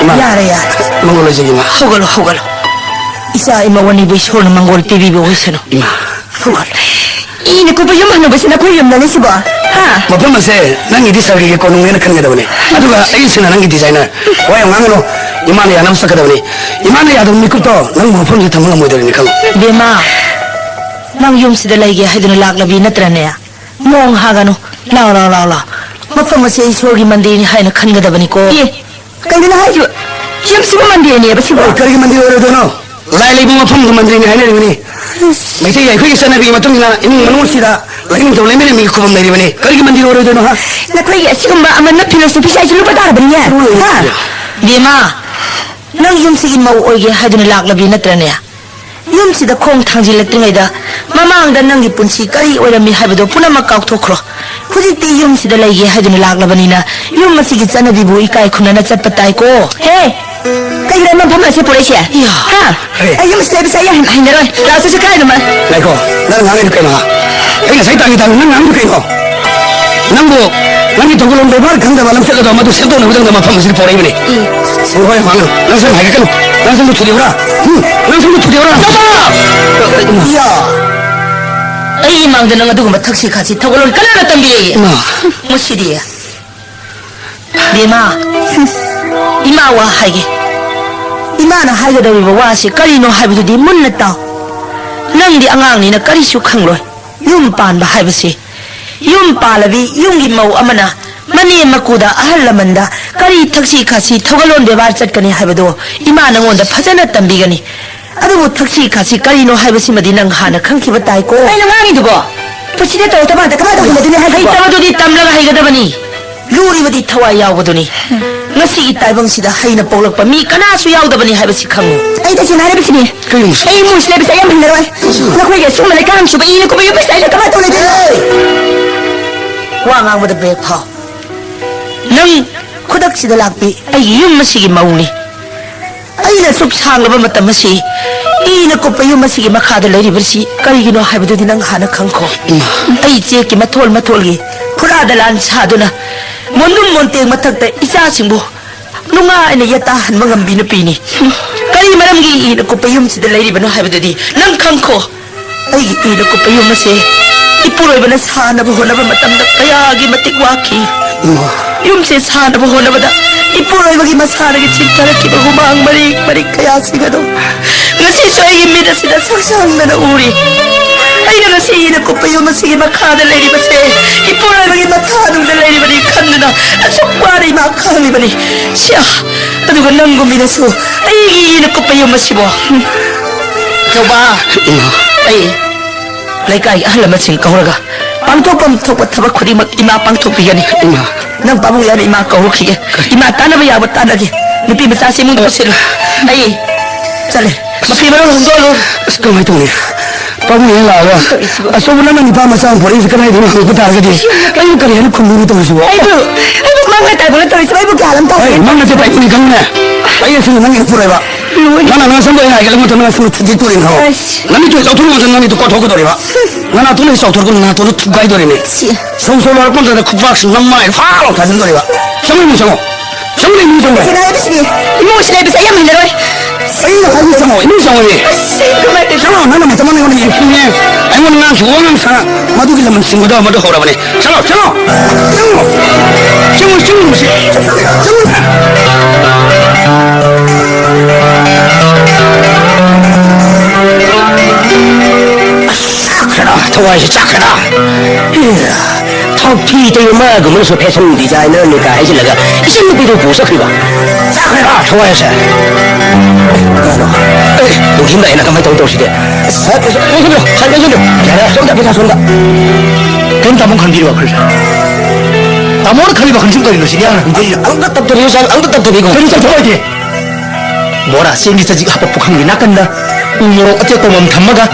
ꯏꯃꯥ꯫ ꯌꯥꯔꯦ, ꯌꯥꯔꯦ꯫ ꯃꯪꯒꯣꯜ ꯑꯣꯏꯖꯒꯦ, ꯏꯃꯥ꯫ ꯍꯧꯒꯠꯂꯣ, ꯍꯧꯒꯠꯂꯣ꯫ ꯏꯆꯥ ꯏꯃꯧ ꯑꯅꯤꯕꯨ ꯏꯁꯣꯔꯅ ꯃꯪꯒꯣꯜ ꯄꯤꯕꯤꯕ ꯑꯣꯏꯁꯅꯨ꯫ ꯏꯃꯥ꯫ ꯍꯧꯒꯠꯂꯣ꯫ ꯏꯅ ꯀꯨꯞꯄ ꯌꯨꯝ ꯍꯟꯅꯕꯁꯤ ꯅꯈꯣꯏ ꯌꯨꯝꯗꯅꯤ ꯁꯤꯕꯣ? ꯍꯥ? ꯃꯐꯝ ꯑꯁꯦ ꯅꯪꯒꯤꯗꯤ ꯁꯔꯒꯤꯒꯤ ꯀꯣꯅꯨꯡꯅꯦꯅ ꯈꯟꯒꯗꯕꯅꯦ꯫ ꯑꯗꯨꯒ ꯑꯩꯁꯤꯅ ꯅꯪꯒꯤ designer꯫ ꯋꯥ ꯌꯥꯝ ꯉꯥꯡꯒꯅꯨ꯫ ꯏꯃꯥꯅ ꯌꯥꯅꯕ ꯆꯠꯀꯗꯕꯅꯤ꯫ ꯏꯃꯥꯅ ꯌꯥꯗꯕ ꯃꯤꯀꯨꯞꯇꯣ ꯅꯪꯕꯨ ꯃꯐꯝꯁꯤꯗ ꯊꯝꯕ ꯉꯝꯃꯣꯏꯗꯧꯔꯤꯅꯤ, ꯈꯜꯂꯨ꯫ ꯕꯦꯝꯃ, ꯅꯪ ꯌꯨꯝꯁꯤꯗ ꯂꯩꯒꯦ ꯍꯥꯏꯗꯨꯅ ꯂꯥꯛꯂꯕꯤ ꯅꯠꯇ꯭ꯔꯅꯦ? ꯃꯣꯡ ꯍꯥꯒꯅꯨ꯫ ꯂꯥꯎ, ꯂꯥꯎ, ꯂꯥꯎ, ꯂꯥꯎ꯫ ꯃꯐꯝ ꯑꯁꯤ ꯏꯁꯣꯔꯒꯤ ꯃꯟꯗꯤꯔꯅꯤ ꯍꯥꯏꯅ ꯈꯟꯒꯗꯕꯅꯤꯀꯣ꯫ ꯑꯦ, ꯀꯩꯅꯣ ꯅꯪ ꯍꯥꯏꯁꯤꯕꯣ? ꯌꯨꯝꯁꯤꯕꯨ ꯃꯟꯗꯤꯔꯅꯦꯕ ꯁꯤꯕꯣ? ꯑꯦ, ꯀꯔꯤꯒꯤ ꯃꯟꯗꯤꯔ ꯑꯣꯏꯔꯣꯏꯗꯣꯏꯅꯣ? ꯂꯥꯏ ꯂꯩꯕ ꯃꯐꯝꯗꯨ ꯃꯟꯗꯤꯔꯅꯤ ꯍꯥꯏꯅꯔꯤꯕꯅꯤ꯫ ꯃꯩꯇꯩ ꯑꯩꯈꯣꯏꯒꯤ ꯆꯠꯅꯕꯤꯒꯤ ꯃꯇꯨꯡ ꯏꯟꯅ ꯏꯃꯨꯡ ꯃꯅꯨꯡꯁꯤꯗ ꯂꯥꯏꯅꯤꯡꯊꯧ ꯂꯩꯃꯔꯦꯟꯕꯒꯤ ꯈꯨꯕꯝ ꯂꯩꯔꯤꯕꯅꯤ꯫ ꯀꯔꯤꯒꯤ ꯃꯟꯗꯤꯔ ꯑꯣꯏꯔꯣꯏꯗꯣꯏꯅꯣ, ꯍꯥ? ꯅꯈꯣꯏꯒꯤ ꯑꯁꯤꯒꯨꯝꯕ ꯑꯃꯟꯕ philosophy ꯁꯦ ꯑꯩꯁꯨ ꯂꯨꯞꯄ ꯇꯥꯔꯕꯅꯤꯅꯦ, ꯍꯥ? ꯕꯦꯝꯃ, ꯅꯪ ꯌꯨꯝꯁꯤꯒꯤ ꯃꯧ ꯑꯣꯏꯒꯦ ꯍꯥꯏꯗꯨꯅ ꯂꯥꯛꯂꯕꯤ ꯅꯠꯇ꯭ꯔꯅꯦ? ꯌꯨꯝꯁꯤꯗ ꯈꯣꯡ ꯊꯥꯡꯖꯤꯜꯂꯛꯇ꯭ꯔꯤꯉꯩꯗ ꯃꯃꯥꯡꯗ ꯅꯪꯒꯤ ꯄꯨꯟꯁꯤ ꯀꯔꯤ ꯑꯣꯏꯔꯝꯃꯤ ꯍꯥꯏꯕꯗꯣ ꯄꯨꯝꯅꯃꯛ ꯀꯥꯎꯊꯣꯛꯈ꯭ꯔꯣ꯫ ꯍꯧꯖꯤꯛꯇꯤ ꯌꯨꯝꯁꯤꯗ ꯂꯩꯒꯦ ꯍꯥꯏꯗꯨꯅ ꯂꯥꯛꯂꯕꯅꯤꯅ ꯌꯨꯝ ꯑꯁꯤꯒꯤ ꯆꯠꯅꯕꯤꯕꯨ ꯏꯀꯥꯏ ꯈꯨꯝꯅꯅ ꯆꯠꯄ ꯇꯥꯏꯀꯣ꯫ ꯍꯦ! ꯀꯩꯒꯤꯅꯣ ꯃꯐꯝ ꯑꯁꯤ ꯄꯨꯔꯛꯏꯁꯦ? ꯏꯌꯥ! ꯍꯥ? ꯍꯦ! ꯑꯩ ꯌꯨꯝꯁꯤꯗ ꯂꯩꯕꯁꯦ ꯑꯩ ꯌꯥꯝ ꯍꯩꯅꯔꯣꯏ꯫ ꯂꯥꯛꯑꯣ, ꯆꯠꯁꯤ ꯀꯥꯏꯗꯅꯣꯃ꯫ ꯉꯥꯏꯈꯣ, ꯅꯪ ꯉꯥꯡꯉꯤꯗꯣ ꯀꯩꯅꯣ, ꯍꯥ? ꯑꯩ ꯉꯁꯥꯏ ꯇꯥꯡꯒꯤ ꯇꯥꯡꯒꯤ ꯅꯪ ꯉꯥꯡꯉꯤꯗꯣ ꯀꯩꯅꯣ? ꯅꯪꯕꯨ ꯅꯪꯒꯤ ꯊꯧꯒꯜꯂꯣꯟ ꯕꯦꯕꯥꯔ ꯈꯪꯗꯕ ꯂꯝꯆꯠ ꯑꯗꯣ ꯃꯗꯨ ꯁꯦꯝꯗꯣꯛꯅꯕꯗꯪꯗ ꯃꯐꯝ ꯑꯁꯤꯗ ꯄꯨꯔꯛꯏꯕꯅꯤ꯫ ꯎꯝ꯫ ꯍꯣꯏ, ꯍꯣꯏ, ꯉꯥꯡꯉꯨ꯫ ꯅꯪ ꯁꯝ ꯍꯥꯏꯒꯠꯀꯅꯨ꯫ ꯅꯪ ꯁꯝꯗꯨ ꯊꯨꯗꯦꯛꯎꯔꯥ? ꯎꯝ? ꯅꯪ ꯁꯝꯗꯨ ꯊꯨꯗꯦꯛꯎꯔꯥ? ꯏꯌꯥ! ꯑꯩ ꯏꯃꯥꯡꯗ ꯅꯪ ꯑꯗꯨꯒꯨꯝꯕ ꯊꯛꯁꯤ ꯈꯥꯁꯤ ꯊꯧꯒꯜꯂꯣꯟ ꯀꯅꯥꯅ ꯇꯝꯕꯤꯔꯦ? ꯏꯃꯥ꯫ ꯃꯁꯤꯗꯤ꯫ ꯕꯦꯝꯃ, ꯏꯃꯥ ꯋꯥ ꯍꯥꯏꯒꯦ꯫ ꯏꯃꯥꯅ ꯍꯥꯏꯒꯗꯧꯔꯤꯕ ꯋꯥꯁꯤ ꯀꯔꯤꯅꯣ ꯍꯥꯏꯕꯗꯨꯗꯤ ꯃꯨꯟꯅ ꯇꯥꯎ꯫ ꯅꯪꯗꯤ ꯑꯉꯥꯡꯅꯤꯅ ꯀꯔꯤꯁꯨ ꯈꯪꯂꯣꯏ꯫ ꯌꯨꯝ ꯄꯥꯟꯕ ꯍꯥꯏꯕꯁꯤ, ꯌꯨꯝ ꯄꯥꯜꯂꯕꯤ ꯌꯨꯝꯒꯤ ꯃꯧ ꯑꯃꯅ ꯃꯅꯦꯝ ꯃꯀꯨꯗ, ꯑꯍꯜ ꯂꯃꯟꯗ ꯀꯔꯤ ꯊꯛꯁꯤ ꯈꯥꯁꯤ ꯊꯧꯒꯜꯂꯣꯟ ꯕꯦꯕꯥꯔ ꯆꯠꯀꯅꯤ ꯍꯥꯏꯕꯗꯣ ꯏꯃꯥ ꯅꯉꯣꯟꯗ ꯐꯖꯅ ꯇꯝꯕꯤꯒꯅꯤ꯫ ꯑꯗꯨꯕꯨ ꯊꯛꯁꯤ ꯈꯥꯁꯤ ꯀꯔꯤꯅꯣ ꯍꯥꯏꯕꯁꯤꯃꯗꯤ ꯅꯪ ꯍꯥꯟꯅ ꯈꯪꯈꯤꯕ ꯇꯥꯏꯀꯣ꯫ ꯀꯩꯅꯣ ꯉꯥꯡꯉꯤꯗꯨꯕꯣ? ꯄꯨꯟꯁꯤꯗ ꯇꯧꯔꯛꯇꯕ ꯉꯥꯛꯇ ꯀꯃꯥꯏꯅ ꯇꯧꯍꯜꯂꯗꯣꯏꯅꯣ ꯍꯥꯏꯁꯤꯕꯣ? ꯍꯩꯇꯕꯗꯨꯗꯤ ꯇꯝꯂꯒ ꯍꯩꯒꯗꯕꯅꯤ꯫ ꯂꯨꯔꯤꯕꯗꯤ ꯊꯋꯥꯏ ꯌꯥꯎꯕꯗꯨꯅꯤ꯫ ꯉꯁꯤꯒꯤ ꯇꯥꯏꯕꯪꯁꯤꯗ ꯍꯩꯅ ꯄꯣꯛꯂꯛꯄ ꯃꯤ ꯀꯅꯥꯁꯨ ꯌꯥꯎꯗꯕꯅꯤ ꯍꯥꯏꯕꯁꯤ ꯈꯪꯉꯨ꯫ ꯑꯩ ꯇꯁꯦꯡꯅ ꯍꯥꯏꯔꯕꯁꯤꯅꯤ꯫ ꯀꯩꯅꯣ ꯃꯁꯤ? ꯑꯩ ꯏꯃꯨꯡꯁꯤ ꯂꯩꯕꯁꯦ ꯑꯩ ꯌꯥꯝ ꯍꯩꯅꯔꯣꯏ꯫ ꯅꯈꯣꯏꯒꯤ ꯑꯁꯤꯒꯨꯝꯕ ꯂꯩꯀꯥꯏ ꯁꯨꯕ ꯏꯅ ꯀꯨꯞꯄ ꯌꯨꯝ ꯄꯩꯁꯥ ꯑꯩꯅ ꯀꯃꯥꯏꯅ ꯇꯧꯔꯗꯣꯏꯅꯣ? ꯋꯥ ꯉꯥꯡꯕꯗ ꯕ꯭ꯔꯦꯛ ꯐꯥꯎ꯫ ꯅꯪ ꯈꯨꯗꯛꯁꯤꯗ ꯂꯥꯛꯄꯤ ꯑꯩꯒꯤ ꯌꯨꯝ ꯑꯁꯤꯒꯤ ꯃꯧꯅꯤ꯫ ꯑꯩꯅ ꯑꯁꯨꯛ ꯁꯥꯡꯂꯕ ꯃꯇꯝ ꯑꯁꯤ ꯏꯅ ꯀꯨꯞꯄ ꯌꯨꯝ ꯑꯁꯤꯒꯤ ꯃꯈꯥꯗ ꯂꯩꯔꯤꯕꯁꯤ ꯀꯔꯤꯒꯤꯅꯣ ꯍꯥꯏꯕꯗꯨꯗꯤ ꯅꯪ ꯍꯥꯟꯅ ꯈꯪꯈꯣ꯫ ꯏꯃꯥ꯫ ꯑꯩ ꯆꯦꯛꯀꯤ ꯃꯊꯣꯜ ꯃꯊꯣꯜꯒꯤ ꯐꯨꯔꯥ ꯗꯂꯥꯟ ꯁꯥꯗꯨꯅ ꯃꯣꯟꯗꯨꯝ ꯃꯣꯟꯇꯦꯛ ꯃꯊꯛꯇ ꯏꯆꯥꯁꯤꯡꯕꯨ ꯅꯨꯡꯉꯥꯏꯅ ꯌꯦꯇꯥꯍꯟꯕ ꯉꯝꯕꯤ ꯅꯨꯄꯤꯅꯤ꯫ ꯀꯔꯤ ꯃꯔꯝꯒꯤ ꯏꯅ ꯀꯨꯞꯄ ꯌꯨꯝꯁꯤꯗ ꯂꯩꯔꯤꯕꯅꯣ ꯍꯥꯏꯕꯗꯨꯗꯤ ꯅꯪ ꯈꯪꯈꯣ꯫ ꯑꯩꯒꯤ ꯏꯅ ꯀꯨꯞꯄ ꯌꯨꯝ ꯑꯁꯦ ꯏꯄꯨꯔꯣꯏꯕꯅ ꯁꯥꯅꯕ ꯍꯣꯠꯅꯕ ꯃꯇꯝꯗ ꯀꯌꯥꯒꯤ ꯃꯇꯤꯛ ꯋꯥꯈꯤ꯫ ꯏꯃꯥ꯫ ꯌꯨꯝꯁꯦ ꯁꯥꯅꯕ ꯍꯣꯠꯅꯕꯗ ꯏꯄꯨꯔꯣꯏꯕꯒꯤ ꯃꯁꯥꯗꯒꯤ ꯆꯤꯟꯊꯔꯛꯈꯤꯕ ꯍꯨꯃꯥꯡ ꯃꯔꯤꯛ ꯃꯔꯤꯛ ꯀꯌꯥꯁꯤꯡ ꯑꯗꯣ ꯉꯁꯤꯁꯨ ꯑꯩꯒꯤ ꯃꯤꯠ ꯑꯁꯤꯗ ꯁꯪꯁꯪꯗꯅ ꯎꯔꯤ꯫ ꯑꯩꯅ ꯉꯁꯤ ꯏꯅ ꯀꯨꯞꯄ ꯌꯨꯝ ꯑꯁꯤꯒꯤ ꯃꯈꯥꯗ ꯂꯩꯔꯤꯕꯁꯦ ꯏꯄꯨꯔꯣꯏꯕꯒꯤ ꯃꯊꯥꯅꯨꯡꯗ ꯂꯩꯔꯤꯕꯅꯤ ꯈꯟꯗꯨꯅ ꯑꯁꯨꯛ ꯋꯥꯅ ꯏꯃꯥ ꯈꯥꯡꯂꯤꯕꯅꯤ꯫ ꯁꯤꯌꯥ, ꯑꯗꯨꯒ ꯅꯪꯒꯨꯝꯕꯤꯅꯁꯨ ꯑꯩꯒꯤ ꯏꯅ ꯀꯨꯞꯄ ꯌꯨꯝ ꯑꯁꯤꯕꯣ꯫ ꯆꯧꯕ, ꯏꯃꯥ꯫ ꯑꯩ ꯂꯩꯀꯥꯏꯒꯤ ꯑꯍꯜ ꯂꯃꯟꯁꯤꯡ ꯀꯧꯔꯒ ꯄꯥꯡꯊꯣꯛꯐꯝ ꯊꯣꯛꯄ ꯊꯕꯛ ꯈꯨꯗꯤꯡꯃꯛ ꯏꯃꯥ ꯄꯥꯡꯊꯣꯛꯄꯤꯒꯅꯤ꯫ ꯏꯃꯥ꯫ ꯅꯪ ꯄꯥꯕꯨꯡ ꯌꯥꯅ ꯏꯃꯥ ꯀꯧꯔꯨꯈꯤꯒꯦ꯫ ꯏꯃꯥ ꯇꯥꯟꯅꯕ ꯌꯥꯕ ꯇꯥꯟꯅꯒꯦ꯫ ꯅꯨꯄꯤ ꯃꯆꯥꯁꯤ ꯏꯃꯨꯡꯗ ꯄꯨꯁꯤꯜꯂꯨ꯫ ꯑꯩ ꯆꯠꯂꯦ꯫ ꯃꯐꯤ ꯃꯔꯣꯜ ꯍꯣꯡꯗꯣꯛꯑꯣ꯫ ꯑꯁ, ꯀꯃꯥꯏꯅ ꯇꯧꯅꯤ? ꯄꯥꯕꯨꯡ ꯍꯦꯛ ꯂꯥꯛꯑꯒ ꯑꯆꯧꯕ ꯅꯪꯅ ꯅꯤꯄꯥ ꯃꯆꯥ ꯑꯃ ꯄꯣꯔꯛꯏꯁꯦ ꯀꯗꯥꯏꯗꯅꯣ ꯍꯪꯉꯛꯄ ꯇꯥꯔꯒꯗꯤ ꯑꯩꯕꯨ ꯀꯔꯤ ꯍꯥꯏꯅ ꯈꯨꯝꯗꯣꯏꯅꯣ ꯇꯧꯔꯤꯁꯤꯕꯣ? ꯑꯩꯕꯨ, ꯑꯩꯕꯨ ꯃꯪꯅ ꯇꯥꯏꯕꯪꯅ ꯇꯧꯔꯤꯁꯤꯕꯨ ꯑꯩꯕꯨ ꯒ꯭ꯌꯥꯟ ꯑꯃ ꯇꯥꯗꯦ꯫ ꯍꯣꯏ, ꯃꯪ ꯅꯠꯇꯦ ꯇꯥꯏꯕꯪꯅꯤ ꯈꯪꯉꯨꯅꯦ꯫ ꯑꯩ ꯑꯁꯤꯗ ꯅꯪꯒꯤ ꯏꯄꯨꯔꯣꯏꯕ꯫ ꯂꯣꯏꯔꯦ꯫ ꯅꯪꯅ ꯅꯪ ꯁꯝꯗꯣ ꯑꯩꯅ ꯍꯥꯏꯒꯦ, ꯅꯪ ꯅꯪ ꯁꯝꯗꯣ ꯊꯨꯗꯦꯛꯇꯣꯔꯤꯅꯤ ꯈꯪꯉꯣ꯫ ꯑꯁ꯫ ꯅꯃꯤꯠꯇꯣ ꯆꯥꯎꯊꯣꯛ ꯉꯝꯗꯅ ꯅꯃꯤꯠꯇꯣ ꯀꯣꯠꯊꯣꯛꯀꯗꯧꯔꯤꯕ꯫ ꯅꯅꯥꯇꯣꯟꯗ ꯆꯥꯎꯊꯣꯔꯛꯄ ꯅꯅꯥꯇꯣꯟꯗꯣ ꯊꯨꯒꯥꯏꯗꯣꯔꯤꯅꯦ꯫ ꯁꯤ꯫ ꯁꯧ ꯁꯧ ꯂꯥꯎꯔꯛꯄ ꯃꯇꯝꯗ ꯈꯨꯄꯥꯛꯁꯤ ꯅꯃꯥꯏ ꯐꯥ ꯂꯥꯎ ꯊꯥꯖꯤꯟꯗꯣꯔꯤꯕ꯫ ꯆꯪꯉꯣ ꯏꯃꯨꯡ ꯆꯪꯉꯣ꯫ ꯆꯪꯉꯣ ꯏꯃꯨꯡ ꯆꯪꯉꯣ꯫ ꯁꯤ ꯉꯥꯏꯕꯁꯤꯗꯤ ꯏꯃꯨꯡꯁꯤ ꯂꯩꯕꯁꯦ ꯑꯩ ꯌꯥꯝ ꯍꯩꯅꯔꯣꯏ꯫ ꯑꯩꯅ ꯍꯥꯏꯕ ꯆꯪꯉꯣ ꯏꯃꯨꯡ ꯆꯪꯉꯣ꯫ ꯑꯁ, ꯀꯃꯥꯏꯅ ꯇꯧꯔꯤꯅꯣ? ꯆꯪꯉꯣ ꯅꯪꯅ ꯃꯇꯝ ꯑꯃꯗ ꯑꯩꯉꯣꯟꯗ ꯌꯦꯡꯊꯤꯅꯦ꯫ ꯑꯩꯉꯣꯟꯗ ꯉꯥꯡꯁꯨ ꯋꯥ ꯉꯥꯡ ꯁꯥ ꯃꯗꯨꯒꯤ ꯂꯃꯟ ꯁꯤꯡꯕꯗꯣ ꯑꯃꯗ ꯍꯧꯔꯕꯅꯦ꯫ ꯆꯪꯉꯣ ꯆꯪꯉꯣ꯫ ꯆꯪꯉꯣ꯫ ꯆꯪꯉꯣ ꯆꯪꯉꯣ ꯃꯁꯤ꯫ ꯆꯪꯉꯣ꯫ ꯑꯁ, ꯆꯥꯛꯈ꯭ꯔꯦꯗ, ꯊꯋꯥꯏꯁꯦ ꯆꯥꯛꯈ꯭ꯔꯦꯗ꯫ ꯊꯥꯎꯊꯤ ꯇꯩꯕ ꯃꯥꯒꯨꯝꯕꯅꯁꯨ ꯐꯦꯁꯟ ꯗꯤꯖꯥꯏꯅꯔꯅꯤ ꯀꯥꯏ ꯍꯥꯏꯖꯤꯜꯂꯒ ꯏꯆꯟ ꯅꯨꯄꯤꯗꯨ ꯄꯨ ꯆꯠꯈ꯭ꯔꯤꯕ꯫ ꯆꯥꯈ꯭ꯔꯦꯗ ꯊꯋꯥꯏꯁꯦ꯫ ꯀꯩꯅꯣ? ꯑꯦ, ꯅꯨꯡꯊꯤꯟꯗ ꯑꯩꯅ ꯀꯃꯥꯏꯅ ꯇꯧ ꯇꯧꯁꯤꯒꯦ? ꯁꯥꯏꯠ, ꯁꯥꯏꯠ, ꯁꯥꯏꯠ, ꯁꯥꯏꯠ, ꯁꯥꯏꯠ, ꯌꯥꯔꯦ, ꯁꯣꯝꯗ, ꯄꯩꯁꯥ ꯁꯣꯝꯗ꯫ ꯀꯩꯅꯣ ꯇꯥꯃꯣ ꯈꯟꯕꯤꯔꯤꯕ ꯋꯥꯈꯜꯁꯦ? ꯇꯥꯃꯣꯅ ꯈꯜꯂꯤꯕ ꯋꯥꯈꯜꯁꯤꯕꯨ ꯀꯔꯤꯅꯣ ꯁꯤꯗꯤ? ꯌꯥꯝꯅ ꯍꯟꯊꯩ꯫ ꯑꯝꯇ ꯇꯞꯊꯔꯤꯁꯦ, ꯑꯝꯇ ꯇꯞꯊꯕꯤꯈꯣ꯫ ꯀꯩꯅꯣ ꯇꯞꯊꯧ ꯍꯥꯏꯗꯤ? ꯕꯣꯔꯥ ꯆꯦꯡꯒꯤ ꯆꯖꯤꯛ ꯍꯥꯞꯄ ꯄꯨꯈꯝꯒꯤ ꯅꯥꯀꯟꯗ ꯎ ꯃꯣꯔꯣꯛ ꯑꯇꯦꯛꯄ ꯑꯃꯃꯝ ꯊꯝꯃꯒ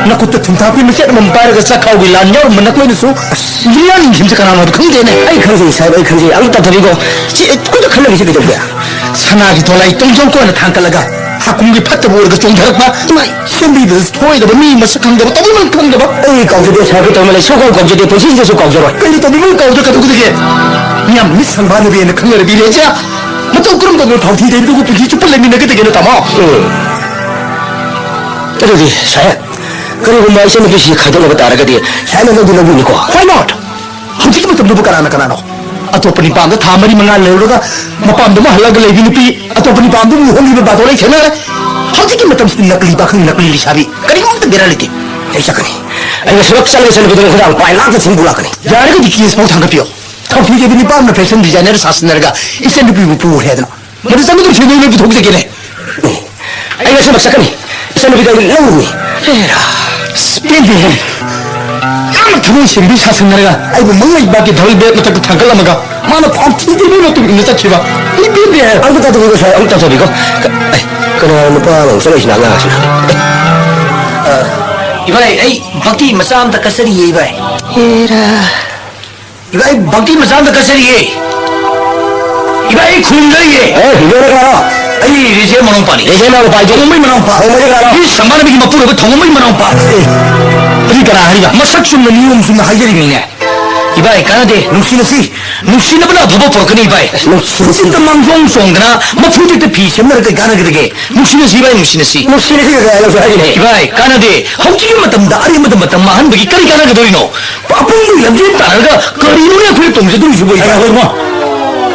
ꯅꯈꯨꯠꯇ ꯊꯨꯝꯊꯥꯛꯄꯤ ꯃꯆꯦꯠ ꯑꯃꯃꯝ ꯄꯥꯏꯔꯒ ꯆꯥꯛꯈꯥꯎꯒꯤ ꯂꯥꯟ ꯌꯥꯎꯔꯝꯕ ꯅꯈꯣꯏꯅꯁꯨ ꯑꯁ ꯂꯤꯂꯥ ꯅꯤꯡꯊꯤꯕꯁꯦ ꯀꯅꯥꯅꯣ ꯈꯪꯗꯦꯅꯦ꯫ ꯑꯩ ꯈꯪꯖꯩ ꯁꯥꯍꯦꯕ, ꯑꯩ ꯈꯪꯖꯩ꯫ ꯑꯝꯇ ꯇꯞꯊꯕꯤꯈꯣ꯫ ꯁꯤ ꯑꯝꯇ ꯈꯜꯂꯒ ꯁꯤ ꯀꯩꯗꯧꯒꯦ? ꯁꯅꯥꯒꯤ ꯗꯣꯂꯥꯏ ꯇꯣꯡꯖꯧ ꯀꯣꯟꯅ ꯊꯥꯡꯒꯠꯂꯒ ꯍꯥꯀꯨꯝꯒꯤ ꯐꯠꯇꯕ ꯑꯣꯏꯔꯒ ꯆꯣꯡꯊꯔꯛꯄ ꯏꯃꯥꯏ! ꯁꯦꯝꯕꯤꯕꯗꯁꯨ ꯊꯣꯏꯗꯕ ꯃꯤ ꯃꯁꯛ ꯈꯪꯗꯕ ꯇꯧꯕꯤꯃꯜ ꯈꯪꯗꯕ꯫ ꯑꯩ ꯀꯥꯎꯖꯗꯦ ꯁꯥꯍꯦꯕ, ꯀꯩ ꯇꯧꯔꯤꯃꯜꯂꯦ? ꯁꯨꯡꯀꯥꯎ ꯀꯥꯎꯖꯗꯦ, ꯄꯨꯟꯁꯤꯁꯤꯗꯁꯨ ꯀꯥꯎꯖꯔꯣꯏ꯫ ꯀꯩꯅꯣ ꯇꯧꯕꯤꯃꯜ ꯀꯥꯎꯗ ꯀꯩꯗꯧꯒꯗꯒꯦ? ꯃꯤꯌꯥꯝ ꯃꯤꯠ ꯁꯪꯕꯥꯅꯕꯤꯅ ꯈꯪꯅꯔꯕꯤ ꯂꯩꯖ ꯃꯇꯧ ꯀꯔꯝ ꯇꯧꯗꯅ ꯊꯥꯎꯊꯤ ꯇꯩꯕꯗꯨꯕꯨ ꯄꯨꯟꯁꯤ ꯆꯨꯞꯄ ꯂꯩꯃꯤꯟꯅꯒꯗꯒꯦꯅꯣ, ꯇꯥꯃꯣ? ꯎꯝ꯫ ꯑꯗꯨꯗꯤ, ꯁꯥꯍꯦꯕ, ꯀꯔꯤꯒꯨꯝꯕ ꯏꯆꯟꯅꯨꯄꯤꯁꯤ ꯈꯥꯏꯗꯣꯛꯅꯕ ꯇꯥꯔꯒꯗꯤ, ꯁꯥꯍꯦꯕꯅ ꯂꯧꯗꯤ ꯂꯧꯕꯤꯅꯤꯀꯣ? Why not? ꯍꯧꯖꯤꯛꯀꯤ ꯃꯇꯝꯗꯕꯨ ꯀꯅꯥꯅ ꯀꯅꯥꯅꯣ? ꯑꯇꯣꯞꯄ ꯅꯤꯄꯥꯝꯗ ꯊꯥ ꯃꯔꯤ ꯃꯉꯥ ꯂꯩꯔꯨꯔꯒ ꯃꯄꯥꯝꯗ ꯑꯃꯨꯛ ꯍꯜꯂꯒ ꯂꯩꯕꯤ ꯅꯨꯄꯤ, ꯑꯇꯣꯞꯄ ꯅꯤꯄꯥꯝꯗ ꯑꯃꯨꯛ ꯍꯣꯡꯈꯤꯕ ꯕꯥꯗꯣ ꯑꯩ ꯊꯦꯡꯅꯔꯦ꯫ ꯍꯧꯖꯤꯛꯀꯤ ꯃꯇꯝꯁꯤꯗ ꯅꯀꯂꯤ ꯄꯥꯈꯪ, ꯅꯀꯂꯤ ꯂꯩꯁꯥꯕꯤ, ꯀꯔꯤꯒꯨꯝꯕ ꯑꯃꯠꯇ ꯕꯦꯔꯥ ꯂꯩꯇꯦ꯫ ꯑꯩ ꯆꯠꯀꯅꯤ꯫ ꯑꯩ ꯉꯁꯤꯃꯛ ꯆꯠꯂꯒ ꯏꯆꯟꯅꯨꯄꯤꯗꯨ ꯈꯨꯗꯥꯡ ꯄꯥꯏ ꯂꯥꯛꯇ ꯊꯤꯟꯕꯨ ꯂꯥꯛꯀꯅꯤ꯫ ꯌꯥꯔꯒꯗꯤ ꯀꯦꯁ ꯐꯥꯎ ꯊꯥꯡꯒꯠꯄꯤꯌꯣ꯫ ꯊꯧꯊꯤ ꯗꯦꯕꯤ ꯅꯤꯄꯥꯝꯅ ꯐꯦꯁꯟ ꯗꯤꯖꯥꯏꯅꯔ ꯁꯥꯁꯟꯅꯔꯒ ꯏꯆꯟꯅꯨꯄꯤꯕꯨ ꯄꯨꯈ꯭ꯔꯦ ꯍꯥꯏꯗꯅ꯫ ꯃꯗꯨ ꯆꯪꯒꯗꯧꯁꯦ ꯅꯣꯏ ꯂꯣꯏ ꯄꯨꯊꯣꯛꯆꯒꯦꯅꯦ꯫ ꯑꯩ ꯉꯁꯤꯃꯛ ꯆꯠꯀꯅꯤ꯫ ꯏꯆꯟꯅꯨꯄꯤꯗꯣ ꯑꯩ ꯂꯧꯔꯨꯅꯤ꯫ ꯍꯦꯔꯥ, ꯑꯁ, ꯄꯦꯟꯗꯦꯍꯦ꯫ ꯌꯥꯝꯅ ꯊꯃꯣꯏ ꯁꯦꯡꯕꯤ ꯁꯥꯁꯟꯅꯔꯒ ꯑꯩꯕꯨ ꯃꯪꯂꯩ ꯕꯥꯛꯀꯤ ꯙꯕꯜ ꯕꯦꯗ ꯃꯊꯛꯇ ꯊꯥꯡꯒꯠꯂꯝꯃꯒ ꯃꯥꯅ ꯐꯥꯎꯊꯤꯗ꯭ꯔꯤꯕꯒꯤ ꯃꯇꯨꯡ ꯏꯟꯅ ꯆꯠꯈꯤꯕ꯫ ꯑꯩ ꯄꯦꯟꯗꯦꯍꯦ꯫ ꯑꯝꯇ ꯇꯥꯊꯣꯛꯄꯤꯈꯣ ꯁꯥꯔ, ꯑꯝꯇ ꯇꯥꯊꯣꯛꯄꯤꯈꯣ꯫ ꯀ-, ꯑꯦ, ꯀꯅꯥꯅꯣ ꯅꯨꯄꯥ ꯑꯃ ꯆꯠꯂꯛꯏꯁꯤꯅ ꯑꯉꯥꯡꯁꯤꯅ? ꯑ, ꯏꯕꯥꯏ, ꯑꯩ ꯚꯛꯇꯤ ꯃꯆꯥ ꯑꯝꯇ ꯀꯠꯆꯔꯤꯌꯦ, ꯏꯕꯥꯏ꯫ ꯍꯦꯔꯥ꯫ ꯏꯕꯥꯏ, ꯚꯛꯇꯤ ꯃꯆꯥ ꯑꯝꯇ ꯀꯠꯆꯔꯤꯌꯦ꯫ ꯏꯕꯥꯏ, ꯑꯩ ꯈꯨꯔꯨꯝꯖꯔꯤꯌꯦ꯫ ꯑꯦ, ꯍꯤꯡꯒꯣꯜꯗ ꯀꯅꯥꯅꯣ? ꯑꯩ ꯔꯦꯖꯦꯟ ꯃꯅꯥꯎꯄꯥꯅꯤ꯫ ꯔꯦꯖꯦꯟ ꯃꯅꯥꯎꯄꯥ ꯍꯥꯏꯗꯤ? ꯊꯧꯉꯝꯕꯩ ꯃꯅꯥꯎꯄꯥ꯫ ꯊꯧꯉꯝꯕꯩ ꯀꯅꯥꯅꯣ? ꯁꯤ ꯁꯪꯕꯥꯟꯅꯕꯒꯤ ꯃꯄꯨꯔꯣꯏꯕ ꯊꯧꯉꯝꯕꯩ ꯃꯅꯥꯎꯄꯥ꯫ ꯑꯦ, ꯑꯗꯨꯗꯤ ꯀꯅꯥ ꯍꯥꯏꯔꯤꯕ? ꯃꯁꯛ ꯆꯨꯝꯅ, ꯅꯤꯌꯣꯝ ꯆꯨꯝꯅ ꯍꯥꯏꯖꯔꯤꯕꯅꯤꯅꯦ꯫ ꯏꯕꯥꯏ, ꯀꯥꯟꯅꯗꯦ꯫ ꯅꯨꯡꯁꯤꯅꯁꯤ꯫ ꯅꯨꯡꯁꯤꯅꯕꯅ ꯑꯐꯕ ꯄꯨꯔꯛꯀꯅꯤ, ꯏꯕꯥꯏ꯫ ꯑꯁ, ꯅꯨꯡꯁꯤꯅꯁꯤ꯫ ꯅꯨꯡꯁꯤꯠꯇ ꯃꯥꯡꯖꯣꯡ ꯆꯣꯡꯗꯅ ꯃꯐꯨ ꯇꯦꯛꯇ ꯐꯤ ꯁꯦꯝꯅꯔꯒ ꯀꯩ ꯀꯥꯟꯅꯒꯗꯒꯦ? ꯅꯨꯡꯁꯤꯅꯁꯤ, ꯏꯕꯥꯏ, ꯅꯨꯡꯁꯤꯅꯁꯤ꯫ ꯅꯨꯡꯁꯤꯅꯁꯤ ꯀꯥꯏꯅ ꯅꯪꯁꯨ ꯍꯥꯏꯔꯤꯅꯦ꯫ ꯏꯕꯥꯏ, ꯀꯥꯟꯅꯗꯦ꯫ ꯍꯧꯖꯤꯛꯀꯤ ꯃꯇꯝꯗ ꯑꯔꯦꯝꯕꯗ ꯃꯇꯝ ꯃꯥꯡꯍꯟꯕꯒꯤ ꯀꯔꯤ ꯀꯥꯟꯅꯒꯗꯧꯔꯤꯅꯣ? ꯑꯄꯨꯟꯕꯒꯤ ꯂꯝꯖꯦꯜ ꯇꯥꯟꯅꯔꯒ ꯀꯔꯤꯅꯣꯅꯦ ꯑꯩꯈꯣꯏꯅ ꯇꯣꯡꯖꯗꯣꯔꯤꯁꯤꯕꯣ, ꯏꯕꯥꯏ? ꯉꯥꯏꯈꯣ, ꯉꯥꯏꯈꯣ꯫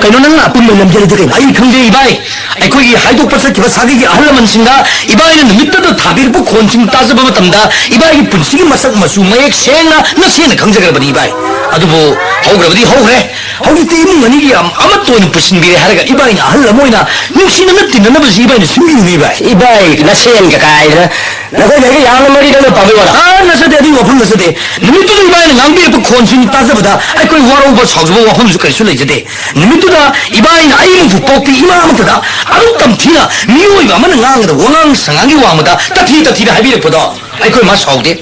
ꯀꯩꯅꯣ ꯅꯪꯅ ꯑꯄꯨꯟꯕ ꯂꯝꯖꯦꯜ ꯑꯗꯨ ꯀꯩꯅꯣ? ꯑꯩ ꯈꯪꯗꯦ, ꯏꯕꯥꯏ꯫ ꯑꯩꯈꯣꯏꯒꯤ ꯍꯥꯏꯗꯣꯛꯄ ꯆꯠꯈꯤꯕ ꯁꯥꯒꯩꯒꯤ ꯑꯍꯜ ꯂꯃꯟꯁꯤꯡꯗ ꯏꯕꯥꯏꯅ ꯅꯨꯃꯤꯠꯇꯨꯗ ꯊꯥꯕꯤꯔꯛꯄ ꯈꯣꯟꯁꯤꯡ ꯇꯥꯖꯕ ꯃꯇꯝꯗ ꯏꯕꯥꯏꯒꯤ ꯄꯨꯟꯁꯤꯒꯤ ꯃꯁꯛ ꯃꯆꯨ ꯃꯌꯦꯛ ꯁꯦꯡꯅ ꯅꯁꯦꯅ ꯈꯪꯖꯈ꯭ꯔꯕꯅꯤ, ꯏꯕꯥꯏ꯫ ꯑꯗꯨꯕꯨ ꯍꯧꯈ꯭ꯔꯕꯗꯤ ꯍꯧꯈ꯭ꯔꯦ꯫ ꯍꯧꯖꯤꯛꯇꯤ ꯏꯃꯨꯡ ꯑꯅꯤꯒꯤ ꯌꯥꯝ ꯑꯃꯠꯇ ꯑꯣꯏꯅ ꯄꯨꯁꯤꯟꯕꯤꯔꯦ ꯍꯥꯏꯔꯒ ꯏꯕꯥꯏꯅ ꯑꯍꯜ ꯑꯃ ꯑꯣꯏꯅ ꯅꯨꯡꯁꯤꯅꯅ ꯇꯤꯟꯅꯅꯕꯁꯤ ꯏꯕꯥꯏꯅ ꯁꯤꯟꯕꯤꯌꯨꯅꯦ, ꯏꯕꯥꯏ꯫ ꯏꯕꯥꯏ, ꯅꯁꯦꯟꯒ ꯀꯥꯏꯗꯅ ꯅꯈꯣꯏ ꯂꯩꯔꯤꯒ ꯌꯥꯝꯅ ꯃꯔꯤ ꯅꯪꯅ ꯄꯥꯝꯕꯩ ꯋꯥꯔꯣ? ꯑꯥ, ꯅꯠꯆꯗꯦ, ꯑꯗꯨꯒꯤ ꯋꯥꯐꯝ ꯅꯠꯆꯗꯦ꯫ ꯅꯨꯃꯤꯠꯇꯨꯗ ꯏꯕꯥꯏꯅ ꯉꯥꯡꯕꯤꯔꯛꯄ ꯈꯣꯟꯁꯤꯡ ꯇꯥꯖꯕꯗ ꯑꯩꯈꯣꯏ ꯋꯥꯔꯧꯕ ꯁꯥꯎꯖꯕ ꯋꯥꯐꯝꯁꯨ ꯀꯔꯤꯁꯨ ꯂꯩꯖꯗꯦ꯫ ꯅꯨꯃꯤꯠꯇꯨꯗ ꯏꯕꯥꯏꯅ ꯑꯩꯕꯨ ꯄꯣꯛꯄꯤ ꯏꯃꯥ ꯑꯃꯠꯇꯗ ꯑꯗꯨꯛ ꯇꯝꯊꯤꯅ ꯃꯤꯑꯣꯏꯕ ꯑꯃꯅ ꯉꯥꯡꯒꯗꯕ ꯋꯥꯉꯥꯡ ꯁꯉꯥꯡꯒꯤ ꯋꯥꯡꯃꯗ ꯇꯊꯤ ꯇꯊꯤꯅ ꯍꯥꯏꯕꯤꯔꯛꯄꯗꯣ ꯑꯩꯈꯣꯏ ꯃꯥ ꯁꯥꯎꯗꯦ꯫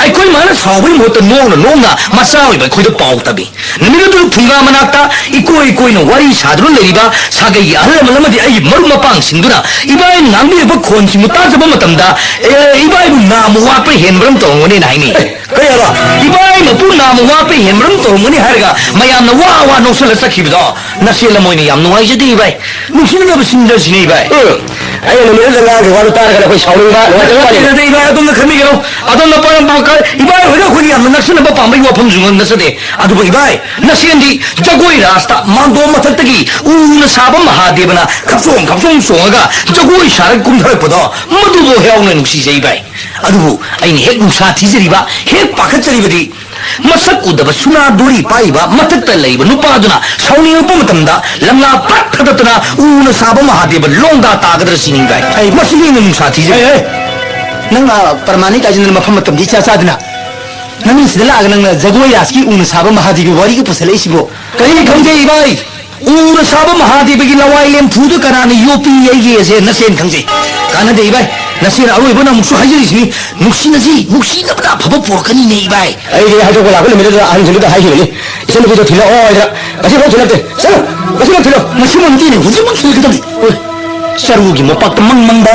ꯑꯩꯈꯣꯏ ꯃꯥꯅ ꯁꯥꯎꯕꯒꯤ ꯃꯍꯨꯠꯇ ꯅꯣꯡꯅ ꯅꯣꯡꯅ ꯃꯆꯥ ꯑꯣꯏꯕ ꯑꯩꯈꯣꯏꯗ ꯄꯥꯎ ꯇꯝꯃꯤ꯫ ꯅꯨꯃꯤꯠ ꯑꯗꯨ ꯐꯨꯡꯒꯥ ꯃꯅꯥꯛꯇ ꯏꯀꯣꯏ ꯀꯣꯏꯅ ꯋꯥꯔꯤ ꯁꯥꯗꯨꯅ ꯂꯩꯔꯤꯕ ꯁꯥꯒꯩꯒꯤ ꯑꯍꯜ ꯂꯃꯟ ꯑꯃꯗꯤ ꯑꯩꯒꯤ ꯃꯔꯨꯞ ꯃꯄꯥꯡꯁꯤꯡꯗꯨꯅ ꯏꯕꯥꯏꯅ ꯉꯥꯡꯕꯤꯔꯛꯄ ꯈꯣꯟꯁꯤꯡꯕꯨ ꯇꯥꯖꯕ ꯃꯇꯝꯗ, "ꯑꯦ, ꯏꯕꯥꯏꯕꯨ ꯅꯥꯝꯃ ꯋꯥꯠꯄ ꯍꯦꯟꯕ꯭ꯔꯝ ꯇꯧꯔꯝꯒꯅꯤꯅ" ꯍꯥꯏꯅꯩ꯫ ꯀꯩ ꯍꯥꯏꯕ? "ꯏꯕꯥꯏ ꯃꯄꯨ ꯅꯥꯝꯃ ꯋꯥꯠꯄ ꯍꯦꯟꯕ꯭ꯔꯝ ꯇꯧꯔꯝꯒꯅꯤ" ꯍꯥꯏꯔꯒ ꯃꯌꯥꯝꯅ ꯋꯥ ꯋꯥ ꯅꯣꯛꯁꯜꯂ ꯆꯠꯈꯤꯕꯗꯣ ꯅꯆꯦ ꯂꯃꯣꯏꯅ ꯌꯥꯝ ꯅꯨꯡꯉꯥꯏꯖꯗꯦ, ꯏꯕꯥꯏ꯫ ꯅꯨꯡꯁꯤꯅꯅꯕ ꯁꯤꯟꯖꯁꯤꯅꯦ, ꯏꯕꯥꯏ꯫ ꯎꯝ꯫ ꯑꯩꯅ ꯅꯨꯃꯤꯠ ꯑꯗꯨꯗ ꯉꯥꯡꯈꯤꯕ ꯋꯥꯗꯨ ꯇꯥꯔꯒ ꯑꯩꯈꯣꯏ ꯁꯥꯎꯅꯤꯡꯕ, ꯅꯨꯡꯉꯥꯏꯇꯕ ꯋꯥꯔꯤꯅꯤ꯫ ꯅꯠꯇꯦ, ꯏꯕꯥꯏ, ꯑꯗꯣꯝꯅ ꯈꯟꯕꯤꯒꯅꯨ꯫ ꯑꯗꯣꯝꯅ ꯄꯥꯔꯝꯕ ꯀ-, ꯏꯕꯥꯏ ꯍꯣꯏꯅ ꯑꯩꯈꯣꯏꯒꯤ ꯌꯥꯝꯅ ꯅꯛꯁꯤꯟꯅꯕ ꯄꯥꯝꯕꯒꯤ ꯋꯥꯐꯝꯁꯨ ꯅꯠꯆꯗꯦ꯫ ꯑꯗꯨꯕꯨ ꯏꯕꯥꯏ, ꯅꯆꯦꯗꯤ ꯖꯒꯣꯏ ꯔꯥꯁꯇ ꯃꯥꯡꯗꯣꯝ ꯃꯊꯛꯇꯒꯤ ꯎꯅ ꯁꯥꯕ ꯃꯍꯥꯗꯦꯕꯅ ꯈꯞꯆꯣꯡ ꯈꯞꯆꯣꯡ ꯆꯣꯡꯉꯒ ꯖꯒꯣꯏ ꯁꯥꯔꯒ ꯀꯨꯝꯊꯔꯛꯄꯗꯣ, ꯃꯗꯨꯕꯨ ꯍꯦꯛ ꯌꯥꯎꯅ ꯅꯨꯡꯁꯤꯖꯩ ꯏꯕꯥꯏ꯫ ꯑꯗꯨꯕꯨ ꯑꯩꯅ ꯍꯦꯛ ꯅꯨꯡꯁꯥ ꯊꯤꯖꯔꯤꯕ, ꯍꯦꯛ ꯄꯥꯈꯠꯆꯔꯤꯕꯗꯤ, ꯃꯁꯛ ꯎꯗꯕ ꯁꯨꯅꯥ ꯗꯣꯔꯤ ꯄꯥꯏꯔꯤꯕ ꯃꯊꯛꯇ ꯂꯩꯕ ꯅꯨꯄꯥꯗꯨꯅ ꯁꯥꯎꯅꯤꯡꯉꯛꯄ ꯃꯇꯝꯗ ꯂꯪꯂꯥ ꯄꯠ ꯊꯗꯠꯇꯅ ꯎꯅ ꯁꯥꯕ ꯃꯍꯥꯗꯦꯕ ꯂꯣꯡꯗꯥ ꯇꯥꯒꯗ꯭ꯔꯥ ꯁꯤꯅꯤ ꯚꯥꯏ꯫ ꯑꯩ ꯃꯁꯤꯒꯤ ꯑꯩꯅ ꯅꯨꯡꯁꯥ ꯊꯤꯖꯩ꯫ ꯑꯦ, ꯑꯦ, ꯅꯪ, ꯑ, ꯄ꯭ꯔꯃꯥꯅꯤꯛ ꯍꯥꯏꯁꯤꯅ ꯃꯐꯝ ꯃꯇꯝꯗꯤ ꯏꯆꯥ ꯆꯥꯗꯅ ꯅꯪ ꯁꯤꯗ ꯂꯥꯛꯑꯒ ꯅꯪꯅ ꯖꯒꯣꯏ ꯔꯥꯁꯀꯤ ꯎꯅ ꯁꯥꯕ ꯃꯍꯥꯗꯦꯕꯒꯤ ꯋꯥꯔꯤꯒ ꯄꯨꯁꯜꯂꯛꯏꯁꯤꯕꯣ? ꯀꯔꯤ ꯈꯪꯖꯩ ꯚꯥꯏ? ꯎꯅ ꯁꯥꯕ ꯃꯍꯥꯗꯦꯕꯒꯤ ꯂꯋꯥꯏ ꯂꯦꯝꯐꯨꯗ ꯀꯅꯥꯅ ꯌꯣꯛꯄꯤ ꯌꯩꯒꯦꯁꯦ ꯅꯆꯦꯅ ꯈꯪꯖꯩ꯫ ꯀꯥꯟꯅꯗꯦ ꯏꯕꯥꯏ, ꯅꯆꯦꯅ ꯑꯔꯣꯏꯕꯅ ꯑꯃꯨꯛꯁꯨ ꯍꯥꯏꯖꯔꯤꯁꯤꯅꯤ, ꯅꯨꯡꯁꯤꯅꯁꯤ, ꯅꯨꯡꯁꯤꯅꯕꯅ ꯑꯐꯕ ꯄꯨꯔꯛꯀꯅꯤꯅꯦ ꯏꯕꯥꯏ꯫ ꯑꯩꯗꯤ ꯍꯥꯏꯗꯣꯛꯄ ꯂꯥꯛꯄ ꯅꯨꯃꯤꯠꯇꯨꯗ ꯑꯍꯟꯁꯤꯡꯗꯨꯗ ꯍꯥꯏꯈꯤꯕꯅꯤ, ꯏꯆꯟꯅꯨꯄꯤꯗꯣ ꯊꯤꯜꯂꯛꯑꯣ ꯍꯥꯏꯗꯅ, ꯉꯁꯤꯐꯥꯎ ꯊꯤꯜꯂꯛꯇꯦ꯫ ꯆꯠꯂꯣ, ꯉꯁꯤꯐꯥꯎ ꯊꯤꯜꯂꯣ꯫ ꯉꯁꯤꯃꯛ ꯊꯤꯜꯂꯛꯀꯗꯕꯅꯤ꯫ ꯍꯣꯏ, ꯆꯔꯨꯒꯤ ꯃꯣꯝꯄꯥꯛꯇ ꯃꯪ ꯃꯪꯕ,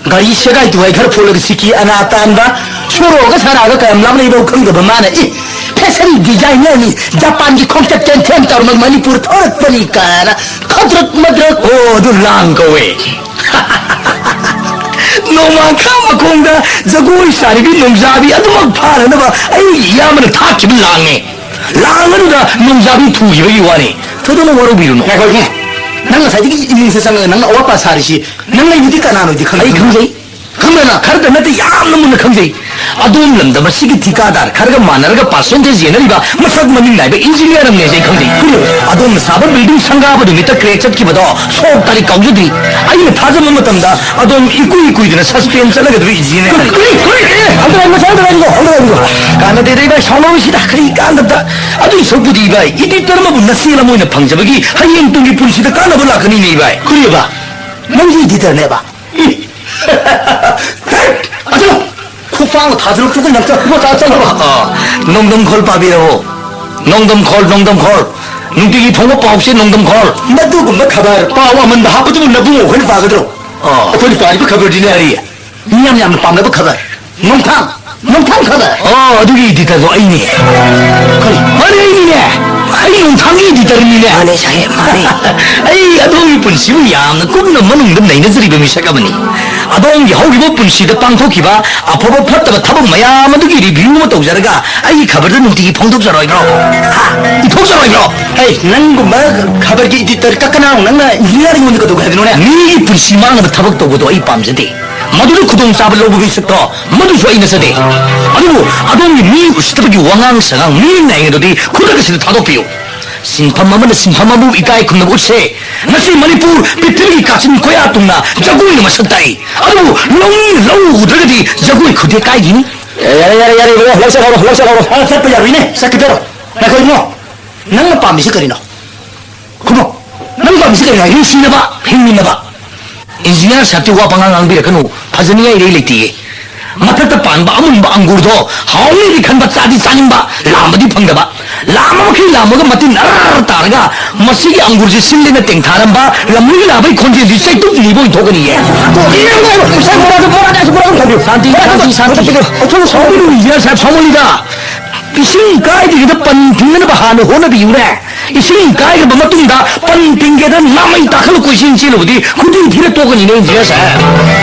ꯒꯥꯔꯤ ꯁꯦꯒꯥꯏ ꯇꯨꯒꯥꯏ ꯈꯔ ꯐꯣꯠꯂꯒ ꯁꯤꯀꯤ ꯑꯅꯥ ꯇꯥꯟꯕ, ꯁꯣꯔꯣꯒ ꯁꯥꯔꯥꯒ ꯀꯌꯥꯝ ꯂꯥꯞꯅ ꯂꯩꯕ ꯈꯪꯗꯕ ꯃꯥꯅ, ꯏ, ꯐꯦꯁꯟ ꯗꯤꯖꯥꯏꯅꯔꯅꯤ, ꯖꯄꯥꯟꯒꯤ ꯈꯣꯡꯆꯠ ꯆꯦꯟꯊꯦꯟ ꯇꯧꯔꯒ ꯃꯅꯤꯄꯨꯔ ꯊꯧꯔꯛꯄꯅꯤ ꯀꯥꯏꯅ ꯈꯗ꯭ꯔꯛ ꯃꯗ꯭ꯔꯛ꯫ ꯑꯣ, ꯑꯗꯨ ꯂꯥꯡ ꯀꯧꯋꯦ꯫ ꯅꯣꯡꯃꯥꯡꯈꯥ ꯃꯈꯣꯡꯗ ꯖꯒꯣꯏ ꯁꯥꯔꯤꯕꯤ ꯅꯣꯡꯖꯥꯕꯤ ꯑꯗꯨꯃꯛ ꯐꯥꯅꯅꯕ ꯑꯩꯒꯤ ꯏꯌꯥꯝꯕꯅ ꯊꯥꯛꯈꯤꯕ ꯂꯥꯡꯅꯦ꯫ ꯂꯥꯡ ꯑꯗꯨꯗ ꯅꯣꯡꯖꯥꯕꯤ ꯊꯨꯈꯤꯕꯒꯤ ꯋꯥꯅꯤ꯫ ꯊꯣꯏꯗꯣꯛꯅ ꯋꯥꯔꯧꯕꯤꯔꯨꯅꯨ꯫ ꯉꯥꯏꯈꯣ, ꯏꯕꯨꯡꯉꯣ꯫ ꯅꯪ ꯉꯁꯥꯏꯗꯒꯤ ꯏꯃꯨꯡꯁꯦ ꯆꯪꯉꯒ ꯅꯪꯅ ꯑꯋꯥꯠ ꯑꯄꯥ ꯁꯥꯔꯤꯁꯤ ꯅꯪ ꯑꯩꯕꯨꯗꯤ ꯀꯅꯥꯅꯣꯗꯤ ꯈꯪꯗ꯭ꯔꯣ? ꯑꯩ ꯈꯪꯖꯩ꯫ ꯈꯪꯕ꯭ꯔ ꯅꯪ? ꯈꯔꯗ ꯅꯠꯇꯦ, ꯌꯥꯝꯅ ꯃꯨꯟꯅ ꯈꯪꯖꯩ꯫ ꯑꯗꯣꯝ ꯂꯝꯗꯝ ꯑꯁꯤꯒꯤ ꯊꯤꯀꯥꯗꯥꯔ ꯈꯔꯒ ꯃꯥꯟꯅꯔꯒ ꯄꯥꯔꯁꯦꯟꯇꯦꯖ ꯌꯦꯟꯅꯔꯤꯕ ꯃꯁꯛ ꯃꯃꯤꯡ ꯅꯥꯏꯕ ꯏꯟꯖꯤꯅꯤꯌꯥꯔ ꯑꯃꯅꯦꯁꯦ ꯑꯩ ꯈꯪꯖꯩ꯫ ꯀꯔꯤ? ꯑꯗꯣꯝꯅ ꯁꯥꯕ ꯕꯤꯜꯗꯤꯡ ꯁꯪꯒꯥꯕ ꯅꯨꯃꯤꯠꯇ ꯀ꯭ꯔꯦꯛ ꯆꯠꯈꯤꯕꯗꯣ ꯁꯣꯛ ꯇꯥꯔꯤꯛ ꯀꯥꯎꯖꯗ꯭ꯔꯤ꯫ ꯑꯩꯅ ꯊꯥꯖꯕ ꯃꯇꯝꯗ ꯑꯗꯣꯝ ꯏꯀꯨꯏ ꯀꯨꯏꯗꯅ ꯁꯁꯄꯦꯟ ꯆꯠꯂꯒꯗꯕ ꯏꯟꯖꯤꯅꯤꯌꯥꯔ꯫ ꯀꯔꯤ? ꯀꯔꯤ? ꯑꯦ, ꯑꯝꯇ ꯉꯥꯏꯈꯣ, ꯑꯝꯇ ꯉꯥꯏꯈꯣ, ꯑꯝꯇ ꯉꯥꯏꯈꯣ꯫ ꯀꯥꯟꯅꯗꯦꯗ ꯏꯕꯥꯏ, ꯁꯥꯎꯅꯔꯣꯏꯁꯤꯗ, ꯀꯔꯤ ꯀꯥꯟꯗꯕꯗ꯫ ꯑꯗꯨꯏ ꯁꯔꯨꯛꯄꯨꯗꯤ ꯏꯕꯥꯏ, ꯏꯗꯤꯇꯔ ꯑꯃꯕꯨ ꯅꯆꯦ ꯑꯃ ꯑꯣꯏꯅ ꯐꯪꯖꯕꯒꯤ ꯍꯌꯦꯡ ꯇꯨꯡꯒꯤ ꯄꯨꯟꯁꯤꯗ ꯀꯥꯟꯅꯕ ꯂꯥꯛꯀꯅꯤꯅꯦ ꯏꯕꯥꯏ꯫ ꯀꯔꯤꯑꯕ? ꯅꯪꯒꯤ ꯏꯗꯤꯇꯔꯅꯦꯕ? ꯏ! ꯍꯦꯠ! ꯑꯗꯨ ꯈꯨꯄꯥꯡ ꯊꯥꯖꯤꯜꯂꯛꯇꯨꯒ ꯅꯪ ꯆꯠꯄ ꯆꯥ ꯆꯠꯂꯕ? ꯑ, ꯅꯣꯡꯗꯝꯈꯣꯜ ꯄꯥꯕꯤꯔꯕꯣ? ꯅꯣꯡꯗꯝꯈꯣꯜ, ꯅꯣꯡꯗꯝꯈꯣꯜ꯫ ꯅꯨꯡꯇꯤꯒꯤ ꯐꯣꯡꯕ ꯄꯥꯎꯁꯦ ꯅꯣꯡꯗꯝꯈꯣꯜ꯫ ꯃꯗꯨꯒꯨꯝꯕ ꯈꯕꯔ ꯄꯥꯎ ꯑꯃꯟꯕ ꯍꯥꯞꯄꯗꯨꯕꯨ ꯅꯕꯨꯡꯉꯣ ꯑꯩꯈꯣꯏꯅ ꯄꯥꯒꯗ꯭ꯔꯣ? ꯑ꯫ ꯑꯩꯈꯣꯏꯅ ꯄꯥꯔꯤꯕ ꯈꯕꯔꯗꯤꯅꯦ ꯑꯔꯤ꯫ ꯃꯤ ꯌꯥꯝ ꯌꯥꯝꯅ ꯄꯥꯝꯅꯕ ꯈꯕꯔ꯫ ꯅꯣꯡꯊꯥꯡ! ꯅꯣꯡꯊꯥꯡ ꯈꯕꯔ! ꯑꯣ, ꯑꯗꯨꯒꯤ ꯏꯗꯤꯇꯔꯗꯣ ꯑꯩꯅꯦ꯫ ꯀꯔꯤ? ꯃꯥꯅꯦ, ꯑꯩꯅꯤꯅꯦ! ꯑꯩ ꯅꯣꯡꯊꯥꯡꯒꯤ editor ꯅꯤꯅꯦ꯫ ꯃꯥꯅꯦ, ꯁꯥꯍꯦꯕ, ꯃꯥꯅꯦ꯫ ꯑꯩ ꯑꯗꯣꯝꯒꯤ ꯄꯨꯟꯁꯤꯕꯨ ꯌꯥꯝꯅ ꯀꯨꯞꯅ ꯃꯅꯨꯡꯗ ꯅꯩꯅꯖꯔꯤꯕ ꯃꯤꯁꯛ ꯑꯃꯅꯤ꯫ ꯑꯗꯣꯝꯒꯤ ꯍꯧꯈꯤꯕ ꯄꯨꯟꯁꯤꯗ ꯄꯥꯡꯊꯣꯛꯈꯤꯕ ꯑꯐꯕ ꯐꯠꯇꯕ ꯊꯕꯛ ꯃꯌꯥꯝ ꯑꯗꯨꯒꯤ review ꯑꯃ ꯇꯧꯖꯔꯒ ꯑꯩꯒꯤ ꯈꯕꯔꯗ ꯅꯨꯡꯇꯤꯒꯤ ꯐꯣꯡꯗꯣꯛꯆꯔꯣꯏꯗ꯭ꯔꯣ? ꯍꯥ? ꯏꯊꯣꯛꯆꯔꯣꯏꯗ꯭ꯔꯣ? ꯍꯦ, ꯅꯪꯒꯨꯝꯕ ꯈꯕꯔꯒꯤ editor ꯀꯛꯀꯅꯥꯎ ꯅꯪꯅ engineer ꯑꯩꯉꯣꯟꯗ ꯀꯩꯗꯧꯒꯦ ꯍꯥꯏꯕꯅꯣꯅꯦ? ꯃꯤꯒꯤ ꯄꯨꯟꯁꯤ ꯃꯥꯡꯅꯕ ꯊꯕꯛ ꯇꯧꯕꯗꯣ ꯑꯩ ꯄꯥꯝꯖꯗꯦ꯫ ꯃꯗꯨꯗ ꯈꯨꯗꯣꯡꯆꯥꯕ ꯂꯧꯕ ꯃꯤꯁꯛꯇꯣ ꯃꯗꯨꯁꯨ ꯑꯩ ꯅꯠꯆꯗꯦ꯫ ꯑꯗꯨꯕꯨ ꯑꯗꯣꯝꯒꯤ ꯃꯤ ꯎꯁꯤꯠꯇꯕꯒꯤ ꯋꯥꯉꯥꯡ ꯁꯉꯥꯡ, ꯃꯤ ꯅꯥꯏꯉꯩꯗꯨꯗꯤ ꯈꯨꯗꯛ ꯑꯁꯤꯗ ꯊꯥꯗꯣꯛꯄꯤꯌꯨ꯫ ꯁꯤꯟꯐꯝ ꯑꯃꯅ ꯁꯤꯟꯐꯝ ꯑꯃꯕꯨ ꯏꯀꯥꯏ ꯈꯨꯝꯅꯕ ꯎꯠꯁꯦ꯫ ꯉꯁꯤ ꯃꯅꯤꯄꯨꯔ ꯄ꯭ꯔꯤꯊꯤꯕꯤꯒꯤ ꯀꯥꯆꯤꯟ ꯀꯣꯌꯥ ꯇꯨꯡꯅ ꯖꯒꯣꯏꯅ ꯃꯁꯛ ꯇꯥꯛꯏ꯫ ꯑꯗꯨꯕꯨ ꯂꯧꯃꯤꯅ ꯂꯧ ꯎꯗ꯭ꯔꯒꯗꯤ ꯖꯒꯣꯏ ꯈꯨꯗꯦꯛ ꯀꯥꯏꯈꯤꯅꯤ꯫ ꯑꯦ, ꯌꯥꯔꯦ, ꯌꯥꯔꯦ, ꯌꯥꯔꯦ, ꯏꯕꯨꯡꯉꯣ, ꯂꯧꯁꯜꯍꯧꯔꯣ, ꯂꯧꯁꯜꯍꯧꯔꯣ꯫ ꯑ, ꯆꯠꯄ ꯌꯥꯔꯣꯏꯅꯦ, ꯆꯠꯈꯤꯗꯣꯏꯔꯣ? ꯉꯥꯏꯈꯣ ꯏꯕꯨꯡꯉꯣ, ꯅꯪꯅ ꯄꯥꯝꯃꯤꯁꯤ ꯀꯔꯤꯅꯣ? ꯈꯨꯝꯃꯣ꯫ ꯅꯪ ꯄꯥꯝꯃꯤꯁꯤ ꯀꯔꯤꯅꯣ? ꯅꯨꯡꯁꯤꯅꯕ, ꯍꯤꯡꯃꯤꯟꯅꯕ꯫ Engineer ꯁꯥꯍꯦꯕꯇꯤ ꯋꯥ ꯄꯉꯥꯡ ꯉꯥꯡꯕꯤꯔꯛꯀꯅꯨ꯫ ꯐꯖꯅꯤꯡꯉꯥꯏ ꯏꯔꯩ ꯂꯩꯇꯤꯌꯦ꯫ ꯃꯊꯛꯇ ꯄꯥꯟꯕ ꯑꯃꯨꯟꯕ ꯑꯪꯒꯨꯔꯗꯣ ꯍꯥꯎꯅꯤꯗꯤ ꯈꯟꯕ, ꯆꯥꯗꯤ ꯆꯥꯅꯤꯡꯕ, ꯂꯥꯝꯕꯗꯤ ꯐꯪꯗꯕ꯫ ꯂꯥꯝꯕ ꯃꯈꯩ ꯂꯥꯝꯃꯒ ꯃꯇꯤꯟ ꯑꯔ ꯇꯥꯔꯒ ꯃꯁꯤꯒꯤ ꯑꯪꯒꯨꯔꯁꯤ ꯁꯤꯜꯂꯦꯅ ꯇꯦꯡꯊꯥꯔꯝꯕ ꯂꯝꯂꯣꯏ ꯂꯥꯕꯩ ꯈꯣꯟꯖꯦꯜꯁꯤ ꯆꯩꯇꯨꯞ ꯅꯤꯕ ꯑꯣꯏꯅ ꯊꯣꯛꯀꯅꯤꯌꯦ꯫ ꯁꯥꯟꯇꯤ, ꯁꯥꯟꯇꯤ, ꯁꯥꯟꯇꯤ꯫ ꯁꯥꯎꯕꯤꯔꯨ, Engineer ꯁꯥꯍꯦꯕ, ꯁꯥꯎꯃꯜꯂꯤꯗ꯫ ꯏꯁꯤꯡ ꯀꯥꯏꯗ꯭ꯔꯤꯉꯩꯗ ꯄꯟ ꯊꯤꯡꯅꯅꯕ ꯍꯥꯟꯅ ꯍꯣꯠꯅꯕꯤꯌꯨꯅꯦ꯫ ꯏꯁꯤꯡ ꯀꯥꯏꯈ꯭ꯔꯕ ꯃꯇꯨꯡꯗ ꯄꯟ ꯊꯤꯡꯒꯦꯗ ꯅꯥꯃꯩ ꯇꯥꯈꯠꯂ ꯀꯣꯏꯆꯦꯟ ꯆꯦꯜꯂꯨꯕꯗꯤ ꯈꯨꯗꯤ ꯊꯤꯔ ꯇꯣꯛꯀꯅꯤꯅꯦ, Engineer ꯁꯥꯍꯦꯕ꯫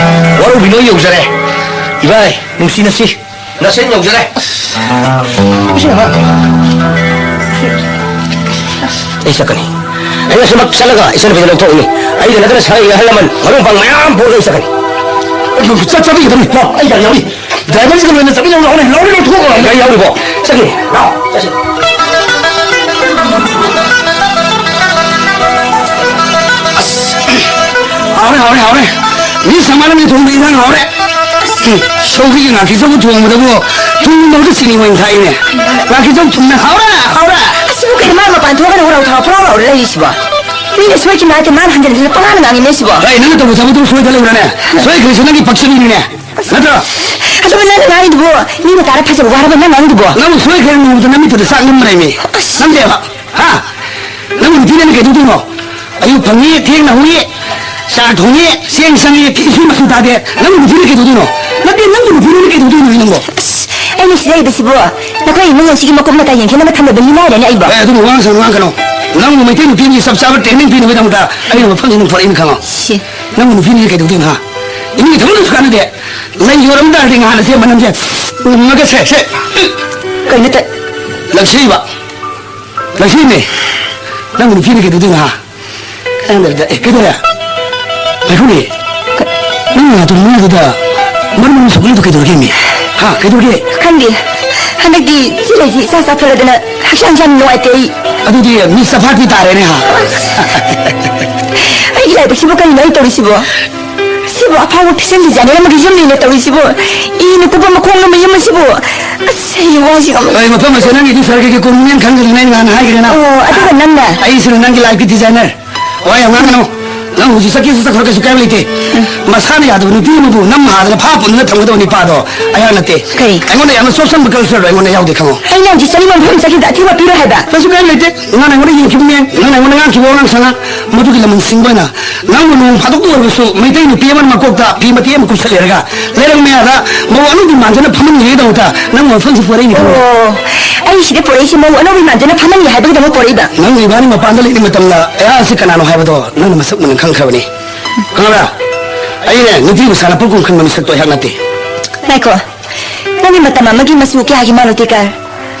ꯋꯥꯔꯧꯕꯤꯅꯣ, ꯑꯩ ꯌꯧꯖꯔꯦ꯫ ꯏꯕꯥꯏ, ꯅꯨꯡꯁꯤꯅꯁꯤ꯫ ꯅꯁꯦꯟ ꯌꯧꯖꯔꯦ꯫ ꯑꯩ ꯆꯠꯀꯅꯤ꯫ ꯑꯩ ꯉꯁꯤꯃꯛ ꯆꯠꯂꯒ ꯏꯆꯟꯅꯨꯄꯤꯗ ꯂꯧꯊꯣꯛꯎꯅꯤ꯫ ꯑꯩꯒ ꯅꯠꯇꯅ ꯁꯥꯒꯩꯒꯤ ꯑꯍꯜ ꯂꯃꯟ, ꯃꯔꯨꯞ ꯃꯄꯥꯡ ꯃꯌꯥꯝ ꯄꯨꯔꯒ ꯑꯩ ꯆꯠꯀꯅꯤ꯫ ꯆꯠ-, ꯆꯠꯄꯤꯒꯗꯕꯅꯤ꯫ ꯂꯥꯎ, ꯑꯩ ꯒꯥꯔꯤ ꯌꯥꯎꯔꯤ꯫ Driverꯁꯤꯒ ꯂꯣꯏꯅ ꯆꯠꯃꯤꯟꯅꯧ ꯂꯥꯎꯅꯦ꯫ ꯂꯧꯔꯦ, ꯂꯧꯊꯣꯛꯑꯣ ꯂꯥꯎꯅꯦ꯫ ꯒꯥꯔꯤ ꯌꯥꯎꯔꯤꯕꯣ? ꯆꯠꯈꯤꯅꯤ꯫ ꯂꯥꯎ, ꯆꯠꯁꯤ꯫ ꯑꯁ, ꯍꯥꯎꯔꯦ, ꯍꯥꯎꯔꯦ, ꯍꯥꯎꯔꯦ꯫ ꯃꯤ ꯁꯃꯥꯅ ꯃꯤ ꯊꯣꯡꯕ ꯏꯟꯖꯥꯡ ꯍꯥꯎꯔꯦ꯫ ꯁꯧꯒ꯭ꯔꯤꯒꯤ ꯉꯥꯀꯤꯆꯧꯕ ꯊꯣꯡꯕꯗꯕꯨ ꯊꯨꯝ ꯃꯍꯨꯠꯇ ꯆꯤꯅꯤ ꯑꯣꯏꯅ ꯊꯥꯛꯏꯅꯦ꯫ ꯉꯥꯀꯤꯆꯧ ꯊꯨꯝꯅ ꯍꯥꯎꯔꯦ, ꯍꯥꯎꯔꯦ꯫ ꯑꯁꯤꯕꯨ ꯀꯩꯅꯣ, ꯃꯥ ꯃꯄꯥꯟ ꯊꯣꯛꯑꯒ ꯍꯨꯔꯥꯎ ꯊꯥꯎ ꯐꯨꯔꯥꯎ ꯂꯥꯎꯔ ꯂꯩꯔꯤꯁꯤꯕꯣ? ꯃꯤꯅ ꯁꯣꯏꯈꯤꯕ ꯍꯥꯏꯔꯗꯤ ꯃꯥꯅ ꯍꯟꯖꯤꯟ ꯍꯟꯖꯤꯟ ꯄꯉꯥꯡꯗ ꯉꯥꯡꯉꯤꯅꯦ ꯁꯤꯕꯣ꯫ ꯍꯦ, ꯅꯪꯅ ꯇꯧꯕ ꯊꯕꯛꯇꯨꯕꯨ ꯁꯣꯏꯗ ꯂꯩꯕ꯭ꯔꯥꯅꯦ? ꯁꯣꯏꯈ꯭ꯔꯤꯁꯦ ꯅꯪꯒꯤ ꯄꯛꯆꯕꯤꯅꯤꯅꯦ꯫ ꯅꯠꯇ꯭ꯔꯣ? ꯑꯗꯨꯕꯨ ꯅꯪꯅ ꯉꯥꯡꯉꯤꯗꯨꯕꯨ ꯃꯤꯅ ꯇꯥꯔ ꯐꯖꯕ ꯋꯥꯔꯕ ꯅꯪ ꯉꯥꯡꯉꯤꯗꯨꯕꯣ? ꯅꯪꯕꯨ ꯁꯣꯏꯈ꯭ꯔꯦ ꯅꯣꯡꯃꯇ ꯅꯃꯤꯠꯇꯨꯗ ꯆꯥꯛ ꯅꯝꯕ꯭ꯔꯦꯃꯤ꯫ ꯑꯁ꯫ ꯅꯝꯗꯦꯕ꯫ ꯍꯥ? ꯅꯪꯕꯨ ꯅꯨꯄꯤꯅ ꯀꯩꯗꯧꯗꯣꯏꯅꯣ? ꯑꯌꯨꯛ ꯐꯪꯉꯤ, ꯊꯦꯡꯅ ꯍꯧꯏ, ꯆꯥꯛ ꯊꯣꯡꯉꯤ, ꯆꯦꯡ ꯆꯪꯉꯤ, ꯐꯤ ꯁꯨ ꯃꯆꯨ ꯇꯥꯗꯦ꯫ ꯅꯪꯕꯨ ꯅꯨꯄꯤꯅ ꯀꯩꯗꯧꯗꯣꯏꯅꯣ? ꯅꯠꯇꯦ, ꯅꯪꯕꯨ ꯅꯨꯄꯤꯅ ꯀꯩꯗꯧꯗꯣꯏꯅꯣ ꯅꯪꯕꯣ? ꯑꯁ, ꯑꯩꯅ ꯁꯤꯗ ꯂꯩꯕꯁꯤꯕꯨ ꯅꯈꯣꯏ ꯏꯃꯨꯡ ꯑꯁꯤꯒꯤ ꯃꯀꯨꯞ ꯃꯇꯥ ꯌꯦꯡꯁꯤꯟꯅꯕ ꯊꯝꯂꯕ ꯃꯤꯅꯥꯏꯔꯅꯦ ꯑꯩꯕꯣ? ꯑꯦ, ꯑꯗꯨꯒꯨꯝꯕ ꯋꯥꯉꯥꯡ ꯁꯉꯥꯡ ꯉꯥꯡꯒꯅꯣ꯫ ꯅꯪꯕꯨ ꯃꯩꯇꯩ ꯅꯨꯄꯤ ꯑꯃꯒꯤ ꯆꯞ ꯆꯥꯕ training ꯄꯤꯅꯕꯒꯤꯗꯃꯛꯇ ꯑꯩꯅ ꯃꯐꯝꯁꯤ ꯅꯪ ꯄꯨꯔꯛꯏꯅꯤ ꯈꯪꯉꯣ꯫ ꯁꯤ꯫ ꯅꯪꯕꯨ ꯅꯨꯄꯤꯅ ꯀꯩꯗꯧꯗꯣꯏꯅꯣ, ꯍꯥ? ꯏꯃꯨꯡꯒꯤ ꯊꯕꯛꯅꯁꯨ ꯀꯥꯟꯅꯗꯦ꯫ ꯂꯩ ꯌꯣꯜꯂꯝ ꯇꯥꯔꯗꯤ ꯉꯍꯥꯟ ꯑꯁꯦ ꯃꯅꯝꯁꯦ ꯎꯝꯃꯒ ꯁꯦ, ꯁꯦ꯫ ꯀꯩꯅꯣ ꯇ- ꯂꯪꯁꯤꯕ꯫ ꯂꯪꯁꯤꯅꯦ꯫ ꯅꯪꯕꯨ ꯅꯨꯄꯤꯅ ꯀꯩꯗꯧꯗꯣꯏꯅꯣ, ꯍꯥ? ꯀꯥꯟꯅꯗꯕꯗ꯫ ꯑꯦ, ꯀꯩꯗꯧꯔꯦ? ꯉꯥꯏꯈꯣꯅꯦ꯫ ꯅꯪ ꯅꯥꯇꯣꯟ ꯃꯅꯨꯡꯗꯨꯗ ꯃꯔꯨ ꯃꯔꯨ ꯁꯧꯒꯠꯂꯤꯗꯣ ꯀꯩꯗꯧꯔꯒꯦ, ꯃꯤ? ꯍꯥ, ꯀꯩꯗꯧꯔꯒꯦ? ꯈꯪꯗꯦ꯫ ꯍꯟꯗꯛꯇꯤ ꯁꯤ ꯂꯩꯁꯤ ꯏꯆꯥ ꯆꯥꯊꯠꯂꯗꯅ ꯍꯛꯆꯥꯡꯁꯦ ꯌꯥꯝ ꯅꯨꯡꯉꯥꯏꯇꯦ ꯑꯩ꯫ ꯑꯗꯨꯗꯤ ꯃꯤꯁ ꯆꯐꯥꯠꯄꯤ ꯇꯥꯔꯦꯅꯦ, ꯍꯥ? ꯑꯩꯒꯤ ꯂꯥꯏꯕꯛꯁꯤꯕꯨ ꯀꯔꯤꯅꯣ ꯑꯩ ꯇꯧꯔꯤꯁꯤꯕꯣ? ꯁꯤꯕꯨ ꯑꯐꯥꯎꯕ fashion designer ꯑꯃꯒꯤ ꯌꯨꯝꯅꯤꯅ ꯇꯧꯔꯤꯁꯤꯕꯨ? ꯏꯅ ꯀꯨꯞꯄ ꯃꯈꯣꯡꯅ ꯃꯌꯨꯝ ꯑꯁꯤꯕꯨ? ꯑꯁ, ꯑꯩ ꯋꯥꯁꯤ ꯉꯝ- ꯑꯩ ꯃꯐꯝ ꯑꯁꯤ ꯅꯪꯒꯤꯗꯤ ꯁꯔꯒꯒꯤ ꯀꯣꯅꯨꯡꯅꯦꯅ ꯈꯟꯒꯗꯧꯅꯦ, ꯑꯩꯅ ꯅꯍꯥꯟ ꯍꯥꯏꯈ꯭ꯔꯦꯅ꯫ ꯑꯣ, ꯑꯗꯨꯒ ꯅꯪꯅ? ꯑꯩꯁꯤꯅ ꯅꯪꯒꯤ ꯂꯥꯏꯐꯀꯤ designer꯫ ꯋꯥ ꯌꯥꯝ ꯉꯥꯡꯒꯅꯨ꯫ ꯅꯪ ꯍꯧꯖꯤꯛ ꯆꯠꯀꯦꯁꯨ ꯆꯠꯈ꯭ꯔꯣ, ꯀꯩꯁꯨ ꯀꯥꯏꯕ ꯂꯩꯇꯦ꯫ ꯃꯁꯥꯅ ꯌꯥꯗꯕ ꯅꯨꯄꯤ ꯑꯃꯕꯨ ꯅꯝ ꯍꯥꯗꯅ ꯐꯥ ꯄꯨꯟꯗꯨꯅ ꯊꯝꯒꯗꯕ ꯅꯤꯄꯥꯗꯣ ꯑꯩꯍꯥꯛ ꯅꯠꯇꯦ꯫ ꯀꯔꯤ? ꯑꯩꯉꯣꯟꯗ ꯌꯥꯝꯅ ꯆꯣꯞꯁꯟꯕ culture ꯑꯩꯉꯣꯟꯗ ꯌꯥꯎꯗꯦ, ꯈꯪꯉꯣ꯫ ꯑꯩꯅ ꯍꯧꯖꯤꯛ ꯆꯠꯅꯤꯡꯕ ꯃꯐꯝ ꯆꯠꯈꯤꯕꯗ ꯑꯊꯤꯡꯕ ꯄꯤꯔꯣꯏ ꯍꯥꯏꯕ? ꯀꯩꯁꯨ ꯀꯥꯏꯕ ꯂꯩꯇꯦ꯫ ꯅꯪꯅ ꯑꯩꯉꯣꯟꯗ ꯌꯦꯡꯈꯤꯕꯅꯦ, ꯅꯪꯅ ꯑꯩꯉꯣꯟꯗ ꯉꯥꯡꯈꯤꯕ ꯋꯥꯉꯥꯡ ꯁꯉꯥꯡ, ꯃꯗꯨꯒꯤ ꯂꯃꯟ ꯁꯤꯡꯕ ꯑꯣꯏꯅ ꯅꯪꯕꯨ ꯅꯣꯡ ꯐꯥꯗꯣꯛꯇ ꯑꯣꯏꯔꯕꯁꯨ ꯃꯩꯇꯩ ꯅꯨꯄꯤ ꯑꯃꯅ ꯃꯀꯣꯛꯇ ꯐꯤ ꯃꯇꯦꯛ ꯑꯃ ꯀꯨꯞꯁꯜꯂꯦꯔꯒ ꯂꯩꯔꯛ ꯃꯌꯥꯗ ꯃꯧ ꯑꯅꯧꯕꯤ ꯃꯥꯟꯖꯅ ꯐꯝꯍꯟꯒꯦꯒꯤꯗꯃꯛꯇ ꯅꯪ ꯃꯐꯝꯁꯤ ꯄꯨꯔꯛꯏꯅꯤ, ꯈꯪꯕ꯭ꯔꯥ? ꯑꯣ, ꯑꯩ ꯁꯤꯗ ꯄꯨꯔꯛꯏꯁꯤ ꯃꯧ ꯑꯅꯧꯕꯤ ꯃꯥꯟꯖꯅ ꯐꯝꯍꯟꯒꯦ ꯍꯥꯏꯕꯒꯤꯗꯃꯛ ꯄꯨꯔꯛꯏꯕ? ꯅꯪ ꯏꯕꯥꯅꯤ ꯃꯄꯥꯟꯗ ꯂꯩꯔꯤꯉꯩ ꯃꯇꯝꯗ ꯑꯩꯍꯥꯛ ꯑꯁꯤ ꯀꯅꯥꯅꯣ ꯍꯥꯏꯕꯗꯣ ꯅꯪꯅ ꯃꯁꯛ ꯃꯨꯟꯅ ꯈꯪꯈ꯭ꯔꯕꯅꯤ, ꯈꯪꯕ꯭ꯔꯥ? ꯑꯩꯅꯦ ꯅꯨꯄꯤ ꯃꯁꯥꯅ ꯄꯨꯡꯈꯨꯝ ꯈꯟꯕ ꯃꯤꯁꯛꯇꯣ ꯑꯩꯍꯥꯛ ꯅꯠꯇꯦ꯫ ꯉꯥꯏꯈꯣ, ꯅꯪꯒꯤ ꯃꯇꯝ ꯑꯃꯒꯤ ꯃꯆꯨ ꯀꯌꯥꯒꯤ ꯃꯥꯂꯣꯇꯤ ꯀꯥꯔ,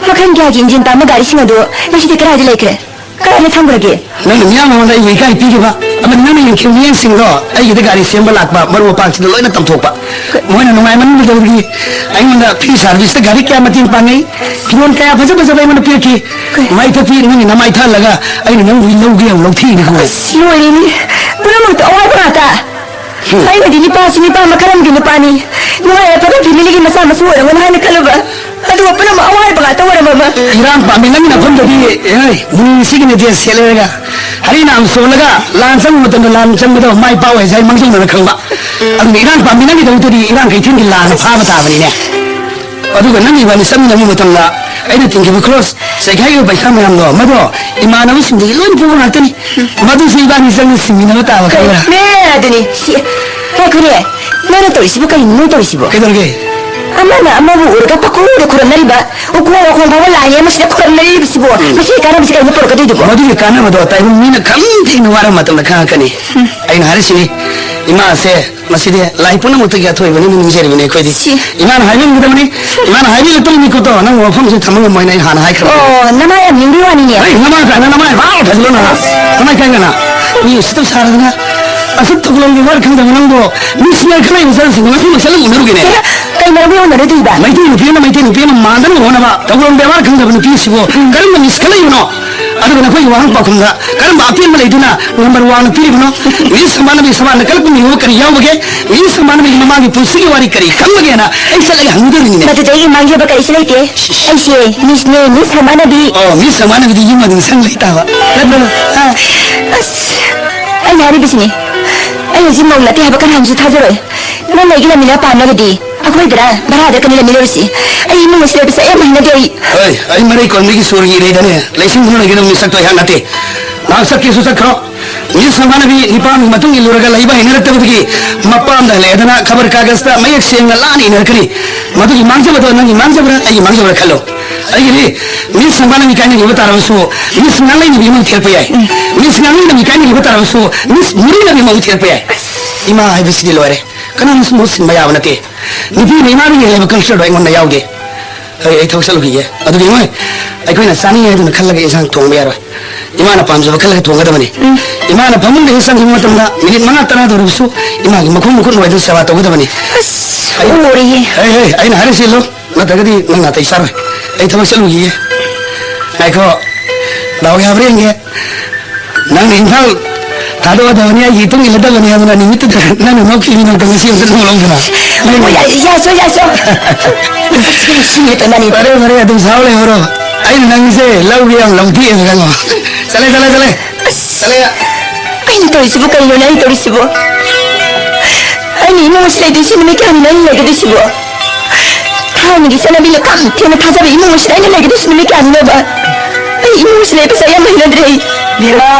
ꯃꯈꯜ ꯀꯌꯥꯒꯤ ꯏꯟꯖꯤꯟ ꯄꯥꯟꯕ ꯒꯥꯔꯤꯁꯤꯡ ꯑꯗꯨ ꯉꯁꯤꯗꯤ ꯀꯗꯥꯏꯗ ꯂꯩꯈ꯭ꯔꯦ? ꯀꯗꯥꯏꯗ ꯊꯝꯈ꯭ꯔꯒꯦ? ꯅꯪꯅ ꯃꯤꯌꯥꯝ ꯃꯃꯥꯡꯗ ꯑꯩꯕꯨ ꯏꯀꯥꯏ ꯄꯤꯈꯤꯕ ꯑꯃꯗꯤ ꯅꯪꯅ ꯌꯦꯡꯈꯤꯕ ꯃꯤꯠꯌꯦꯡꯁꯤꯡꯗꯣ ꯑꯩꯒꯤꯗ ꯒꯥꯔꯤ ꯁꯦꯝꯕ ꯂꯥꯛꯄ ꯃꯔꯨꯞ ꯃꯄꯥꯡꯁꯤꯡꯗ ꯂꯣꯏꯅ ꯇꯝꯊꯣꯛꯄ꯫ ꯃꯣꯏꯅ ꯅꯨꯡꯉꯥꯏꯃꯟꯕꯗꯒꯤ ꯑꯩꯉꯣꯟꯗ free service ꯇ ꯒꯥꯔꯤ ꯀꯌꯥ ꯃꯇꯦꯡ ꯄꯥꯡꯉꯤ, ꯐꯤꯔꯣꯟ ꯀꯌꯥ ꯐꯖ ꯐꯖꯕ ꯑꯩꯉꯣꯟꯗ ꯄꯤꯔꯛꯈꯤ꯫ ꯀꯩ? ꯃꯥꯏ ꯊꯛꯄꯤ ꯅꯪꯒꯤ ꯅꯃꯥꯏ ꯊꯛꯍꯜꯂꯒ ꯑꯩꯅ ꯅꯪꯕꯨ ꯂꯧꯒꯦ ꯑꯃꯨꯛ ꯂꯧꯊꯤꯅꯤꯀꯣ꯫ ꯑꯁ, ꯂꯣꯏꯔꯦꯅꯦ꯫ ꯄꯨꯝꯅꯃꯛꯇ ꯑꯋꯥꯕ ꯉꯥꯛꯇ꯫ ꯎꯝ꯫ ꯑꯩꯅꯗꯤ ꯅꯨꯄꯥꯁꯤ ꯅꯨꯄꯥ ꯃꯈꯜ ꯑꯃꯒꯤ ꯅꯨꯄꯥꯅꯤ, ꯅꯨꯡꯉꯥꯏ ꯌꯥꯏꯐꯕ family ꯒꯤ ꯃꯆꯥ ꯃꯁꯨ ꯑꯣꯏꯔꯝꯒꯅꯤ ꯍꯥꯏꯅ ꯈꯜꯂꯨꯕ꯫ ꯑꯗꯨꯒ ꯄꯨꯝꯅꯃꯛ ꯑꯋꯥꯏꯕ ꯉꯥꯛꯇ ꯑꯣꯏꯔꯝꯃꯕ꯫ ꯏꯔꯥꯡ ꯄꯥꯝꯃꯤ ꯅꯪꯒꯤ ꯅꯐꯝꯗꯗꯤ, ꯑꯦ, ꯅꯨꯡꯁꯤꯒꯤ ꯅꯦꯇꯦ ꯁꯦꯠꯂꯦꯔꯒ ꯍꯔꯤ ꯅꯥꯝ ꯁꯣꯜꯂꯒ ꯂꯥꯟ ꯆꯪꯕ ꯃꯇꯝꯗ ꯂꯥꯟ ꯆꯪꯕꯗ ꯃꯥꯏ ꯄꯥꯛꯑꯣꯏ ꯍꯥꯏꯁꯦ ꯑꯩ ꯃꯥꯡꯖꯧꯅꯅ ꯈꯪꯕ꯫ ꯑꯗꯨꯅ ꯏꯔꯥꯡ ꯄꯥꯝꯃꯤ ꯅꯪꯒꯤꯗꯃꯛꯇꯗꯤ ꯏꯔꯥꯡ ꯀꯩꯊꯦꯜꯒꯤ ꯂꯥꯟꯅ ꯐꯥꯕ ꯇꯥꯕꯅꯤꯅꯦ꯫ ꯑꯗꯨꯒ ꯅꯪꯒꯤ ꯏꯕꯥꯅꯤ ꯆꯠꯃꯤꯟꯅꯕ ꯃꯇꯝꯗ ꯑꯩꯅ ꯇꯤꯡꯈꯤꯕ ꯈ꯭ꯔꯣꯁ, ꯆꯩꯈꯥꯏꯈꯤꯕ ꯄꯩꯁꯥ ꯃꯌꯥꯝꯗꯣ, ꯃꯗꯣ ꯏꯃꯥꯟꯅꯕꯁꯤꯡꯗꯒꯤ ꯂꯣꯏꯅ ꯄꯨꯕ ꯉꯥꯛꯇꯅꯤ꯫ ꯃꯗꯨꯁꯨ ꯏꯕꯥꯅꯤ ꯆꯪꯅ ꯁꯤꯡꯃꯤꯟꯅꯕ ꯇꯥꯕ ꯈꯪꯕ꯭ꯔꯥ? ꯃꯦ, ꯑꯗꯨꯅꯤ꯫ ꯁꯤ, ꯉꯥꯏꯈꯣꯅꯦ, ꯅꯪꯅ ꯇꯧꯔꯤꯁꯤꯕꯨ ꯀꯔꯤꯅꯣ ꯅꯪ ꯇꯧꯔꯤꯁꯤꯕꯣ? ꯀꯩꯗꯧꯔꯒꯦ? ꯑꯃꯅ ꯑꯃꯕꯨ ꯎꯔꯒ ꯄꯪꯈꯨꯝꯗ ꯈꯨꯔꯨꯝꯅꯔꯤꯕ, ꯎꯀꯣꯟ ꯋꯥꯀꯣꯟ ꯐꯥꯎꯕ ꯂꯥꯏꯅꯦ ꯃꯁꯤꯗ ꯈꯨꯔꯨꯝꯅꯔꯤꯕꯁꯤꯕꯨ꯫ ꯎꯝ꯫ ꯃꯁꯤꯒꯤ ꯀꯥꯟꯅꯕꯁꯤ ꯀꯩꯅꯣ ꯄꯨꯔꯛꯀꯗꯣꯏꯗꯨꯕꯣ? ꯃꯗꯨꯒꯤ ꯀꯥꯟꯅꯕꯗꯣ ꯇꯥꯏꯕꯪ ꯃꯤꯅ ꯈꯪ ꯊꯦꯡꯅ ꯋꯥꯔꯕ ꯃꯇꯝꯗ ꯈꯪꯉꯛꯀꯅꯤ꯫ ꯎꯝ꯫ ꯑꯩꯅ ꯍꯥꯏꯔꯤꯁꯤꯅꯤ, ꯏꯃꯥꯁꯦ ꯃꯁꯤꯗꯤ ꯂꯥꯏ ꯄꯨꯝꯅꯃꯛꯇꯒꯤ ꯑꯊꯣꯏꯕꯅꯤꯅ ꯅꯤꯡꯖꯔꯤꯕꯅꯤ ꯑꯩꯈꯣꯏꯗꯤ꯫ ꯁꯤ꯫ ꯏꯃꯥꯅ ꯍꯥꯏꯕꯤꯒꯗꯕꯅꯤ꯫ ꯏꯃꯥꯅ ꯍꯥꯏꯕꯤꯒꯗꯕꯅꯤ ꯃꯤꯀꯨꯞꯇꯣ ꯅꯪ ꯋꯥꯐꯝꯁꯦ ꯊꯝꯕ ꯉꯝꯃꯣꯏꯅ ꯑꯩ ꯍꯥꯟꯅ ꯍꯥꯏꯈ꯭ꯔꯕꯅꯤ꯫ ꯑꯣ, ꯅꯃꯥ ꯌꯥꯝ ꯅꯤꯡꯕꯤ ꯋꯥꯅꯤꯅꯦ꯫ ꯑꯩ ꯅꯃꯥ ꯀꯥꯏꯅ ꯅꯃꯥ ꯍꯥꯏ ꯐꯥꯎ ꯐꯖꯅ ꯅꯃꯥ꯫ ꯅꯃꯥ ꯀꯥꯏꯅ ꯃꯤ ꯎꯁꯤꯠꯇꯕ ꯁꯥꯔꯗꯅ ꯑꯁꯨꯛ ꯊꯧꯒꯜꯂꯣꯟꯒꯤ ꯋꯥꯔꯤ ꯈꯪꯗꯕ ꯅꯪꯕꯨ ꯃꯤꯁꯅ ꯈꯔ ꯃꯆꯥꯁꯤꯡꯗꯣ ꯉꯁꯤ ꯃꯁꯜ ꯎꯅꯔꯨꯒꯦꯅꯦ꯫ ꯀꯩ ꯃꯔꯝꯒꯤ ꯎꯅꯔꯨꯗꯣꯏꯕ? ꯃꯩꯇꯩ ꯅꯨꯄꯤ ꯑꯃ ꯃꯩꯇꯩ ꯅꯨꯄꯤ ꯑꯃ ꯃꯥꯟꯗꯅꯕ ꯍꯣꯠꯅꯕ ꯊꯧꯒꯜꯂꯣꯟ ꯕꯦꯕꯥꯔ ꯈꯪꯗꯕ ꯅꯨꯄꯤ ꯑꯁꯤꯕꯨ ꯀꯔꯝꯕ ꯃꯤꯁꯀ ꯂꯩꯕꯅꯣ? ꯑꯗꯨꯒ ꯅꯈꯣꯏꯒꯤ ꯋꯥꯍꯪ ꯄꯥꯎꯈꯨꯝꯗ ꯀꯔꯝꯕ ꯑꯄꯦꯟꯕ ꯂꯩꯗꯨꯅ ꯅꯝꯕꯔ ꯋꯥꯟꯅ ꯄꯤꯔꯤꯕꯅꯣ? ꯃꯤꯁ ꯁꯃꯥꯟꯅꯕꯤ ꯁꯃꯥꯟꯅ ꯀꯜꯂꯛꯄ ꯃꯤꯑꯣꯏ ꯀꯔꯤ ꯌꯥꯎꯕꯒꯦ? ꯃꯤꯁ ꯁꯃꯥꯟꯅꯕꯤꯒꯤ ꯃꯃꯥꯒꯤ ꯄꯨꯟꯁꯤꯒꯤ ꯋꯥꯔꯤ ꯀꯔꯤ ꯈꯪꯕꯒꯦꯅ ꯑꯩ ꯆꯠꯂꯒ ꯍꯪꯗꯣꯔꯤꯅꯤꯅꯦ꯫ ꯃꯗꯨꯗ ꯑꯩꯒꯤ ꯃꯥꯡꯖꯕ ꯀꯔꯤꯁꯨ ꯂꯩꯇꯦ꯫ ꯑꯩꯁꯦ ꯃꯤꯁꯅꯦ, ꯃꯤꯁ ꯁꯃꯥꯟꯅꯕꯤ꯫ ꯑꯣ, ꯃꯤꯁ ꯁꯃꯥꯟꯅꯕꯤꯗꯤ ꯌꯨꯝ ꯑꯗꯨꯝ ꯁꯪ ꯂꯩ ꯇꯥꯕ ꯅꯠꯇ꯭ꯔꯣ? ꯑꯥ꯫ ꯑꯁ, ꯑꯩꯅ ꯍꯥꯏꯔꯤꯕꯁꯤꯅꯤ, ꯑꯩ ꯍꯧꯖꯤꯛ ꯃꯧ ꯅꯠꯇꯦ ꯍꯥꯏꯕ ꯀꯅꯥꯝꯁꯨ ꯊꯥꯖꯔꯣꯏ꯫ ꯅꯪ ꯑꯩꯒꯤ ꯂꯩꯃꯤꯟꯅ ꯄꯥꯝꯂꯒꯗꯤ ꯑꯩꯈꯣꯏꯗꯔ ꯚꯔꯥꯗ ꯀꯅꯤ ꯂꯩꯃꯤꯟꯅꯔꯨꯁꯤ꯫ ꯑꯩ ꯏꯃꯨꯡ ꯑꯁꯤ ꯂꯩꯕꯁꯦ ꯑꯩ ꯌꯥꯝ ꯍꯩꯅꯗꯦ꯫ ꯑꯩ ꯍꯣꯏ, ꯑꯩ ꯃꯔꯩ ꯀꯣꯟꯕꯒꯤ ꯁꯣꯔꯒꯤ ꯏꯔꯩꯗꯅꯦ ꯂꯩꯁꯤꯡꯗꯨꯅ ꯂꯩꯒꯗꯕ ꯃꯤꯁꯛꯇꯣ ꯑꯩꯍꯥꯛ ꯅꯠꯇꯦ꯫ ꯉꯥꯏꯍꯥꯛ ꯆꯠꯀꯦꯁꯨ ꯆꯠꯈ꯭ꯔꯣ꯫ ꯃꯤꯁ ꯁꯪꯕꯥꯅꯕꯤ ꯅꯤꯄꯥꯝꯒꯤ ꯃꯇꯨꯡ ꯏꯜꯂꯨꯔꯒ ꯂꯩꯕ ꯍꯩꯅꯔꯛꯇꯕꯗꯒꯤ ꯃꯄꯥꯝꯗ ꯍꯜꯂꯛꯑꯦꯗꯅ ꯈꯕꯔ ꯀꯥꯒꯖꯇ ꯃꯌꯦꯛ ꯁꯦꯡꯅ ꯂꯥꯟꯅ ꯏꯅꯔꯛꯀꯅꯤ꯫ ꯃꯗꯨꯒꯤ ꯃꯥꯡꯖꯕꯗꯣ ꯅꯪꯒꯤ ꯃꯥꯡꯖꯕ꯭ꯔꯥ ꯑꯩꯒꯤ ꯃꯥꯡꯖꯕ꯭ꯔꯥ ꯈꯜꯂꯣ꯫ ꯑꯩꯒꯤꯗꯤ ꯃꯤꯁ ꯁꯪꯕꯥꯅꯕꯤ ꯀꯥꯏꯅꯈꯤꯕ ꯇꯥꯔꯕꯁꯨ ꯃꯤꯁ ꯉꯥꯡꯂꯩꯅꯕꯤ ꯑꯃ ꯊꯤꯔꯛꯄ ꯌꯥꯏ꯫ ꯃꯤꯁ ꯉꯥꯡꯂꯩꯅꯕꯤ ꯀꯥꯏꯅꯈꯤꯕ ꯇꯥꯔꯕꯁꯨ ꯃꯤꯁ ꯃꯨꯔꯩꯅꯕꯤ ꯑꯃ ꯊꯤꯔꯛꯄ ꯌꯥꯏ꯫ ꯏꯃꯥ ꯍꯥꯏꯕꯁꯤꯗꯤ ꯂꯣꯏꯔꯦ꯫ ꯀꯅꯥꯅꯁꯨ ꯃꯍꯨꯠ ꯁꯤꯟꯕ ꯌꯥꯕ ꯅꯠꯇꯦ꯫ ꯅꯨꯄꯤꯅ ꯏꯃꯥꯗ ꯌꯦꯜꯂꯦꯕ ꯀꯜꯆꯔꯗꯣ ꯑꯩꯉꯣꯟꯗ ꯌꯥꯎꯗꯦ꯫ ꯍꯣꯏ, ꯑꯩ ꯊꯕꯛ ꯆꯠꯂꯨꯈꯤꯒꯦ꯫ ꯑꯗꯨꯗꯤ ꯏꯃꯣꯏ, ꯑꯩꯈꯣꯏꯅ ꯆꯥꯅꯤꯡꯉꯦ ꯍꯥꯏꯗꯨꯅ ꯈꯜꯂꯒ ꯏꯟꯁꯥꯡ ꯊꯣꯡꯕ ꯌꯥꯔꯣꯏ꯫ ꯏꯃꯥꯅ ꯄꯥꯝꯖꯕ ꯈꯜꯂꯒ ꯊꯣꯡꯒꯗꯕꯅꯤ꯫ ꯎꯝ꯫ ꯏꯃꯥꯅ ꯐꯃꯨꯡꯗ ꯍꯦꯛ ꯆꯪꯈꯤꯕ ꯃꯇꯝꯗ ꯃꯤꯅꯤꯠ ꯃꯉꯥ ꯇꯔꯥꯗ ꯑꯣꯏꯔꯕꯁꯨ ꯏꯃꯥꯒꯤ ꯃꯈꯣꯡ ꯃꯈꯨꯠ ꯅꯨꯡꯉꯥꯏꯗꯨꯅ ꯁꯦꯕꯥ ꯇꯧꯒꯗꯕꯅꯤ꯫ ꯑꯁ, ꯑꯩ ꯎꯔꯤꯌꯦ꯫ ꯍꯦ, ꯍꯦ, ꯑꯩꯅ ꯍꯥꯏꯔꯤꯁꯤ ꯏꯜꯂꯨ, ꯅꯠꯇ꯭ꯔꯒꯗꯤ ꯅꯪ ꯅꯥꯇꯩ ꯆꯥꯔꯣꯏ꯫ ꯑꯩ ꯊꯕꯛ ꯆꯠꯂꯨꯈꯤꯒꯦ꯫ ꯉꯥꯏꯈꯣ, ꯗꯥꯎ ꯌꯥꯕ꯭ꯔꯥ ꯌꯦꯡꯒꯦ꯫ ꯅꯪꯅ ꯏꯝꯐꯥꯜ ꯊꯥꯗꯣꯛꯑꯗꯕꯅꯤ, ꯑꯩꯒꯤ ꯏꯇꯨꯡ ꯏꯜꯂꯗꯕꯅꯤ ꯍꯥꯏꯗꯅ ꯅꯨꯃꯤꯠꯇꯨꯗ ꯅꯪꯅ ꯅꯣꯛꯈꯤꯕ ꯅꯣꯛꯇ ꯉꯁꯤ ꯑꯝꯇ ꯅꯣꯛꯍꯧꯗꯅ꯫ ꯍꯣꯏ, ꯌꯥꯏ, ꯌꯥꯏꯁꯣ, ꯌꯥꯏꯁꯣ꯫ ꯁꯤ ꯅꯨꯃꯤꯠꯇ ꯅꯪ ꯐꯔꯦ, ꯐꯔꯦ, ꯑꯗꯨꯝ ꯁꯥꯎ ꯂꯩꯍꯧꯔꯣ꯫ ꯑꯩꯅ ꯅꯪꯁꯦ ꯂꯧꯒꯦ ꯌꯥꯝ ꯂꯧꯊꯤꯑꯦꯕ, ꯈꯪꯉꯣ꯫ ꯆꯠꯂꯦ, ꯆꯠꯂꯦ, ꯆꯠꯂꯦ꯫ ꯑꯁ, ꯆꯠꯂꯦ꯫ ꯑꯩꯅ ꯇꯧꯔꯤꯁꯤꯕꯨ ꯀꯔꯤꯅꯣꯅꯦ ꯑꯩ ꯇꯧꯔꯤꯁꯤꯕꯨ? ꯑꯩꯅ ꯏꯃꯨꯡ ꯑꯁꯤ ꯂꯩꯗꯣꯏꯁꯤ ꯅꯨꯃꯤꯠ ꯀꯌꯥꯅꯤꯅꯣ ꯑꯩꯅ ꯂꯩꯒꯗꯣꯏꯁꯤꯕꯨ? ꯊꯥꯏꯅꯒꯤ ꯆꯠꯅꯕꯤ ꯂꯨꯈꯝ ꯊꯦꯡꯅ ꯊꯥꯖꯕ ꯏꯃꯨꯡ ꯑꯁꯤꯗ ꯑꯩꯅ ꯂꯩꯒꯗꯣꯏꯁꯤ ꯅꯨꯃꯤꯠ ꯀꯌꯥꯅꯤꯅꯣꯕ? ꯑꯩ ꯏꯃꯨꯡ ꯑꯁꯤ ꯂꯩꯕꯁꯦ ꯑꯩ ꯌꯥꯝ ꯍꯩꯅꯗ꯭ꯔꯦ ꯑꯩ꯫ ꯕꯦꯝꯃ,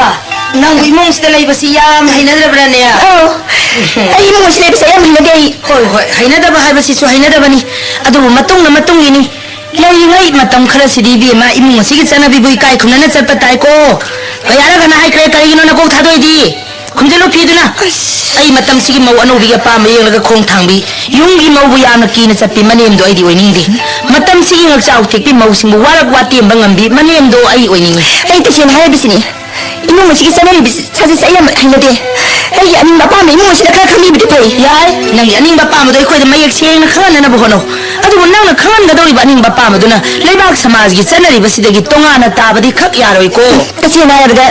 ꯅꯪꯕꯨ ꯏꯃꯨꯡꯁꯤꯗ ꯂꯩꯕꯁꯤ ꯌꯥꯝ ꯍꯩꯅꯗ꯭ꯔꯕ꯭ꯔꯥꯅꯦ? ꯑꯧ, ꯑꯩ ꯏꯃꯨꯡ ꯑꯁꯤ ꯂꯩꯕꯁꯦ ꯑꯩ ꯌꯥꯝ ꯍꯩꯅꯗꯦ ꯑꯩ꯫ ꯍꯣꯏ, ꯍꯣꯏ, ꯍꯩꯅꯗꯕ ꯍꯥꯏꯕꯁꯤꯁꯨ ꯍꯩꯅꯗꯕꯅꯤ꯫ ꯑꯗꯨꯕꯨ ꯃꯇꯨꯡꯅ ꯃꯇꯨꯡꯒꯤꯅꯤ꯫ ꯂꯩꯔꯤꯉꯩ ꯃꯇꯝ ꯈꯔꯁꯤꯗꯤ ꯏꯕꯦꯝꯃ, ꯏꯃꯨꯡ ꯑꯁꯤꯒꯤ ꯆꯠꯅꯕꯤꯕꯨ ꯏꯀꯥꯏ ꯈꯨꯝꯅꯅ ꯆꯠꯄ ꯇꯥꯏꯀꯣ꯫ ꯀꯌꯥꯔꯛ ꯍꯟꯅ ꯍꯥꯏꯈ꯭ꯔꯦ, ꯀꯔꯤꯒꯤꯅꯣ ꯅꯀꯣꯛ ꯊꯥꯗꯣꯛꯏꯗꯤ? ꯈꯨꯝꯖꯤꯜꯂꯨ ꯐꯤꯗꯨꯅ꯫ ꯑꯁ꯫ ꯑꯩ ꯃꯇꯝꯁꯤꯒꯤ ꯃꯧ ꯑꯅꯧꯕꯤꯒꯤ ꯑꯄꯥꯝꯕ ꯌꯦꯡꯂꯒ ꯈꯣꯡ ꯊꯥꯡꯕꯤ, ꯌꯨꯝꯒꯤ ꯃꯧꯕꯨ ꯌꯥꯝꯅ ꯀꯤꯅ ꯆꯠꯄꯤ ꯃꯅꯦꯝꯗꯣ ꯑꯩꯗꯤ ꯑꯣꯏꯅꯤꯡꯗꯦ꯫ ꯃꯇꯝꯁꯤꯒꯤ ꯉꯛꯆꯥꯎ ꯊꯦꯛꯄꯤ ꯃꯧꯁꯤꯡꯕꯨ ꯋꯥꯔꯛ ꯋꯥꯇꯦꯝꯕ ꯉꯝꯕꯤ ꯃꯅꯦꯝꯗꯣ ꯑꯩ ꯑꯣꯏꯅꯤꯡꯉꯤ꯫ ꯑꯩ ꯇꯁꯦꯡꯅ ꯍꯥꯏꯔꯤꯕꯁꯤꯅꯤ꯫ ꯏꯃꯨꯡ ꯑꯁꯤꯒꯤ ꯆꯠꯅꯔꯤꯕ ꯁꯥꯖꯠꯁꯦ ꯑꯩ ꯌꯥꯝ ꯍꯩꯅꯗꯦ꯫ ꯑꯩꯒꯤ ꯑꯅꯤꯡꯕ ꯑꯄꯥꯝꯕ ꯏꯃꯨꯡ ꯑꯁꯤꯗ ꯈꯔ ꯈꯪꯕꯤꯕꯗꯤ ꯐꯩ꯫ ꯌꯥꯏ, ꯅꯪꯒꯤ ꯑꯅꯤꯡꯕ ꯑꯄꯥꯝꯕꯗꯣ ꯑꯩꯈꯣꯏꯗ ꯃꯌꯦꯛ ꯁꯦꯡꯅ ꯈꯪꯍꯟꯅꯅꯕ ꯍꯣꯠꯅꯧ꯫ ꯑꯗꯨꯕꯨ ꯅꯪꯅ ꯈꯪꯍꯟꯒꯗꯧꯔꯤꯕ ꯑꯅꯤꯡꯕ ꯑꯄꯥꯝꯕꯗꯨꯅ ꯂꯩꯕꯥꯛ ꯁꯃꯥꯖꯒꯤ ꯆꯠꯅꯔꯤꯕꯁꯤꯗꯒꯤ ꯇꯣꯉꯥꯟꯅ ꯇꯥꯕꯗꯤ ꯈꯛ ꯌꯥꯔꯣꯏꯀꯣ꯫ ꯇꯁꯦꯡꯅ ꯍꯥꯏꯔꯕꯗ,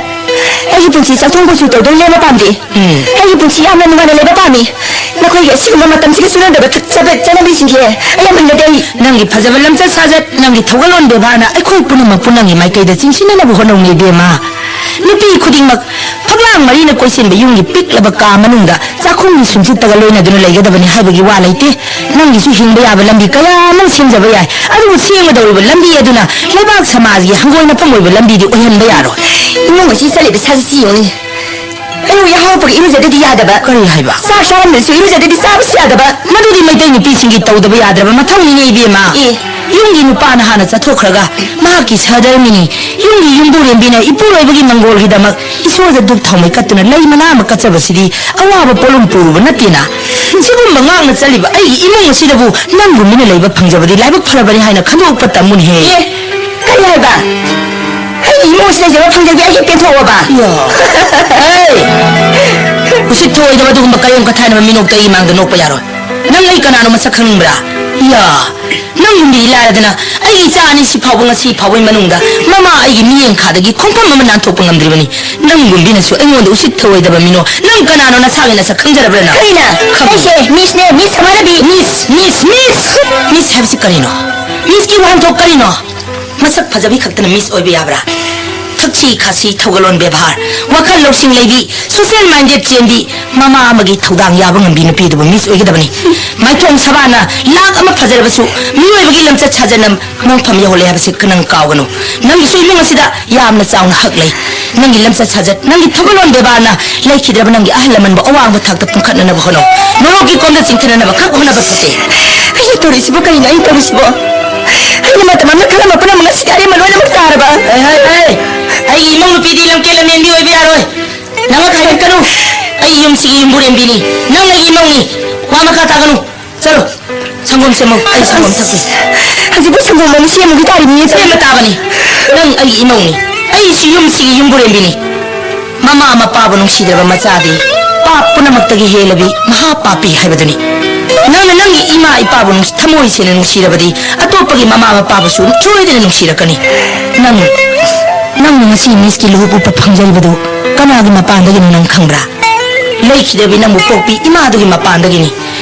ꯑꯩꯒꯤ ꯄꯨꯟꯁꯤ ꯆꯥꯛꯊꯣꯡ ꯄꯣꯠꯁꯨ ꯇꯧꯗꯨꯅ ꯂꯦꯟꯕ ꯄꯥꯝꯗꯦ꯫ ꯎꯝ꯫ ꯑꯩꯒꯤ ꯄꯨꯟꯁꯤ ꯌꯥꯝꯅ ꯅꯨꯡꯉꯥꯏꯅ ꯂꯩꯕ ꯄꯥꯝꯃꯤ꯫ ꯅꯈꯣꯏꯒꯤ ꯑꯁꯤꯒꯨꯝꯕ ꯃꯇꯝꯁꯤꯒ ꯆꯨꯅꯗꯕ ꯆꯠ-, ꯆꯠꯅꯕꯤꯁꯤꯡꯁꯦ ꯑꯩ ꯌꯥꯝ ꯍꯩꯅꯗꯦ ꯑꯩ꯫ ꯅꯪꯒꯤ ꯐꯖꯕ ꯂꯝꯆꯠ ꯁꯥꯖꯠ, ꯅꯪꯒꯤ ꯊꯧꯒꯜꯂꯣꯟ ꯕꯦꯕꯥꯔꯅ ꯑꯩꯈꯣꯏ ꯄꯨꯝꯅꯃꯛꯄꯨ ꯅꯪꯒꯤ ꯃꯥꯏꯀꯩꯗ ꯆꯤꯡꯁꯤꯟꯅꯅꯕ ꯍꯣꯠꯅꯧꯅꯦ ꯏꯕꯦꯝꯃ꯫ ꯅꯨꯄꯤ ꯈꯨꯗꯤꯡꯃꯛ ꯐꯛꯂꯥꯡ ꯃꯔꯤꯅ ꯀꯣꯏꯁꯤꯟꯕ ꯌꯨꯝꯒꯤ ꯄꯤꯛꯂꯕ ꯀꯥ ꯃꯅꯨꯡꯗ ꯆꯥꯛꯈꯨꯝꯒꯤ ꯁꯨꯝꯁꯤꯠꯇꯒ ꯂꯣꯏꯅꯗꯨꯅ ꯂꯩꯒꯗꯕꯅꯤ ꯍꯥꯏꯕꯒꯤ ꯋꯥ ꯂꯩꯇꯦ꯫ ꯅꯪꯒꯤꯁꯨ ꯍꯤꯡꯕ ꯌꯥꯕ ꯂꯝꯕꯤ ꯀꯌꯥ ꯑꯃ ꯁꯦꯝꯖꯕ ꯌꯥꯏ, ꯑꯗꯨꯕꯨ ꯁꯦꯝꯒꯗꯧꯔꯤꯕ ꯂꯝꯕꯤ ꯑꯗꯨꯅ ꯂꯩꯕꯥꯛ ꯁꯃꯥꯖꯒꯤ ꯍꯪꯒꯣꯏꯅꯐꯝ ꯑꯣꯏꯕ ꯂꯝꯕꯤꯗꯤ ꯑꯣꯏꯍꯟꯕ ꯌꯥꯔꯣꯏ꯫ ꯏꯃꯨꯡ ꯑꯁꯤ ꯆꯠꯂꯤꯕ ꯁꯥꯁꯤ ꯌꯦꯡꯉꯨꯅꯦ꯫ ꯑꯌꯨꯛ ꯌꯥꯍꯧꯔꯛꯄꯒ ꯏꯔꯨꯖꯗꯗꯤ ꯌꯥꯗꯕ꯫ ꯀꯔꯤ ꯍꯥꯏꯕ? ꯆꯥꯛ ꯆꯥꯔꯝꯗꯁꯨ ꯏꯔꯨꯖꯗꯗꯤ ꯆꯥꯕꯁꯨ ꯌꯥꯗꯕ꯫ ꯃꯗꯨꯗꯤ ꯃꯩꯇꯩ ꯅꯨꯄꯤꯁꯤꯡꯒꯤ ꯇꯧꯗꯕ ꯌꯥꯗ꯭ꯔꯕ ꯃꯊꯧꯅꯤꯅꯦ ꯏꯕꯦꯝꯃ꯫ ꯑꯦ꯫ ꯌꯨꯝꯒꯤ ꯅꯨꯄꯥꯅ ꯍꯥꯟꯅ ꯆꯠꯊꯣꯛꯈ꯭ꯔꯒ ꯃꯍꯥꯛꯀꯤ ꯁꯍꯙꯔꯃꯤꯅꯤ, ꯌꯨꯝꯒꯤ ꯌꯨꯝꯕꯨꯔꯦꯝꯕꯤꯅ ꯏꯄꯨꯔꯣꯏꯕꯒꯤ ꯃꯪꯒꯣꯜꯒꯤꯗꯃꯛ ꯏꯁꯣꯔꯗ ꯙꯨꯞ ꯊꯥꯎꯃꯩ ꯀꯠꯇꯨꯅ ꯂꯩ ꯃꯅꯥ ꯑꯃ ꯀꯠꯆꯕꯁꯤꯗꯤ ꯑꯋꯥꯕ ꯄꯣꯠꯂꯨꯝ ꯄꯨꯔꯨꯕ ꯅꯠꯇꯦꯅ꯫ ꯁꯤꯒꯨꯝꯕ ꯉꯥꯛꯅ ꯆꯠꯂꯤꯕ ꯑꯩꯒꯤ ꯏꯃꯨꯡ ꯑꯁꯤꯗꯕꯨ ꯅꯪꯒꯨꯝꯕꯤꯅ ꯂꯩꯕ ꯐꯪꯖꯕꯗꯤ ꯂꯥꯏꯕꯛ ꯐꯔꯕꯅꯤ ꯍꯥꯏꯅ ꯈꯟꯗꯣꯛꯄ ꯇꯝꯃꯨꯅꯦꯍꯦ꯫ ꯑꯦ, ꯀꯔꯤ ꯍꯥꯏꯕ? ꯑꯩꯒꯤ ꯏꯃꯨꯡ ꯑꯁꯤ ꯂꯩꯖꯕ ꯐꯪꯖꯕꯗꯤ ꯑꯩꯒꯤ ꯄꯦꯟꯊꯣꯛꯑꯕ? ꯌꯥ꯫ ꯍꯦ! ꯎꯁꯤꯠ ꯊꯑꯣꯏꯗꯕ ꯑꯗꯨꯒꯨꯝꯕ ꯀꯔꯦꯝ ꯀꯊꯥꯏꯅꯕ ꯃꯤꯅꯣꯛꯇ ꯑꯩ ꯏꯃꯥꯡꯗ ꯅꯣꯛꯄ ꯌꯥꯔꯣꯏ꯫ ꯅꯪ ꯑꯩ ꯀꯅꯥꯅꯣ ꯃꯁꯛ ꯈꯪꯅꯤꯡꯕ꯭ꯔꯥ? ꯌꯥ꯫ ꯅꯪꯒꯨꯝꯕꯤꯗꯤ ꯂꯥꯏꯔꯗꯅ ꯑꯩꯒꯤ ꯏꯆꯥ ꯑꯅꯤ ꯁꯤ ꯐꯥꯎꯕ ꯉꯁꯤ ꯐꯥꯎꯕꯒꯤ ꯃꯅꯨꯡꯗ ꯃꯃꯥ ꯑꯩꯒꯤ ꯃꯤꯠꯌꯦꯡ ꯈꯥꯗꯒꯤ ꯈꯣꯡꯐꯝ ꯑꯃ ꯅꯥꯟꯊꯣꯛꯄ ꯉꯝꯗ꯭ꯔꯤꯕꯅꯤ꯫ ꯅꯪꯒꯨꯝꯕꯤꯅꯁꯨ ꯑꯩꯉꯣꯟꯗ ꯎꯁꯤꯠ ꯊꯑꯣꯏꯗꯕ ꯃꯤꯅꯣ꯫ ꯅꯪ ꯀꯅꯥꯅꯣ ꯅꯁꯥꯒꯤ ꯅꯁꯛ ꯈꯪꯖꯔꯕ꯭ꯔꯥ ꯅꯪ? ꯀꯔꯤꯅ? ꯈꯪꯉꯤ꯫ ꯑꯩꯁꯦ ꯃꯤꯁꯅꯦ, ꯃꯤꯁ ꯁꯃꯥꯅꯕꯤ꯫ ꯃꯤꯁ, ꯃꯤꯁ, ꯃꯤꯁ! ꯃꯤꯁ ꯍꯥꯏꯕꯁꯤ ꯀꯔꯤꯅꯣ? ꯃꯤꯁꯀꯤ ꯋꯥꯍꯟꯊꯣꯛ ꯀꯔꯤꯅꯣ? ꯃꯁꯛ ꯐꯖꯕꯤ ꯈꯛꯇꯅ ꯃꯤꯁ ꯑꯣꯏꯕ ꯌꯥꯕ꯭ꯔꯥ? ꯊꯛꯁꯤ ꯈꯥꯁꯤ, ꯊꯧꯒꯜꯂꯣꯟ ꯕꯦꯕꯥꯔ, ꯋꯥꯈꯜ ꯂꯧꯁꯤꯡ ꯂꯩꯕꯤ, social minded ꯆꯦꯟꯕꯤ, ꯃꯃꯥ ꯑꯃꯒꯤ ꯊꯧꯗꯥꯡ ꯌꯥꯕ ꯉꯝꯕꯤ ꯅꯨꯄꯤꯗꯨꯕꯨ ꯃꯤꯁ ꯑꯣꯏꯒꯗꯕꯅꯤ꯫ ꯃꯥꯏꯊꯣꯡ ꯁꯕꯥꯅ ꯂꯥꯛ ꯑꯃ ꯐꯖꯔꯕꯁꯨ, ꯃꯤꯑꯣꯏꯕꯒꯤ ꯂꯝꯆꯠ ꯁꯥꯖꯠꯅ ꯃꯣꯡꯐꯝ ꯌꯧꯍꯜꯂꯦ ꯍꯥꯏꯕꯁꯤ ꯅꯪ ꯀꯥꯎꯒꯅꯨ꯫ ꯅꯪꯒꯤꯁꯨ ꯏꯃꯨꯡ ꯑꯁꯤꯗ ꯌꯥꯝꯅ ꯆꯥꯎꯅ ꯍꯛ ꯂꯩ꯫ ꯅꯪꯒꯤ ꯂꯝꯆꯠ ꯁꯥꯖꯠ, ꯅꯪꯒꯤ ꯊꯧꯒꯜꯂꯣꯟ ꯕꯦꯕꯥꯔꯅ ꯂꯩꯈꯤꯗ꯭ꯔꯕ ꯅꯪꯒꯤ ꯑꯍꯜ ꯂꯃꯟꯕꯨ ꯑꯋꯥꯡꯕ ꯊꯥꯛꯇ ꯄꯨꯈꯠꯅꯅꯕ ꯍꯣꯠꯅꯧ꯫ ꯅꯣꯔꯣꯛꯀꯤ ꯀꯣꯝꯗ ꯆꯤꯡꯊꯅꯅꯕ ꯈꯛ ꯍꯣꯠꯅꯕ ꯐꯠꯇꯦ꯫ ꯑꯩꯅ ꯇꯧꯔꯤꯁꯤꯕꯨ ꯀꯩꯅꯣ? ꯑꯩꯅ ꯇꯧꯔꯤꯁꯤꯕꯨ? ꯑꯩꯅ ꯃꯇꯝ ꯑꯃꯗ ꯈꯜꯂꯝꯕ ꯄꯨꯝꯅꯃꯛ ꯉꯁꯤꯗꯤ ꯑꯔꯦꯝꯕ ꯂꯣꯏꯅꯃꯛ ꯇꯥꯔꯕ? ꯍꯩ, ꯍꯩ, ꯍꯩ! ꯑꯩꯒꯤ ꯏꯃꯧ ꯅꯨꯄꯤꯗꯤ ꯂꯝꯀꯦꯠ ꯂꯝꯍꯦꯟꯕꯤ ꯑꯣꯏꯕ ꯌꯥꯔꯣꯏ꯫ ꯅꯃꯛ ꯍꯥꯏꯒꯠꯀꯅꯨ꯫ ꯑꯩ ꯌꯨꯝꯁꯤꯒꯤ ꯌꯨꯝꯕꯨꯔꯦꯝꯕꯤꯅꯤ꯫ ꯅꯪ ꯑꯩꯒꯤ ꯏꯃꯧꯅꯤ꯫ ꯋꯥ ꯃꯈꯥ ꯇꯥꯒꯅꯨ꯫ ꯆꯠꯂꯣ꯫ ꯁꯪꯒꯣꯝ ꯁꯦꯝꯃꯣ꯫ ꯑꯩ ꯁꯪꯒꯣꯝ ꯊꯛꯀꯦ꯫ ꯍꯧꯖꯤꯛꯄꯨ ꯁꯪꯒꯣꯝ ꯑꯃ ꯁꯦꯝꯃꯨꯒꯦ ꯇꯥꯔꯤꯕꯅꯤ꯫ ꯁꯦꯝꯕ ꯇꯥꯕꯅꯤ꯫ ꯅꯪ ꯑꯩꯒꯤ ꯏꯃꯧꯅꯤ꯫ ꯑꯩꯁꯨ ꯌꯨꯝꯁꯤꯒꯤ ꯌꯨꯝꯕꯨꯔꯦꯝꯕꯤꯅꯤ꯫ ꯃꯃꯥ ꯃꯄꯥꯕꯨ ꯅꯨꯡꯁꯤꯗ꯭ꯔꯕ ꯃꯆꯥꯗꯤ ꯄꯥꯞ ꯄꯨꯝꯅꯃꯛꯇꯒꯤ ꯍꯦꯜꯂꯕꯤ ꯃꯍꯥ ꯄꯥꯄꯤ ꯍꯥꯏꯕꯗꯨꯅꯤ꯫ ꯅꯪꯅ ꯅꯪꯒꯤ ꯏꯃꯥ ꯏꯄꯥꯕꯨ ꯅꯨꯡꯁꯤ-, ꯊꯃꯣꯏ ꯁꯦꯡꯅ ꯅꯨꯡꯁꯤꯔꯕꯗꯤ ꯑꯇꯣꯞꯄꯒꯤ ꯃꯃꯥ ꯃꯄꯥꯕꯨꯁꯨ ꯁꯣꯏꯗꯅ ꯅꯨꯡꯁꯤꯔꯛꯀꯅꯤ꯫ ꯅꯪ, ꯅꯪꯅ ꯉꯁꯤ ꯃꯤꯁꯀꯤ ꯂꯨꯍꯨꯞ ꯎꯞꯄ ꯐꯪꯖꯔꯤꯕꯗꯨ ꯀꯅꯥꯒꯤ ꯃꯄꯥꯟꯗꯒꯤꯅꯣ ꯅꯪ ꯈꯪꯕ꯭ꯔꯥ? ꯂꯩꯈꯤꯗꯕꯤ ꯅꯪꯕꯨ ꯄꯣꯛꯄꯤ ꯏꯃꯥꯗꯨꯒꯤ ꯃꯄꯥꯟꯗꯒꯤꯅꯤ꯫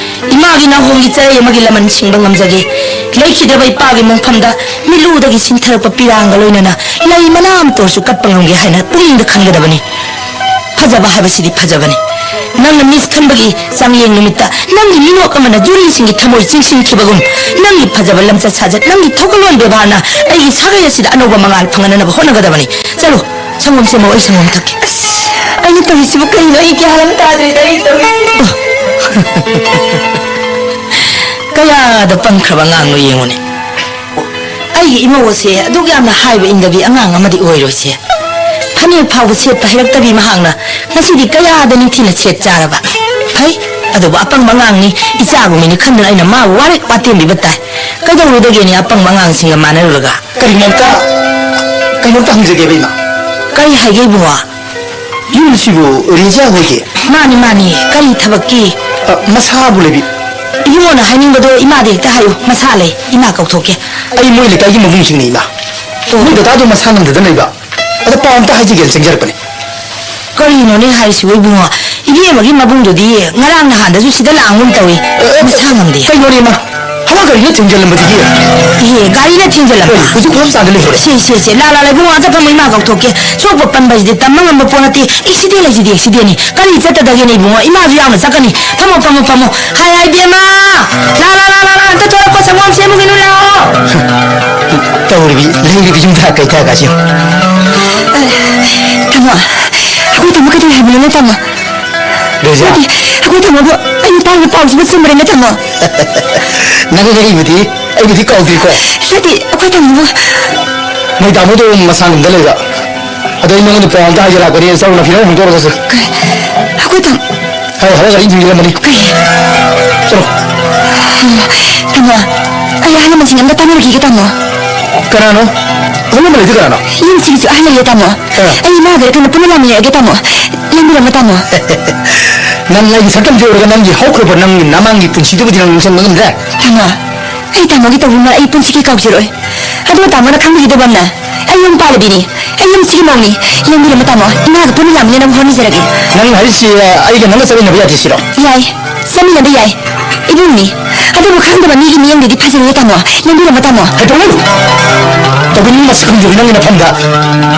ꯏꯃꯥꯒꯤ ꯅꯥꯍꯣꯡꯒꯤ ꯆꯔꯩ ꯑꯃꯒꯤ ꯂꯃꯟ ꯁꯤꯡꯕ ꯉꯝꯖꯒꯦ꯫ ꯂꯩꯈꯤꯗ꯭ꯔꯕ ꯏꯄꯥꯒꯤ ꯃꯣꯡꯐꯝꯗ ꯃꯤꯠꯂꯨꯗꯒꯤ ꯁꯤꯟꯊꯔꯛꯄ ꯄꯤꯔꯥꯡꯒ ꯂꯣꯏꯅꯅ ꯂꯩ ꯃꯅꯥ ꯑꯃꯇ ꯑꯣꯏꯔꯁꯨ ꯀꯠꯄ ꯉꯝꯒꯦ ꯍꯥꯏꯅ ꯄꯨꯛꯅꯤꯡꯗ ꯈꯟꯒꯗꯕꯅꯤ꯫ ꯐꯖꯕ ꯍꯥꯏꯕꯁꯤꯗꯤ ꯐꯖꯕꯅꯤ꯫ ꯅꯪꯅ ꯃꯤꯁ ꯈꯟꯕꯒꯤ ꯆꯥꯡꯌꯦꯡ ꯅꯨꯃꯤꯠꯇ ꯅꯪꯒꯤ ꯃꯤꯅꯣꯛ ꯑꯃꯅ ꯖꯨꯔꯤꯁꯤꯡꯒꯤ ꯊꯃꯣꯏ ꯆꯤꯡꯁꯤꯟꯈꯤꯕꯒꯨꯝ, ꯅꯪꯒꯤ ꯐꯖꯕ ꯂꯝꯆꯠ ꯁꯥꯖꯠ, ꯅꯪꯒꯤ ꯊꯧꯒꯜꯂꯣꯟ ꯕꯦꯕꯥꯔꯅ ꯑꯩꯒꯤ ꯁꯥꯒꯩ ꯑꯁꯤꯗ ꯑꯅꯧꯕ ꯃꯉꯥꯜ ꯐꯪꯍꯟꯅꯅꯕ ꯍꯣꯠꯅꯒꯗꯕꯅꯤ꯫ ꯆꯠꯂꯣ, ꯁꯪꯒꯣꯝ ꯁꯦꯝꯃꯣ, ꯑꯩ ꯁꯪꯒꯣꯝ ꯊꯛꯀꯦ꯫ ꯑꯁ, ꯑꯩꯅ ꯇꯧꯔꯤꯁꯤꯕꯨ ꯀꯩꯅꯣ? ꯑꯩ ꯒ꯭ꯌꯥꯟ ꯑꯃ ꯇꯥꯗ꯭ꯔꯦꯗ, ꯑꯩ ꯇꯧꯔꯤꯁꯤꯕꯨ꯫ ꯀꯌꯥꯗ ꯄꯪꯈ꯭ꯔꯕ ꯑꯉꯥꯡꯅꯣ ꯌꯦꯡꯉꯨꯅꯦ꯫ ꯑꯩꯒꯤ ꯏꯃꯧ ꯑꯁꯦ ꯑꯗꯨꯛ ꯌꯥꯝꯅ ꯍꯥꯏꯕ ꯏꯟꯗꯕꯤ ꯑꯉꯥꯡ ꯑꯃꯗꯤ ꯑꯣꯏꯔꯣꯏꯁꯦ꯫ ꯐꯅꯦꯛ ꯐꯥꯎꯕ ꯁꯦꯠꯄ ꯍꯩꯔꯛꯇꯕꯤ ꯃꯍꯥꯛꯅ ꯉꯁꯤꯗꯤ ꯀꯌꯥꯗ ꯅꯤꯡꯊꯤꯅ ꯁꯦꯠ ꯆꯥꯔꯕ꯫ ꯐꯩ, ꯑꯗꯨꯕꯨ ꯑꯄꯪꯕ ꯑꯉꯥꯡꯅꯤ, ꯏꯆꯥꯒꯨꯝꯕꯅꯤ ꯈꯟꯗꯨꯅ ꯑꯩꯅ ꯃꯥꯕꯨ ꯋꯥꯔꯦꯞ ꯋꯥꯇꯦꯝꯕꯤꯕ ꯇꯥꯏ꯫ ꯀꯩꯗꯧꯔꯨꯗꯒꯦꯅꯦ ꯑꯄꯪꯕ ꯑꯉꯥꯡꯁꯤꯡꯒ ꯃꯥꯟꯅꯔꯨꯔꯒ? ꯀꯔꯤꯅꯣꯝꯇ, ꯀꯩꯅꯣꯝꯇ ꯍꯪꯖꯒꯦꯕ, ꯏꯃꯥ꯫ ꯀꯔꯤ ꯍꯥꯏꯒꯦ, ꯏꯕꯨꯡꯉꯣ? ꯌꯨꯝꯁꯤꯕꯨ ꯔꯦꯖꯤꯌꯥ ꯍꯣꯏꯒꯤ? ꯃꯥꯅꯤ, ꯃꯥꯅꯤ꯫ ꯀꯔꯤ ꯊꯕꯛꯀꯤ? ꯑ, ꯃꯁꯥꯕꯨ ꯂꯩꯕꯤ? ꯏꯕꯨꯡꯉꯣꯅ ꯍꯥꯏꯅꯤꯡꯕꯗꯣ ꯏꯃꯥꯗ ꯍꯦꯛꯇ ꯍꯥꯏꯌꯨ꯫ ꯃꯁꯥ ꯂꯩ꯫ ꯏꯃꯥ ꯀꯧꯊꯣꯛꯀꯦ꯫ ꯑꯩ ꯃꯣꯏ ꯂꯩꯀꯥꯏꯒꯤ ꯃꯕꯨꯡꯁꯤꯡꯅꯤ, ꯏꯃꯥ꯫ ꯑꯣ꯫ ꯃꯣꯏ ꯗꯗꯥꯗꯣ ꯃꯁꯥ ꯉꯝꯗꯗꯅ ꯂꯩꯕ꯫ ꯑꯗ ꯄꯥꯎ ꯑꯝꯇ ꯍꯥꯏꯖꯒꯦꯅ ꯆꯪꯖꯔꯛꯄꯅꯦ꯫ ꯀꯔꯤꯅꯣꯅꯦ ꯍꯥꯏꯔꯤꯁꯤꯕꯨ, ꯏꯕꯨꯡꯉꯣ? ꯏꯕꯦꯝꯃꯒꯤ ꯃꯕꯨꯡꯗꯨꯗꯤ ꯉꯔꯥꯡ ꯅꯍꯥꯟꯗꯁꯨ ꯁꯤꯗ ꯂꯥꯛꯑꯝꯒꯨꯝ ꯇꯧꯏ꯫ ꯑ, ꯑ, ꯃꯁꯥ ꯉꯝꯗꯦ꯫ ꯀꯩꯅꯣꯅꯦ, ꯏꯃꯥ? ꯍꯋꯥ ꯒꯥꯔꯤꯅ ꯊꯦꯡꯖꯤꯜꯂꯝꯕꯗꯒꯤ꯫ ꯏꯍꯦ, ꯒꯥꯔꯤꯅ ꯊꯦꯡꯖꯤꯜꯂꯝꯕ꯫ ꯍꯣꯏ, ꯍꯧꯖꯤꯛ ꯍꯣꯁꯄꯤꯇꯥꯜꯗ ꯂꯩꯍꯧꯔꯦ꯫ ꯁꯦ, ꯁꯦ, ꯁꯦ, ꯂꯥ, ꯂꯥ, ꯂꯥ, ꯏꯕꯨꯡꯉꯣ, ꯑꯝꯇ ꯐꯝꯃꯣ, ꯏꯃꯥ ꯀꯧꯊꯣꯛꯀꯦ꯫ ꯁꯣꯛꯄ ꯄꯟꯕ ꯍꯥꯏꯁꯤꯗꯤ ꯇꯝꯕ ꯉꯝꯕ ꯄꯣꯠ ꯅꯠꯇꯦ꯫ ꯑꯦꯛꯁꯤꯗꯦꯟ ꯍꯥꯏꯁꯤꯗꯤ ꯑꯦꯛꯁꯤꯗꯦꯟꯅꯤ꯫ ꯀꯔꯤ ꯆꯠꯇꯗꯒꯦꯅꯦ ꯏꯕꯨꯡꯉꯣ? ꯏꯃꯥꯁꯨ ꯌꯥꯎꯅ ꯆꯠꯀꯅꯤ꯫ ꯐꯝꯃꯣ, ꯐꯝꯃꯣ, ꯐꯝꯃꯣ꯫ ꯍꯥꯏ, ꯍꯥꯏ, ꯏꯕꯦꯝꯃ! ꯂꯥ, ꯂꯥ, ꯂꯥ, ꯂꯥ, ꯂꯥ, ꯑꯝꯇ ꯊꯣꯛꯂꯛꯑꯣ, ꯁꯪꯒꯣꯝ ꯁꯦꯝꯃꯨꯈꯤꯅꯨ, ꯂꯥꯛꯑꯣ꯫ ꯇꯧꯔꯤꯕꯤ, ꯂꯩꯔꯤꯕꯤ ꯌꯨꯝꯗ ꯀꯩꯊꯥ ꯀꯥꯁꯤ꯫ ꯇꯥꯃꯣ, ꯑꯩꯈꯣꯏ ꯇꯥꯃꯣ ꯀꯩꯗꯧꯔꯦ ꯍꯥꯏꯕꯅꯣꯅꯦ, ꯇꯥꯃꯣ? ꯔꯣꯖꯤꯌꯥ꯫ ꯅꯠꯇꯦ, ꯑꯩꯈꯣꯏ ꯇꯥꯃꯣꯕꯨ ꯑꯩ ꯅꯨꯄꯥꯒꯤ ꯄꯥꯎꯁꯤꯕꯨ ꯆꯨꯝꯕ꯭ꯔꯅꯦ, ꯇꯥꯃꯣ? ꯅꯪ ꯑꯩꯕꯨꯗꯤ, ꯑꯩꯕꯨꯗꯤ ꯀꯧꯗ꯭ꯔꯤꯀꯣ? ꯅꯠꯇꯦ, ꯑꯩꯈꯣꯏ ꯇꯥꯃꯣꯕꯨ꯫ ꯅꯣꯏ ꯇꯥꯃꯣꯗꯣ ꯃꯁꯥ ꯉꯝꯗ ꯂꯩꯕ꯫ ꯑꯗꯣ ꯑꯩ ꯅꯉꯣꯟꯗ ꯄꯥꯎ ꯑꯝꯇ ꯍꯥꯏꯖꯔꯛꯄꯅꯦ, ꯆꯠꯂꯣ, ꯅꯐꯤ ꯅꯔꯣꯜ ꯍꯣꯡꯗꯣꯛꯑꯒ ꯆꯠꯁꯤ꯫ ꯀꯩ? ꯑꯩꯈꯣꯏ ꯇꯥꯃꯣ꯫ ꯍꯣꯏ, ꯍꯣꯏ, ꯒꯥꯔꯤ ꯊꯤꯟꯕꯤꯔꯝꯃꯅꯤ꯫ ꯀꯩ? ꯆꯠꯂꯣ꯫ ꯇꯥꯃꯣ, ꯑꯩ ꯑꯍꯜ ꯂꯃꯟꯁꯤꯡ ꯑꯝꯇ ꯇꯥꯟꯅꯔꯨꯈꯤꯒꯦ, ꯇꯥꯃꯣ꯫ ꯀꯅꯥꯅꯣ? ꯑꯍꯜ ꯂꯃꯟ ꯂꯩꯗꯤ ꯀꯅꯥꯅꯣ? ꯌꯨꯝꯁꯤꯒꯤꯁꯨ ꯑꯍꯜ ꯂꯩꯌꯦ, ꯇꯥꯃꯣ꯫ ꯑꯥ꯫ ꯑꯩ ꯏꯃꯥꯒ ꯀꯩꯅꯣ ꯄꯨꯟꯅ ꯂꯥꯛꯃꯤꯟꯅꯔꯒꯦ, ꯇꯥꯃꯣ꯫ ꯂꯦꯡꯕꯤꯔꯝꯃꯣ, ꯇꯥꯃꯣ꯫ ꯅꯪ ꯑꯩꯒꯤ ꯁꯛꯇꯝꯁꯦ ꯎꯔꯒ ꯅꯪꯒꯤ ꯍꯧꯈ꯭ꯔꯕ ꯅꯪꯒꯤ ꯅꯃꯥꯡꯒꯤ ꯄꯨꯟꯁꯤꯗꯨꯕꯨꯗꯤ ꯅꯪ ꯅꯤꯡꯁꯤꯡꯕ ꯉꯝꯗ꯭ꯔꯦ? ꯇꯥꯃꯣ, ꯑꯩ ꯇꯥꯃꯣꯒꯤ ꯇꯧꯕꯤꯃꯜ ꯑꯩ ꯄꯨꯟꯁꯤꯒꯤ ꯀꯥꯎꯖꯔꯣꯏ꯫ ꯑꯗꯨꯒ ꯇꯥꯃꯣꯅ ꯈꯪꯕꯤꯒꯗꯕ ꯑꯃꯅ, ꯑꯩ ꯌꯨꯝ ꯄꯥꯜꯂꯕꯤꯅꯤ, ꯑꯩ ꯌꯨꯝꯁꯤꯒꯤ ꯃꯧꯅꯤ꯫ ꯂꯦꯡꯕꯤꯔꯝꯃꯣ ꯇꯥꯃꯣ, ꯏꯃꯥꯒ ꯄꯨꯟꯅ ꯂꯥꯛꯃꯤꯟꯅꯅꯕ ꯍꯣꯠꯅꯖꯔꯒꯦ꯫ ꯅꯪ ꯍꯥꯏꯔꯤꯁꯤ ꯑꯩꯒ ꯅꯪꯒ ꯆꯠꯃꯤꯟꯅꯕ ꯌꯥꯗꯦ ꯁꯤꯔꯣ? ꯌꯥꯏ, ꯆꯠꯃꯤꯟꯅꯕ ꯌꯥꯏ꯫ ꯏꯕꯨꯡꯅꯤ, ꯑꯗꯨꯕꯨ ꯈꯪꯗꯕ ꯃꯤꯒꯤ ꯃꯤꯠꯌꯦꯡꯗꯗꯤ ꯐꯖꯔꯣꯏꯌꯦ ꯇꯥꯃꯣ, ꯂꯦꯡꯕꯤꯔꯝꯃꯣ ꯇꯥꯃꯣ꯫ ꯍꯥꯏꯗꯣꯛꯎ! ꯇꯧꯕꯤꯅꯤꯡꯕ ꯃꯁꯛ ꯈꯪꯗꯕꯤ ꯅꯪꯒꯤ ꯅꯐꯝꯗ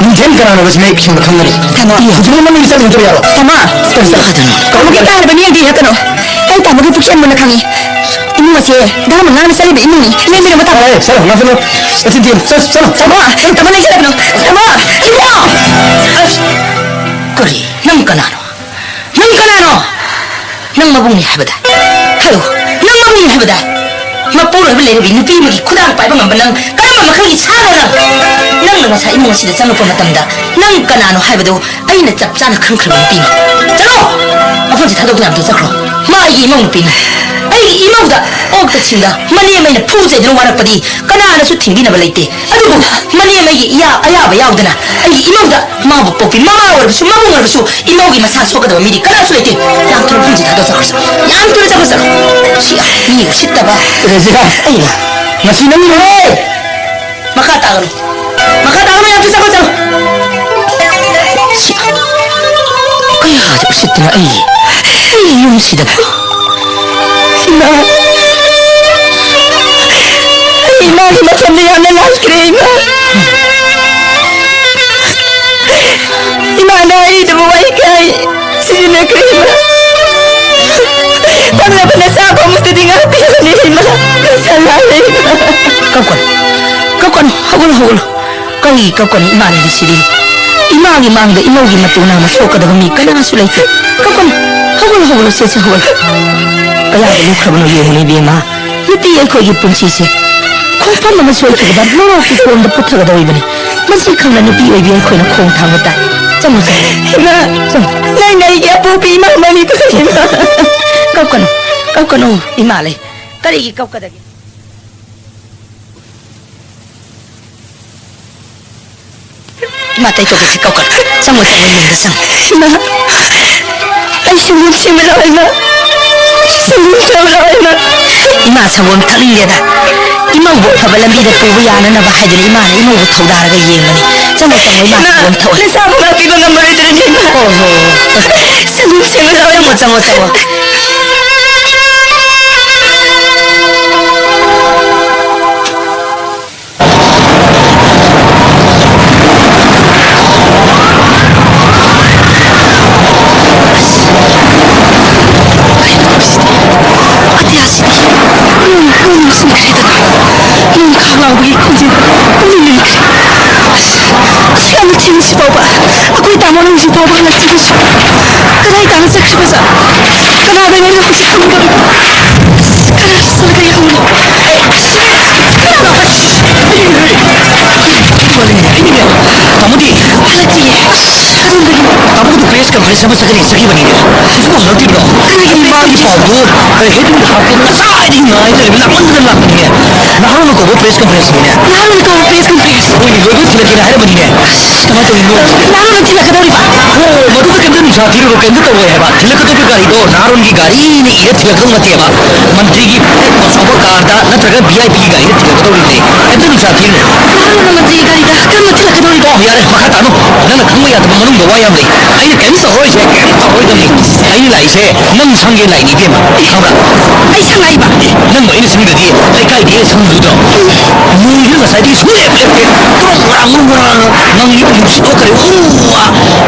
ꯅꯨꯡꯊꯦꯝ ꯀꯅꯥꯅꯣ ꯁꯤ ꯃꯌꯦꯛ ꯁꯦꯡꯅ ꯈꯪꯒꯅꯤ꯫ ꯇꯥꯃꯣ꯫ ꯍꯧꯖꯤꯛꯃꯛ ꯅꯪ ꯌꯨꯝ ꯆꯠꯃꯤꯟꯅꯗꯕ ꯌꯥꯔꯣꯏ꯫ ꯇꯥꯃꯣ꯫ ꯀꯔꯤ ꯇꯧꯔꯦ? ꯀꯥꯎꯔꯣ, ꯀꯥꯎꯔꯣ꯫ ꯏꯀꯥꯏꯔꯕ ꯃꯤꯌꯦꯡꯗꯤ ꯍꯦꯛꯀꯅꯨ꯫ ꯑꯩ ꯇꯥꯃꯣꯒꯤ ꯄꯨꯛꯆꯦꯜ ꯃꯨꯟꯅ ꯈꯪꯉꯤ꯫ ꯏꯃꯨꯡ ꯑꯁꯦ ꯗꯥꯝ ꯉꯥꯡꯅ ꯆꯠꯂꯤꯕ ꯏꯃꯨꯡꯅꯤ꯫ ꯂꯦꯡꯕꯤꯔꯝꯃꯣ ꯇꯥꯃꯣ꯫ ꯑꯦ, ꯆꯠꯂꯣ, ꯉꯥꯡꯁꯅꯨ꯫ ꯆꯠꯂꯣ, ꯆꯠꯂꯣ꯫ ꯇꯥꯃꯣ, ꯇꯥꯃꯣ, ꯂꯦꯡꯁꯤꯜꯂꯛꯀꯅꯨ꯫ ꯇꯥꯃꯣ, ꯏꯕꯨꯡꯉꯣ! ꯑꯁ, ꯀꯔꯤ? ꯅꯪ ꯀꯅꯥꯅꯣ? ꯅꯪ ꯀꯅꯥꯅꯣ? ꯅꯪ ꯃꯕꯨꯡꯅꯤ ꯍꯥꯏꯕꯗ? ꯍꯥꯏꯌꯨ, ꯅꯪ ꯃꯕꯨꯡꯅꯤ ꯍꯥꯏꯕꯗ? ꯃꯄꯨꯔꯣꯏꯕ ꯂꯩꯔꯕꯤ ꯅꯨꯄꯤ ꯑꯃꯒꯤ ꯈꯨꯗꯥꯡ ꯄꯥꯏꯕ ꯉꯝꯕ ꯅꯪ ꯀꯔꯝꯕ ꯃꯈꯜꯒꯤ ꯁꯥꯅꯣ ꯅꯪ? ꯅꯪꯅ ꯉꯁꯥꯏ ꯏꯃꯨꯡ ꯑꯁꯤꯗ ꯆꯪꯂꯛꯄ ꯃꯇꯝꯗ ꯅꯪ ꯀꯅꯥꯅꯣ ꯍꯥꯏꯕꯗꯨ ꯑꯩꯅ ꯆꯞ ꯆꯥꯅ ꯈꯪꯈ꯭ꯔꯕ ꯅꯨꯄꯤꯅꯤ꯫ ꯆꯠꯂꯣ! ꯃꯐꯝꯁꯤ ꯊꯥꯗꯣꯛꯇꯨꯅ ꯑꯝꯇ ꯆꯠꯈ꯭ꯔꯣ꯫ ꯃꯥ ꯑꯩꯒꯤ ꯏꯃꯧ ꯅꯨꯄꯤꯅꯤ꯫ ꯑꯩꯒꯤ ꯏꯃꯧꯗ ꯑꯣꯛꯇ ꯁꯤꯡꯗ ꯃꯅꯦꯝ ꯑꯩꯅ ꯐꯨ ꯆꯩꯗꯨꯅ ꯋꯥꯔꯛꯄꯗꯤ ꯀꯅꯥꯅꯁꯨ ꯊꯤꯡꯕꯤꯅꯕ ꯂꯩꯇꯦ꯫ ꯑꯗꯨꯕꯨ ꯃꯅꯦꯝ ꯑꯩꯒꯤ ꯏꯌꯥ-, ꯑꯌꯥꯕ ꯌꯥꯎꯗꯅ ꯑꯩꯒꯤ ꯏꯃꯧꯗ ꯃꯥꯕꯨ ꯄꯣꯛꯄꯤ ꯃꯃꯥ ꯑꯣꯏꯔꯕꯁꯨ ꯃꯕꯨꯡ ꯑꯣꯏꯔꯕꯁꯨ ꯏꯃꯧꯒꯤ ꯃꯁꯥ ꯁꯣꯛꯀꯗꯕ ꯃꯤꯗꯤ ꯀꯅꯥꯁꯨ ꯂꯩꯇꯦ꯫ ꯌꯥꯝ ꯊꯨꯅ ꯃꯐꯝꯁꯤ ꯊꯥꯗꯣꯛꯆꯈ꯭ꯔꯁꯤ꯫ ꯌꯥꯝ ꯊꯨꯅ ꯆꯠꯈ꯭ꯔꯁꯤ꯫ ꯁꯤ ꯃꯤ ꯎꯁꯤꯠꯇꯕ꯫ ꯔꯦꯖꯤꯅꯥ, ꯑꯩꯅ ꯉꯁꯤ ꯅꯪꯒꯤ ꯃꯈꯥ ꯇꯥꯒꯅꯨ꯫ ꯃꯈꯥ ꯇꯥꯒꯅꯨ, ꯌꯥꯝ ꯊꯨꯅ ꯆꯠꯈ꯭ꯔꯣ, ꯆꯠꯈ꯭ꯔꯣ꯫ ꯁꯤ ꯀꯌꯥꯗ ꯎꯁꯤꯠꯇꯅ ꯑꯩ, ꯑꯩ ꯌꯨꯝꯁꯤꯗ꯫ ꯏꯃꯥ! ꯃꯥꯒꯤ ꯃꯐꯝꯗ ꯌꯥꯝꯅ ꯂꯥꯟꯈ꯭ꯔꯦ, ꯏꯃꯥ꯫ ꯏꯃꯥꯅ ꯍꯥꯏꯔꯤꯗꯨꯕꯨ ꯋꯥꯍꯩ ꯀꯌꯥ ꯁꯤꯖꯤꯟꯅꯈ꯭ꯔꯦ, ꯏꯃꯥ꯫ ꯐꯪꯂꯕ ꯅꯆꯥ ꯐꯪꯕꯗꯨꯗꯤ ꯉꯥꯛꯄꯤꯌꯨꯅꯦ, ꯏꯃꯥ꯫ ꯅꯆꯥ ꯂꯥꯜꯂꯦ, ꯏꯃꯥ꯫ ꯀꯞꯀꯅꯨ, ꯀꯞꯀꯅꯨ, ꯍꯧꯒꯠꯂꯣ, ꯍꯧꯒꯠꯂꯣ꯫ ꯀꯔꯤ ꯀꯞꯀꯅꯤ? ꯏꯃꯥ ꯂꯩꯔꯤꯁꯤꯗꯤ꯫ ꯏꯃꯥꯒꯤ ꯃꯥꯡꯗ ꯏꯃꯧꯒꯤ ꯃꯇꯨ ꯅꯥꯝꯃ ꯁꯣꯛꯀꯗꯕ ꯃꯤ ꯀꯅꯥꯁꯨ ꯂꯩꯇꯦ꯫ ꯀꯞꯀꯅꯨ꯫ ꯍꯧꯒꯠꯂꯣ, ꯍꯧꯒꯠꯂꯣ, ꯁꯦ, ꯁꯦ, ꯍꯧꯒꯠꯂꯣ꯫ ꯀꯌꯥꯗ ꯂꯨꯞꯈ꯭ꯔꯕꯅꯣ ꯌꯦꯡꯉꯨꯅꯦ, ꯏꯕꯦꯝꯃ꯫ ꯅꯨꯄꯤ ꯑꯩꯈꯣꯏꯒꯤ ꯄꯨꯟꯁꯤꯁꯦ ꯈꯣꯡꯐꯝ ꯑꯃ ꯁꯣꯏꯈꯤꯕꯗ ꯂꯣꯔꯣꯛꯀꯤ ꯀꯣꯝꯗ ꯄꯨꯊꯒꯗꯧꯔꯤꯕꯅꯤ꯫ ꯃꯁꯤ ꯈꯪꯅ ꯅꯨꯄꯤ ꯑꯣꯏꯕꯤ ꯑꯩꯈꯣꯏꯅ ꯈꯣꯡ ꯊꯥꯡꯕ ꯇꯥꯏ꯫ ꯆꯪꯉꯨ, ꯆꯪꯉꯨ꯫ ꯏꯃꯥ, ꯆꯪꯉꯨ꯫ ꯅꯪꯅ ꯑꯩꯒꯤ ꯑꯄꯣꯛꯄꯤ ꯏꯃꯥ ꯃꯃꯤꯗꯨ, ꯏꯃꯥ꯫ ꯀꯞꯀꯅꯨ, ꯀꯞꯀꯅꯨ, ꯏꯃꯥ ꯂꯩ꯫ ꯀꯔꯤꯒꯤ ꯀꯞꯀꯗꯒꯦ? ꯏꯃꯥ, ꯇꯩꯊꯣꯛꯀꯦꯁꯦ, ꯀꯞꯀꯅꯨ꯫ ꯆꯪꯉꯣ, ꯆꯪꯉꯣ, ꯏꯃꯨꯡꯗ ꯆꯪꯉꯣ꯫ ꯏꯃꯥ, ꯑꯩ ꯁꯪꯒꯣꯝ ꯁꯦꯝꯕ ꯂꯥꯛꯑꯣ, ꯏꯃꯥ꯫ ꯁꯪꯒꯣꯝ ꯁꯦꯝꯕ ꯂꯥꯛꯑꯣ, ꯏꯃꯥ꯫ ꯏꯃꯥ, ꯁꯪꯒꯣꯝ ꯊꯛꯅꯤꯡꯗꯦꯗ꯫ ꯏꯃꯧꯕꯨ ꯑꯐꯕ ꯂꯝꯕꯤꯗ ꯄꯨꯕ ꯌꯥꯅꯅꯕ ꯍꯥꯏꯗꯨꯅ ꯏꯃꯥꯅ ꯏꯃꯧꯕꯨ ꯊꯧꯗꯥꯔꯒ ꯌꯦꯡꯕꯅꯤ꯫ ꯆꯪꯉꯣ, ꯆꯪꯉꯣ, ꯏꯃꯥ, ꯏꯃꯥ, ꯁꯪꯒꯣꯝ ꯊꯛꯑꯣ꯫ ꯅꯆꯥꯕꯨ ꯉꯥꯛꯄꯤꯕ ꯉꯝꯃꯔꯣꯏꯗ꯭ꯔꯅꯦ, ꯏꯃꯥ? ꯍꯣ, ꯍꯣ, ꯍꯣ꯫ ꯁꯪꯒꯣꯝ ꯁꯦꯝꯕ ꯂꯥꯛꯑꯣ, ꯆꯪꯉꯣ, ꯏꯃꯥ꯫ ꯆꯪꯉꯣ, ꯆꯪꯉꯣ꯫ ꯑꯇꯤꯌꯥꯁꯤꯗꯤ ꯅꯣꯡ ꯅꯣꯡ ꯃꯪꯁꯤꯟꯈ꯭ꯔꯦꯗꯅ꯫ ꯅꯣꯡ ꯈꯥꯛ ꯂꯥꯎꯕꯒꯤ ꯈꯣꯟꯖꯦꯜ ꯄꯨꯡꯅꯤꯡ ꯅꯤꯡꯈ꯭ꯔꯦ꯫ ꯑꯁ, ꯑꯁꯨꯛ ꯌꯥꯝꯅ ꯊꯦꯡꯉꯤꯁꯤ ꯐꯥꯎꯕ ꯑꯩꯈꯣꯏ ꯇꯥꯃꯣ ꯍꯧꯖꯤꯛ ꯐꯥꯎꯕ ꯍꯜꯂꯛꯇ꯭ꯔꯤꯕꯁꯤ ꯀꯗꯥꯏ ꯇꯥꯅ ꯆꯠꯈ꯭ꯔꯤꯕꯖꯥꯠꯅꯣ? ꯀꯅꯥꯗ ꯉꯥꯏꯔꯦ ꯍꯧꯖꯤꯛ ꯐꯪꯒꯗꯧꯔꯤꯕ? ꯑꯁ, ꯀꯅꯥ ꯆꯠꯂꯒ ꯌꯦꯡꯉꯨꯅꯤ? ꯑꯩ, ꯑꯁ, ꯀꯅꯥꯅꯣ? ꯑꯩꯅꯦ, ꯑꯩꯅꯦ꯫ ꯇꯥꯃꯣꯗꯤ? ꯍꯜꯂꯛꯇꯤꯌꯦ꯫ ꯑꯁ, ꯀꯗꯣꯝꯗꯒꯤꯅꯣ? ꯇꯥꯃꯣꯗꯣ press conference ꯑꯃ ꯆꯠꯀꯅꯤ ꯆꯠꯈꯤꯕꯅꯤꯅꯦ꯫ ꯍꯧꯖꯤꯛꯐꯥꯎ ꯍꯜꯂꯛꯇ꯭ꯔꯤꯕ꯭ꯔꯣ? ꯀꯅꯥꯒꯤ ꯃꯥꯒꯤ press conference? ꯄꯥꯎꯗꯣ heading ꯗ ꯍꯥꯞꯀꯦ ꯉꯁꯥꯏꯗꯒꯤ ꯉꯥꯏ ꯂꯩꯔꯦ, ꯂꯥꯛꯃꯟꯗꯅ ꯂꯥꯛꯄꯅꯤꯅꯦ꯫ ꯅꯍꯥꯔꯣꯜꯅ ꯀꯧꯕ press conference ꯅꯤꯅꯦ꯫ ꯅꯍꯥꯔꯣꯜꯅ ꯀꯧꯕ press conference? ꯍꯣꯏꯅꯦ, ꯂꯣꯏꯕ ꯊꯤꯜꯂꯛꯀꯦꯅ ꯍꯥꯏꯔꯝꯕꯅꯤꯅꯦ꯫ ꯑꯁ, ꯀꯃꯥꯏꯅ ꯇꯧꯔꯤꯅꯣ? ꯅꯍꯥꯔꯣꯜꯅ ꯊꯤꯜꯂꯛꯀꯗꯧꯔꯤꯕ? ꯍꯣ, ꯃꯗꯨꯗ ꯀꯩꯝꯇ ꯅꯨꯡꯁꯥ ꯊꯤꯔꯨꯔꯣ, ꯀꯩꯝꯇ ꯇꯧꯔꯣꯏ ꯍꯥꯏꯕ꯫ ꯊꯤꯜꯂꯛꯀꯗꯧꯔꯤꯕ ꯒꯥꯔꯤꯗꯣ ꯅꯍꯥꯔꯣꯜꯒꯤ ꯒꯥꯔꯤꯅ ꯏꯔ ꯊꯤꯜꯂꯛꯀꯗꯧ ꯅꯠꯇꯦꯕ꯫ ꯃꯟꯇ꯭ꯔꯤꯒꯤ ꯐ꯭ꯂꯦꯠ ꯑꯆꯧꯕ ꯀꯥꯔꯗ ꯅꯠꯇ꯭ꯔꯒ V I P ꯒꯥꯔꯤꯗ ꯊꯤꯜꯂꯛꯀꯗꯧꯔꯤꯕꯅꯦ꯫ ꯀꯩꯝꯇ ꯅꯨꯡꯁꯥ ꯊꯤꯔꯨꯅꯨ꯫ ꯅꯍꯥꯔꯣꯜꯅ ꯃꯟꯇ꯭ꯔꯤꯒꯤ ꯒꯥꯔꯤꯗ ꯀꯔꯝꯅ ꯊꯤꯜꯂꯛꯀꯗꯧꯔꯤꯕ? ꯑꯣ, ꯌꯥꯔꯦ, ꯃꯈꯥ ꯇꯥꯅꯨ꯫ ꯅꯪꯅ ꯈꯪꯕ ꯌꯥꯗꯕ ꯃꯅꯨꯡꯗ ꯋꯥ ꯌꯥꯝ ꯂꯩ꯫ ꯑꯩꯅ ꯀꯩꯝ ꯇꯧꯔꯣꯏꯁꯦ, ꯀꯩꯝ ꯇꯧꯔꯣꯏꯗꯕꯅꯤ꯫ ꯑꯩꯅ ꯂꯥꯛꯏꯁꯦ ꯅꯪ ꯁꯪꯒꯦ ꯂꯥꯛꯏꯅꯤ, ꯏꯕꯦꯝꯃ꯫ ꯈꯪꯕ꯭ꯔꯥ? ꯑꯩ ꯁꯪꯉꯛꯏꯕ? ꯑꯦ, ꯅꯪꯕꯨ ꯑꯩꯅ ꯁꯪꯗ꯭ꯔꯗꯤ ꯂꯩꯀꯥꯏꯗꯤ ꯑꯩꯅ ꯁꯪꯗꯣꯏꯗ꯭ꯔꯣ? ꯅꯣꯡꯁꯤꯅ ꯉꯁꯥꯏꯗꯒꯤ ꯁꯨꯡꯂꯦꯞ ꯂꯦꯞꯇꯦ꯫ ꯀ꯭ꯔꯣꯛ ꯉꯔꯥꯡ, ꯀ꯭ꯔꯣꯛ ꯉꯔꯥꯡ꯫ ꯅꯪꯒꯤ ꯅꯨꯡꯁꯤꯠ ꯊꯣꯛꯈ꯭ꯔꯦ꯫ ꯎ, ꯋꯥ꯫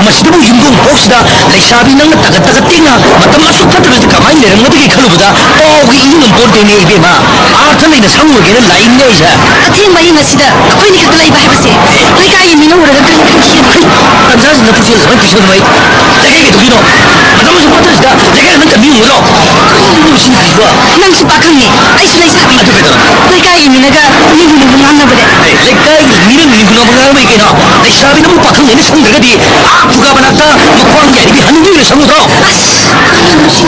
ꯃꯁꯤꯗꯕꯨ ꯌꯨꯝꯊꯣꯡ ꯈꯨꯗꯤꯡꯃꯛꯁꯤꯗ ꯂꯩꯁꯥꯕꯤ ꯅꯪꯅ ꯇꯥꯒꯠ ꯇꯥꯒꯠ ꯇꯦꯡꯅ ꯃꯇꯝ ꯑꯁꯨꯛ ꯐꯠꯇꯕꯁꯤꯗ ꯀꯃꯥꯏꯅ ꯂꯩꯔꯝꯒꯗꯒꯦ ꯈꯜꯂꯨꯕꯗ ꯄꯥꯎꯒ ꯏꯅꯤꯡ ꯉꯝꯄꯣꯟꯇꯦꯅꯦ ꯏꯕꯦꯝꯃ꯫ ꯑꯥꯔꯊ ꯂꯩꯅ ꯁꯪꯉꯨꯔꯒꯦꯅ ꯂꯥꯛꯏꯅꯦ ꯑꯩꯁꯦ꯫ ꯑꯊꯦꯡꯕ ꯑꯍꯤꯡ ꯑꯁꯤꯗ ꯑꯩꯈꯣꯏꯅꯤ ꯈꯛꯇ ꯂꯩꯕ ꯍꯥꯏꯕꯁꯦ ꯂꯩꯀꯥꯏꯒꯤ ꯃꯤꯅ ꯎꯔꯒ ꯀꯔꯤ ꯈꯟꯈꯤꯒꯅꯤ? ꯍꯩ, ꯇꯟꯖꯥꯁꯤꯗ ꯄꯨꯛꯆꯦꯜ ꯑꯗꯨꯃꯥꯏꯅ ꯄꯤꯛꯁꯟꯕ ꯑꯩ ꯂꯩꯀꯥꯏꯒꯤ ꯀꯩꯗꯧꯗꯣꯏꯅꯣ? ꯃꯇꯝ ꯑꯁꯨꯛ ꯐꯠꯇꯕꯁꯤꯗ ꯂꯩꯀꯥꯏ ꯑꯃꯠꯇ ꯃꯤ ꯎꯔꯣ? ꯀꯔꯤꯅꯣ ꯁꯤ ꯅꯨꯄꯤꯁꯤꯕꯣ? ꯅꯪꯁꯨ ꯄꯥꯈꯪꯅꯤ, ꯑꯩꯁꯨ ꯂꯩꯁꯥꯕꯤ꯫ ꯑꯗꯨ ꯀꯩꯗꯧꯔꯕ? ꯂꯩꯀꯥꯏꯒꯤ ꯃꯤꯅꯒ ꯃꯤꯕꯨ ꯅꯨꯡꯕꯨ ꯉꯥꯡꯅꯕꯅꯦ꯫ ꯑꯦ, ꯂꯩꯀꯥꯏꯒꯤ ꯃꯤꯅ ꯃꯤꯕꯨ ꯅꯨꯡꯕꯨ ꯉꯥꯡꯅꯕꯩ ꯀꯩꯅꯣ? ꯂꯩꯁꯥꯕꯤ ꯅꯪꯕꯨ ꯄꯥꯈꯪꯅꯦꯅ ꯁꯪꯗ꯭ꯔꯒꯗꯤ ꯑꯥ ꯈꯨꯒꯥ ꯃꯅꯥꯛꯇ ꯃꯈ꯭ꯋꯥꯡ ꯌꯥꯏꯕꯤ ꯍꯅꯨꯕꯤ ꯑꯣꯏꯅ ꯁꯪꯉꯨꯗ꯭ꯔꯣ? ꯑꯁ, ꯀꯔꯤꯅꯣ ꯁꯤ?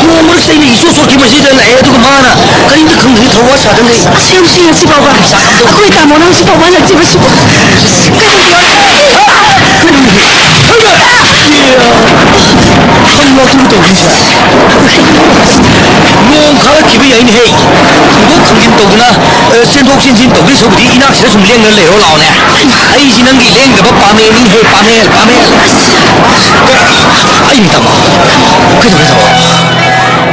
ꯅꯣꯡꯃꯗ ꯑꯩꯅ ꯏꯁꯣꯛ ꯁꯣꯛꯈꯤꯕ ꯃꯁꯤꯗ ꯂꯥꯛꯑꯦ, ꯑꯗꯨꯒ ꯃꯥꯅ ꯀꯔꯤꯝꯇ ꯈꯪꯗ꯭ꯔꯤ ꯊꯧꯋꯥ ꯁꯥꯗꯅ ꯂꯩ꯫ ꯑꯁ, ꯌꯥꯝ ꯁꯤ ꯉꯁꯤ ꯐꯥꯎꯕ ꯑꯩꯈꯣꯏ ꯇꯥꯃꯣꯅ ꯍꯧꯖꯤꯛ ꯐꯥꯎꯕ ꯍꯜꯂꯛꯇ꯭ꯔꯤꯕꯁꯤꯕꯨ꯫ ꯈꯪꯂꯣ ꯑꯗꯨꯝ ꯇꯧꯔꯤꯁꯦ꯫ ꯅꯣꯡ ꯈꯥꯔꯛꯈꯤꯕ ꯌꯥꯏꯅꯦꯍꯦ꯫ ꯈꯪꯗꯣꯛ ꯈꯪꯖꯤꯟ ꯇꯧꯗꯅ, ꯑ, ꯆꯦꯟꯊꯣꯛ ꯆꯦꯟꯁꯤꯟ ꯇꯧꯗꯣꯏ ꯁꯔꯨꯛꯄꯨꯗꯤ ꯏꯅꯥꯛꯁꯤꯗ ꯁꯨꯝ ꯂꯦꯡꯗꯅ ꯂꯩꯔꯣ ꯂꯥꯛꯑꯣꯅꯦ꯫ ꯑꯩꯁꯤ ꯅꯪꯒꯤ ꯂꯦꯡꯗꯕ ꯄꯥꯃꯦꯜꯅꯤꯅꯦꯍꯦ, ꯄꯥꯃꯦꯜ, ꯄꯥꯃꯦꯜ꯫ ꯑꯩ ꯇꯥꯃꯣ꯫ ꯀꯩꯗꯧꯔꯦ ꯇꯥꯃꯣ?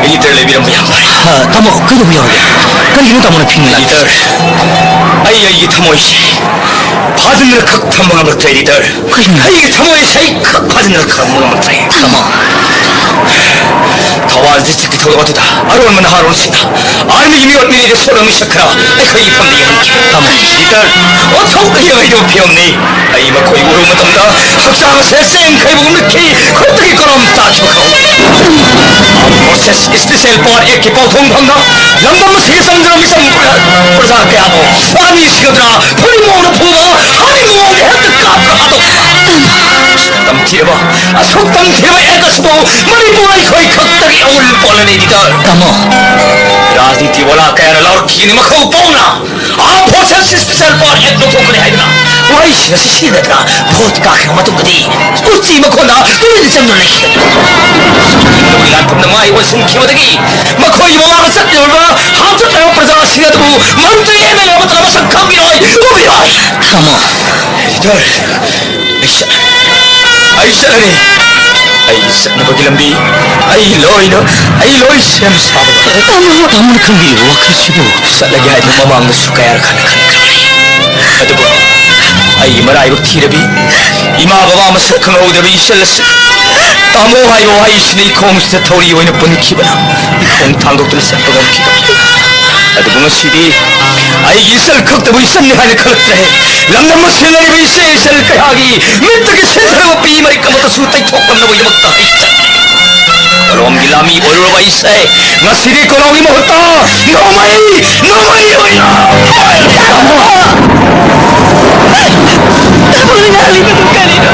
ꯏꯗꯤꯇꯔ ꯂꯩꯕꯤꯔꯝꯕ ꯌꯥꯝ ꯐꯔꯦ꯫ ꯑ, ꯇꯥꯃꯣ, ꯀꯩꯗꯧꯕ ꯌꯥꯎꯔꯒꯦ? ꯀꯔꯤꯒꯤꯅꯣ ꯇꯥꯃꯣꯅ ꯐꯤꯡꯉꯤꯅ? ꯏꯗꯤꯇꯔ, ꯑꯩ ꯑꯩꯒꯤ ꯊꯃꯣꯏꯁꯦ ꯐꯥꯖꯤꯟꯗꯨꯅ ꯈꯛ ꯊꯝꯕ ꯉꯝꯂꯛꯇ꯭ꯔꯦ, ꯏꯗꯤꯇꯔ꯫ ꯀꯩꯅꯣ? ꯑꯩꯒꯤ ꯊꯃꯣꯏꯁꯦ ꯑꯩ ꯈꯛ ꯐꯥꯖꯤꯟꯗꯨꯅ ꯊꯝꯕ ꯉꯝꯂꯛꯇ꯭ꯔꯦ꯫ ꯇꯥꯃꯣ꯫ ꯊꯧꯕꯥꯜ ꯗꯤꯁꯇ꯭ꯔꯤꯛꯀꯤ ꯊꯧꯗꯣꯛ ꯑꯗꯨꯗ ꯑꯔꯣꯟꯕ ꯅꯍꯥꯔꯣꯜꯁꯤꯡꯅ ꯑꯥꯔꯃꯤꯒꯤ ꯃꯤꯑꯣꯠ ꯃꯤꯅꯩꯗ ꯁꯣꯛꯂꯕ ꯃꯤꯁꯛ ꯈꯔ ꯑꯩꯈꯣꯏꯒꯤ ꯏꯐꯝꯗ ꯌꯦꯡꯍꯟꯈꯤ꯫ ꯇꯥꯃꯣ꯫ ꯏꯗꯤꯇꯔ, ꯑꯣꯟꯊꯣꯛꯅ ꯌꯦꯡꯉꯣꯏꯗꯕ ꯐꯤꯕꯝꯅꯤ꯫ ꯑꯩ ꯃꯈꯣꯏ ꯎꯔꯨꯕ ꯃꯇꯝꯗ ꯍꯛꯆꯥꯡ ꯑꯁꯦ ꯆꯦꯡ ꯈꯩꯕꯒꯨꯝꯅ ꯈꯤ, ꯈꯨꯠꯇꯒꯤ ꯀꯣꯂꯣꯝ ꯇꯥꯈꯤꯕ ꯈꯪꯍꯧꯗꯦ꯫ Armed Forces Special Power Actꯀꯤ ꯄꯥꯎꯊꯣꯡ ꯐꯪꯅ ꯂꯝꯗꯝ ꯑꯁꯤꯒꯤ ꯆꯪꯗꯅ ꯃꯤꯆꯝ ꯄ꯭ꯔ-, ꯄ꯭ꯔꯖꯥ ꯀꯌꯥꯕꯨ ꯑꯥꯔꯃꯤꯁꯤꯡ ꯑꯗꯨꯅ ꯐꯨꯔꯤ ꯃꯑꯣꯡꯗ ꯐꯨꯕ, ꯍꯥꯠꯅꯤꯡꯕ ꯃꯑꯣꯡꯗ ꯍꯦꯛꯇ ꯀꯥꯞꯇꯨꯅ ꯍꯥꯠꯇꯣꯛꯄ꯫ ꯇꯝꯊꯤꯔꯕ, ꯑꯁꯨꯛ ꯇꯝꯊꯤꯔꯕ act ꯑꯁꯤꯕꯨ ꯃꯅꯤꯄꯨꯔ ꯑꯩꯈꯣꯏ ꯈꯛꯇꯒꯤ ꯑꯋꯨꯟ ꯄꯣꯠꯂꯅꯤ, ꯏꯗꯤꯇꯔ꯫ ꯇꯥꯃꯣ꯫ ꯔꯥꯖꯅꯤꯇꯤ ꯋꯥꯂꯥ ꯀꯌꯥꯅ ꯂꯥꯎꯔꯛꯈꯤꯒꯅꯤ ꯃꯈꯧ ꯄꯣꯛꯅ꯫ Armed Forces Special Power Act ꯂꯧꯊꯣꯛꯀꯅꯤ ꯍꯥꯏꯗꯨꯅ ꯋꯥꯍꯩꯁꯤꯡ ꯑꯁꯤ ꯁꯤꯖꯤꯟꯅꯗꯅ ꯚꯣꯠ ꯀꯥꯈ꯭ꯔꯕ ꯃꯇꯨꯡꯗꯗꯤ ꯎꯆꯤ ꯃꯈꯣꯟꯗ ꯇꯨꯃꯤꯟꯅ ꯆꯪꯗꯨꯅ ꯂꯩꯈꯤꯒꯅꯤ꯫ ꯂꯥꯟꯐꯝꯗ ꯃꯥꯏ ꯑꯣꯟꯁꯤꯟꯈꯤꯕꯗꯒꯤ ꯃꯈꯣꯏꯒꯤ ꯃꯃꯥꯡꯗ ꯆꯠꯂꯤꯕ ꯍꯥꯞꯆꯠꯂꯕ ꯄ꯭ꯔꯖꯥꯁꯤꯡ ꯑꯗꯨꯕꯨ ꯃꯟꯇ꯭ꯔꯤ MLA ꯑꯃꯠꯇꯅ ꯃꯁꯛ ꯈꯪꯕꯤꯔꯣꯏ, ꯎꯕꯤꯔꯣꯏ꯫ ꯇꯥꯃꯣ꯫ ꯏꯗꯤꯇꯔ, ꯑꯩ ꯆꯠ-, ꯑꯩ ꯆꯠꯂꯅꯤ꯫ ꯑꯩꯒꯤ ꯆꯠꯅꯕꯒꯤ ꯂꯝꯕꯤ ꯑꯩ ꯂꯣꯏꯅ, ꯑꯩ ꯂꯣꯏ ꯁꯦꯝ ꯁꯥꯕ ꯉꯝꯂꯦ꯫ ꯇꯥꯃꯣ! ꯇꯥꯃꯣꯅ ꯈꯪꯕꯤꯔꯤꯕ ꯋꯥꯈꯜꯁꯤꯕꯨ? ꯆꯠꯂꯒꯦ ꯍꯥꯏꯗꯨ ꯃꯃꯥꯡꯗꯁꯨ ꯀꯌꯥꯔꯛ ꯍꯟꯅ ꯈꯟꯈ꯭ꯔꯕꯅꯤ꯫ ꯑꯗꯨꯕꯨ ꯑꯩꯒꯤ ꯃꯔꯥꯏꯕꯛ ꯊꯤꯔꯕꯤ, ꯏꯃꯥ ꯕꯕꯥ ꯃꯁꯛ ꯈꯪꯍꯧꯗꯕꯤ ꯏꯆꯜ ꯑꯁꯤ ꯇꯥꯃꯣ ꯍꯥꯏꯕ ꯋꯥꯍꯩꯁꯤꯅ ꯏꯈꯣꯡꯁꯤꯗ ꯊꯧꯔꯤ ꯑꯣꯏꯅ ꯄꯨꯟꯈꯤꯕꯅ ꯏꯈꯣꯡ ꯊꯥꯡꯗꯣꯛꯇꯨꯅ ꯆꯠꯄ ꯉꯝꯈꯤꯗꯕꯅꯤ꯫ ꯑꯗꯨꯕꯨ ꯉꯁꯤꯗꯤ ꯑꯩꯒꯤ ꯏꯆꯜ ꯈꯛꯇꯕꯨ ꯏꯆꯟꯅꯤ ꯍꯥꯏꯅ ꯈꯜꯂꯛꯇ꯭ꯔꯦ꯫ ꯂꯝꯗꯝ ꯑꯁꯤꯗ ꯂꯩꯔꯤꯕ ꯏꯆꯦ ꯏꯆꯜ ꯀꯌꯥꯒꯤ ꯃꯤꯠꯇꯒꯤ ꯁꯤꯟꯊꯔꯕ ꯄꯤ ꯃꯔꯤꯛ ꯑꯃꯠꯇꯁꯨ ꯇꯩꯊꯣꯛꯂꯝꯅꯕꯒꯤꯗꯃꯛꯇ ꯑꯩ ꯆꯠꯂꯤ꯫ ꯀꯣꯂꯣꯝꯒꯤ ꯂꯥꯃꯤ ꯑꯣꯏꯔꯨꯔꯕ ꯑꯩꯁꯦ ꯉꯁꯤꯗꯤ ꯀꯣꯂꯣꯝꯒꯤ ꯃꯍꯨꯠꯇ ꯅꯣꯡꯃꯩ, ꯅꯣꯡꯃꯩ ꯑꯣꯏꯅ ꯇꯥꯃꯣꯅ ꯉꯥꯡꯂꯤꯕꯗꯨ ꯀꯔꯤꯅꯣ?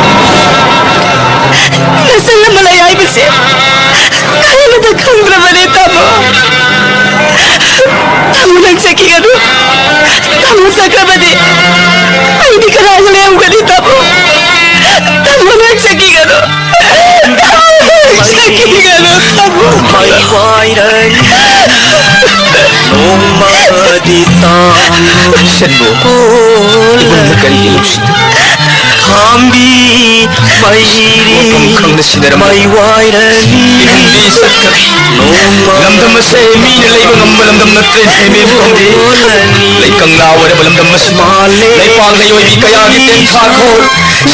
ꯅꯆꯜ ꯑꯃ ꯂꯩ ꯍꯥꯏꯕꯁꯦ ꯀꯔꯤꯃꯇ ꯈꯪꯗ꯭ꯔꯕꯅꯦ, ꯇꯥꯃꯣ꯫ ꯇꯥꯃꯣ, ꯅꯪ ꯆꯠꯈꯤꯒꯅꯨ꯫ ꯇꯥꯃꯣ ꯆꯠꯈ꯭ꯔꯕꯗꯤ ꯑꯩꯗꯤ ꯀꯅꯥꯒ ꯂꯩꯔꯝꯒꯅꯤ, ꯇꯥꯃꯣ? ꯇꯥꯃꯣ, ꯅꯪ ꯆꯠꯈꯤꯒꯅꯨ꯫ ꯇꯥꯃꯣ, ꯅꯪ ꯆꯠꯈꯤꯒꯅꯨ, ꯇꯥꯃꯣ꯫ ꯃꯩ ꯋꯥꯏꯔꯅꯤ ꯅꯣꯡꯃꯗꯤ ꯇꯥꯃꯣ꯫ ꯏꯆꯟꯕꯨ ꯏꯕꯨꯡꯅ ꯀꯔꯤꯒꯤ ꯅꯨꯡꯁꯤ? ꯈꯥꯝꯕꯤ ꯃꯩꯔꯤ ꯋꯥꯐꯝ ꯈꯪꯅ ꯁꯤꯟꯅꯔꯝꯕ ꯃꯩ ꯋꯥꯏꯔꯅꯤ ꯏꯕꯨꯡꯗꯤ ꯆꯠꯈ꯭ꯔꯦ꯫ ꯅꯣꯡꯃ ꯂꯝꯗꯝ ꯑꯁꯦ ꯃꯤꯅ ꯂꯩꯕ ꯉꯝꯕ ꯂꯝꯗꯝ ꯅꯠꯇ꯭ꯔꯦ, ꯏꯕꯦꯝ ꯇꯣꯝꯕꯤ꯫ ꯂꯩꯀꯪꯂꯥ ꯑꯣꯏꯔꯕ ꯂꯝꯗꯝ ꯑꯁꯤꯗ ꯂꯩꯄꯥꯛ ꯂꯩꯑꯣꯏꯕꯤ ꯀꯌꯥꯒꯤ ꯇꯦꯟꯊꯥꯈꯣꯜ,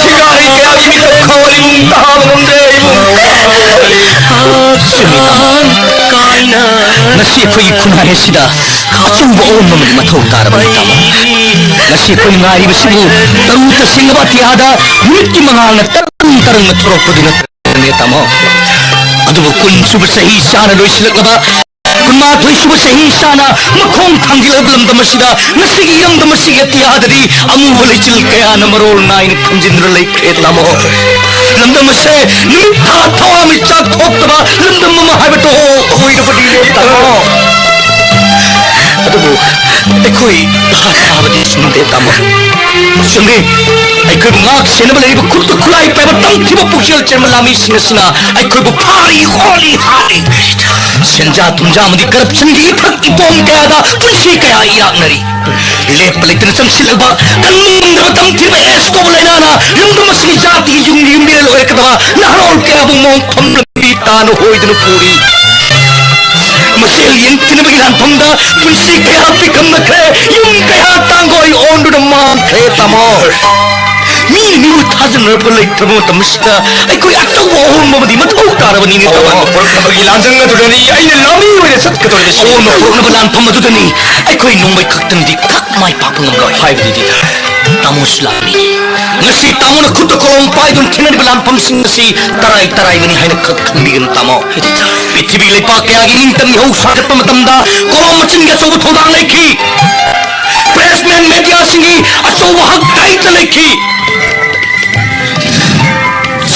ꯁꯤꯒꯥꯔꯤ ꯀꯌꯥꯒꯤ ꯃꯤꯈꯜ ꯈꯥꯋꯜ ꯏꯕꯨꯡ ꯇꯥꯕ ꯉꯝꯗ꯭ꯔꯦ, ꯏꯕꯨꯡ꯫ ꯆꯨꯝꯃꯤ, ꯇꯥꯃꯣ꯫ ꯉꯁꯤ ꯑꯩꯈꯣꯏꯒꯤ ꯈꯨꯟꯅꯥꯏ ꯑꯁꯤꯗ ꯑꯆꯨꯝꯕ ꯑꯑꯣꯟꯕ ꯑꯃꯗꯤ ꯃꯊꯧ ꯇꯥꯔꯕꯅꯤ, ꯇꯥꯃꯣ꯫ ꯉꯁꯤ ꯑꯩꯈꯣꯏꯅ ꯉꯥꯏꯔꯤꯕꯁꯤꯕꯨ ꯇꯔꯨ ꯇꯁꯦꯡꯂꯕ ꯑꯇꯤꯌꯥꯗ ꯅꯨꯃꯤꯠꯀꯤ ꯃꯉꯥꯜꯅ ꯇꯔꯪ ꯇꯔꯪꯅ ꯊꯣꯔꯛꯄꯗꯨ ꯅꯠꯇꯦ, ꯇꯥꯃꯣ꯫ ꯑꯗꯨꯕꯨ ꯀꯨꯟ ꯁꯨꯕ ꯆꯍꯤ ꯆꯥꯅ ꯂꯣꯏꯁꯤꯜꯂꯛꯂꯕ, ꯀꯨꯟꯃꯥꯊꯣꯏ ꯁꯨꯕ ꯆꯍꯤ ꯆꯥꯅ ꯃꯈꯣꯡ ꯊꯥꯡꯖꯤꯜꯂꯕ ꯂꯝꯗꯝ ꯑꯁꯤꯗ ꯉꯁꯤꯒꯤ ꯏꯔꯝꯗꯝ ꯑꯁꯤꯒꯤ ꯑꯇꯤꯌꯥꯗꯗꯤ ꯑꯃꯨꯕ ꯂꯩꯆꯤꯜ ꯀꯌꯥꯅ ꯃꯔꯣꯜ ꯅꯥꯏꯅ ꯈꯨꯝꯖꯤꯟꯗꯨꯅ ꯂꯩꯈ꯭ꯔꯦ, ꯇꯥꯃꯣ꯫ ꯂꯝꯗꯝ ꯑꯁꯦ ꯅꯨꯃꯤꯠ ꯊꯥ ꯊꯋꯥꯟꯃꯤꯆꯥꯛ ꯊꯣꯛꯇꯕ ꯂꯝꯗꯝ ꯑꯃ ꯍꯥꯏꯕꯗꯣ ꯑꯣꯏꯔꯕꯗꯤꯅꯦ, ꯇꯥꯃꯣ꯫ ꯑꯗꯨꯕꯨ ꯑꯩꯈꯣꯏ ꯊꯥ ꯊꯥꯕꯗꯤ ꯆꯨꯝꯗꯦ, ꯇꯥꯃꯣ꯫ ꯆꯨꯝꯃꯤ, ꯑꯩꯈꯣꯏꯕꯨ ꯉꯥꯛ ꯁꯦꯟꯅꯕ ꯂꯩꯔꯤꯕ ꯈꯨꯠꯇ ꯈꯨꯠꯂꯥꯏ ꯄꯥꯏꯕ ꯇꯝꯊꯤꯕ ꯄꯨꯛꯆꯦꯜ ꯆꯦꯟꯕ ꯂꯥꯃꯤꯁꯤꯡ ꯑꯁꯤꯅ ꯑꯩꯈꯣꯏꯕꯨ ꯐꯥꯔꯤ, ꯈꯣꯠꯂꯤ, ꯍꯥꯠꯂꯤ꯫ ꯁꯦꯟꯖꯥ ꯊꯨꯝꯖꯥ ꯑꯃꯗꯤ ꯀꯔꯞꯁꯟꯒꯤ ꯏꯊꯛ ꯏꯄꯣꯝ ꯀꯌꯥꯗ ꯄꯨꯟꯁꯤ ꯀꯌꯥ ꯏꯔꯥꯛꯅꯔꯤ꯫ ꯂꯦꯞꯄ ꯂꯩꯇꯅ ꯆꯪꯁꯤꯜꯂꯛꯄ ꯀꯟꯕ ꯉꯝꯗꯕ ꯇꯝꯊꯤꯕ ꯑꯦꯁ ꯀꯧꯕ ꯂꯥꯏꯅꯥꯅ ꯂꯝꯗꯝ ꯑꯁꯤꯒꯤ ꯖꯥꯇꯤꯒꯤ ꯌꯨꯝꯒꯤ ꯌꯨꯝꯕꯤꯔꯦꯜ ꯑꯣꯏꯔꯛꯀꯗꯕ ꯅꯍꯥꯔꯣꯜ ꯀꯌꯥꯕꯨ ꯃꯣꯡꯐꯝ ꯂꯝꯕꯤ ꯇꯥꯅ ꯍꯣꯏꯗꯨꯅ ꯄꯨꯔꯤ꯫ ꯃꯁꯦꯜ ꯌꯦꯡꯊꯤꯅꯕꯒꯤ ꯂꯥꯟꯐꯝꯗ ꯄꯨꯟꯁꯤ ꯀꯌꯥ ꯄꯤꯀꯝꯅꯈ꯭ꯔꯦ, ꯌꯨꯝ ꯀꯌꯥ ꯇꯥꯡꯒꯣꯏ ꯑꯣꯟꯗꯨꯅ ꯃꯥꯡꯈ꯭ꯔꯦ, ꯇꯥꯃꯣ꯫ ꯃꯤꯅ ꯃꯤꯕꯨ ꯊꯥꯖꯅꯔꯛꯄ ꯂꯩꯇ꯭ꯔꯕ ꯃꯇꯝ ꯑꯁꯤꯗ ꯑꯩꯈꯣꯏ ꯑꯆꯧꯕ ꯑꯍꯣꯡꯕ ꯑꯃꯗꯤ ꯃꯊꯧ ꯇꯥꯔꯕꯅꯤꯅꯦ, ꯇꯥꯃꯣ꯫ ꯑꯣ, ꯄꯨꯔꯛꯅꯕꯒꯤ ꯂꯥꯟꯖꯪ ꯑꯗꯨꯗꯅꯤ ꯑꯩꯅ ꯂꯥꯟꯃꯤ ꯑꯣꯏꯅ ꯆꯠꯀꯗꯧꯔꯤꯕꯁꯤ꯫ ꯑꯑꯣꯟꯕ ꯄꯨꯔꯛꯅꯕ ꯂꯥꯟꯐꯝ ꯑꯗꯨꯗꯅꯤ ꯑꯩꯈꯣꯏ ꯅꯣꯡꯃꯩ ꯈꯛꯇꯅꯗꯤ ꯈꯛ ꯃꯥꯏ ꯄꯥꯛꯄ ꯉꯝꯂꯣꯏ꯫ ꯍꯥꯏꯕꯗꯤ ꯇꯥꯃꯣꯁꯨ ꯂꯥꯛꯂꯤ꯫ ꯉꯁꯤ ꯇꯥꯃꯣꯅ ꯈꯨꯠꯇ ꯀꯣꯂꯣꯝ ꯄꯥꯏꯗꯨꯅ ꯊꯦꯡꯅꯔꯤꯕ ꯂꯥꯟꯐꯝꯁꯤꯡ ꯑꯁꯤ ꯇꯔꯥꯏ ꯇꯔꯥꯏꯕꯅꯤ ꯍꯥꯏꯅ ꯈꯛ ꯈꯟꯕꯤꯒꯅꯨ, ꯇꯥꯃꯣ꯫ ꯄ꯭ꯔꯤꯊꯤꯕꯤ ꯂꯩꯄꯥꯛ ꯀꯌꯥꯒꯤ ꯅꯤꯡꯇꯝ ꯏꯍꯧ ꯁꯥꯒꯠꯄ ꯃꯇꯝꯗ ꯀꯣꯂꯣꯝ ꯃꯆꯤꯟꯒꯤ ꯑꯆꯧꯕ ꯊꯧꯗꯥꯡ ꯂꯩꯈꯤ꯫ ꯄ꯭ꯔꯦꯁꯃꯦꯟ ꯃꯦꯗꯤꯌꯥꯁꯤꯡꯒꯤ ꯑꯆꯧꯕ ꯍꯛ ꯗꯥꯏꯇ ꯂꯩꯈꯤ꯫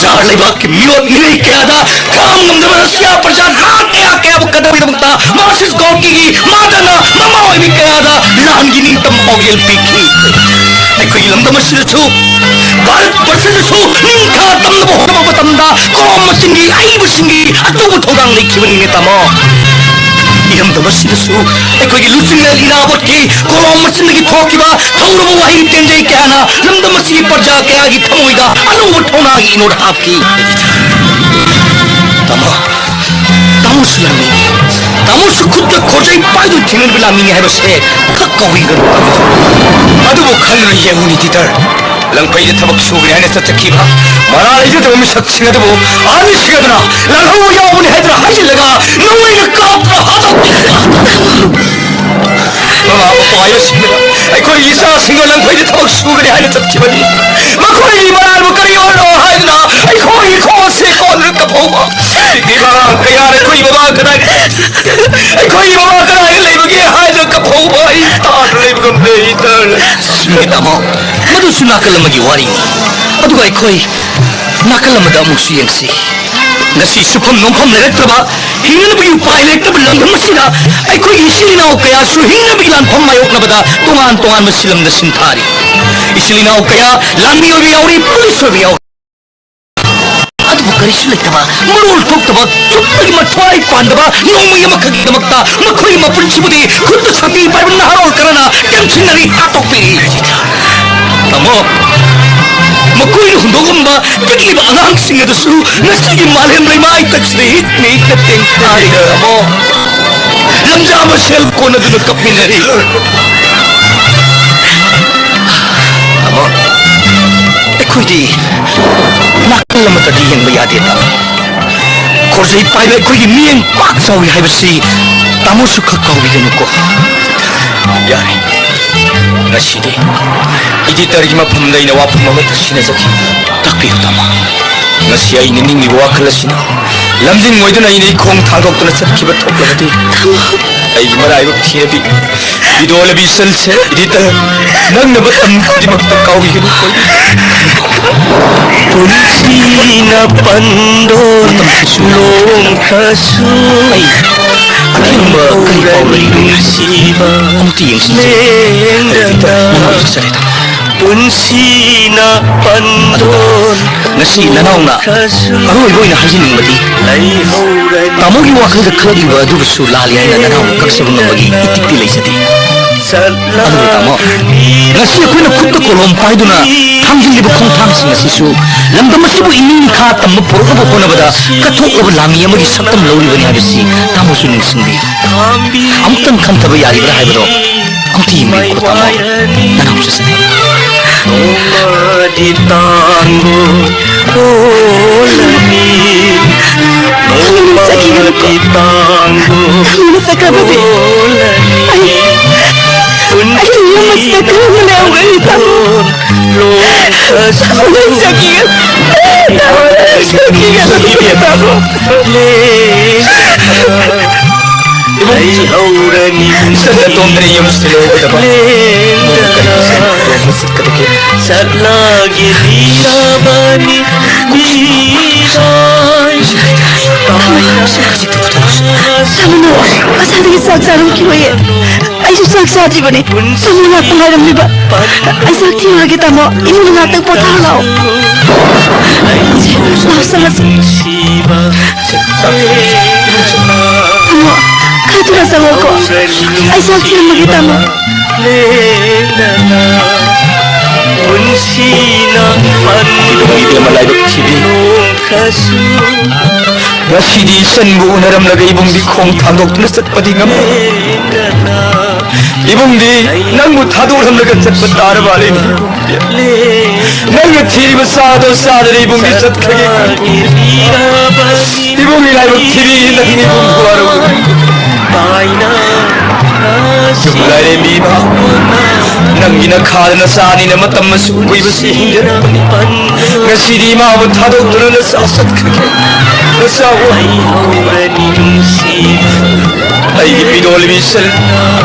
ꯆꯥꯔ ꯂꯩꯕꯥꯛꯀꯤ ꯃꯤꯑꯣꯠ ꯃꯤꯅꯩ ꯀꯌꯥꯗ ꯈꯥꯝ ꯉꯝꯗꯕ ꯔꯁꯤꯌꯥ ꯄ꯭ꯔꯖꯥ ꯂꯥꯈ ꯀꯌꯥ ꯀꯌꯥꯕꯨ ꯀꯠꯊꯕꯒꯤꯗꯃꯛꯇ ꯃꯥꯔꯛꯁꯤꯁ ꯒꯣꯔꯀꯤꯒꯤ ꯃꯥꯗꯅ ꯃꯃꯥ ꯑꯣꯏꯕꯤ ꯀꯌꯥꯗ ꯂꯥꯟꯒꯤ ꯅꯤꯡꯇꯝ ꯄꯥꯎꯖꯦꯜ ꯄꯤꯈꯤ꯫ ꯑꯩꯈꯣꯏꯒꯤ ꯂꯝꯗꯝ ꯑꯁꯤꯗꯁꯨ, ꯚꯥꯔꯠ ꯕꯔꯁꯗꯁꯨ ꯅꯤꯡꯈꯥ ꯇꯝꯅꯕ ꯍꯣꯠꯅꯕ ꯃꯇꯝꯗ ꯀꯣꯂꯣꯝ ꯃꯆꯤꯟꯒꯤ ꯑꯏꯕꯁꯤꯡꯒꯤ ꯑꯆꯧꯕ ꯊꯧꯗꯥꯡ ꯂꯩꯈꯤꯕꯅꯤꯅꯦ, ꯇꯥꯃꯣ꯫ ꯏꯔꯝꯗꯝ ꯑꯁꯤꯗꯁꯨ ꯑꯩꯈꯣꯏꯒꯤ ꯂꯨꯆꯤꯡꯂꯦꯜ ꯏꯔꯥꯕꯣꯠꯀꯤ ꯀꯣꯂꯣꯝ ꯃꯆꯤꯟꯗꯒꯤ ꯊꯣꯛꯈꯤꯕ ꯊꯧꯔꯕ ꯋꯥꯍꯩ ꯇꯦꯟꯖꯩ ꯀꯌꯥꯅ ꯂꯝꯗꯝ ꯑꯁꯤꯒꯤ ꯄ꯭ꯔꯖꯥ ꯀꯌꯥꯒꯤ ꯊꯃꯣꯏꯗ ꯑꯅꯧꯕ ꯊꯧꯅꯥꯒꯤ ꯏꯅꯣꯠ ꯍꯥꯞꯈꯤ꯫ ꯇꯥꯃꯣ, ꯇꯥꯃꯣꯁꯨ ꯂꯥꯟꯃꯤꯅꯤ꯫ ꯇꯥꯃꯣꯁꯨ ꯈꯨꯠꯇ ꯈꯣꯔꯖꯩ ꯄꯥꯏꯗꯨꯅ ꯊꯦꯡꯅꯔꯤꯕ ꯂꯥꯟꯃꯤꯅꯤ ꯍꯥꯏꯕꯁꯦ ꯈꯛ ꯀꯥꯎꯏꯒꯅꯨ꯫ ꯑꯗꯨꯕꯨ ꯈꯜꯂꯨꯅꯨ, ꯌꯦꯡꯉꯨꯅꯦ, ꯇꯤꯇꯔ꯫ ꯂꯪꯐꯩꯗ ꯊꯕꯛ ꯁꯨꯒꯅꯤ ꯍꯥꯏꯅ ꯆꯠꯆꯈꯤꯕ, ꯃꯔꯥ ꯂꯩꯖꯗꯕ ꯃꯤꯁꯛꯁꯤꯡ ꯑꯗꯨꯕꯨ ꯑꯥꯔꯃꯤꯁꯤꯡ ꯑꯗꯨꯅ ꯂꯥꯜꯍꯧꯕ ꯌꯥꯎꯕꯅꯤ ꯍꯥꯏꯗꯨꯅ ꯍꯥꯏꯖꯤꯜꯂꯒ ꯅꯣꯡꯃꯩꯅ ꯀꯥꯞꯇꯨꯅ ꯍꯥꯠꯇꯣꯛꯈꯤ꯫ ꯃꯃꯥ ꯃꯄꯥ ꯍꯥꯏꯕꯁꯤꯡꯅ ꯑꯩꯈꯣꯏꯒꯤ ꯏꯆꯥꯁꯤꯡꯗꯣ ꯂꯪꯐꯩꯗ ꯊꯕꯛ ꯁꯨꯒꯅꯤ ꯍꯥꯏꯅ ꯆꯠꯈꯤꯕꯅꯤ꯫ ꯃꯈꯣꯏꯒꯤ ꯃꯔꯥꯜꯕꯨ ꯀꯔꯤ ꯑꯣꯏꯔꯣ ꯍꯥꯏꯗꯨꯅ ꯑꯩꯈꯣꯏꯒꯤ ꯈꯣꯡꯁꯦ ꯀꯣꯟꯗꯨꯅ ꯀꯞꯍꯧꯕ꯫ ꯄꯤꯛꯂꯤꯕ ꯑꯉꯥꯡ ꯀꯌꯥꯅ ꯑꯩꯈꯣꯏꯒꯤ ꯃꯃꯥ ꯀꯗꯥꯏ, ꯑꯩꯈꯣꯏꯒꯤ ꯃꯃꯥ ꯀꯗꯥꯏꯗ ꯂꯩꯕꯒꯦ ꯍꯥꯏꯗꯨꯅ ꯀꯞꯍꯧꯕ ꯑꯩ ꯇꯥꯗꯨꯅ ꯂꯩꯕ ꯉꯝꯗꯦ, ꯏꯇꯔ꯫ ꯆꯨꯝꯃꯤ, ꯇꯥꯃꯣ꯫ ꯃꯗꯨꯁꯨ ꯅꯥꯀꯜ ꯑꯃꯒꯤ ꯋꯥꯔꯤꯅꯤ꯫ ꯑꯗꯨꯒ ꯑꯩꯈꯣꯏ ꯅꯥꯀꯜ ꯑꯃꯗ ꯑꯃꯨꯛꯁꯨ ꯌꯦꯡꯁꯤ꯫ ꯉꯁꯤ ꯁꯨꯐꯝ ꯅꯣꯝꯐꯝ ꯂꯩꯔꯛꯇ꯭ꯔꯕ, ꯍꯤꯡꯅꯅꯕꯒꯤ ꯎꯄꯥꯏ ꯂꯩꯔꯛꯇꯕ ꯂꯝꯗꯝ ꯑꯁꯤꯗ ꯑꯩꯈꯣꯏꯒꯤ ꯏꯆꯤꯜ ꯏꯅꯥꯎ ꯀꯌꯥꯁꯨ ꯍꯤꯡꯅꯕꯒꯤ ꯂꯥꯟꯐꯝ ꯃꯥꯌꯣꯛꯅꯕꯗ ꯇꯣꯉꯥꯟ ꯇꯣꯉꯥꯟꯕ ꯁꯤꯂꯝꯗ ꯁꯤꯟꯊꯥꯔꯤ꯫ ꯏꯆꯤꯜ ꯏꯅꯥꯎ ꯀꯌꯥ ꯂꯥꯟꯃꯤ ꯑꯣꯏꯕ ꯌꯥꯎꯔꯤ, ꯄꯨꯂꯤꯁ ꯑꯣꯏꯕ ꯌꯥꯎꯔꯤ꯫ ꯑꯗꯨꯕꯨ ꯀꯔꯤꯁꯨ ꯂꯩꯇꯕ, ꯃꯔꯣꯜ ꯊꯣꯛꯇꯕ, ꯆꯨꯝꯅꯒꯤ ꯃꯊ꯭ꯋꯥꯏ ꯄꯥꯟꯗꯕ ꯅꯣꯡꯃꯩ ꯑꯃꯈꯛꯀꯤꯗꯃꯛꯇ ꯃꯈꯣꯏꯒꯤ ꯃꯄꯨꯟꯁꯤꯕꯨꯗꯤ ꯈꯨꯠꯇ ꯁꯛꯇꯤ ꯄꯥꯏꯕ ꯅꯍꯥꯔꯣꯜ ꯈꯔꯅ ꯇꯦꯝꯁꯤꯟꯅꯔꯤ, ꯍꯥꯠꯇꯣꯛꯄꯤꯔꯤ꯫ ꯇꯥꯃꯣ, ꯃꯈꯣꯏꯅ ꯍꯨꯟꯗꯣꯛꯂꯝꯕ ꯄꯤꯛꯂꯤꯕ ꯑꯉꯥꯡꯁꯤꯡ ꯑꯗꯨꯁꯨ ꯉꯁꯤꯒꯤ ꯃꯥꯂꯦꯝ ꯂꯩꯃꯥꯏ ꯇꯛꯁꯤꯗ ꯍꯤꯛ ꯃꯤꯠꯅ ꯇꯦꯡꯊꯥꯔꯤ꯫ ꯇꯥꯃꯣ, ꯂꯝꯖꯥ ꯃꯁꯦꯜ ꯀꯣꯟꯅꯗꯨꯅ ꯀꯞꯃꯤꯟꯅꯔꯤ꯫ ꯇꯥꯃꯣ, ꯑꯩꯈꯣꯏꯗꯤ ꯅꯥꯀꯜ ꯑꯃꯠꯇꯗꯤ ꯌꯦꯡꯕ ꯌꯥꯗꯦ, ꯇꯥꯃꯣ꯫ ꯈꯣꯔꯖꯩ ꯄꯥꯏꯕ ꯑꯩꯈꯣꯏꯒꯤ ꯃꯤꯠꯌꯦꯡ ꯄꯥꯛ ꯆꯥꯎꯏ ꯍꯥꯏꯕꯁꯤ ꯇꯥꯃꯣꯁꯨ ꯈꯛ ꯀꯥꯎꯕꯤꯒꯅꯨꯀꯣ꯫ ꯌꯥꯔꯦ, ꯉꯁꯤꯗꯤ ꯏꯗꯤꯇꯔꯒꯤ ꯃꯐꯝꯗ ꯑꯩꯅ ꯋꯥꯐꯝ ꯑꯃꯠꯇ ꯁꯤꯟꯅꯖꯈꯤ꯫ ꯇꯥꯛꯄꯤꯌꯨ, ꯇꯥꯃꯣ꯫ ꯉꯁꯤ ꯑꯩꯅ ꯅꯤꯡꯂꯤꯕ ꯋꯥꯈꯜ ꯑꯁꯤꯅ ꯂꯝꯖꯤꯡ ꯑꯣꯏꯗꯨꯅ ꯑꯩꯅ ꯏꯈꯣꯡ ꯊꯥꯡꯗꯣꯛꯇꯨꯅ ꯆꯠꯈꯤꯕ ꯊꯣꯛꯂꯕꯗꯤ, ꯑꯩꯒꯤ ꯃꯔꯥꯏꯕꯛ ꯊꯤꯔꯕꯤ ꯕꯤꯗꯣꯂꯕꯤ ꯁꯟꯁꯦ, ꯏꯗꯤꯇꯔ, ꯅꯪꯅ ꯃꯇꯝ ꯈꯨꯗꯤꯡꯃꯛꯇ ꯀꯥꯎꯕꯤꯒꯅꯨꯀꯣ꯫ ꯄꯨꯟꯁꯤꯅ ꯄꯟꯗꯣꯟ ꯂꯣꯡꯈ꯭ꯔꯁꯨ ꯑꯩ ꯑꯊꯤꯡꯕ ꯀꯔꯤ ꯐꯥꯎ ꯂꯩꯔꯣꯏ ꯍꯥꯏꯁꯤ꯫ ꯅꯨꯡꯁꯤꯕ ꯑꯃꯨꯛꯇ ꯌꯦꯡꯁꯤꯟꯖꯔꯦ꯫ ꯂꯦꯡꯗꯅ ꯅꯪ ꯑꯣꯏꯖꯔꯦ, ꯇꯥꯃꯣ꯫ ꯄꯨꯟꯁꯤꯅ ꯄꯟꯗꯣꯟ ꯉꯁꯤ ꯅꯅꯥꯎꯅ ꯑꯔꯣꯏꯕ ꯑꯣꯏꯅ ꯍꯥꯏꯖꯅꯤꯡꯕꯗꯤ, ꯂꯩꯍꯧꯔꯅꯤ꯫ ꯇꯥꯃꯣꯒꯤ ꯋꯥꯈꯜꯗ ꯈꯜꯂꯤꯕ ꯑꯗꯨꯕꯨꯁꯨ ꯂꯥꯜꯂꯤ ꯍꯥꯏꯅ ꯅꯅꯥꯎꯅ ꯀꯛꯆꯕ ꯉꯝꯕꯒꯤ ꯏꯊꯤꯛꯇꯤ ꯂꯩꯖꯗꯦ꯫ ꯑꯗꯨꯕꯨ ꯇꯥꯃꯣ, ꯉꯁꯤ ꯑꯩꯈꯣꯏꯅ ꯈꯨꯠꯇ ꯀꯣꯂꯣꯝ ꯄꯥꯏꯗꯨꯅ ꯊꯥꯡꯖꯤꯜꯂꯤꯕ ꯈꯣꯡꯊꯥꯡꯁꯤꯡ ꯑꯁꯤꯁꯨ ꯂꯝꯗꯝ ꯑꯁꯤꯕꯨ ꯏꯅꯤꯡ ꯅꯤꯡꯊꯥ ꯇꯝꯕ ꯄꯨꯔꯛꯅꯕ ꯍꯣꯠꯅꯕꯗ ꯀꯠꯊꯣꯛꯂꯕ ꯂꯥꯟꯃꯤ ꯑꯃꯒꯤ ꯁꯛꯇꯝ ꯂꯧꯔꯤꯕꯅꯤ ꯍꯥꯏꯕꯁꯤ ꯇꯥꯃꯣꯁꯨ ꯅꯤꯡꯁꯤꯡꯕꯤꯌꯨ꯫ ꯑꯃꯨꯛꯇꯪ ꯈꯟꯊꯕ ꯌꯥꯔꯤꯕ꯭ꯔꯥ ꯍꯥꯏꯕꯗꯣ ꯑꯃꯨꯛꯇ ꯌꯦꯡꯕꯤꯌꯨꯀꯣ, ꯇꯥꯃꯣ꯫ ꯅꯅꯥꯎꯁꯨ ꯆꯠꯂꯦ꯫ ꯅꯣꯡꯃꯗꯤ ꯇꯥꯡꯕ ꯑꯣꯜꯂꯅꯤ꯫ ꯅꯣꯡꯃꯗꯤ ꯇꯥꯡꯕ ꯅꯪꯅ ꯆꯠꯈ꯭ꯔꯕꯗꯤ ꯑꯣꯜꯂꯅꯤ꯫ ꯑꯩ, ꯑꯩ ꯌꯨꯝ ꯑꯁꯤꯗ ꯀꯔꯝꯅ ꯂꯩꯍꯧꯒꯅꯤ, ꯇꯥꯃꯣ? ꯂꯣꯡꯈ꯭ꯔꯁꯨ ꯅꯪ ꯆꯠꯈꯤꯒꯅꯨ꯫ ꯇꯥꯃꯣ, ꯅꯪ ꯆꯠꯈꯤꯒꯅꯨ, ꯇꯥꯃꯣ꯫ ꯂꯩꯍꯧꯔꯅꯤ ꯏꯆꯟ ꯅꯇꯣꯝꯇꯅ ꯌꯨꯝꯁꯤꯗ ꯂꯩꯍꯧꯒꯗꯕ꯫ ꯂꯦꯡꯗꯅ ꯆꯠꯂꯒꯦ꯫ ꯂꯤꯔꯕꯅꯤ ꯃꯤꯔꯥꯏ ꯇꯥꯏꯅ꯫ ꯇꯥꯃꯣ, ꯉꯁꯥꯏꯗꯒꯤ ꯆꯥꯛ ꯆꯥꯔꯝꯈꯤꯔꯣꯏꯌꯦ꯫ ꯑꯩꯁꯨ ꯆꯥꯛ ꯆꯥꯗ꯭ꯔꯤꯕꯅꯦ꯫ ꯇꯥꯃꯣ ꯂꯥꯛꯄ ꯉꯥꯏꯔꯝꯂꯤꯕ꯫ ꯑꯩ ꯆꯥꯛ ꯊꯤꯔꯨꯔꯒꯦ, ꯇꯥꯃꯣ꯫ ꯏꯃꯨꯡꯗ ꯉꯥꯛꯇꯪ ꯄꯣꯊꯥꯔꯨ ꯂꯥꯛꯑꯣ꯫ ꯂꯥꯛꯑꯣ, ꯆꯪꯉꯁꯤ꯫ ꯇꯥꯃꯣ, ꯈꯔ ꯊꯨꯅ ꯆꯪꯉꯣꯀꯣ꯫ ꯑꯩ ꯆꯥꯛ ꯊꯤꯔꯝꯃꯒꯦ, ꯇꯥꯃꯣ꯫ ꯏꯕꯨꯡ ꯏꯕꯦꯝꯃ ꯂꯥꯏꯕꯛ ꯊꯤꯕꯤ꯫ ꯉꯁꯤꯗꯤ ꯏꯆꯟꯕꯨ ꯎꯅꯔꯝꯂꯒ ꯏꯕꯨꯡꯗꯤ ꯈꯣꯡ ꯊꯥꯡꯗꯣꯛꯇꯨꯅ ꯆꯠꯄꯗꯤ ꯉꯝꯂꯣꯏ꯫ ꯏꯕꯨꯡꯗꯤ ꯅꯪꯕꯨ ꯊꯥꯗꯣꯛꯂꯝꯂꯒ ꯆꯠꯄ ꯇꯥꯔ ꯃꯥꯜꯂꯦꯅꯦ꯫ ꯅꯪꯅ ꯊꯤꯔꯤꯕ ꯆꯥꯗꯣ ꯆꯥꯗꯅ ꯏꯕꯨꯡꯗꯤ ꯆꯠꯈ꯭ꯔꯒꯦ꯫ ꯏꯕꯨꯡꯒꯤ ꯂꯥꯏꯕꯛ ꯊꯤꯕꯤ, ꯅꯪ ꯏꯕꯨꯡ ꯋꯥꯔꯧꯔꯦ꯫ ꯌꯨꯝ ꯂꯥꯏꯔꯦꯝꯕꯤ ꯏꯃꯥ, ꯅꯪꯒꯤ ꯅꯈꯥꯗ ꯅꯆꯥ ꯑꯅꯤꯅ ꯃꯇꯝ ꯑꯁꯨꯛ ꯀꯨꯏꯕ ꯁꯤ ꯍꯤꯡꯖꯔꯛꯄꯅꯤ꯫ ꯉꯁꯤꯗꯤ ꯏꯃꯥꯕꯨ ꯊꯥꯗꯣꯛꯇꯨꯅ ꯅꯆꯥ ꯆꯠꯈ꯭ꯔꯒꯦ꯫ ꯅꯆꯥꯕꯨ ꯑꯩꯒꯤ ꯄꯤꯗꯣꯜꯕꯤ ꯏꯆꯜ,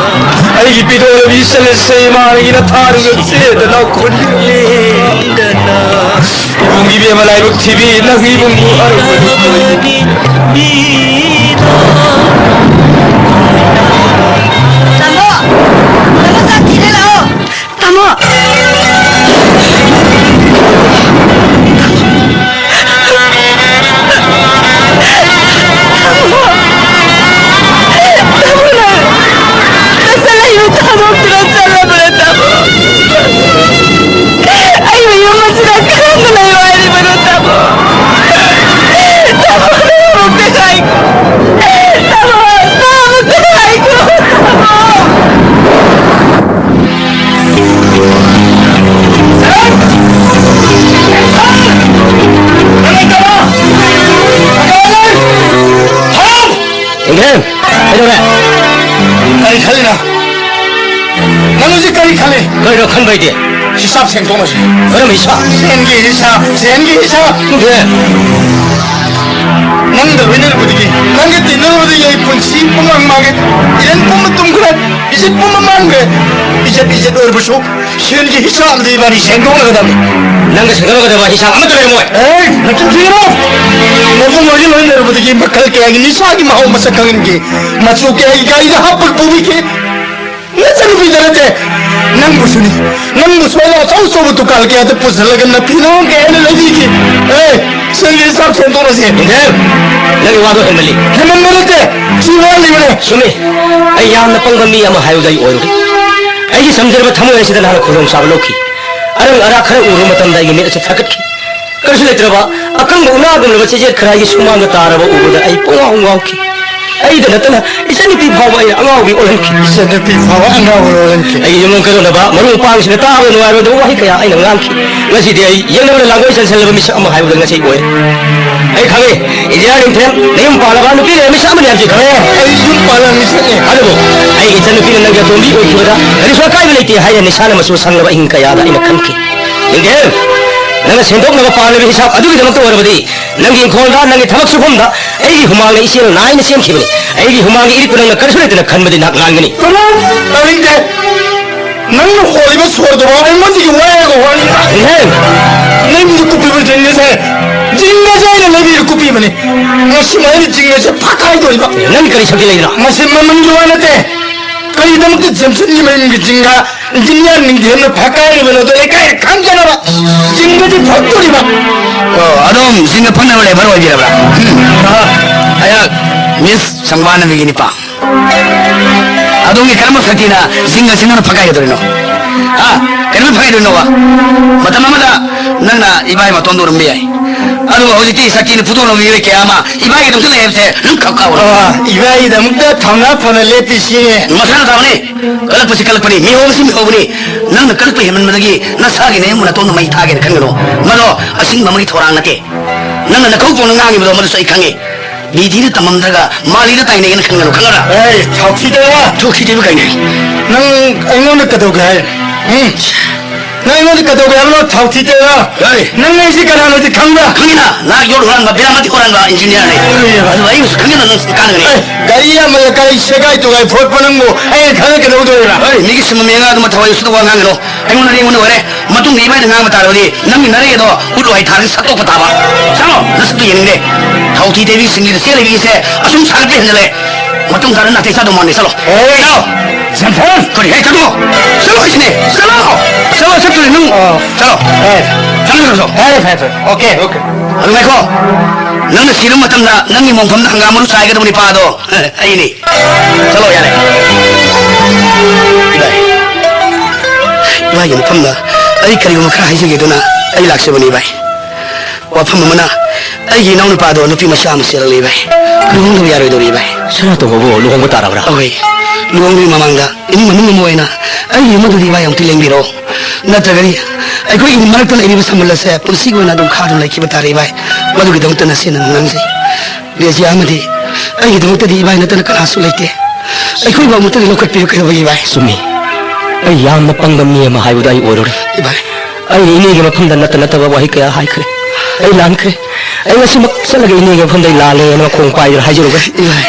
ꯑꯩꯒꯤ ꯄꯤꯗꯣꯜꯕꯤ ꯏꯆꯜ ꯑꯁꯦ ꯏꯃꯥꯒꯤ ꯅꯊꯥꯔꯨꯒ ꯆꯦꯗ ꯂꯥꯎꯈꯣꯟꯕꯤ꯫ ꯏꯕꯨꯡ ꯏꯕꯦꯝꯃ ꯂꯥꯏꯕꯛ ꯊꯤꯕꯤ, ꯅꯪ ꯏꯕꯨꯡꯕꯨ ꯍꯔꯥꯎꯕꯗꯨ ꯇꯥꯃꯣ! ꯇꯥꯃꯣ, ꯆꯥꯛ ꯊꯤꯔꯦ ꯂꯥꯛꯑꯣ! ꯇꯥꯃꯣ! ꯇꯥꯃꯣ! ꯇꯥꯃꯣ, ꯅꯪ ꯅꯆꯥ ꯂꯩꯕ ꯊꯥꯗꯣꯛꯇꯨꯅ ꯆꯠꯂꯕ꯭ꯔꯥ, ꯇꯥꯃꯣ? ꯑꯩꯕꯨ ꯌꯨꯝ ꯑꯁꯤꯗ ꯀꯔꯝꯅ ꯂꯩꯌꯨ ꯍꯥꯏꯔꯤꯕꯅꯣ, ꯇꯥꯃꯣ? ꯇꯥꯃꯣ, ꯅꯪ ꯑꯃꯨꯛꯇ ꯉꯥꯏꯈꯣ꯫ ꯇꯥꯃꯣ, ꯇꯥꯃꯣ, ꯑꯃꯨꯛꯇ ꯉꯥꯏꯈꯣ, ꯇꯥꯃꯣ꯫ ꯏꯕꯦꯝ, ꯀꯩꯗꯧꯔꯦ? ꯀꯔꯤ ꯈꯜꯂꯤꯅꯣ? ꯅꯪ ꯍꯧꯖꯤꯛ ꯀꯔꯤ ꯈꯜꯂꯤ? ꯀꯔꯤꯅꯣ ꯈꯟꯕ ꯍꯥꯏꯗꯤ? ꯍꯤꯁꯥꯞ ꯁꯦꯡꯗꯣꯛꯅꯁꯤ꯫ ꯀꯔꯝꯕ ꯍꯤꯁꯥꯞ? ꯁꯦꯟꯒꯤ ꯍꯤꯁꯥꯞ, ꯁꯦꯟꯒꯤ ꯍꯤꯁꯥꯞ꯫ ꯑꯦ꯫ ꯅꯪꯒ ꯂꯣꯏꯅꯔꯨꯕꯗꯒꯤ, ꯅꯪꯒ ꯇꯤꯟꯅꯔꯨꯕꯗꯒꯤ ꯑꯩ ꯄꯨꯟꯁꯤ ꯄꯨꯝꯃꯥꯡ ꯃꯥꯡꯉꯦ꯫ ꯏꯔꯦꯟ ꯄꯨꯝꯕ ꯇꯨꯝꯈ꯭ꯔꯦ, ꯏꯖꯠ ꯄꯨꯝꯕ ꯃꯥꯡꯈ꯭ꯔꯦ꯫ ꯏꯖꯠ, ꯏꯖꯠ ꯑꯣꯏꯔꯕꯁꯨ ꯁꯦꯟꯒꯤ ꯍꯤꯁꯥꯞꯗꯤ ꯏꯕꯥꯅꯤ ꯁꯦꯡꯗꯣꯛꯅꯒꯗꯕꯅꯤ꯫ ꯅꯪꯒ ꯁꯦꯡꯗꯣꯛꯅꯒꯗꯕ ꯍꯤꯁꯥꯞ ꯑꯃꯠꯇ ꯂꯩꯔꯝꯃꯣꯏ꯫ ꯑꯦ, ꯅꯆꯤꯟ ꯊꯤꯒꯅꯨ! ꯅꯕꯨꯡ ꯍꯣꯏꯒ ꯂꯣꯏꯅꯔꯨꯕꯗꯒꯤ ꯃꯈꯜ ꯀꯌꯥꯒꯤ ꯅꯤꯁꯥꯒꯤ ꯃꯍꯥꯎ ꯃꯁꯛ ꯈꯪꯍꯟꯈꯤ꯫ ꯃꯆꯨ ꯀꯌꯥꯒꯤ ꯒꯥꯔꯤꯗ ꯍꯥꯞꯄꯒ ꯄꯨꯕꯤꯈꯤ꯫ ꯅꯆꯟꯅꯨꯄꯤꯗ ꯅꯠꯇꯦ, ꯅꯪꯕꯨꯁꯨꯅꯤ꯫ ꯅꯪꯕꯨꯁꯨ ꯑꯩꯅ ꯑꯆꯧ ꯑꯆꯧꯕ ꯗꯨꯀꯥꯟ ꯀꯌꯥꯗ ꯄꯨꯁꯤꯜꯂꯒ ꯅꯐꯤ ꯅꯔꯣꯟ ꯀꯌꯥ ꯑꯩꯅ ꯂꯩꯕꯤꯈꯤ꯫ ꯑꯦ, ꯁꯦꯟꯒꯤ ꯍꯤꯁꯥꯕ ꯁꯦꯝꯗꯣꯛꯂꯁꯤ꯫ ꯅꯤꯡꯊꯦꯝ, ꯅꯪꯒꯤ ꯋꯥꯗꯣ ꯍꯦꯟꯃꯜꯂꯤ꯫ ꯍꯦꯟꯃꯟꯕ ꯅꯠꯇꯦ, ꯁꯤ ꯋꯥꯠꯂꯤꯕꯅꯦ꯫ ꯆꯨꯝꯃꯤ, ꯑꯩ ꯌꯥꯝꯅ ꯄꯪꯕ ꯃꯤ ꯑꯃ ꯍꯥꯏꯕꯗꯨ ꯑꯩ ꯑꯣꯏꯔꯨꯔꯦ꯫ ꯑꯩꯒꯤ ꯆꯝꯖꯔꯕ ꯊꯃꯣꯏ ꯑꯁꯤꯗ ꯅꯍꯥꯛꯅ ꯈꯨꯗꯣꯡꯆꯥꯕ ꯂꯧꯈꯤ꯫ ꯑꯔꯪ ꯑꯔꯥꯛ ꯈꯔ ꯎꯔꯨꯕ ꯃꯇꯝꯗ ꯑꯩꯒꯤ ꯃꯤꯠ ꯑꯁꯤ ꯊꯥꯀꯠꯈꯤ꯫ ꯀꯔꯤꯁꯨ ꯂꯩꯇ꯭ꯔꯕ ꯑꯀꯪꯕ ꯎꯅꯥꯒꯨꯝꯂꯕ ꯆꯤꯟꯖꯦꯠ ꯈꯔ ꯑꯩꯒꯤ ꯁꯨꯃꯥꯡꯗ ꯇꯥꯔꯕ ꯎꯕꯗ ꯑꯩ ꯄꯨꯡꯉꯥꯎ ꯉꯥꯎꯈꯤ꯫ ꯑꯩꯗ ꯅꯠꯇꯅ ꯏꯆꯟꯅꯨꯄꯤ ꯐꯥꯎꯕ ꯑꯩꯅ ꯑꯉꯥꯎꯕꯤ ꯑꯣꯜꯍꯟꯈꯤ꯫ ꯏꯆꯟꯅꯨꯄꯤ ꯐꯥꯎꯕ ꯑꯉꯥꯎꯕꯤ ꯑꯣꯜꯍꯟꯈꯤ꯫ ꯑꯩꯒꯤ ꯌꯨꯝꯂꯣꯟ ꯀꯩꯔꯣꯟꯅꯕ ꯃꯔꯨꯞ ꯃꯄꯥꯡꯁꯤꯡꯅ ꯇꯥꯕꯗ ꯅꯨꯡꯉꯥꯏꯔꯣꯏꯗꯕ ꯋꯥꯍꯩ ꯀꯌꯥ ꯑꯩꯅ ꯉꯥꯡꯈꯤ꯫ ꯉꯁꯤꯗꯤ ꯑꯩ ꯌꯦꯛꯅꯕꯅ ꯂꯥꯡꯒꯣꯏ ꯆꯟꯁꯤꯜꯂꯕ ꯃꯤꯁꯛ ꯑꯃ ꯍꯥꯏꯕꯗ ꯉꯁꯤ ꯑꯣꯏꯔꯦ꯫ ꯑꯩ ꯈꯪꯉꯤ, ꯏꯟꯖꯤꯅꯤꯌꯥꯔ ꯅꯤꯡꯊꯦꯝ, ꯅꯌꯨꯝ ꯄꯥꯜꯂꯕ ꯅꯨꯄꯤ ꯂꯩꯔꯕ ꯃꯤꯁꯛ ꯑꯃꯅꯤ ꯍꯥꯏꯕꯁꯤ ꯈꯪꯉꯦ꯫ ꯑꯩ ꯌꯨꯝ ꯄꯥꯜꯂꯕ ꯃꯤꯁꯛꯅꯤ꯫ ꯑꯗꯨꯕꯨ ꯑꯩꯒꯤ ꯏꯆꯟꯅꯨꯄꯤꯅ ꯅꯪꯒꯤ ꯑꯇꯣꯝꯕꯤ ꯑꯣꯏꯈꯤꯕꯗ ꯀꯔꯤꯁꯨ ꯑꯀꯥꯏꯕ ꯂꯩꯇꯦ ꯍꯥꯏꯅ ꯅꯤꯁꯥꯅ ꯃꯆꯨ ꯁꯪꯂꯕ ꯑꯍꯤꯡ ꯀꯌꯥꯗ ꯑꯩꯅ ꯈꯟꯈꯤ꯫ ꯅꯤꯡꯊꯦꯝ, ꯅꯪꯅ ꯁꯦꯟꯗꯣꯛꯅꯕ ꯄꯥꯝꯂꯤꯕ ꯍꯤꯁꯥꯕ ꯑꯗꯨꯒꯤꯗꯃꯛꯇ ꯑꯣꯏꯔꯕꯗꯤ ꯅꯪꯒꯤ ꯏꯪꯈꯣꯜꯗ, ꯅꯪꯒꯤ ꯊꯕꯛ ꯁꯨꯐꯝꯗ ꯑꯩꯒꯤ ꯍꯨꯃꯥꯡꯅ ꯏꯆꯦꯜ ꯅꯥꯏꯅ ꯆꯦꯟꯈꯤꯕꯅꯤ꯫ ꯑꯩꯒꯤ ꯍꯨꯃꯥꯡꯒꯤ ꯏꯔꯤꯛꯄꯨ ꯅꯪꯅ ꯀꯔꯤꯁꯨ ꯂꯩꯇꯅ ꯈꯟꯕꯗꯤ ꯅꯍꯥꯛ ꯂꯥꯟꯒꯅꯤ꯫ ꯇꯣꯂꯣꯞ ꯇꯥꯅꯤꯡꯗꯦ꯫ ꯅꯪꯅ ꯍꯣꯜꯂꯤꯕ ꯁꯣꯔꯗꯨꯐꯥꯎ ꯑꯩꯉꯣꯟꯗꯒꯤ ꯋꯥꯏꯔꯒ ꯍꯣꯜꯂꯤꯕ꯫ ꯏꯍꯦ! ꯅꯪꯒꯤ ꯀꯨꯞꯄꯤꯕ ꯖꯤꯡꯒꯁꯦ, ꯖꯤꯡꯒꯁꯦ ꯑꯩꯅ ꯂꯩꯕꯤꯔ ꯀꯨꯞꯄꯤꯕꯅꯤ꯫ ꯉꯁꯤ ꯑꯩꯅ ꯖꯤꯡꯒꯁꯦ ꯐꯛꯀꯥꯏꯗꯣꯔꯤꯕ꯫ ꯅꯪ ꯀꯔꯤ ꯁꯛꯇꯤ ꯂꯩꯗꯅ? ꯃꯁꯤ ꯃꯃꯜꯒꯤ ꯋꯥ ꯅꯠꯇꯦ꯫ ꯀꯔꯤꯗꯃꯛꯇ ꯖꯦꯝꯁꯟꯒꯤ ꯃꯌꯨꯝꯒꯤ ꯖꯤꯡꯒ ꯏꯟꯖꯤꯅꯤꯌꯥꯔ ꯅꯤꯡꯊꯦꯝꯅ ꯐꯛꯀꯥꯏꯔꯤꯕꯅꯣꯗꯣ ꯂꯩꯀꯥꯏꯗ ꯈꯪꯖꯅꯕ ꯖꯤꯡꯒꯁꯦ ꯐꯛꯇꯣꯔꯤꯕ꯫ ꯑꯣ, ꯑꯗꯣꯝ ꯖꯤꯡꯒ ꯐꯛꯅꯕ ꯂꯦꯕꯔ ꯑꯣꯏꯕꯤꯔꯕ꯭ꯔꯥ? ꯎꯝ꯫ ꯑ, ꯑꯩꯍꯥꯛ ꯃꯤꯁ ꯁꯪꯕꯥꯅꯕꯤꯒꯤ ꯅꯤꯄꯥ꯫ ꯑꯗꯣꯝꯒꯤ ꯀꯔꯝꯕ ꯁꯛꯇꯤꯅ ꯖꯤꯡꯒ ꯁꯤꯡꯅ ꯐꯛꯀꯥꯏꯒꯗꯧꯔꯤꯅꯣ? ꯍꯥ? ꯀꯔꯝꯕ ꯐꯛꯀꯥꯏꯗꯣꯏꯅꯣꯕ? ꯃꯇꯝ ꯑꯃꯗ ꯅꯪꯅ ꯏꯕꯥꯏ ꯃꯇꯣꯟꯗ ꯎꯔꯝꯕ ꯌꯥꯏ꯫ ꯑꯗꯨꯕꯨ ꯍꯧꯖꯤꯛꯇꯤ ꯁꯛꯇꯤꯅ ꯐꯨꯗꯣꯛꯅꯕ ꯃꯤꯑꯣꯏ ꯀꯌꯥ ꯑꯃ ꯏꯕꯥꯏꯒꯤꯗꯃꯛꯇ ꯂꯩ ꯍꯥꯏꯕꯁꯦ ꯅꯪ ꯈꯪ ꯀꯥꯎꯔꯣ꯫ ꯑ, ꯏꯕꯥꯏꯒꯤꯗꯃꯛꯇ ꯊꯧꯅꯥ ꯐꯅ ꯂꯦꯞꯄꯤꯁꯤꯅꯦ꯫ ꯃꯁꯥꯅ ꯇꯥꯕꯅꯦ꯫ ꯀꯜꯂꯛꯄꯁꯤ ꯀꯜꯂꯛꯄꯅꯤ, ꯃꯤꯍꯧꯕꯁꯤ ꯃꯤꯍꯧꯕꯅꯤ꯫ ꯅꯪꯅ ꯀꯜꯂꯛꯄ ꯍꯦꯟꯃꯟꯕꯗꯒꯤ ꯅꯁꯥꯒꯤ ꯅꯌꯨꯝ ꯅꯇꯣꯝꯗ ꯃꯩ ꯊꯥꯒꯦꯅ ꯈꯟꯒꯅꯨ꯫ ꯃꯗꯣ ꯑꯁꯤꯡꯕ ꯑꯃꯒꯤ ꯊꯧꯔꯥꯡ ꯅꯠꯇꯦ꯫ ꯅꯪꯅ ꯅꯀꯧ ꯄꯣꯡꯅ ꯉꯥꯡꯉꯤꯕꯗꯣ ꯃꯗꯨꯁꯨ ꯑꯩ ꯈꯪꯉꯤ꯫ ꯃꯤꯗꯤꯗ ꯇꯝꯃꯝꯗ꯭ꯔꯒ ꯃꯥꯂꯤꯗ ꯇꯥꯏꯅꯩꯅ ꯈꯟꯒꯅꯨ, ꯈꯪꯉꯕ꯭ꯔꯥ? ꯑꯦ, ꯊꯥꯎꯊꯤꯗꯕ! ꯊꯥꯎꯊꯤꯗꯕ ꯀꯩꯅꯣ? ꯅꯪ ꯑꯩꯉꯣꯟꯗ ꯀꯩꯗꯧꯒꯦ ꯍꯥꯏ? ꯎꯝ? ꯅꯪ ꯑꯩꯉꯣꯟꯗ ꯀꯩꯗꯧꯒꯦ ꯍꯥꯏꯕꯅꯣ, ꯊꯥꯎꯊꯤꯗꯕ? ꯍꯣꯏ꯫ ꯅꯪ ꯑꯩꯁꯤ ꯀꯅꯥꯅꯣꯗꯤ ꯈꯪꯕ꯭ꯔꯥ? ꯈꯪꯉꯤꯅ, ꯅꯍꯥꯛ ꯌꯣꯠ ꯍꯨꯔꯥꯟꯕ, ꯕꯤꯔꯥꯃꯇꯤ ꯍꯨꯔꯥꯟꯕ ꯏꯟꯖꯤꯅꯤꯌꯥꯔꯅꯤ꯫ ꯍꯣꯏ꯫ ꯑꯗꯨ ꯑꯩꯅꯁꯨ ꯈꯪꯉꯤꯅ ꯅꯪ ꯀꯥꯟꯅꯒꯅꯤ꯫ ꯑꯦ, ꯒꯥꯔꯤ ꯑꯃ ꯀꯔꯤ ꯁꯦꯒꯥꯏ ꯇꯨꯒꯥꯏ ꯐꯣꯠꯄ ꯅꯪꯕꯨ ꯑꯩꯅ ꯈꯪꯉ ꯀꯩꯗꯧꯗꯣꯔꯤꯕ꯭ꯔꯥ? ꯍꯣꯏ, ꯃꯤꯒꯤ ꯁꯤꯟꯕ ꯃꯤꯉꯥ ꯑꯗꯨꯃ ꯊꯋꯥꯏ ꯎꯁꯤꯠꯇꯕ ꯋꯥ ꯉꯥꯡꯒꯅꯨ꯫ ꯑꯩꯉꯣꯟꯗꯗꯤ ꯑꯩꯉꯣꯟꯗ ꯑꯣꯏꯔꯦ꯫ ꯃꯇꯨꯡꯗ ꯏꯕꯥꯏꯅ ꯉꯥꯡꯕ ꯇꯥꯔꯕꯗꯤ ꯅꯪꯒꯤ ꯅꯔꯩ ꯑꯗꯣ ꯎꯠꯂꯨ ꯍꯥꯏ ꯊꯥꯔꯒ ꯁꯠꯇꯣꯛꯄ ꯇꯥꯕ꯫ ꯆꯠꯂꯣ, ꯅꯁꯛꯇꯨ ꯌꯦꯡꯅꯤꯡꯗꯦ꯫ ꯊꯥꯎꯊꯤ ꯇꯩꯕꯤ ꯁꯤꯡꯂꯤꯗ ꯆꯦꯜꯂꯤꯕꯤꯁꯦ ꯑꯁꯨꯝ ꯁꯥꯒꯠꯄ ꯍꯦꯟꯖꯜꯂꯦ꯫ ꯃꯇꯨꯡ ꯇꯥꯔ ꯅꯥꯇꯩ ꯆꯥꯗꯧ ꯃꯥꯟꯗꯦ꯫ ꯆꯠꯂꯣ꯫ ꯑꯦ! ꯆꯠꯂꯣ! ꯖꯟꯊꯟ! ꯀꯔꯤ ꯍꯥꯏ? ꯆꯠꯂꯣ! ꯆꯠꯂꯣ ꯍꯥꯏꯁꯤꯅꯦ! ꯆꯠꯂꯣ! ꯆꯠꯂꯣ! ꯆꯠꯇ꯭ꯔꯗꯤ ꯅꯪ ꯑꯣ꯫ ꯆꯠꯂꯣ! ꯑꯦ! ꯆꯠꯂꯣ, ꯆꯠꯂꯣ, ꯆꯠꯂꯣ! ꯐꯔꯦ, ꯐꯔꯦ, ꯐꯔꯦ꯫ Okay, okay. ꯑꯗꯨ ꯉꯥꯏꯈꯣ! ꯅꯪꯅ ꯁꯤꯔꯕ ꯃꯇꯝꯗ ꯅꯪꯒꯤ ꯃꯣꯡꯐꯝꯗ ꯍꯪꯒꯥꯝ ꯃꯔꯨ ꯆꯥꯏꯒꯗꯕ ꯅꯨꯄꯥꯗꯣ ꯑꯩꯅꯤ꯫ ꯆꯠꯂꯣ, ꯌꯥꯔꯦ꯫ ꯏꯕꯥꯏ꯫ ꯏꯕꯥꯏꯒꯤ ꯃꯐꯝꯗ ꯑꯩ ꯀꯔꯤꯒꯨꯝꯕ ꯈꯔ ꯍꯥꯏꯖꯒꯦꯗꯨꯅ ꯑꯩ ꯂꯥꯛꯆꯕꯅꯤ, ꯏꯕꯥꯏ꯫ ꯋꯥꯐꯝ ꯑꯃꯅ, ꯑꯩꯒꯤ ꯏꯅꯥꯎꯅꯨꯄꯥꯗꯣ ꯅꯨꯄꯤ ꯃꯆꯥ ꯑꯃ ꯆꯦꯜꯂꯛꯂꯦ, ꯏꯕꯥꯏ꯫ ꯂꯨꯍꯣꯡꯗꯕ ꯌꯥꯔꯣꯏꯗꯧꯔꯤ, ꯏꯕꯥꯏ꯫ ꯁꯅꯥꯇꯣꯝꯕꯕꯨ ꯂꯨꯍꯣꯡꯕ ꯇꯥꯔꯕ꯭ꯔꯥ? ꯑꯍꯣꯏ, ꯂꯨꯍꯣꯡꯗ꯭ꯔꯤ ꯃꯃꯥꯡꯗ ꯏꯃꯨꯡ ꯃꯅꯨꯡ ꯑꯃ ꯑꯣꯏꯅ ꯑꯩꯒꯤ ꯌꯨꯝ ꯑꯗꯨꯗꯤ ꯏꯕꯥꯏ ꯑꯃꯨꯛꯇ ꯂꯦꯡꯕꯤꯔꯣ꯫ ꯅꯠꯇ꯭ꯔꯒꯗꯤ ꯑꯩꯈꯣꯏꯒꯤ ꯃꯔꯛꯇ ꯂꯩꯔꯤꯕ ꯁꯝꯕꯜ ꯑꯁꯦ ꯄꯨꯟꯁꯤꯒꯤ ꯑꯣꯏꯅ ꯑꯗꯨꯝ ꯈꯥꯗꯨꯅ ꯂꯩꯈꯤꯕ ꯇꯥꯔꯦ, ꯏꯕꯥꯏ꯫ ꯃꯗꯨꯒꯤꯗꯃꯛꯇ ꯅꯆꯦꯅ ꯅꯪꯖꯩ꯫ ꯔꯦꯖꯤꯌꯥ ꯑꯃꯗꯤ ꯑꯩꯒꯤꯗꯃꯛꯇꯗꯤ ꯏꯕꯥꯏ ꯅꯠꯇꯅ ꯀꯅꯥꯁꯨ ꯂꯩꯇꯦ꯫ ꯑꯩꯈꯣꯏꯕꯨ ꯑꯃꯨꯛꯇꯗꯤ ꯂꯧꯈꯠꯄꯤꯌꯨ ꯀꯩꯗꯧꯕꯒꯤ, ꯏꯕꯥꯏ? ꯆꯨꯝꯃꯤ꯫ ꯑꯩ ꯌꯥꯝꯅ ꯄꯪꯕ ꯃꯤ ꯑꯃ ꯍꯥꯏꯕꯗꯨ ꯑꯩ ꯑꯣꯏꯔꯨꯔꯦ꯫ ꯏꯕꯥꯏ꯫ ꯑꯩꯅ ꯏꯅꯦꯒꯤ ꯃꯐꯝꯗ ꯅꯠꯇ ꯅꯠꯇꯕ ꯋꯥꯍꯩ ꯀꯌꯥ ꯍꯥꯏꯈ꯭ꯔꯦ꯫ ꯑꯩ ꯂꯥꯟꯈ꯭ꯔꯦ꯫ ꯑꯩ ꯉꯁꯤꯃꯛ ꯆꯠꯂꯒ ꯏꯅꯦꯒꯤ ꯃꯐꯝꯗ ꯑꯩ ꯂꯥꯜꯂꯦ ꯍꯥꯏꯅ ꯃꯈꯣꯡ ꯄꯥꯏꯗꯨꯅ ꯍꯥꯏꯖꯔꯨꯒꯦ꯫ ꯏꯕꯥꯏ꯫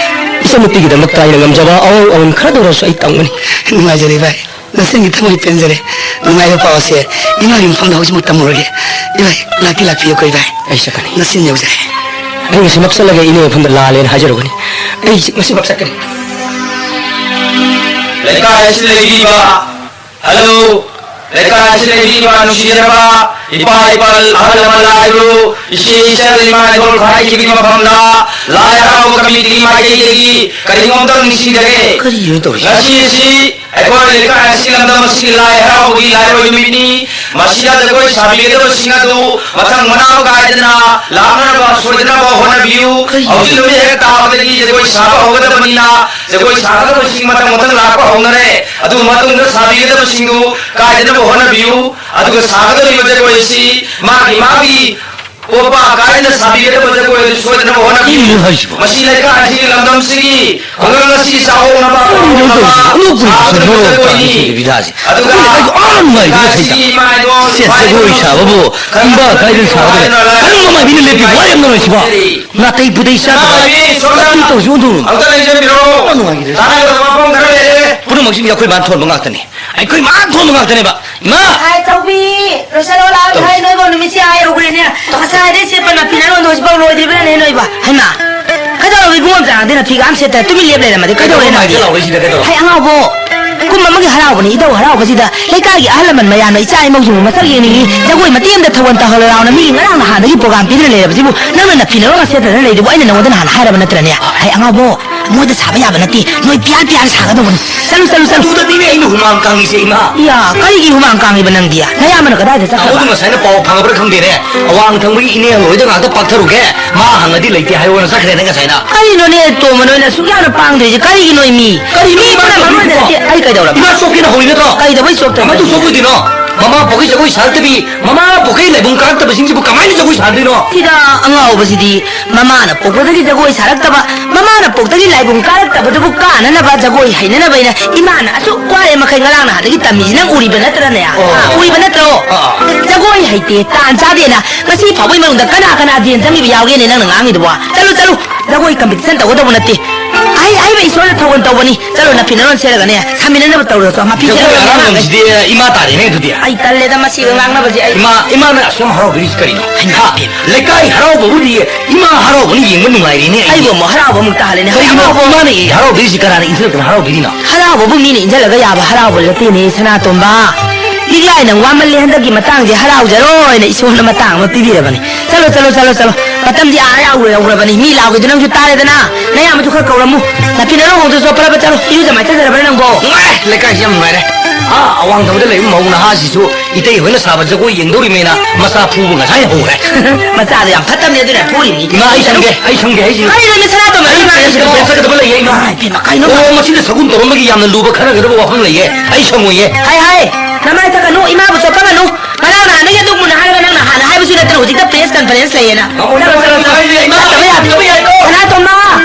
ꯏꯆꯟꯅꯨꯄꯤꯒꯤꯗꯃꯛꯇ ꯑꯩꯅ ꯉꯝꯖꯕ ꯑꯋꯥ ꯑꯋꯥ ꯈꯔꯗ ꯑꯣꯏꯔꯁꯨ ꯑꯩ ꯇꯧꯒꯅꯤ꯫ ꯅꯨꯡꯉꯥꯏꯖꯔꯦ, ꯏꯕꯥꯏ꯫ ꯅꯆꯟꯒꯤ ꯊꯃꯣꯏ ꯄꯦꯟꯖꯔꯦ꯫ ꯅꯨꯡꯉꯥꯏꯕ ꯄꯥꯎ ꯑꯁꯦ ꯏꯃꯥꯒꯤ ꯃꯐꯝꯗ ꯍꯧꯖꯤꯛꯃꯛ ꯇꯝꯃꯨꯔꯒꯦ꯫ ꯏꯕꯥꯏ, ꯂꯥꯛꯇꯤ ꯂꯥꯛꯄꯤꯌꯨꯀꯣ, ꯏꯕꯥꯏ꯫ ꯑꯩ ꯆꯠꯀꯅꯤ꯫ ꯅꯆꯤꯟ ꯌꯧꯖꯔꯦ꯫ ꯑꯩ ꯉꯁꯤꯃꯛ ꯆꯠꯂꯒ ꯏꯅꯦ ꯃꯐꯝꯗ ꯂꯥꯜꯂꯦꯅ ꯍꯥꯏꯖꯔꯨꯒꯅꯤ꯫ ꯑꯩ ꯉꯁꯤꯃꯛ ꯆꯠꯀꯅꯤ꯫ ꯂꯩꯀꯥꯏ ꯑꯁꯤꯗ ꯂꯩꯕꯤꯕ, ꯍꯜꯂꯣ, ꯂꯩꯀꯥꯏ ꯑꯁꯤꯗ ꯂꯩꯕꯤꯕ ꯅꯨꯡꯁꯤꯖꯔꯕ ꯏꯄꯥ ꯏꯄꯜ, ꯑꯍꯜ ꯂꯃꯟ, ꯂꯥꯏꯔꯨ, ꯏꯆꯦ ꯏꯆꯜ, ꯏꯃꯥ ꯏꯕꯣꯜ ꯍꯥꯏꯈꯤꯕꯒꯤ ꯃꯐꯝꯗ ꯂꯥꯏ ꯍꯔꯥꯎꯕ ꯀꯃꯤꯇꯤꯒꯤ ꯃꯥꯏꯀꯩꯗꯒꯤ ꯀꯔꯤꯒꯨꯝꯕ ꯑꯃꯇꯪ ꯅꯤꯡꯁꯤꯡꯖꯒꯦ꯫ ꯀꯔꯤꯅꯣ ꯇꯧꯔꯤꯁꯦ? ꯉꯁꯤ ꯑꯁꯤ ꯑꯩꯈꯣꯏ ꯂꯩꯀꯥꯏ ꯑꯁꯤꯒꯤ ꯂꯝꯗꯝ ꯑꯁꯤꯒꯤ ꯂꯥꯏ ꯍꯔꯥꯎꯕꯒꯤ ꯂꯥꯏꯔꯣꯏ ꯅꯨꯃꯤꯠꯅꯤ꯫ ꯃꯁꯤꯗ ꯖꯒꯣꯏ ꯁꯥꯕꯤꯒꯗꯕꯁꯤꯡ ꯑꯗꯨ ꯃꯊꯪ ꯃꯅꯥꯎ ꯀꯥꯏꯗꯅ ꯂꯥꯛꯅꯅꯕ ꯁꯣꯏꯗꯅꯕ ꯍꯣꯠꯅꯕꯤꯌꯨ꯫ ꯀꯔꯤꯅꯣ? ꯍꯧꯖꯤꯛ ꯅꯨꯃꯤꯠ ꯍꯦꯛ ꯇꯥꯕꯗꯒꯤ ꯖꯒꯣꯏ ꯁꯥꯕ ꯍꯧꯒꯗꯕꯅꯤꯅ ꯖꯒꯣꯏ ꯁꯥꯒꯗꯕꯁꯤꯡ ꯃꯊꯪ ꯃꯊꯪ ꯂꯥꯛꯄ ꯍꯧꯅꯔꯦ꯫ ꯑꯗꯨ ꯃꯇꯨꯡꯗ ꯁꯥꯕꯤꯒꯗꯕꯁꯤꯡꯗꯨ ꯀꯥꯏꯗꯅꯕ ꯍꯣꯠꯅꯕꯤꯌꯨ꯫ ꯑꯗꯨꯒ ꯁꯥꯒꯗꯧꯔꯤꯕ ꯖꯒꯣꯏ ꯑꯁꯤ ꯃꯥꯒꯤ ꯃꯥꯒꯤ ꯄꯣꯄꯥ ꯀꯥꯏꯅ ꯁꯥꯕꯤꯒꯗꯕ ꯖꯒꯣꯏ ꯑꯗꯨ ꯁꯣꯏꯗꯅꯕ ꯍꯣꯠꯅꯕꯤꯌꯨ꯫ ꯀꯔꯤꯅꯣ ꯍꯥꯏꯁꯤꯕꯣ? ꯃꯁꯤ ꯂꯩꯀꯥꯏ ꯑꯁꯤꯒꯤ ꯂꯝꯗꯝꯁꯤꯒꯤ ꯈꯨꯡꯒꯪ ꯑꯁꯤ ꯆꯥꯎꯍꯧꯅꯕ, ꯀꯔꯤꯅꯣ ꯇꯧꯔꯤꯁꯤꯕꯣ? ꯐꯥꯎꯍꯧꯅꯕ ꯑꯣꯟꯊꯣꯛꯄꯅꯤ, ꯁꯥꯒꯗꯕ ꯁꯦꯟꯗꯣꯔꯣ ꯖꯒꯣꯏꯅꯤ꯫ ꯄꯥꯝꯃꯤꯁꯤꯗꯤ ꯕꯤꯗꯥꯁꯦ꯫ ꯑꯗꯨꯒ ꯑꯩꯈꯣꯏ ꯑꯥ ꯃꯥꯏꯕꯤꯗ ꯂꯩꯀꯥꯏ ꯊꯩꯗ꯫ ꯑꯁꯤꯒꯤ ꯏꯃꯥ ꯏꯕꯣꯟ ꯁꯦ, ꯖꯒꯣꯏ ꯁꯥꯕꯕꯨ ꯈꯪꯕ ꯏꯝꯕ ꯀꯥꯏꯗ ꯁꯥꯒꯗꯕ? ꯍꯥꯏꯅ ꯀꯔꯝꯕ ꯃꯥꯏꯕꯤꯅ ꯂꯦꯞꯄꯤꯕ ꯋꯥ ꯌꯥꯝ ꯅꯨꯡꯉꯥꯏꯁꯤꯕꯣ? ꯅꯥꯇꯩ ꯄꯨꯗꯩ ꯆꯥꯗꯕ꯫ ꯏꯃꯥ ꯏꯕꯤ, ꯁꯣꯝꯗ ꯀꯔꯤ ꯇꯧꯔꯤꯁꯤ ꯑꯣꯟꯊꯣꯛꯅꯣ? ꯑꯝꯇ ꯂꯦꯡꯁꯤꯟꯕꯤꯔꯣ꯫ ꯌꯥꯝ ꯅꯨꯡꯉꯥꯏꯈꯤꯗꯦ꯫ ꯇꯥꯟꯅꯒꯗꯕ ꯋꯥꯐꯝ ꯈꯔ ꯂꯩꯔꯦ꯫ ꯄꯨꯝꯅꯃꯛꯁꯤꯡꯁꯦ ꯑꯩꯈꯣꯏ ꯃꯥꯅ ꯊꯣꯟꯕ ꯉꯥꯛꯇꯅꯤ꯫ ꯑꯩꯈꯣꯏ ꯃꯥꯅ ꯊꯣꯟꯕ ꯉꯥꯛꯇꯅꯦꯕ꯫ ꯏꯃꯥ! ꯍꯥꯏ, ꯆꯧꯕꯤ, ꯂꯣꯏꯁꯜꯂꯣ, ꯂꯥꯛꯑꯣ꯫ ꯇꯧ꯫ ꯍꯥꯏ, ꯅꯣꯏꯕꯨ ꯅꯨꯃꯤꯠꯁꯦ ꯑꯥ ꯌꯧꯈ꯭ꯔꯦꯅꯦ꯫ ꯉꯁꯥꯏꯗꯩ ꯁꯦꯠꯄ ꯅꯥꯄꯤ ꯅꯔꯣꯟꯗꯣ ꯍꯧꯖꯤꯛꯐꯥꯎ ꯂꯣꯏꯗ꯭ꯔꯤꯕ꯭ꯔꯥꯅꯦ ꯅꯣꯏꯕ? ꯍꯩꯃꯥ! ꯀꯩꯗꯧꯔꯦ? ꯏꯕꯨꯡꯉꯣ ꯆꯥꯡꯗꯤ ꯅꯥꯊꯤꯒ ꯑꯝ ꯁꯦꯠꯇ ꯇꯨꯃꯤꯟ ꯂꯦꯞ ꯂꯩꯔꯝꯃꯗꯤ ꯀꯩꯗꯧꯔꯦ ꯀꯩꯗꯧꯔꯦ ꯅꯪꯗꯤ? ꯃꯥꯏꯗ ꯂꯥꯎꯔꯛꯏꯁꯤꯗ ꯀꯩꯗꯧꯔꯦ? ꯍꯩ ꯑꯉꯥꯎꯕꯣ, ꯀꯨꯝ ꯑꯃꯒꯤ ꯍꯔꯥꯎꯕꯅꯤ ꯏꯙꯧ ꯍꯔꯥꯎꯕꯁꯤꯗ ꯂꯩꯀꯥꯏꯒꯤ ꯑꯍꯜ ꯂꯃꯟ ꯃꯌꯥꯝꯅ ꯏꯆꯥ ꯏꯃꯧꯁꯤꯡꯕꯨ ꯃꯁꯛ ꯌꯦꯡꯅꯤꯡꯉꯤ, ꯖꯒꯣꯏ ꯃꯇꯦꯛ ꯑꯃꯗ ꯊꯧꯒꯜ ꯇꯧꯍꯜꯂꯣ ꯂꯥꯎꯅ ꯃꯤ ꯉꯔꯥꯡ ꯅꯍꯥꯟꯗꯒꯤ ꯄ꯭ꯔꯣꯒ꯭ꯔꯥꯝ ꯄꯤꯗꯨꯅ ꯂꯩꯔꯕꯁꯤꯕꯨ ꯅꯪꯅ ꯅꯐꯤ ꯅꯔꯣꯜꯒ ꯁꯦꯠꯇꯗꯅ ꯂꯩꯔꯤꯕꯨ ꯑꯩꯅ ꯅꯉꯣꯟꯗ ꯅꯍꯥꯟ ꯍꯥꯏꯔꯕ ꯅꯠꯇ꯭ꯔꯅꯦ? ꯍꯩ ꯑꯉꯥꯎꯕꯣ, ꯃꯣꯏꯗ ꯁꯥꯕ ꯌꯥꯕ ꯅꯠꯇꯦ, ꯅꯣꯏ ꯄꯤꯌꯥꯔ ꯄꯤꯌꯥꯔ ꯁꯥꯒꯗꯧꯕꯅꯤ꯫ ꯆꯠꯂꯨ, ꯆꯠꯂꯨ, ꯆꯠꯂꯨ꯫ ꯑꯗꯨꯗꯅꯤꯅꯦ ꯑꯩꯅ ꯍꯨꯃꯥꯡ ꯀꯥꯡꯉꯤꯁꯦ, ꯏꯃꯥ꯫ ꯏꯌꯥ, ꯀꯔꯤꯒꯤ ꯍꯨꯃꯥꯡ ꯀꯥꯡꯉꯤꯕ ꯅꯪꯗꯤ? ꯅꯌꯥꯝꯕꯅ ꯀꯗꯥꯏꯗ ꯆꯠꯈ꯭ꯔꯕ? ꯅꯉꯣꯟꯗ ꯉꯁꯥꯏꯅ ꯄꯥꯎ ꯐꯪꯉꯕ꯭ꯔꯥ ꯈꯪꯗꯦꯅꯦ꯫ ꯑꯋꯥꯡ ꯊꯪꯕꯒꯤ ꯏꯅꯦ ꯍꯜꯂꯣꯏꯗ ꯉꯥꯛꯇ ꯄꯥꯛꯊꯔꯨꯒꯦ꯫ ꯃꯥ ꯍꯪꯉꯗꯤ ꯂꯩꯇꯦ ꯍꯥꯏꯌꯣꯅ ꯆꯠꯈ꯭ꯔꯦꯅꯦ ꯉꯁꯥꯏꯅ꯫ ꯀꯔꯤꯅꯣꯅꯦ, ꯇꯣꯝꯕ, ꯅꯣꯏꯅ ꯑꯁꯨꯛ ꯌꯥꯝꯅ ꯄꯥꯡꯗꯣꯏꯁꯦ? ꯀꯔꯤꯒꯤꯅꯣ ꯃꯤ? ꯀꯔꯤꯅꯣ ꯃꯤ ꯏꯃꯥ ꯄꯨꯝꯅꯃꯛ ꯂꯣꯏꯅ ꯆꯣꯞꯄꯤꯗꯨꯕꯣ? ꯅꯠꯇꯦ, ꯑꯩ ꯀꯩꯗꯧꯔꯕ? ꯏꯃꯥ ꯆꯣꯞꯀꯦꯅ ꯍꯧꯔꯤ ꯅꯠꯇ꯭ꯔꯣ? ꯀꯩꯗꯧꯕꯩ ꯆꯣꯞꯇꯣꯏꯅꯣ? ꯀꯃꯥꯏꯅ ꯆꯣꯞꯄꯣꯏꯗꯣꯏꯅꯣ? ꯃꯃꯥ ꯄꯣꯛꯀꯩ ꯖꯒꯣꯏ ꯁꯥꯔꯛꯇꯕꯤ, ꯃꯃꯥ ꯄꯣꯛꯀꯩ ꯂꯥꯏꯕꯨꯡ ꯀꯥꯔꯛꯇꯕꯁꯤꯡꯁꯤꯕꯨ ꯀꯃꯥꯏꯅ ꯖꯒꯣꯏ ꯁꯥꯗꯣꯏꯅꯣ? ꯁꯤꯗ ꯑꯉꯥꯎꯕꯁꯤꯗꯤ ꯃꯃꯥꯅ ꯄꯣꯛꯄꯗꯒꯤ ꯖꯒꯣꯏ ꯁꯥꯔꯛꯇꯕ, ꯃꯃꯥꯅ ꯄꯣꯛꯇꯒꯤ ꯂꯥꯏꯕꯨꯡ ꯀꯥꯔꯛꯇꯕꯗꯨꯕꯨ ꯀꯥꯅꯅꯕ ꯖꯒꯣꯏ ꯍꯩꯅꯅꯕ ꯑꯩꯅ ꯏꯃꯥꯅ ꯑꯁꯨꯛ ꯋꯥꯔꯦ ꯃꯈꯩ ꯉꯔꯥꯡ ꯅꯍꯥꯟꯗꯒꯤ ꯇꯝꯃꯤꯁꯤ ꯅꯪ ꯎꯔꯤꯕ ꯅꯠꯇ꯭ꯔꯅꯦ? ꯑꯣ꯫ ꯑꯥ, ꯎꯔꯤꯕ ꯅꯠꯇ꯭ꯔꯣ? ꯑꯥ, ꯑꯥ꯫ ꯖꯒꯣꯏ ꯍꯩꯇꯦ, ꯇꯥꯟ ꯆꯥꯗꯦꯅ ꯉꯁꯤ ꯐꯥꯎꯕꯒꯤ ꯃꯅꯨꯡꯗ ꯀꯅꯥ ꯀꯅꯥ ꯖꯦꯟ ꯆꯪꯉꯤꯕ ꯌꯥꯎꯒꯦꯅꯦ ꯅꯪꯅ ꯉꯥꯡꯉꯤꯗꯨꯕꯣ? ꯆꯠꯂꯨ, ꯆꯠꯂꯨ, ꯖꯒꯣꯏ ꯀꯝꯄꯤꯇꯤꯁꯟ ꯇꯧꯒꯗꯧꯕ ꯅꯠꯇꯦ꯫ ꯑꯍꯩ ꯑꯍꯩꯕ ꯏꯁꯣꯔꯅ ꯊꯧꯒꯜ ꯇꯧꯕꯅꯤ꯫ ꯆꯠꯂꯣ, ꯅꯐꯤ ꯅꯔꯣꯟ ꯁꯦꯠꯂꯒꯅꯦ ꯁꯥꯃꯤꯟꯅꯅꯕ ꯇꯧꯔꯣ꯫ ꯆꯣ, ꯃꯐꯤ ꯖꯒꯣꯏ ꯁꯦꯠꯂꯒ ꯉꯥꯡꯅꯕ ꯑꯉꯥꯡꯁꯤꯗꯤ ꯏꯃꯥ ꯇꯥꯔꯦꯅꯦ ꯑꯗꯨꯗꯤ꯫ ꯑꯩ ꯇꯜꯂꯦꯗ ꯃꯁꯤꯒ ꯉꯥꯡꯅꯕꯁꯦ ꯑꯩ꯫ ꯏꯃꯥ, ꯏꯃꯥꯅ ꯑꯁꯨꯛ ꯌꯥꯝ ꯍꯔꯥꯎꯕꯤꯔꯤꯁꯤ ꯀꯔꯤꯅꯣ? ꯍꯩꯃꯥ, ꯍꯥ? ꯂꯩꯀꯥꯏ ꯍꯔꯥꯎꯕꯕꯨꯗꯤ ꯏꯃꯥ ꯍꯔꯥꯎꯕꯅ ꯌꯦꯡꯕ ꯅꯨꯡꯉꯥꯏꯔꯤꯅꯦ ꯑꯩꯗꯤ꯫ ꯑꯩꯕꯨ ꯑꯃꯨꯛ ꯍꯔꯥꯎꯕ ꯑꯃꯨꯛ ꯇꯥꯍꯜꯂꯦꯅꯦ꯫ ꯀꯔꯤꯒꯤꯅꯣ ꯍꯔꯥꯎꯕ ꯏꯃꯥꯅ ꯍꯔꯥꯎꯕꯤꯔꯤꯁꯤ ꯀꯅꯥꯅ ꯏꯟꯁꯤꯜꯂꯛꯇꯅ ꯍꯔꯥꯎꯕꯤꯔꯤꯅꯣ? ꯍꯔꯥꯎꯕꯕꯨ ꯃꯤꯅ ꯏꯟꯁꯤꯜꯂꯒ ꯌꯥꯕ ꯍꯔꯥꯎꯕ ꯅꯠꯇꯦꯅꯦ ꯁꯅꯥꯇꯣꯝꯕ꯫ ꯂꯤꯛꯂꯥꯏ ꯅꯪ ꯋꯥꯃꯜꯂꯦ ꯍꯟꯗꯛꯀꯤ ꯃꯇꯥꯡꯁꯦ ꯍꯔꯥꯎꯖꯔꯣ ꯍꯥꯏꯅ ꯏꯁꯣꯔꯅ ꯃꯇꯥꯡ ꯑꯃ ꯄꯤꯕꯤꯔꯕꯅꯤ꯫ ꯆꯠꯂꯣ, ꯆꯠꯂꯣ, ꯆꯠꯂꯣ, ꯆꯠꯂꯣ꯫ ꯃꯇꯝꯗꯤ ꯑꯥ ꯌꯧꯈ꯭ꯔ-, ꯌꯧꯈ꯭ꯔꯕꯅꯤ꯫ ꯃꯤ ꯂꯥꯎꯈꯤꯗꯨ ꯅꯪꯁꯨ ꯇꯥꯔꯦꯗꯅ꯫ ꯅꯌꯥꯝꯕꯁꯨ ꯈꯔ ꯀꯧꯔꯝꯃꯨ꯫ ꯅꯥꯄꯤ ꯅꯔꯣꯡ ꯍꯣꯡꯗꯣꯛꯑꯣ, ꯐꯠ ꯐꯠ ꯆꯠꯂꯣ꯫ ꯏꯔꯨꯖ ꯃꯥꯏꯊꯖꯔꯕ꯭ꯔꯥ ꯅꯪꯕꯣ? ꯅꯨꯡꯉꯥꯏꯔꯦ, ꯂꯩꯀꯥꯏꯁꯤ ꯌꯥꯝ ꯅꯨꯡꯉꯥꯏꯔꯦ꯫ ꯑꯥ, ꯑꯋꯥꯡ ꯊꯪꯕꯗ ꯂꯩꯕ ꯃꯧ ꯅꯍꯥꯁꯤꯁꯨ ꯏꯇꯩ ꯍꯣꯏꯅ ꯁꯥꯕ ꯖꯒꯣꯏ ꯌꯦꯡꯗꯧꯔꯤꯃꯦꯅ ꯃꯆꯥ ꯐꯨꯕ ꯉꯁꯥꯏ ꯍꯧꯈ꯭ꯔꯦ꯫ ꯃꯆꯥꯗꯣ ꯌꯥꯝ ꯐꯠꯇꯕꯅꯦ, ꯑꯗꯨꯅ ꯐꯨꯔꯤꯅꯤ꯫ ꯏꯃꯥ, ꯑꯩ ꯁꯪꯒꯦ, ꯑꯩ ꯁꯪꯒꯦ ꯍꯥꯏꯁꯤꯅꯤ꯫ ꯀꯔꯤꯅꯣ ꯏꯃꯥ ꯁꯅꯥꯇꯣꯝꯕ, ꯑꯩ ꯏꯃꯥ ꯄ꯭ꯔꯦꯁ ꯀꯟꯐ꯭ꯔꯦꯟꯁ ꯆꯠꯀꯗꯕ ꯂꯩꯌꯦ, ꯏꯃꯥ꯫ ꯏꯃꯥ, ꯏꯕꯦꯝꯃ, ꯀꯩꯅꯣ? ꯑꯣ, ꯃꯁꯤꯗ ꯁꯒꯨꯟ ꯇꯧꯔꯝꯕꯒꯤ ꯌꯥꯝꯅ ꯂꯨꯕ ꯈꯟꯅꯒꯗꯕ ꯋꯥꯐꯝ ꯂꯩꯌꯦ꯫ ꯑꯩ ꯁꯪꯉꯣꯏꯌꯦ꯫ ꯍꯥꯏ, ꯍꯥꯏ, ꯅꯃꯥꯏ ꯊꯛꯀꯅꯨ, ꯏꯃꯥꯕꯨ ꯆꯣꯞꯄꯝꯒꯅꯨ꯫ ꯉꯔꯥꯡ ꯅꯍꯥꯟꯗꯒꯤ ꯑꯗꯨꯒꯨ ꯃꯨꯟꯅ ꯍꯥꯏꯔꯒ ꯅꯪꯅ ꯍꯥꯟꯅ ꯍꯥꯏꯕꯁꯨ ꯅꯠꯇꯅ ꯍꯧꯖꯤꯛꯇ ꯄ꯭ꯔꯦꯁ ꯀꯟꯐ꯭ꯔꯦꯟꯁ ꯂꯩꯌꯦꯅ꯫ ꯉꯝꯃꯣꯏ, ꯆꯠꯂꯣ, ꯉꯝꯃꯣꯏ, ꯆꯠꯂꯣ, ꯆꯠꯂꯣ꯫ ꯉꯝꯃꯣꯏ, ꯏꯃꯥ, ꯆꯠꯇꯕ ꯌꯥꯗꯦ꯫ ꯉꯝꯃꯣꯏ, ꯏꯃꯥ꯫ ꯁꯅꯥꯇꯣꯝꯕ,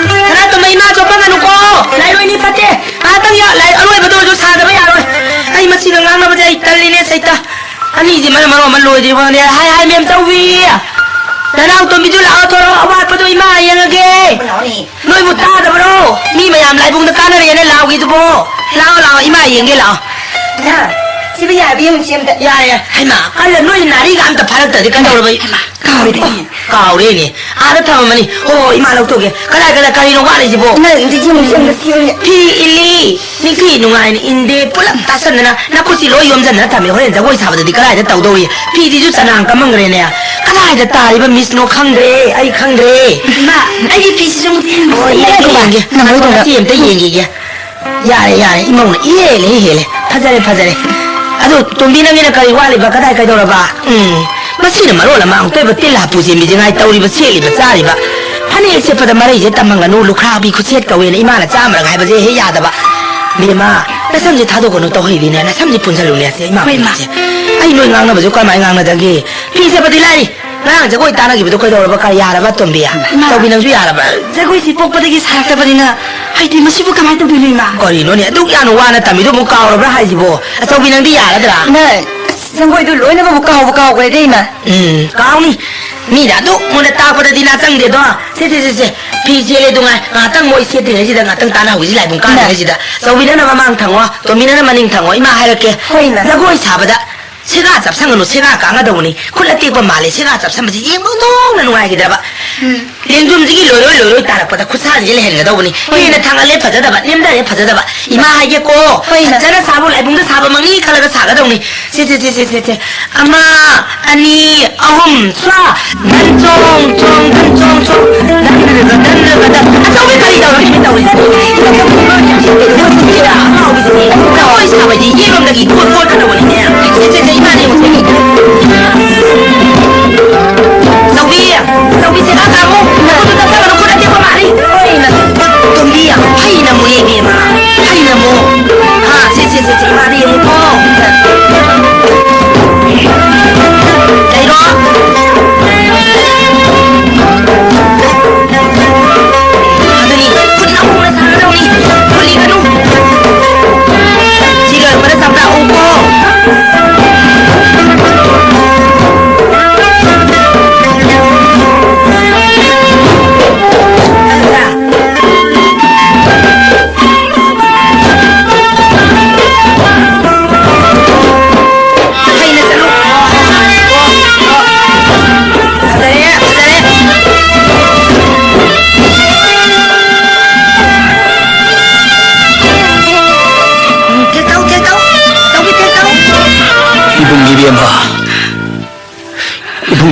ꯁꯅꯥꯇꯣꯝꯕ, ꯏꯃꯥ ꯆꯣꯞꯄꯝꯒꯅꯨꯀꯣ꯫ ꯂꯥꯏꯔꯣꯏꯅꯤ ꯐꯠꯇꯦ꯫ ꯉꯥꯏꯍꯥꯛꯇꯪ ꯌꯥ-, ꯂꯥꯏ-, ꯑꯔꯣꯏꯕꯗ ꯑꯣꯏꯔꯁꯨ ꯁꯥꯗꯕ ꯌꯥꯔꯣꯏ꯫ ꯑꯩ ꯃꯁꯤꯒ ꯉꯥꯡꯅꯕꯁꯦ ꯑꯩ ꯇꯜꯂꯤꯅꯦ, ꯁꯩꯇ꯫ ꯑꯅꯤꯁꯤ ꯃꯔꯝ ꯃꯔꯣꯟ ꯑꯃ ꯂꯣꯏꯗ꯭ꯔꯤꯕ ꯈꯪꯗꯦ꯫ ꯍꯥꯏ, ꯍꯥꯏ, ꯃꯦꯝ ꯆꯧꯕꯤ꯫ ꯅꯅꯥꯎ ꯇꯣꯝꯕꯤꯗꯨ ꯂꯥꯛꯑꯣ, ꯊꯣꯔꯛꯑꯣ, ꯑꯋꯥꯠꯄꯗꯣ ꯏꯃꯥ ꯌꯦꯡꯉꯒꯦ꯫ ꯅꯣꯏꯕꯨ ꯇꯥꯗꯕ꯭ꯔꯣ? ꯃꯤ ꯃꯌꯥꯝ ꯂꯥꯏꯕꯨꯡꯗ ꯀꯥꯟꯅꯔꯦꯅ ꯂꯥꯎꯈꯤꯗꯨꯕꯣ꯫ ꯂꯥꯛꯑꯣ, ꯂꯥꯛꯑꯣ, ꯏꯃꯥ ꯌꯦꯡꯒꯦ ꯂꯥꯛꯑꯣ꯫ ꯏꯃꯥ꯫ ꯁꯤꯕꯨ ꯌꯥꯕ ꯌꯦꯡꯉꯨꯁꯤ ꯑꯝꯇ꯫ ꯌꯥꯔꯦ, ꯌꯥꯔꯦ꯫ ꯍꯩꯃꯥ, ꯀꯜꯂ ꯅꯣꯏ ꯅꯥꯔꯤꯒ ꯑꯝꯇ ꯐꯥꯔꯛꯇ꯭ꯔꯗꯤ ꯀꯩꯗꯧꯔꯕ? ꯍꯩꯃꯥ, ꯀꯥꯎꯔꯦꯅꯦ꯫ ꯑꯣ, ꯀꯥꯎꯔꯦꯅꯦ꯫ ꯑꯥꯗ ꯊꯝꯃꯝꯃꯅꯤ꯫ ꯍꯣ, ꯍꯣ, ꯏꯃꯥ ꯂꯧꯊꯣꯛꯀꯦ꯫ ꯀꯗꯥꯏ, ꯀꯗꯥꯏ, ꯀꯔꯤꯅꯣ ꯋꯥꯠꯂꯤꯁꯤꯕꯣ? ꯅꯪ ꯑꯝꯇ ꯌꯦꯡꯉꯨꯁꯤ ꯑꯝꯇ ꯁꯤꯕꯨ꯫ ꯐꯤ ꯏꯜꯂꯤ꯫ ꯅꯤꯡꯊꯤ ꯅꯨꯡꯉꯥꯏꯅ ꯏꯟꯗꯦ꯫ ꯄꯨꯂꯞ ꯇꯥꯁꯟꯗꯅ ꯅꯈꯨꯠꯁꯤ ꯂꯣꯏ ꯌꯣꯝꯁꯤꯟꯗꯅ ꯊꯝꯃꯦ꯫ ꯍꯣꯔꯦꯟ ꯖꯒꯣꯏ ꯁꯥꯕꯗꯗꯤ ꯀꯗꯥꯏꯗ ꯇꯧꯗꯧꯔꯤ? ꯐꯤꯁꯤꯁꯨ ꯆꯅꯥꯡ ꯀꯃꯝꯈ꯭ꯔꯦꯅꯦ꯫ ꯀꯗꯥꯏꯗ ꯇꯥꯔꯤꯕ ꯃꯤꯁꯅꯣ ꯈꯪꯗ꯭ꯔꯦ, ꯑꯩ ꯈꯪꯗ꯭ꯔꯦ꯫ ꯏꯃꯥ, ꯑꯩꯒꯤ ꯐꯤꯁꯤꯁꯨ ꯑꯃꯨꯛ ꯌꯦꯡꯒꯦ꯫ ꯍꯣꯏ, ꯌꯦꯡꯒꯦ, ꯌꯦꯡꯒꯦ꯫ ꯅꯪ ꯍꯣꯏ, ꯃꯆꯦ ꯑꯝꯇ ꯌꯦꯡꯈꯤꯒꯦ꯫ ꯌꯥꯔꯦ, ꯌꯥꯔꯦ, ꯏꯃꯧꯅ ꯏꯍꯦꯜꯂꯦ, ꯏꯍꯦꯜꯂꯦ꯫ ꯐꯖꯔꯦ, ꯐꯖꯔꯦ꯫ ꯑꯗꯨ ꯇꯣꯝꯕꯤ, ꯅꯪꯒꯤꯅ ꯀꯔꯤ ꯋꯥꯠꯂꯤꯕ? ꯀꯗꯥꯏ ꯀꯩꯗꯧꯔꯕ? ꯎꯝ, ꯃꯁꯤꯅ ꯃꯔꯣꯜ ꯑꯃ ꯑꯃꯨꯛꯇꯣꯏꯕ ꯇꯤꯜ ꯍꯥꯄꯨ ꯆꯦꯟꯕꯤꯁꯦ ꯉꯥꯏ ꯇꯧꯔꯤꯕ, ꯁꯦꯠꯂꯤꯕ, ꯆꯥꯔꯤꯕ꯫ ꯐꯅꯦꯛ ꯁꯦꯠꯄꯗ ꯃꯔꯩꯁꯦ ꯇꯝꯍꯟꯒꯅꯨ, ꯂꯨꯈ꯭ꯔꯥꯕꯤ ꯈꯨꯠꯁꯦꯠ ꯀꯧꯋꯦꯅ ꯏꯃꯥꯅ ꯆꯥꯝꯃꯔꯛ ꯍꯥꯏꯕꯁꯦ ꯍꯦꯛ ꯌꯥꯗꯕ꯫ ꯕꯦꯝꯃ, ꯅꯁꯝꯁꯦ ꯊꯥꯗꯣꯛꯀꯅꯨ, ꯇꯧꯍꯩꯗꯤꯅꯦ, ꯅꯁꯝꯁꯦ ꯄꯨꯟꯁꯤꯜꯂꯨꯅꯦ, ꯁꯦ, ꯏꯃꯥ ꯍꯣꯏ, ꯏꯃꯥ꯫ ꯄꯨꯟꯁꯦ꯫ ꯑꯩ ꯅꯣꯏ ꯉꯥꯡꯅꯕꯁꯨ ꯀꯃꯥꯏꯅ ꯉꯥꯡꯅꯗꯒꯦ? ꯐꯤ ꯁꯦꯠꯄꯗꯤ ꯂꯥꯏꯔꯤ, ꯉꯔꯥꯡ ꯖꯒꯣꯏ ꯇꯥꯟꯅꯈꯤꯕꯗꯣ ꯀꯩꯗꯧꯔꯕ? ꯀꯔꯤ ꯌꯥꯔꯕ, ꯇꯣꯝꯕꯤ? ꯏꯃꯥ꯫ ꯇꯧꯕꯤ, ꯅꯪꯁꯨ ꯌꯥꯔꯕ? ꯖꯒꯣꯏꯁꯤ ꯄꯣꯛꯄꯗꯒꯤ ꯁꯥꯔꯛꯇꯕꯅꯤꯅ, ꯍꯩꯇꯦ, ꯃꯁꯤꯕꯨ ꯀꯃꯥꯏꯅ ꯇꯧꯗꯣꯏꯅꯣ, ꯏꯃꯥ? ꯀꯔꯤꯅꯣꯅꯦ, ꯑꯗꯨꯛ ꯌꯥꯝꯅ ꯋꯥꯅ ꯇꯝꯃꯤꯗꯨꯕꯨ ꯀꯥꯎꯔꯕ꯭ꯔꯥ ꯍꯥꯏꯁꯤꯕꯣ? ꯑꯆꯧꯕꯤ, ꯅꯪꯗꯤ ꯌꯥꯔꯗ꯭ꯔꯥ? ꯏꯃꯥ, ꯖꯒꯣꯏꯗꯨ ꯂꯣꯏꯅꯃꯛ ꯀꯥꯎꯕ ꯀꯥꯎꯈ꯭ꯔꯦꯗ, ꯏꯃꯥ꯫ ꯎꯝ, ꯀꯥꯎꯅꯤ꯫ ꯃꯤꯅ ꯑꯗꯨꯛ ꯃꯨꯟꯅ ꯇꯥꯛꯄꯗꯗꯤ ꯅꯥ ꯆꯪꯗꯦꯗꯣ꯫ ꯁꯦ, ꯁꯦ, ꯁꯦ, ꯁꯦ꯫ ꯐꯤ ꯁꯦꯠꯂꯦ ꯑꯗꯨ ꯉꯥꯏ꯫ ꯉꯥꯏꯍꯥꯛꯇꯪ ꯃꯣꯏ ꯁꯦꯠꯇ꯭ꯔꯤꯉꯩꯁꯤꯗ ꯉꯥꯏꯍꯥꯛꯇꯪ ꯇꯥꯟꯅꯍꯧꯁꯤ, ꯂꯥꯏꯕꯨꯡ ꯀꯥꯗ꯭ꯔꯤꯉꯩꯁꯤꯗ꯫ ꯆꯧꯕꯤ, ꯅꯪꯅ ꯃꯃꯥꯡ ꯊꯪꯉꯣ, ꯇꯣꯝꯕꯤ, ꯅꯪꯅ ꯃꯅꯤꯡ ꯊꯪꯉꯣ꯫ ꯏꯃꯥ ꯍꯥꯏꯔꯛꯀꯦ꯫ ꯍꯣꯏ, ꯏꯃꯥ꯫ ꯖꯒꯣꯏ ꯁꯥꯕꯗ ꯁꯦꯒꯥ ꯆꯞꯁꯟꯒꯅꯨ, ꯁꯦꯒꯥ ꯀꯥꯡꯒꯗꯧꯕꯅꯤ꯫ ꯈꯨꯠ ꯑꯇꯦꯛꯄ ꯃꯥꯜꯂꯦ, ꯁꯦꯒꯥ ꯆꯞꯁꯟꯕꯁꯤ ꯌꯦꯡꯕ ꯅꯨꯡꯉꯥꯏꯈꯤꯗ꯭ꯔꯕ꯫ ꯎꯝ꯫ ꯂꯦꯡꯖꯨꯝꯁꯤꯒꯤ ꯂꯣꯏꯔꯣꯏ ꯂꯣꯏꯔꯣꯏ ꯇꯥꯔꯛꯄꯗ ꯈꯨꯠꯁꯥꯁꯤꯡꯁꯦ ꯂꯩꯍꯟꯒꯗꯧꯕꯅꯤ꯫ ꯍꯣꯏ꯫ ꯍꯦꯟꯅ ꯊꯥꯡꯒꯠꯂꯦ ꯐꯖꯗꯕ, ꯅꯦꯝꯊꯔꯦ ꯐꯖꯗꯕ꯫ ꯏꯃꯥ ꯍꯥꯏꯒꯦꯀꯣ, ꯍꯣꯏ, ꯏꯃꯥ꯫ ꯐꯖꯅ ꯁꯥꯕ, ꯂꯥꯏꯕꯨꯡꯗ ꯁꯥꯕꯃꯛꯅꯤ ꯈꯜꯂꯒ ꯁꯥꯒꯗꯧꯅꯤ꯫ ꯁꯦ, ꯁꯦ, ꯁꯦ, ꯁꯦ, ꯁꯦ, ꯁꯦ꯫ ꯑꯃ, ꯑꯅꯤ, ꯑꯍꯨꯝ, ꯁ꯭ꯋꯥ꯫ ꯙꯟ ꯆꯣꯡ, ꯆꯣꯡ, ꯙꯟ ꯆꯣꯡ, ꯆꯣꯡ꯫ ꯙꯟ ꯔꯒ, ꯙꯟ ꯔꯒ, ꯙꯟ꯫ ꯑꯆꯧꯕꯤ ꯀꯔꯤ ꯇꯧꯔꯤꯅꯣ ꯇꯧꯔꯤꯁꯦ? ꯖꯒꯣꯏ ꯁꯥꯕꯗꯤ ꯌꯦꯠꯂꯣꯝꯗꯒꯤ ꯀꯣꯠ ꯀꯣꯠꯀꯗꯧꯕꯅꯤꯅꯦ꯫ ꯁꯦ, ꯁꯦ, ꯁꯦ, ꯏꯃꯥꯅ ꯌꯦꯡꯉꯨꯁꯦ꯫ ꯆꯧꯕꯤ, ꯆꯧꯕꯤ, ꯁꯦꯒꯥ ꯀꯥꯡꯉꯨ꯫ ꯈꯨꯠꯇꯨ ꯇꯞꯊꯒꯅꯨ, ꯈꯨꯠ ꯑꯇꯦꯛꯄ ꯃꯥꯜꯂꯤ꯫ ꯇꯣꯝꯕꯤ, ꯍꯩꯅ ꯑꯃꯨꯛ ꯌꯦꯡꯉꯦ ꯏꯃꯥ꯫ ꯍꯩꯅ ꯑꯃꯨꯛ꯫ ꯍꯥ, ꯁꯦ, ꯁꯦ, ꯁꯦ, ꯁꯦ, ꯏꯃꯥꯗ ꯌꯦꯡꯉꯨꯀꯣ꯫ ꯂꯩꯔꯣ꯫ ꯑꯗꯨꯅꯤ, ꯈꯨꯠ ꯅꯧꯅ ꯁꯥꯒꯗꯧꯅꯤ꯫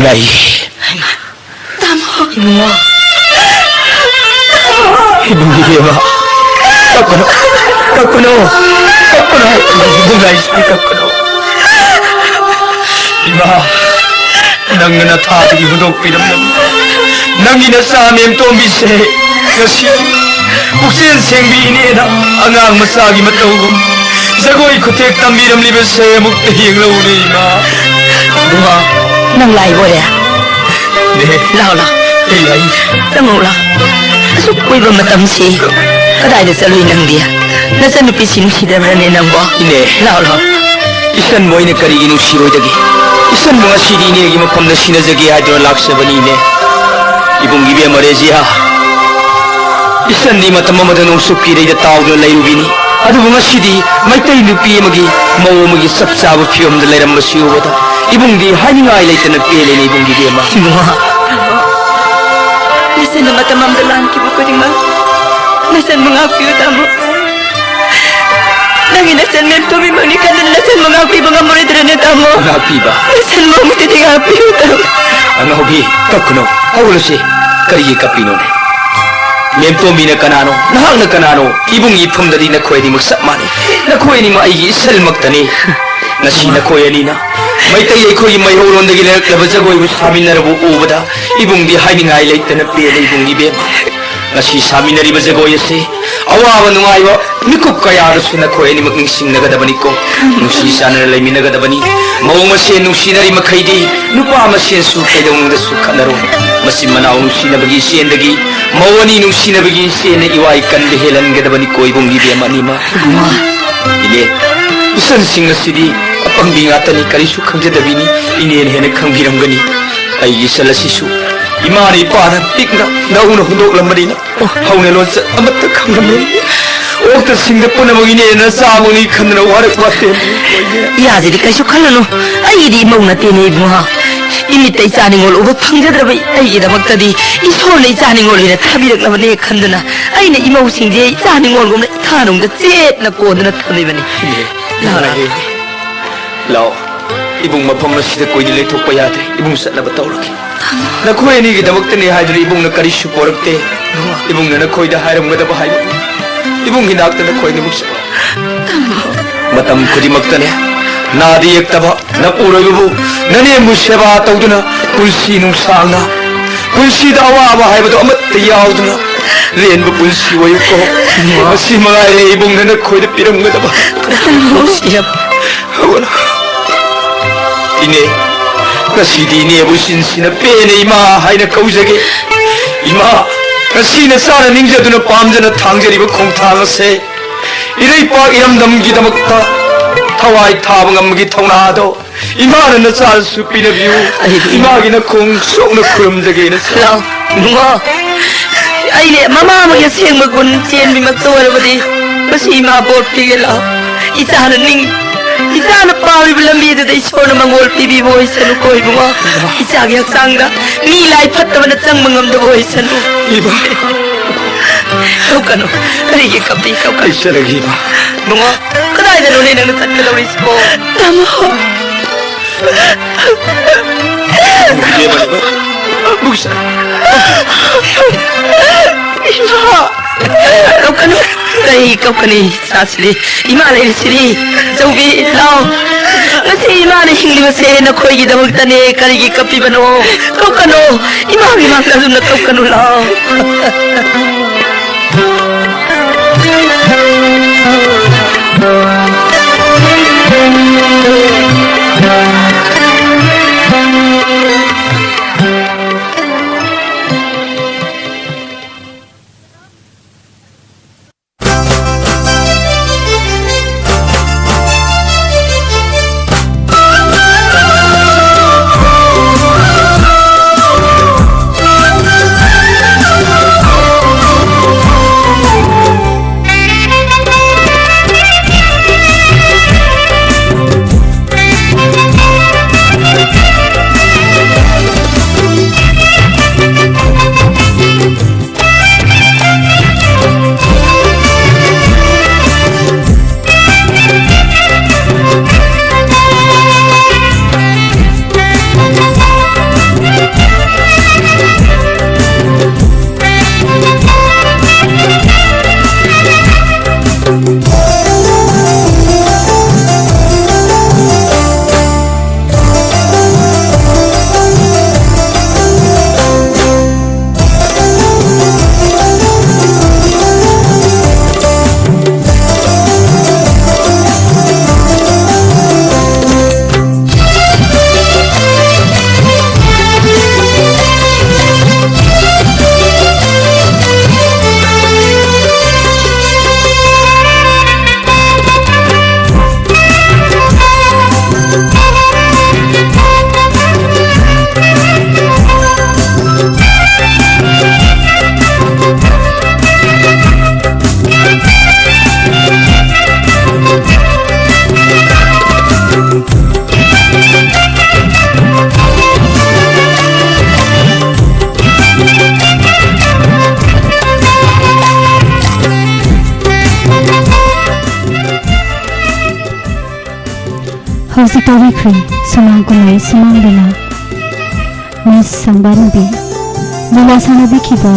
ꯂꯥꯏ꯫ ꯇꯥꯃꯣ꯫ ꯏꯕꯨꯡꯉꯣ꯫ ꯏꯕꯨꯡꯉꯣ ꯏꯕꯦꯝꯃ꯫ ꯀꯞꯀꯅꯨ꯫ ꯀꯞꯀꯅꯨ꯫ ꯀꯞꯀꯅꯨ꯫ ꯏꯕꯨꯡ ꯂꯥꯏꯁꯤ ꯀꯞꯀꯅꯨ꯫ ꯏꯃꯥ, ꯅꯪꯅ ꯅꯊꯥꯗꯒꯤ ꯍꯨꯟꯗꯣꯛꯄꯤꯔꯝꯂꯕ ꯅꯪꯒꯤ ꯅꯆꯥ ꯃꯦꯝꯇꯣꯝꯕꯤꯁꯦ ꯉꯁꯤ ꯄꯨꯛꯆꯦꯜ ꯁꯦꯡꯕꯤ ꯏꯅꯦꯅ ꯑꯉꯥꯡ ꯃꯆꯥꯒꯤ ꯃꯇꯧꯒꯨꯝ ꯖꯒꯣꯏ ꯈꯨꯊꯦꯛ ꯇꯝꯕꯤꯔꯝꯂꯤꯕꯁꯦ ꯑꯃꯨꯛꯇ ꯌꯦꯡꯂꯧꯅꯦ, ꯏꯃꯥ꯫ ꯏꯕꯨꯡꯉꯣ, ꯅꯪ ꯂꯥꯏꯕ ꯑꯣꯏꯔꯦ? ꯏꯅꯦ꯫ ꯂꯥꯛꯑꯣ, ꯂꯥꯛꯑꯣ꯫ ꯑꯩ ꯂꯥꯛꯏ꯫ ꯆꯪꯉꯛꯑꯣ, ꯂꯥꯛꯑꯣ꯫ ꯑꯁꯨꯛ ꯀꯨꯏꯕ ꯃꯇꯝꯁꯤ ꯀꯗꯥꯏꯗ ꯆꯠꯂꯨꯏ ꯅꯪꯗꯤ? ꯅꯆꯟꯅꯨꯄꯤꯁꯤ ꯅꯨꯡꯁꯤꯗꯕ꯭ꯔꯅꯦ ꯅꯪꯕꯣ? ꯏꯅꯦ꯫ ꯂꯥꯛꯑꯣ, ꯂꯥꯛꯑꯣ꯫ ꯏꯆꯟꯕꯨ ꯑꯩꯅ ꯀꯔꯤꯒꯤ ꯅꯨꯡꯁꯤꯔꯣꯏꯗꯒꯦ? ꯏꯆꯟꯕꯨ ꯉꯁꯤꯗꯤ ꯏꯅꯦꯒꯤ ꯃꯐꯝꯗ ꯁꯤꯟꯅꯖꯒꯦ ꯍꯥꯏꯗꯨꯅ ꯂꯥꯛꯆꯕꯅꯤ, ꯏꯅꯦ꯫ ꯏꯕꯨꯡ ꯏꯕꯦꯝꯃ ꯔꯦꯖꯤꯌꯥ, ꯏꯆꯟꯗꯤ ꯃꯇꯝ ꯑꯃꯗ ꯅꯣꯡꯆꯨꯞꯀꯤ ꯏꯔꯩꯗ ꯇꯥꯎꯗꯨꯅ ꯂꯩꯔꯨꯕꯤꯅꯤ꯫ ꯑꯗꯨꯕꯨ ꯉꯁꯤꯗꯤ ꯃꯩꯇꯩ ꯅꯨꯄꯤ ꯑꯃꯒꯤ ꯃꯧ ꯑꯃꯒꯤ ꯆꯞ ꯆꯥꯕ ꯐꯤꯕꯝꯗ ꯂꯩꯔꯝꯕꯁꯤ ꯎꯕꯗ ꯏꯕꯨꯡꯗꯤ ꯍꯥꯏꯅꯤꯡꯉꯥꯏ ꯂꯩꯇꯅ ꯄꯦꯜꯂꯦꯅꯦ, ꯏꯕꯨꯡ ꯏꯕꯦꯝꯃ꯫ ꯏꯕꯨꯡꯉꯣ꯫ ꯅꯆꯟꯅ ꯃꯇꯝ ꯑꯃꯗ ꯂꯥꯟꯈꯤꯕ ꯈꯨꯗꯤꯡꯃꯛ ꯅꯆꯟꯕꯨ ꯉꯥꯛꯄꯤꯌꯨ, ꯇꯥꯃꯣ꯫ ꯅꯪꯒꯤ ꯅꯆꯟ ꯃꯦꯝꯇꯣꯝꯕꯤꯃꯛꯅꯤ ꯈꯟꯗꯨꯅ ꯅꯆꯟꯕꯨ ꯉꯥꯛꯄꯤꯕ ꯉꯝꯃꯔꯣꯏꯗ꯭ꯔꯅꯦ, ꯇꯥꯃꯣ? ꯉꯥꯛꯄꯤꯕ? ꯅꯆꯟꯕꯨ ꯑꯃꯨꯛꯇꯗꯤ ꯉꯥꯛꯄꯤꯌꯨ, ꯇꯥꯃꯣ꯫ ꯑꯉꯥꯎꯕꯤ, ꯀꯞꯀꯅꯨ꯫ ꯍꯧꯒꯠꯂꯁꯤ꯫ ꯀꯔꯤꯒꯤ ꯀꯞꯄꯤꯅꯣꯅꯦ? ꯃꯦꯝꯇꯣꯝꯕꯤꯅ ꯀꯅꯥꯅꯣ? ꯅꯍꯥꯛꯅ ꯀꯅꯥꯅꯣ? ꯏꯕꯨꯡ ꯏꯐꯝꯗꯗꯤ ꯅꯈꯣꯏ ꯑꯅꯤꯃꯛ ꯆꯞ ꯃꯥꯟꯅꯩ꯫ ꯅꯈꯣꯏ ꯑꯅꯤꯃꯛ ꯑꯩꯒꯤ ꯏꯆꯜꯃꯛꯇꯅꯤ꯫ ꯉꯁꯤ ꯅꯈꯣꯏ ꯑꯅꯤꯅ ꯃꯩꯇꯩ ꯑꯩꯈꯣꯏꯒꯤ ꯃꯩꯍꯧꯔꯣꯟꯗꯒꯤ ꯂꯩꯔꯛꯂꯕ ꯖꯒꯣꯏꯕꯨ ꯁꯥꯃꯤꯟꯅꯔꯕ ꯎꯕꯗ ꯏꯕꯨꯡꯗꯤ ꯍꯥꯏꯅꯤꯡꯉꯥꯏ ꯂꯩꯇꯅ ꯄꯦꯜꯂꯦ, ꯏꯕꯨꯡ ꯏꯕꯦꯝꯃ꯫ ꯉꯁꯤ ꯁꯥꯃꯤꯟꯅꯔꯤꯕ ꯖꯒꯣꯏ ꯑꯁꯤ ꯑꯋꯥꯕ ꯅꯨꯡꯉꯥꯏꯕ ꯃꯤꯀꯨꯞ ꯀꯌꯥꯗꯁꯨ ꯅꯈꯣꯏ ꯑꯅꯤꯃꯛ ꯅꯤꯡꯁꯤꯡꯅꯒꯗꯕꯅꯤꯀꯣ꯫ ꯅꯨꯡꯁꯤ ꯆꯥꯟꯅꯅ ꯂꯩꯃꯤꯟꯅꯒꯗꯕꯅꯤ꯫ ꯃꯧ ꯃꯁꯦꯟ ꯅꯨꯡꯁꯤꯅꯔꯤ ꯃꯈꯩꯗꯤ ꯅꯨꯄꯥ ꯃꯁꯦꯟꯁꯨ ꯀꯩꯗꯧꯅꯨꯡꯗꯁꯨ ꯈꯠꯅꯔꯣꯏ꯫ ꯃꯆꯤꯟ ꯃꯅꯥꯎ ꯅꯨꯡꯁꯤꯅꯕꯒꯤ ꯏꯆꯦꯟꯗꯒꯤ ꯃꯧ ꯑꯅꯤ ꯅꯨꯡꯁꯤꯅꯕꯒꯤ ꯏꯆꯦꯟꯅ ꯏꯋꯥꯏ ꯀꯟꯕ ꯍꯦꯜꯍꯟꯒꯗꯕꯅꯤ ꯀꯣ ꯏꯕꯨꯡ ꯏꯕꯦꯝ ꯑꯅꯤꯃꯛ꯫ ꯏꯅꯦ, ꯏꯆꯟꯁꯤꯡ ꯑꯁꯤꯗꯤ ꯑꯄꯪꯕꯤ ꯉꯥꯛꯇꯅꯤ, ꯀꯔꯤꯁꯨ ꯈꯪꯖꯗꯕꯤꯅꯤ꯫ ꯏꯅꯦꯅ ꯍꯦꯟꯅ ꯈꯪꯕꯤꯔꯝꯒꯅꯤ꯫ ꯑꯩꯒꯤ ꯏꯆꯜ ꯑꯁꯤꯁꯨ ꯏꯃꯥꯅ ꯏꯄꯥꯅ ꯄꯤꯛꯅ ꯅꯧꯅ ꯍꯨꯟꯗꯣꯛꯂꯝꯕꯅꯤꯅ ꯍꯧꯅ ꯂꯣꯟꯆꯠ ꯑꯃꯠꯇ ꯈꯪꯂꯝꯂꯣꯏ꯫ ꯑꯣꯛꯇ ꯁꯤꯡꯗ ꯄꯨꯝꯅꯃꯛ ꯏꯅꯦꯅ ꯆꯥꯕꯅꯤ ꯈꯟꯗꯅ ꯋꯥꯔꯛ ꯋꯥꯇꯦꯝ ꯑꯣꯏꯅꯦ꯫ ꯏꯌꯥꯁꯤꯗꯤ ꯀꯩꯁꯨ ꯈꯜꯂꯨꯅꯨ, ꯑꯩꯒꯤꯗꯤ ꯏꯃꯧ ꯅꯠꯇꯦꯅꯦ ꯏꯕꯨꯡꯉꯣ꯫ ꯏꯃꯤꯠꯇ ꯏꯆꯥ ꯅꯤꯉꯣꯜ ꯎꯕ ꯐꯪꯖꯗ꯭ꯔꯕ ꯑꯩꯒꯤꯗꯃꯛꯇꯗꯤ ꯏꯁꯣꯔꯅ ꯏꯆꯥ ꯅꯤꯉꯣꯜ ꯑꯣꯏꯅ ꯊꯥꯕꯤꯔꯛꯂꯕꯅꯦ ꯈꯟꯗꯨꯅ ꯑꯩꯅ ꯏꯃꯧꯁꯤꯡꯁꯦ ꯏꯆꯥ ꯅꯤꯉꯣꯜꯒꯨꯝꯅ ꯏꯊꯥꯅꯨꯡꯗ ꯆꯦꯠꯅ ꯀꯣꯟꯗꯨꯅ ꯊꯝꯃꯤꯕꯅꯤ꯫ ꯏꯅꯦ, ꯂꯥꯛꯑꯣ, ꯂꯥꯛꯑꯣ꯫ ꯂꯥꯛꯑꯣ꯫ ꯏꯕꯨꯡ, ꯃꯐꯝ ꯑꯁꯤꯗ ꯀꯨꯏꯅ ꯂꯩꯊꯣꯛꯄ ꯌꯥꯗ꯭ꯔꯦ꯫ ꯏꯕꯨꯡ ꯆꯠꯅꯕ ꯇꯧꯔꯒꯦ꯫ ꯅꯈꯣꯏ ꯑꯅꯤꯒꯤꯗꯃꯛꯇꯅꯤ ꯍꯥꯏꯗꯨꯅ ꯏꯕꯨꯡꯅ ꯀꯔꯤꯁꯨ ꯄꯣꯔꯛꯇꯦ꯫ ꯏꯕꯨꯡꯅ ꯅꯈꯣꯏꯗ ꯍꯥꯏꯔꯝꯒꯗꯕ ꯍꯥꯏꯕ꯫ ꯏꯕꯨꯡꯒꯤ ꯅꯥꯛꯇ ꯅꯈꯣꯏ ꯑꯅꯤꯃꯛ ꯆꯠꯂꯣ꯫ ꯃꯇꯝ ꯈꯨꯗꯤꯡꯃꯛꯇꯅꯦ, ꯅꯥꯗ ꯌꯦꯛꯇꯕ ꯅꯄꯨꯔꯣꯏꯕꯕꯨ, ꯅꯅꯦꯝꯕꯨ ꯁꯦꯕꯥ ꯇꯧꯗꯨꯅ ꯄꯨꯟꯁꯤ ꯅꯨꯡꯁꯥꯡꯅ, ꯄꯨꯟꯁꯤꯗ ꯑꯋꯥꯕ ꯍꯥꯏꯕꯗꯨ ꯑꯃꯠꯇ ꯌꯥꯎꯗꯅ ꯂꯦꯟꯕ ꯄꯨꯟꯁꯤ ꯑꯣꯏꯌꯨꯀꯣ꯫ ꯃꯁꯤ ꯃꯉꯥꯏꯔꯦ ꯏꯕꯨꯡꯅ ꯅꯈꯣꯏꯗ ꯄꯤꯔꯝꯒꯗꯕ꯫ ꯍꯧꯒꯠꯂꯣ꯫ ꯏꯅꯦ, ꯉꯁꯤꯗꯤ ꯏꯅꯦꯕꯨ ꯁꯤꯟꯁꯤꯅ ꯄꯦꯟꯅ ꯏꯃꯥ ꯍꯥꯏꯅ ꯀꯧꯖꯒꯦ꯫ ꯏꯃꯥ, ꯉꯁꯤ ꯅꯆꯥꯅ ꯅꯤꯡꯖꯗꯨꯅ ꯄꯥꯝꯖꯅ ꯊꯥꯡꯖꯔꯤꯕ ꯈꯣꯡꯊꯥꯡ ꯑꯁꯦ ꯏꯔꯩꯄꯥꯛ ꯏꯔꯝꯗꯝꯒꯤꯗꯃꯛꯇ ꯊꯋꯥꯏ ꯊꯥꯕ ꯉꯝꯕꯒꯤ ꯊꯧꯅꯥꯗꯣ ꯏꯃꯥꯅ ꯅꯆꯥꯗꯁꯨ ꯄꯤꯅꯕꯤꯌꯨ꯫ ꯑꯩꯗꯤ ꯏꯃꯥꯒꯤ ꯅꯈꯣꯡ ꯁꯣꯛꯅ ꯈꯨꯔꯨꯝꯖꯒꯦ, ꯅꯆꯥ꯫ ꯂꯥꯎ, ꯏꯕꯨꯡꯉꯣ꯫ ꯑꯩꯅꯦ ꯃꯃꯥ ꯑꯃꯒꯤ ꯑꯁꯦꯡꯕ ꯒꯨꯟ ꯆꯦꯟꯕꯤꯃꯛꯇ ꯑꯣꯏꯔꯕꯗꯤ ꯃꯁꯤ ꯏꯃꯥ ꯕꯣꯔ ꯄꯤꯒꯦ ꯂꯥꯎ꯫ ꯏꯆꯥꯅ ꯅꯤꯡ-, ꯏꯆꯥꯅ ꯄꯥꯝꯂꯤꯕ ꯂꯝꯕꯤꯗꯨꯗ ꯏꯁꯣꯔꯅ ꯃꯪꯒꯣꯜ ꯄꯤꯕꯤꯕ ꯑꯣꯏꯁꯅꯨꯀꯣ ꯏꯕꯨꯡꯉꯣ꯫ ꯏꯆꯥꯒꯤ ꯍꯛꯆꯥꯡꯗ ꯃꯤ ꯂꯥꯏ ꯐꯠꯇꯕꯅ ꯆꯪꯕ ꯉꯝꯗꯕ ꯑꯣꯏꯁꯅꯨ꯫ ꯏꯃꯥ꯫ ꯀꯞꯀꯅꯨ꯫ ꯀꯔꯤꯒꯤ ꯀꯞꯄꯤ? ꯀꯞꯀꯅꯨ꯫ ꯑꯩ ꯆꯠꯂꯒꯦ, ꯏꯃꯥ꯫ ꯏꯕꯨꯡꯉꯣ, ꯀꯗꯥꯏꯗꯅꯣꯅꯦ ꯅꯪꯅ ꯆꯠꯀꯗꯧꯔꯤꯁꯤꯕꯣ? ꯇꯥꯃꯣ꯫ ꯏꯕꯦꯝꯃ, ꯏꯕꯦꯝꯃ꯫ ꯏꯃꯥ! ꯀꯞꯀꯅꯨ꯫ ꯀꯔꯤ ꯀꯞꯀꯅꯤ? ꯏꯆꯥꯁꯤꯗꯤ ꯏꯃꯥ ꯂꯩꯔꯤꯁꯤꯗꯤ꯫ ꯆꯧꯕꯤ, ꯂꯥꯎ꯫ ꯉꯁꯤ ꯏꯃꯥꯅ ꯍꯤꯡꯂꯤꯕꯁꯦ ꯅꯈꯣꯏꯒꯤꯗꯃꯛꯇꯅꯦ꯫ ꯀꯔꯤꯒꯤ ꯀꯞꯄꯤꯕꯅꯣ? ꯀꯞꯀꯅꯨ꯫ ꯏꯃꯥꯒꯤ ꯃꯥꯡꯗ ꯑꯗꯨꯝꯅ ꯀꯞꯀꯅꯨ, ꯂꯥꯎ꯫ ꯍꯧꯖꯤꯛ ꯇꯧꯕꯤꯈ꯭ꯔꯦ ꯁꯨꯃꯥꯡ ꯀꯨꯝꯍꯩ ꯁꯨꯃꯥꯡ ꯂꯤꯂꯥ꯫ ꯃꯤꯁ ꯁꯪꯕꯥꯅꯨꯕꯤ ꯂꯤꯂꯥ ꯁꯥꯟꯅꯕꯤꯈꯤꯕ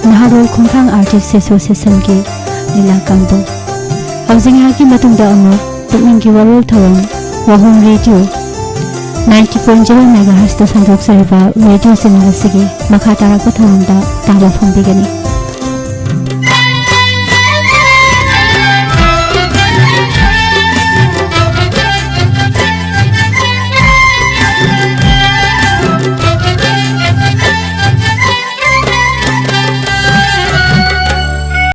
ꯅꯍꯥꯔꯣꯜ ꯈꯣꯡꯊꯥꯡ ꯑꯥꯔꯇꯤꯁ ꯑꯦꯁꯣꯁꯤꯌꯦꯁꯟꯒꯤ ꯂꯤꯂꯥ ꯀꯥꯡꯕꯨ꯫ ꯍꯧꯖꯤꯛ ꯉꯥꯏꯍꯥꯛꯀꯤ ꯃꯇꯨꯡꯗ ꯑꯃꯨꯛ ꯄꯨꯛꯅꯤꯡꯒꯤ ꯋꯥꯔꯣꯜ ꯊꯧꯔꯝ ꯋꯥꯍꯣꯡ ꯔꯦꯗꯤꯑꯣ ninety point zero megahertzꯇ ꯁꯟꯗꯣꯛꯆꯔꯤꯕ ꯔꯦꯗꯤꯑꯣ ꯆꯦꯅꯦꯜ ꯑꯁꯤꯒꯤ ꯃꯈꯥ ꯇꯥꯔꯛꯄ ꯊꯧꯔꯝꯗ ꯇꯥꯕ ꯐꯪꯕꯤꯒꯅꯤ꯫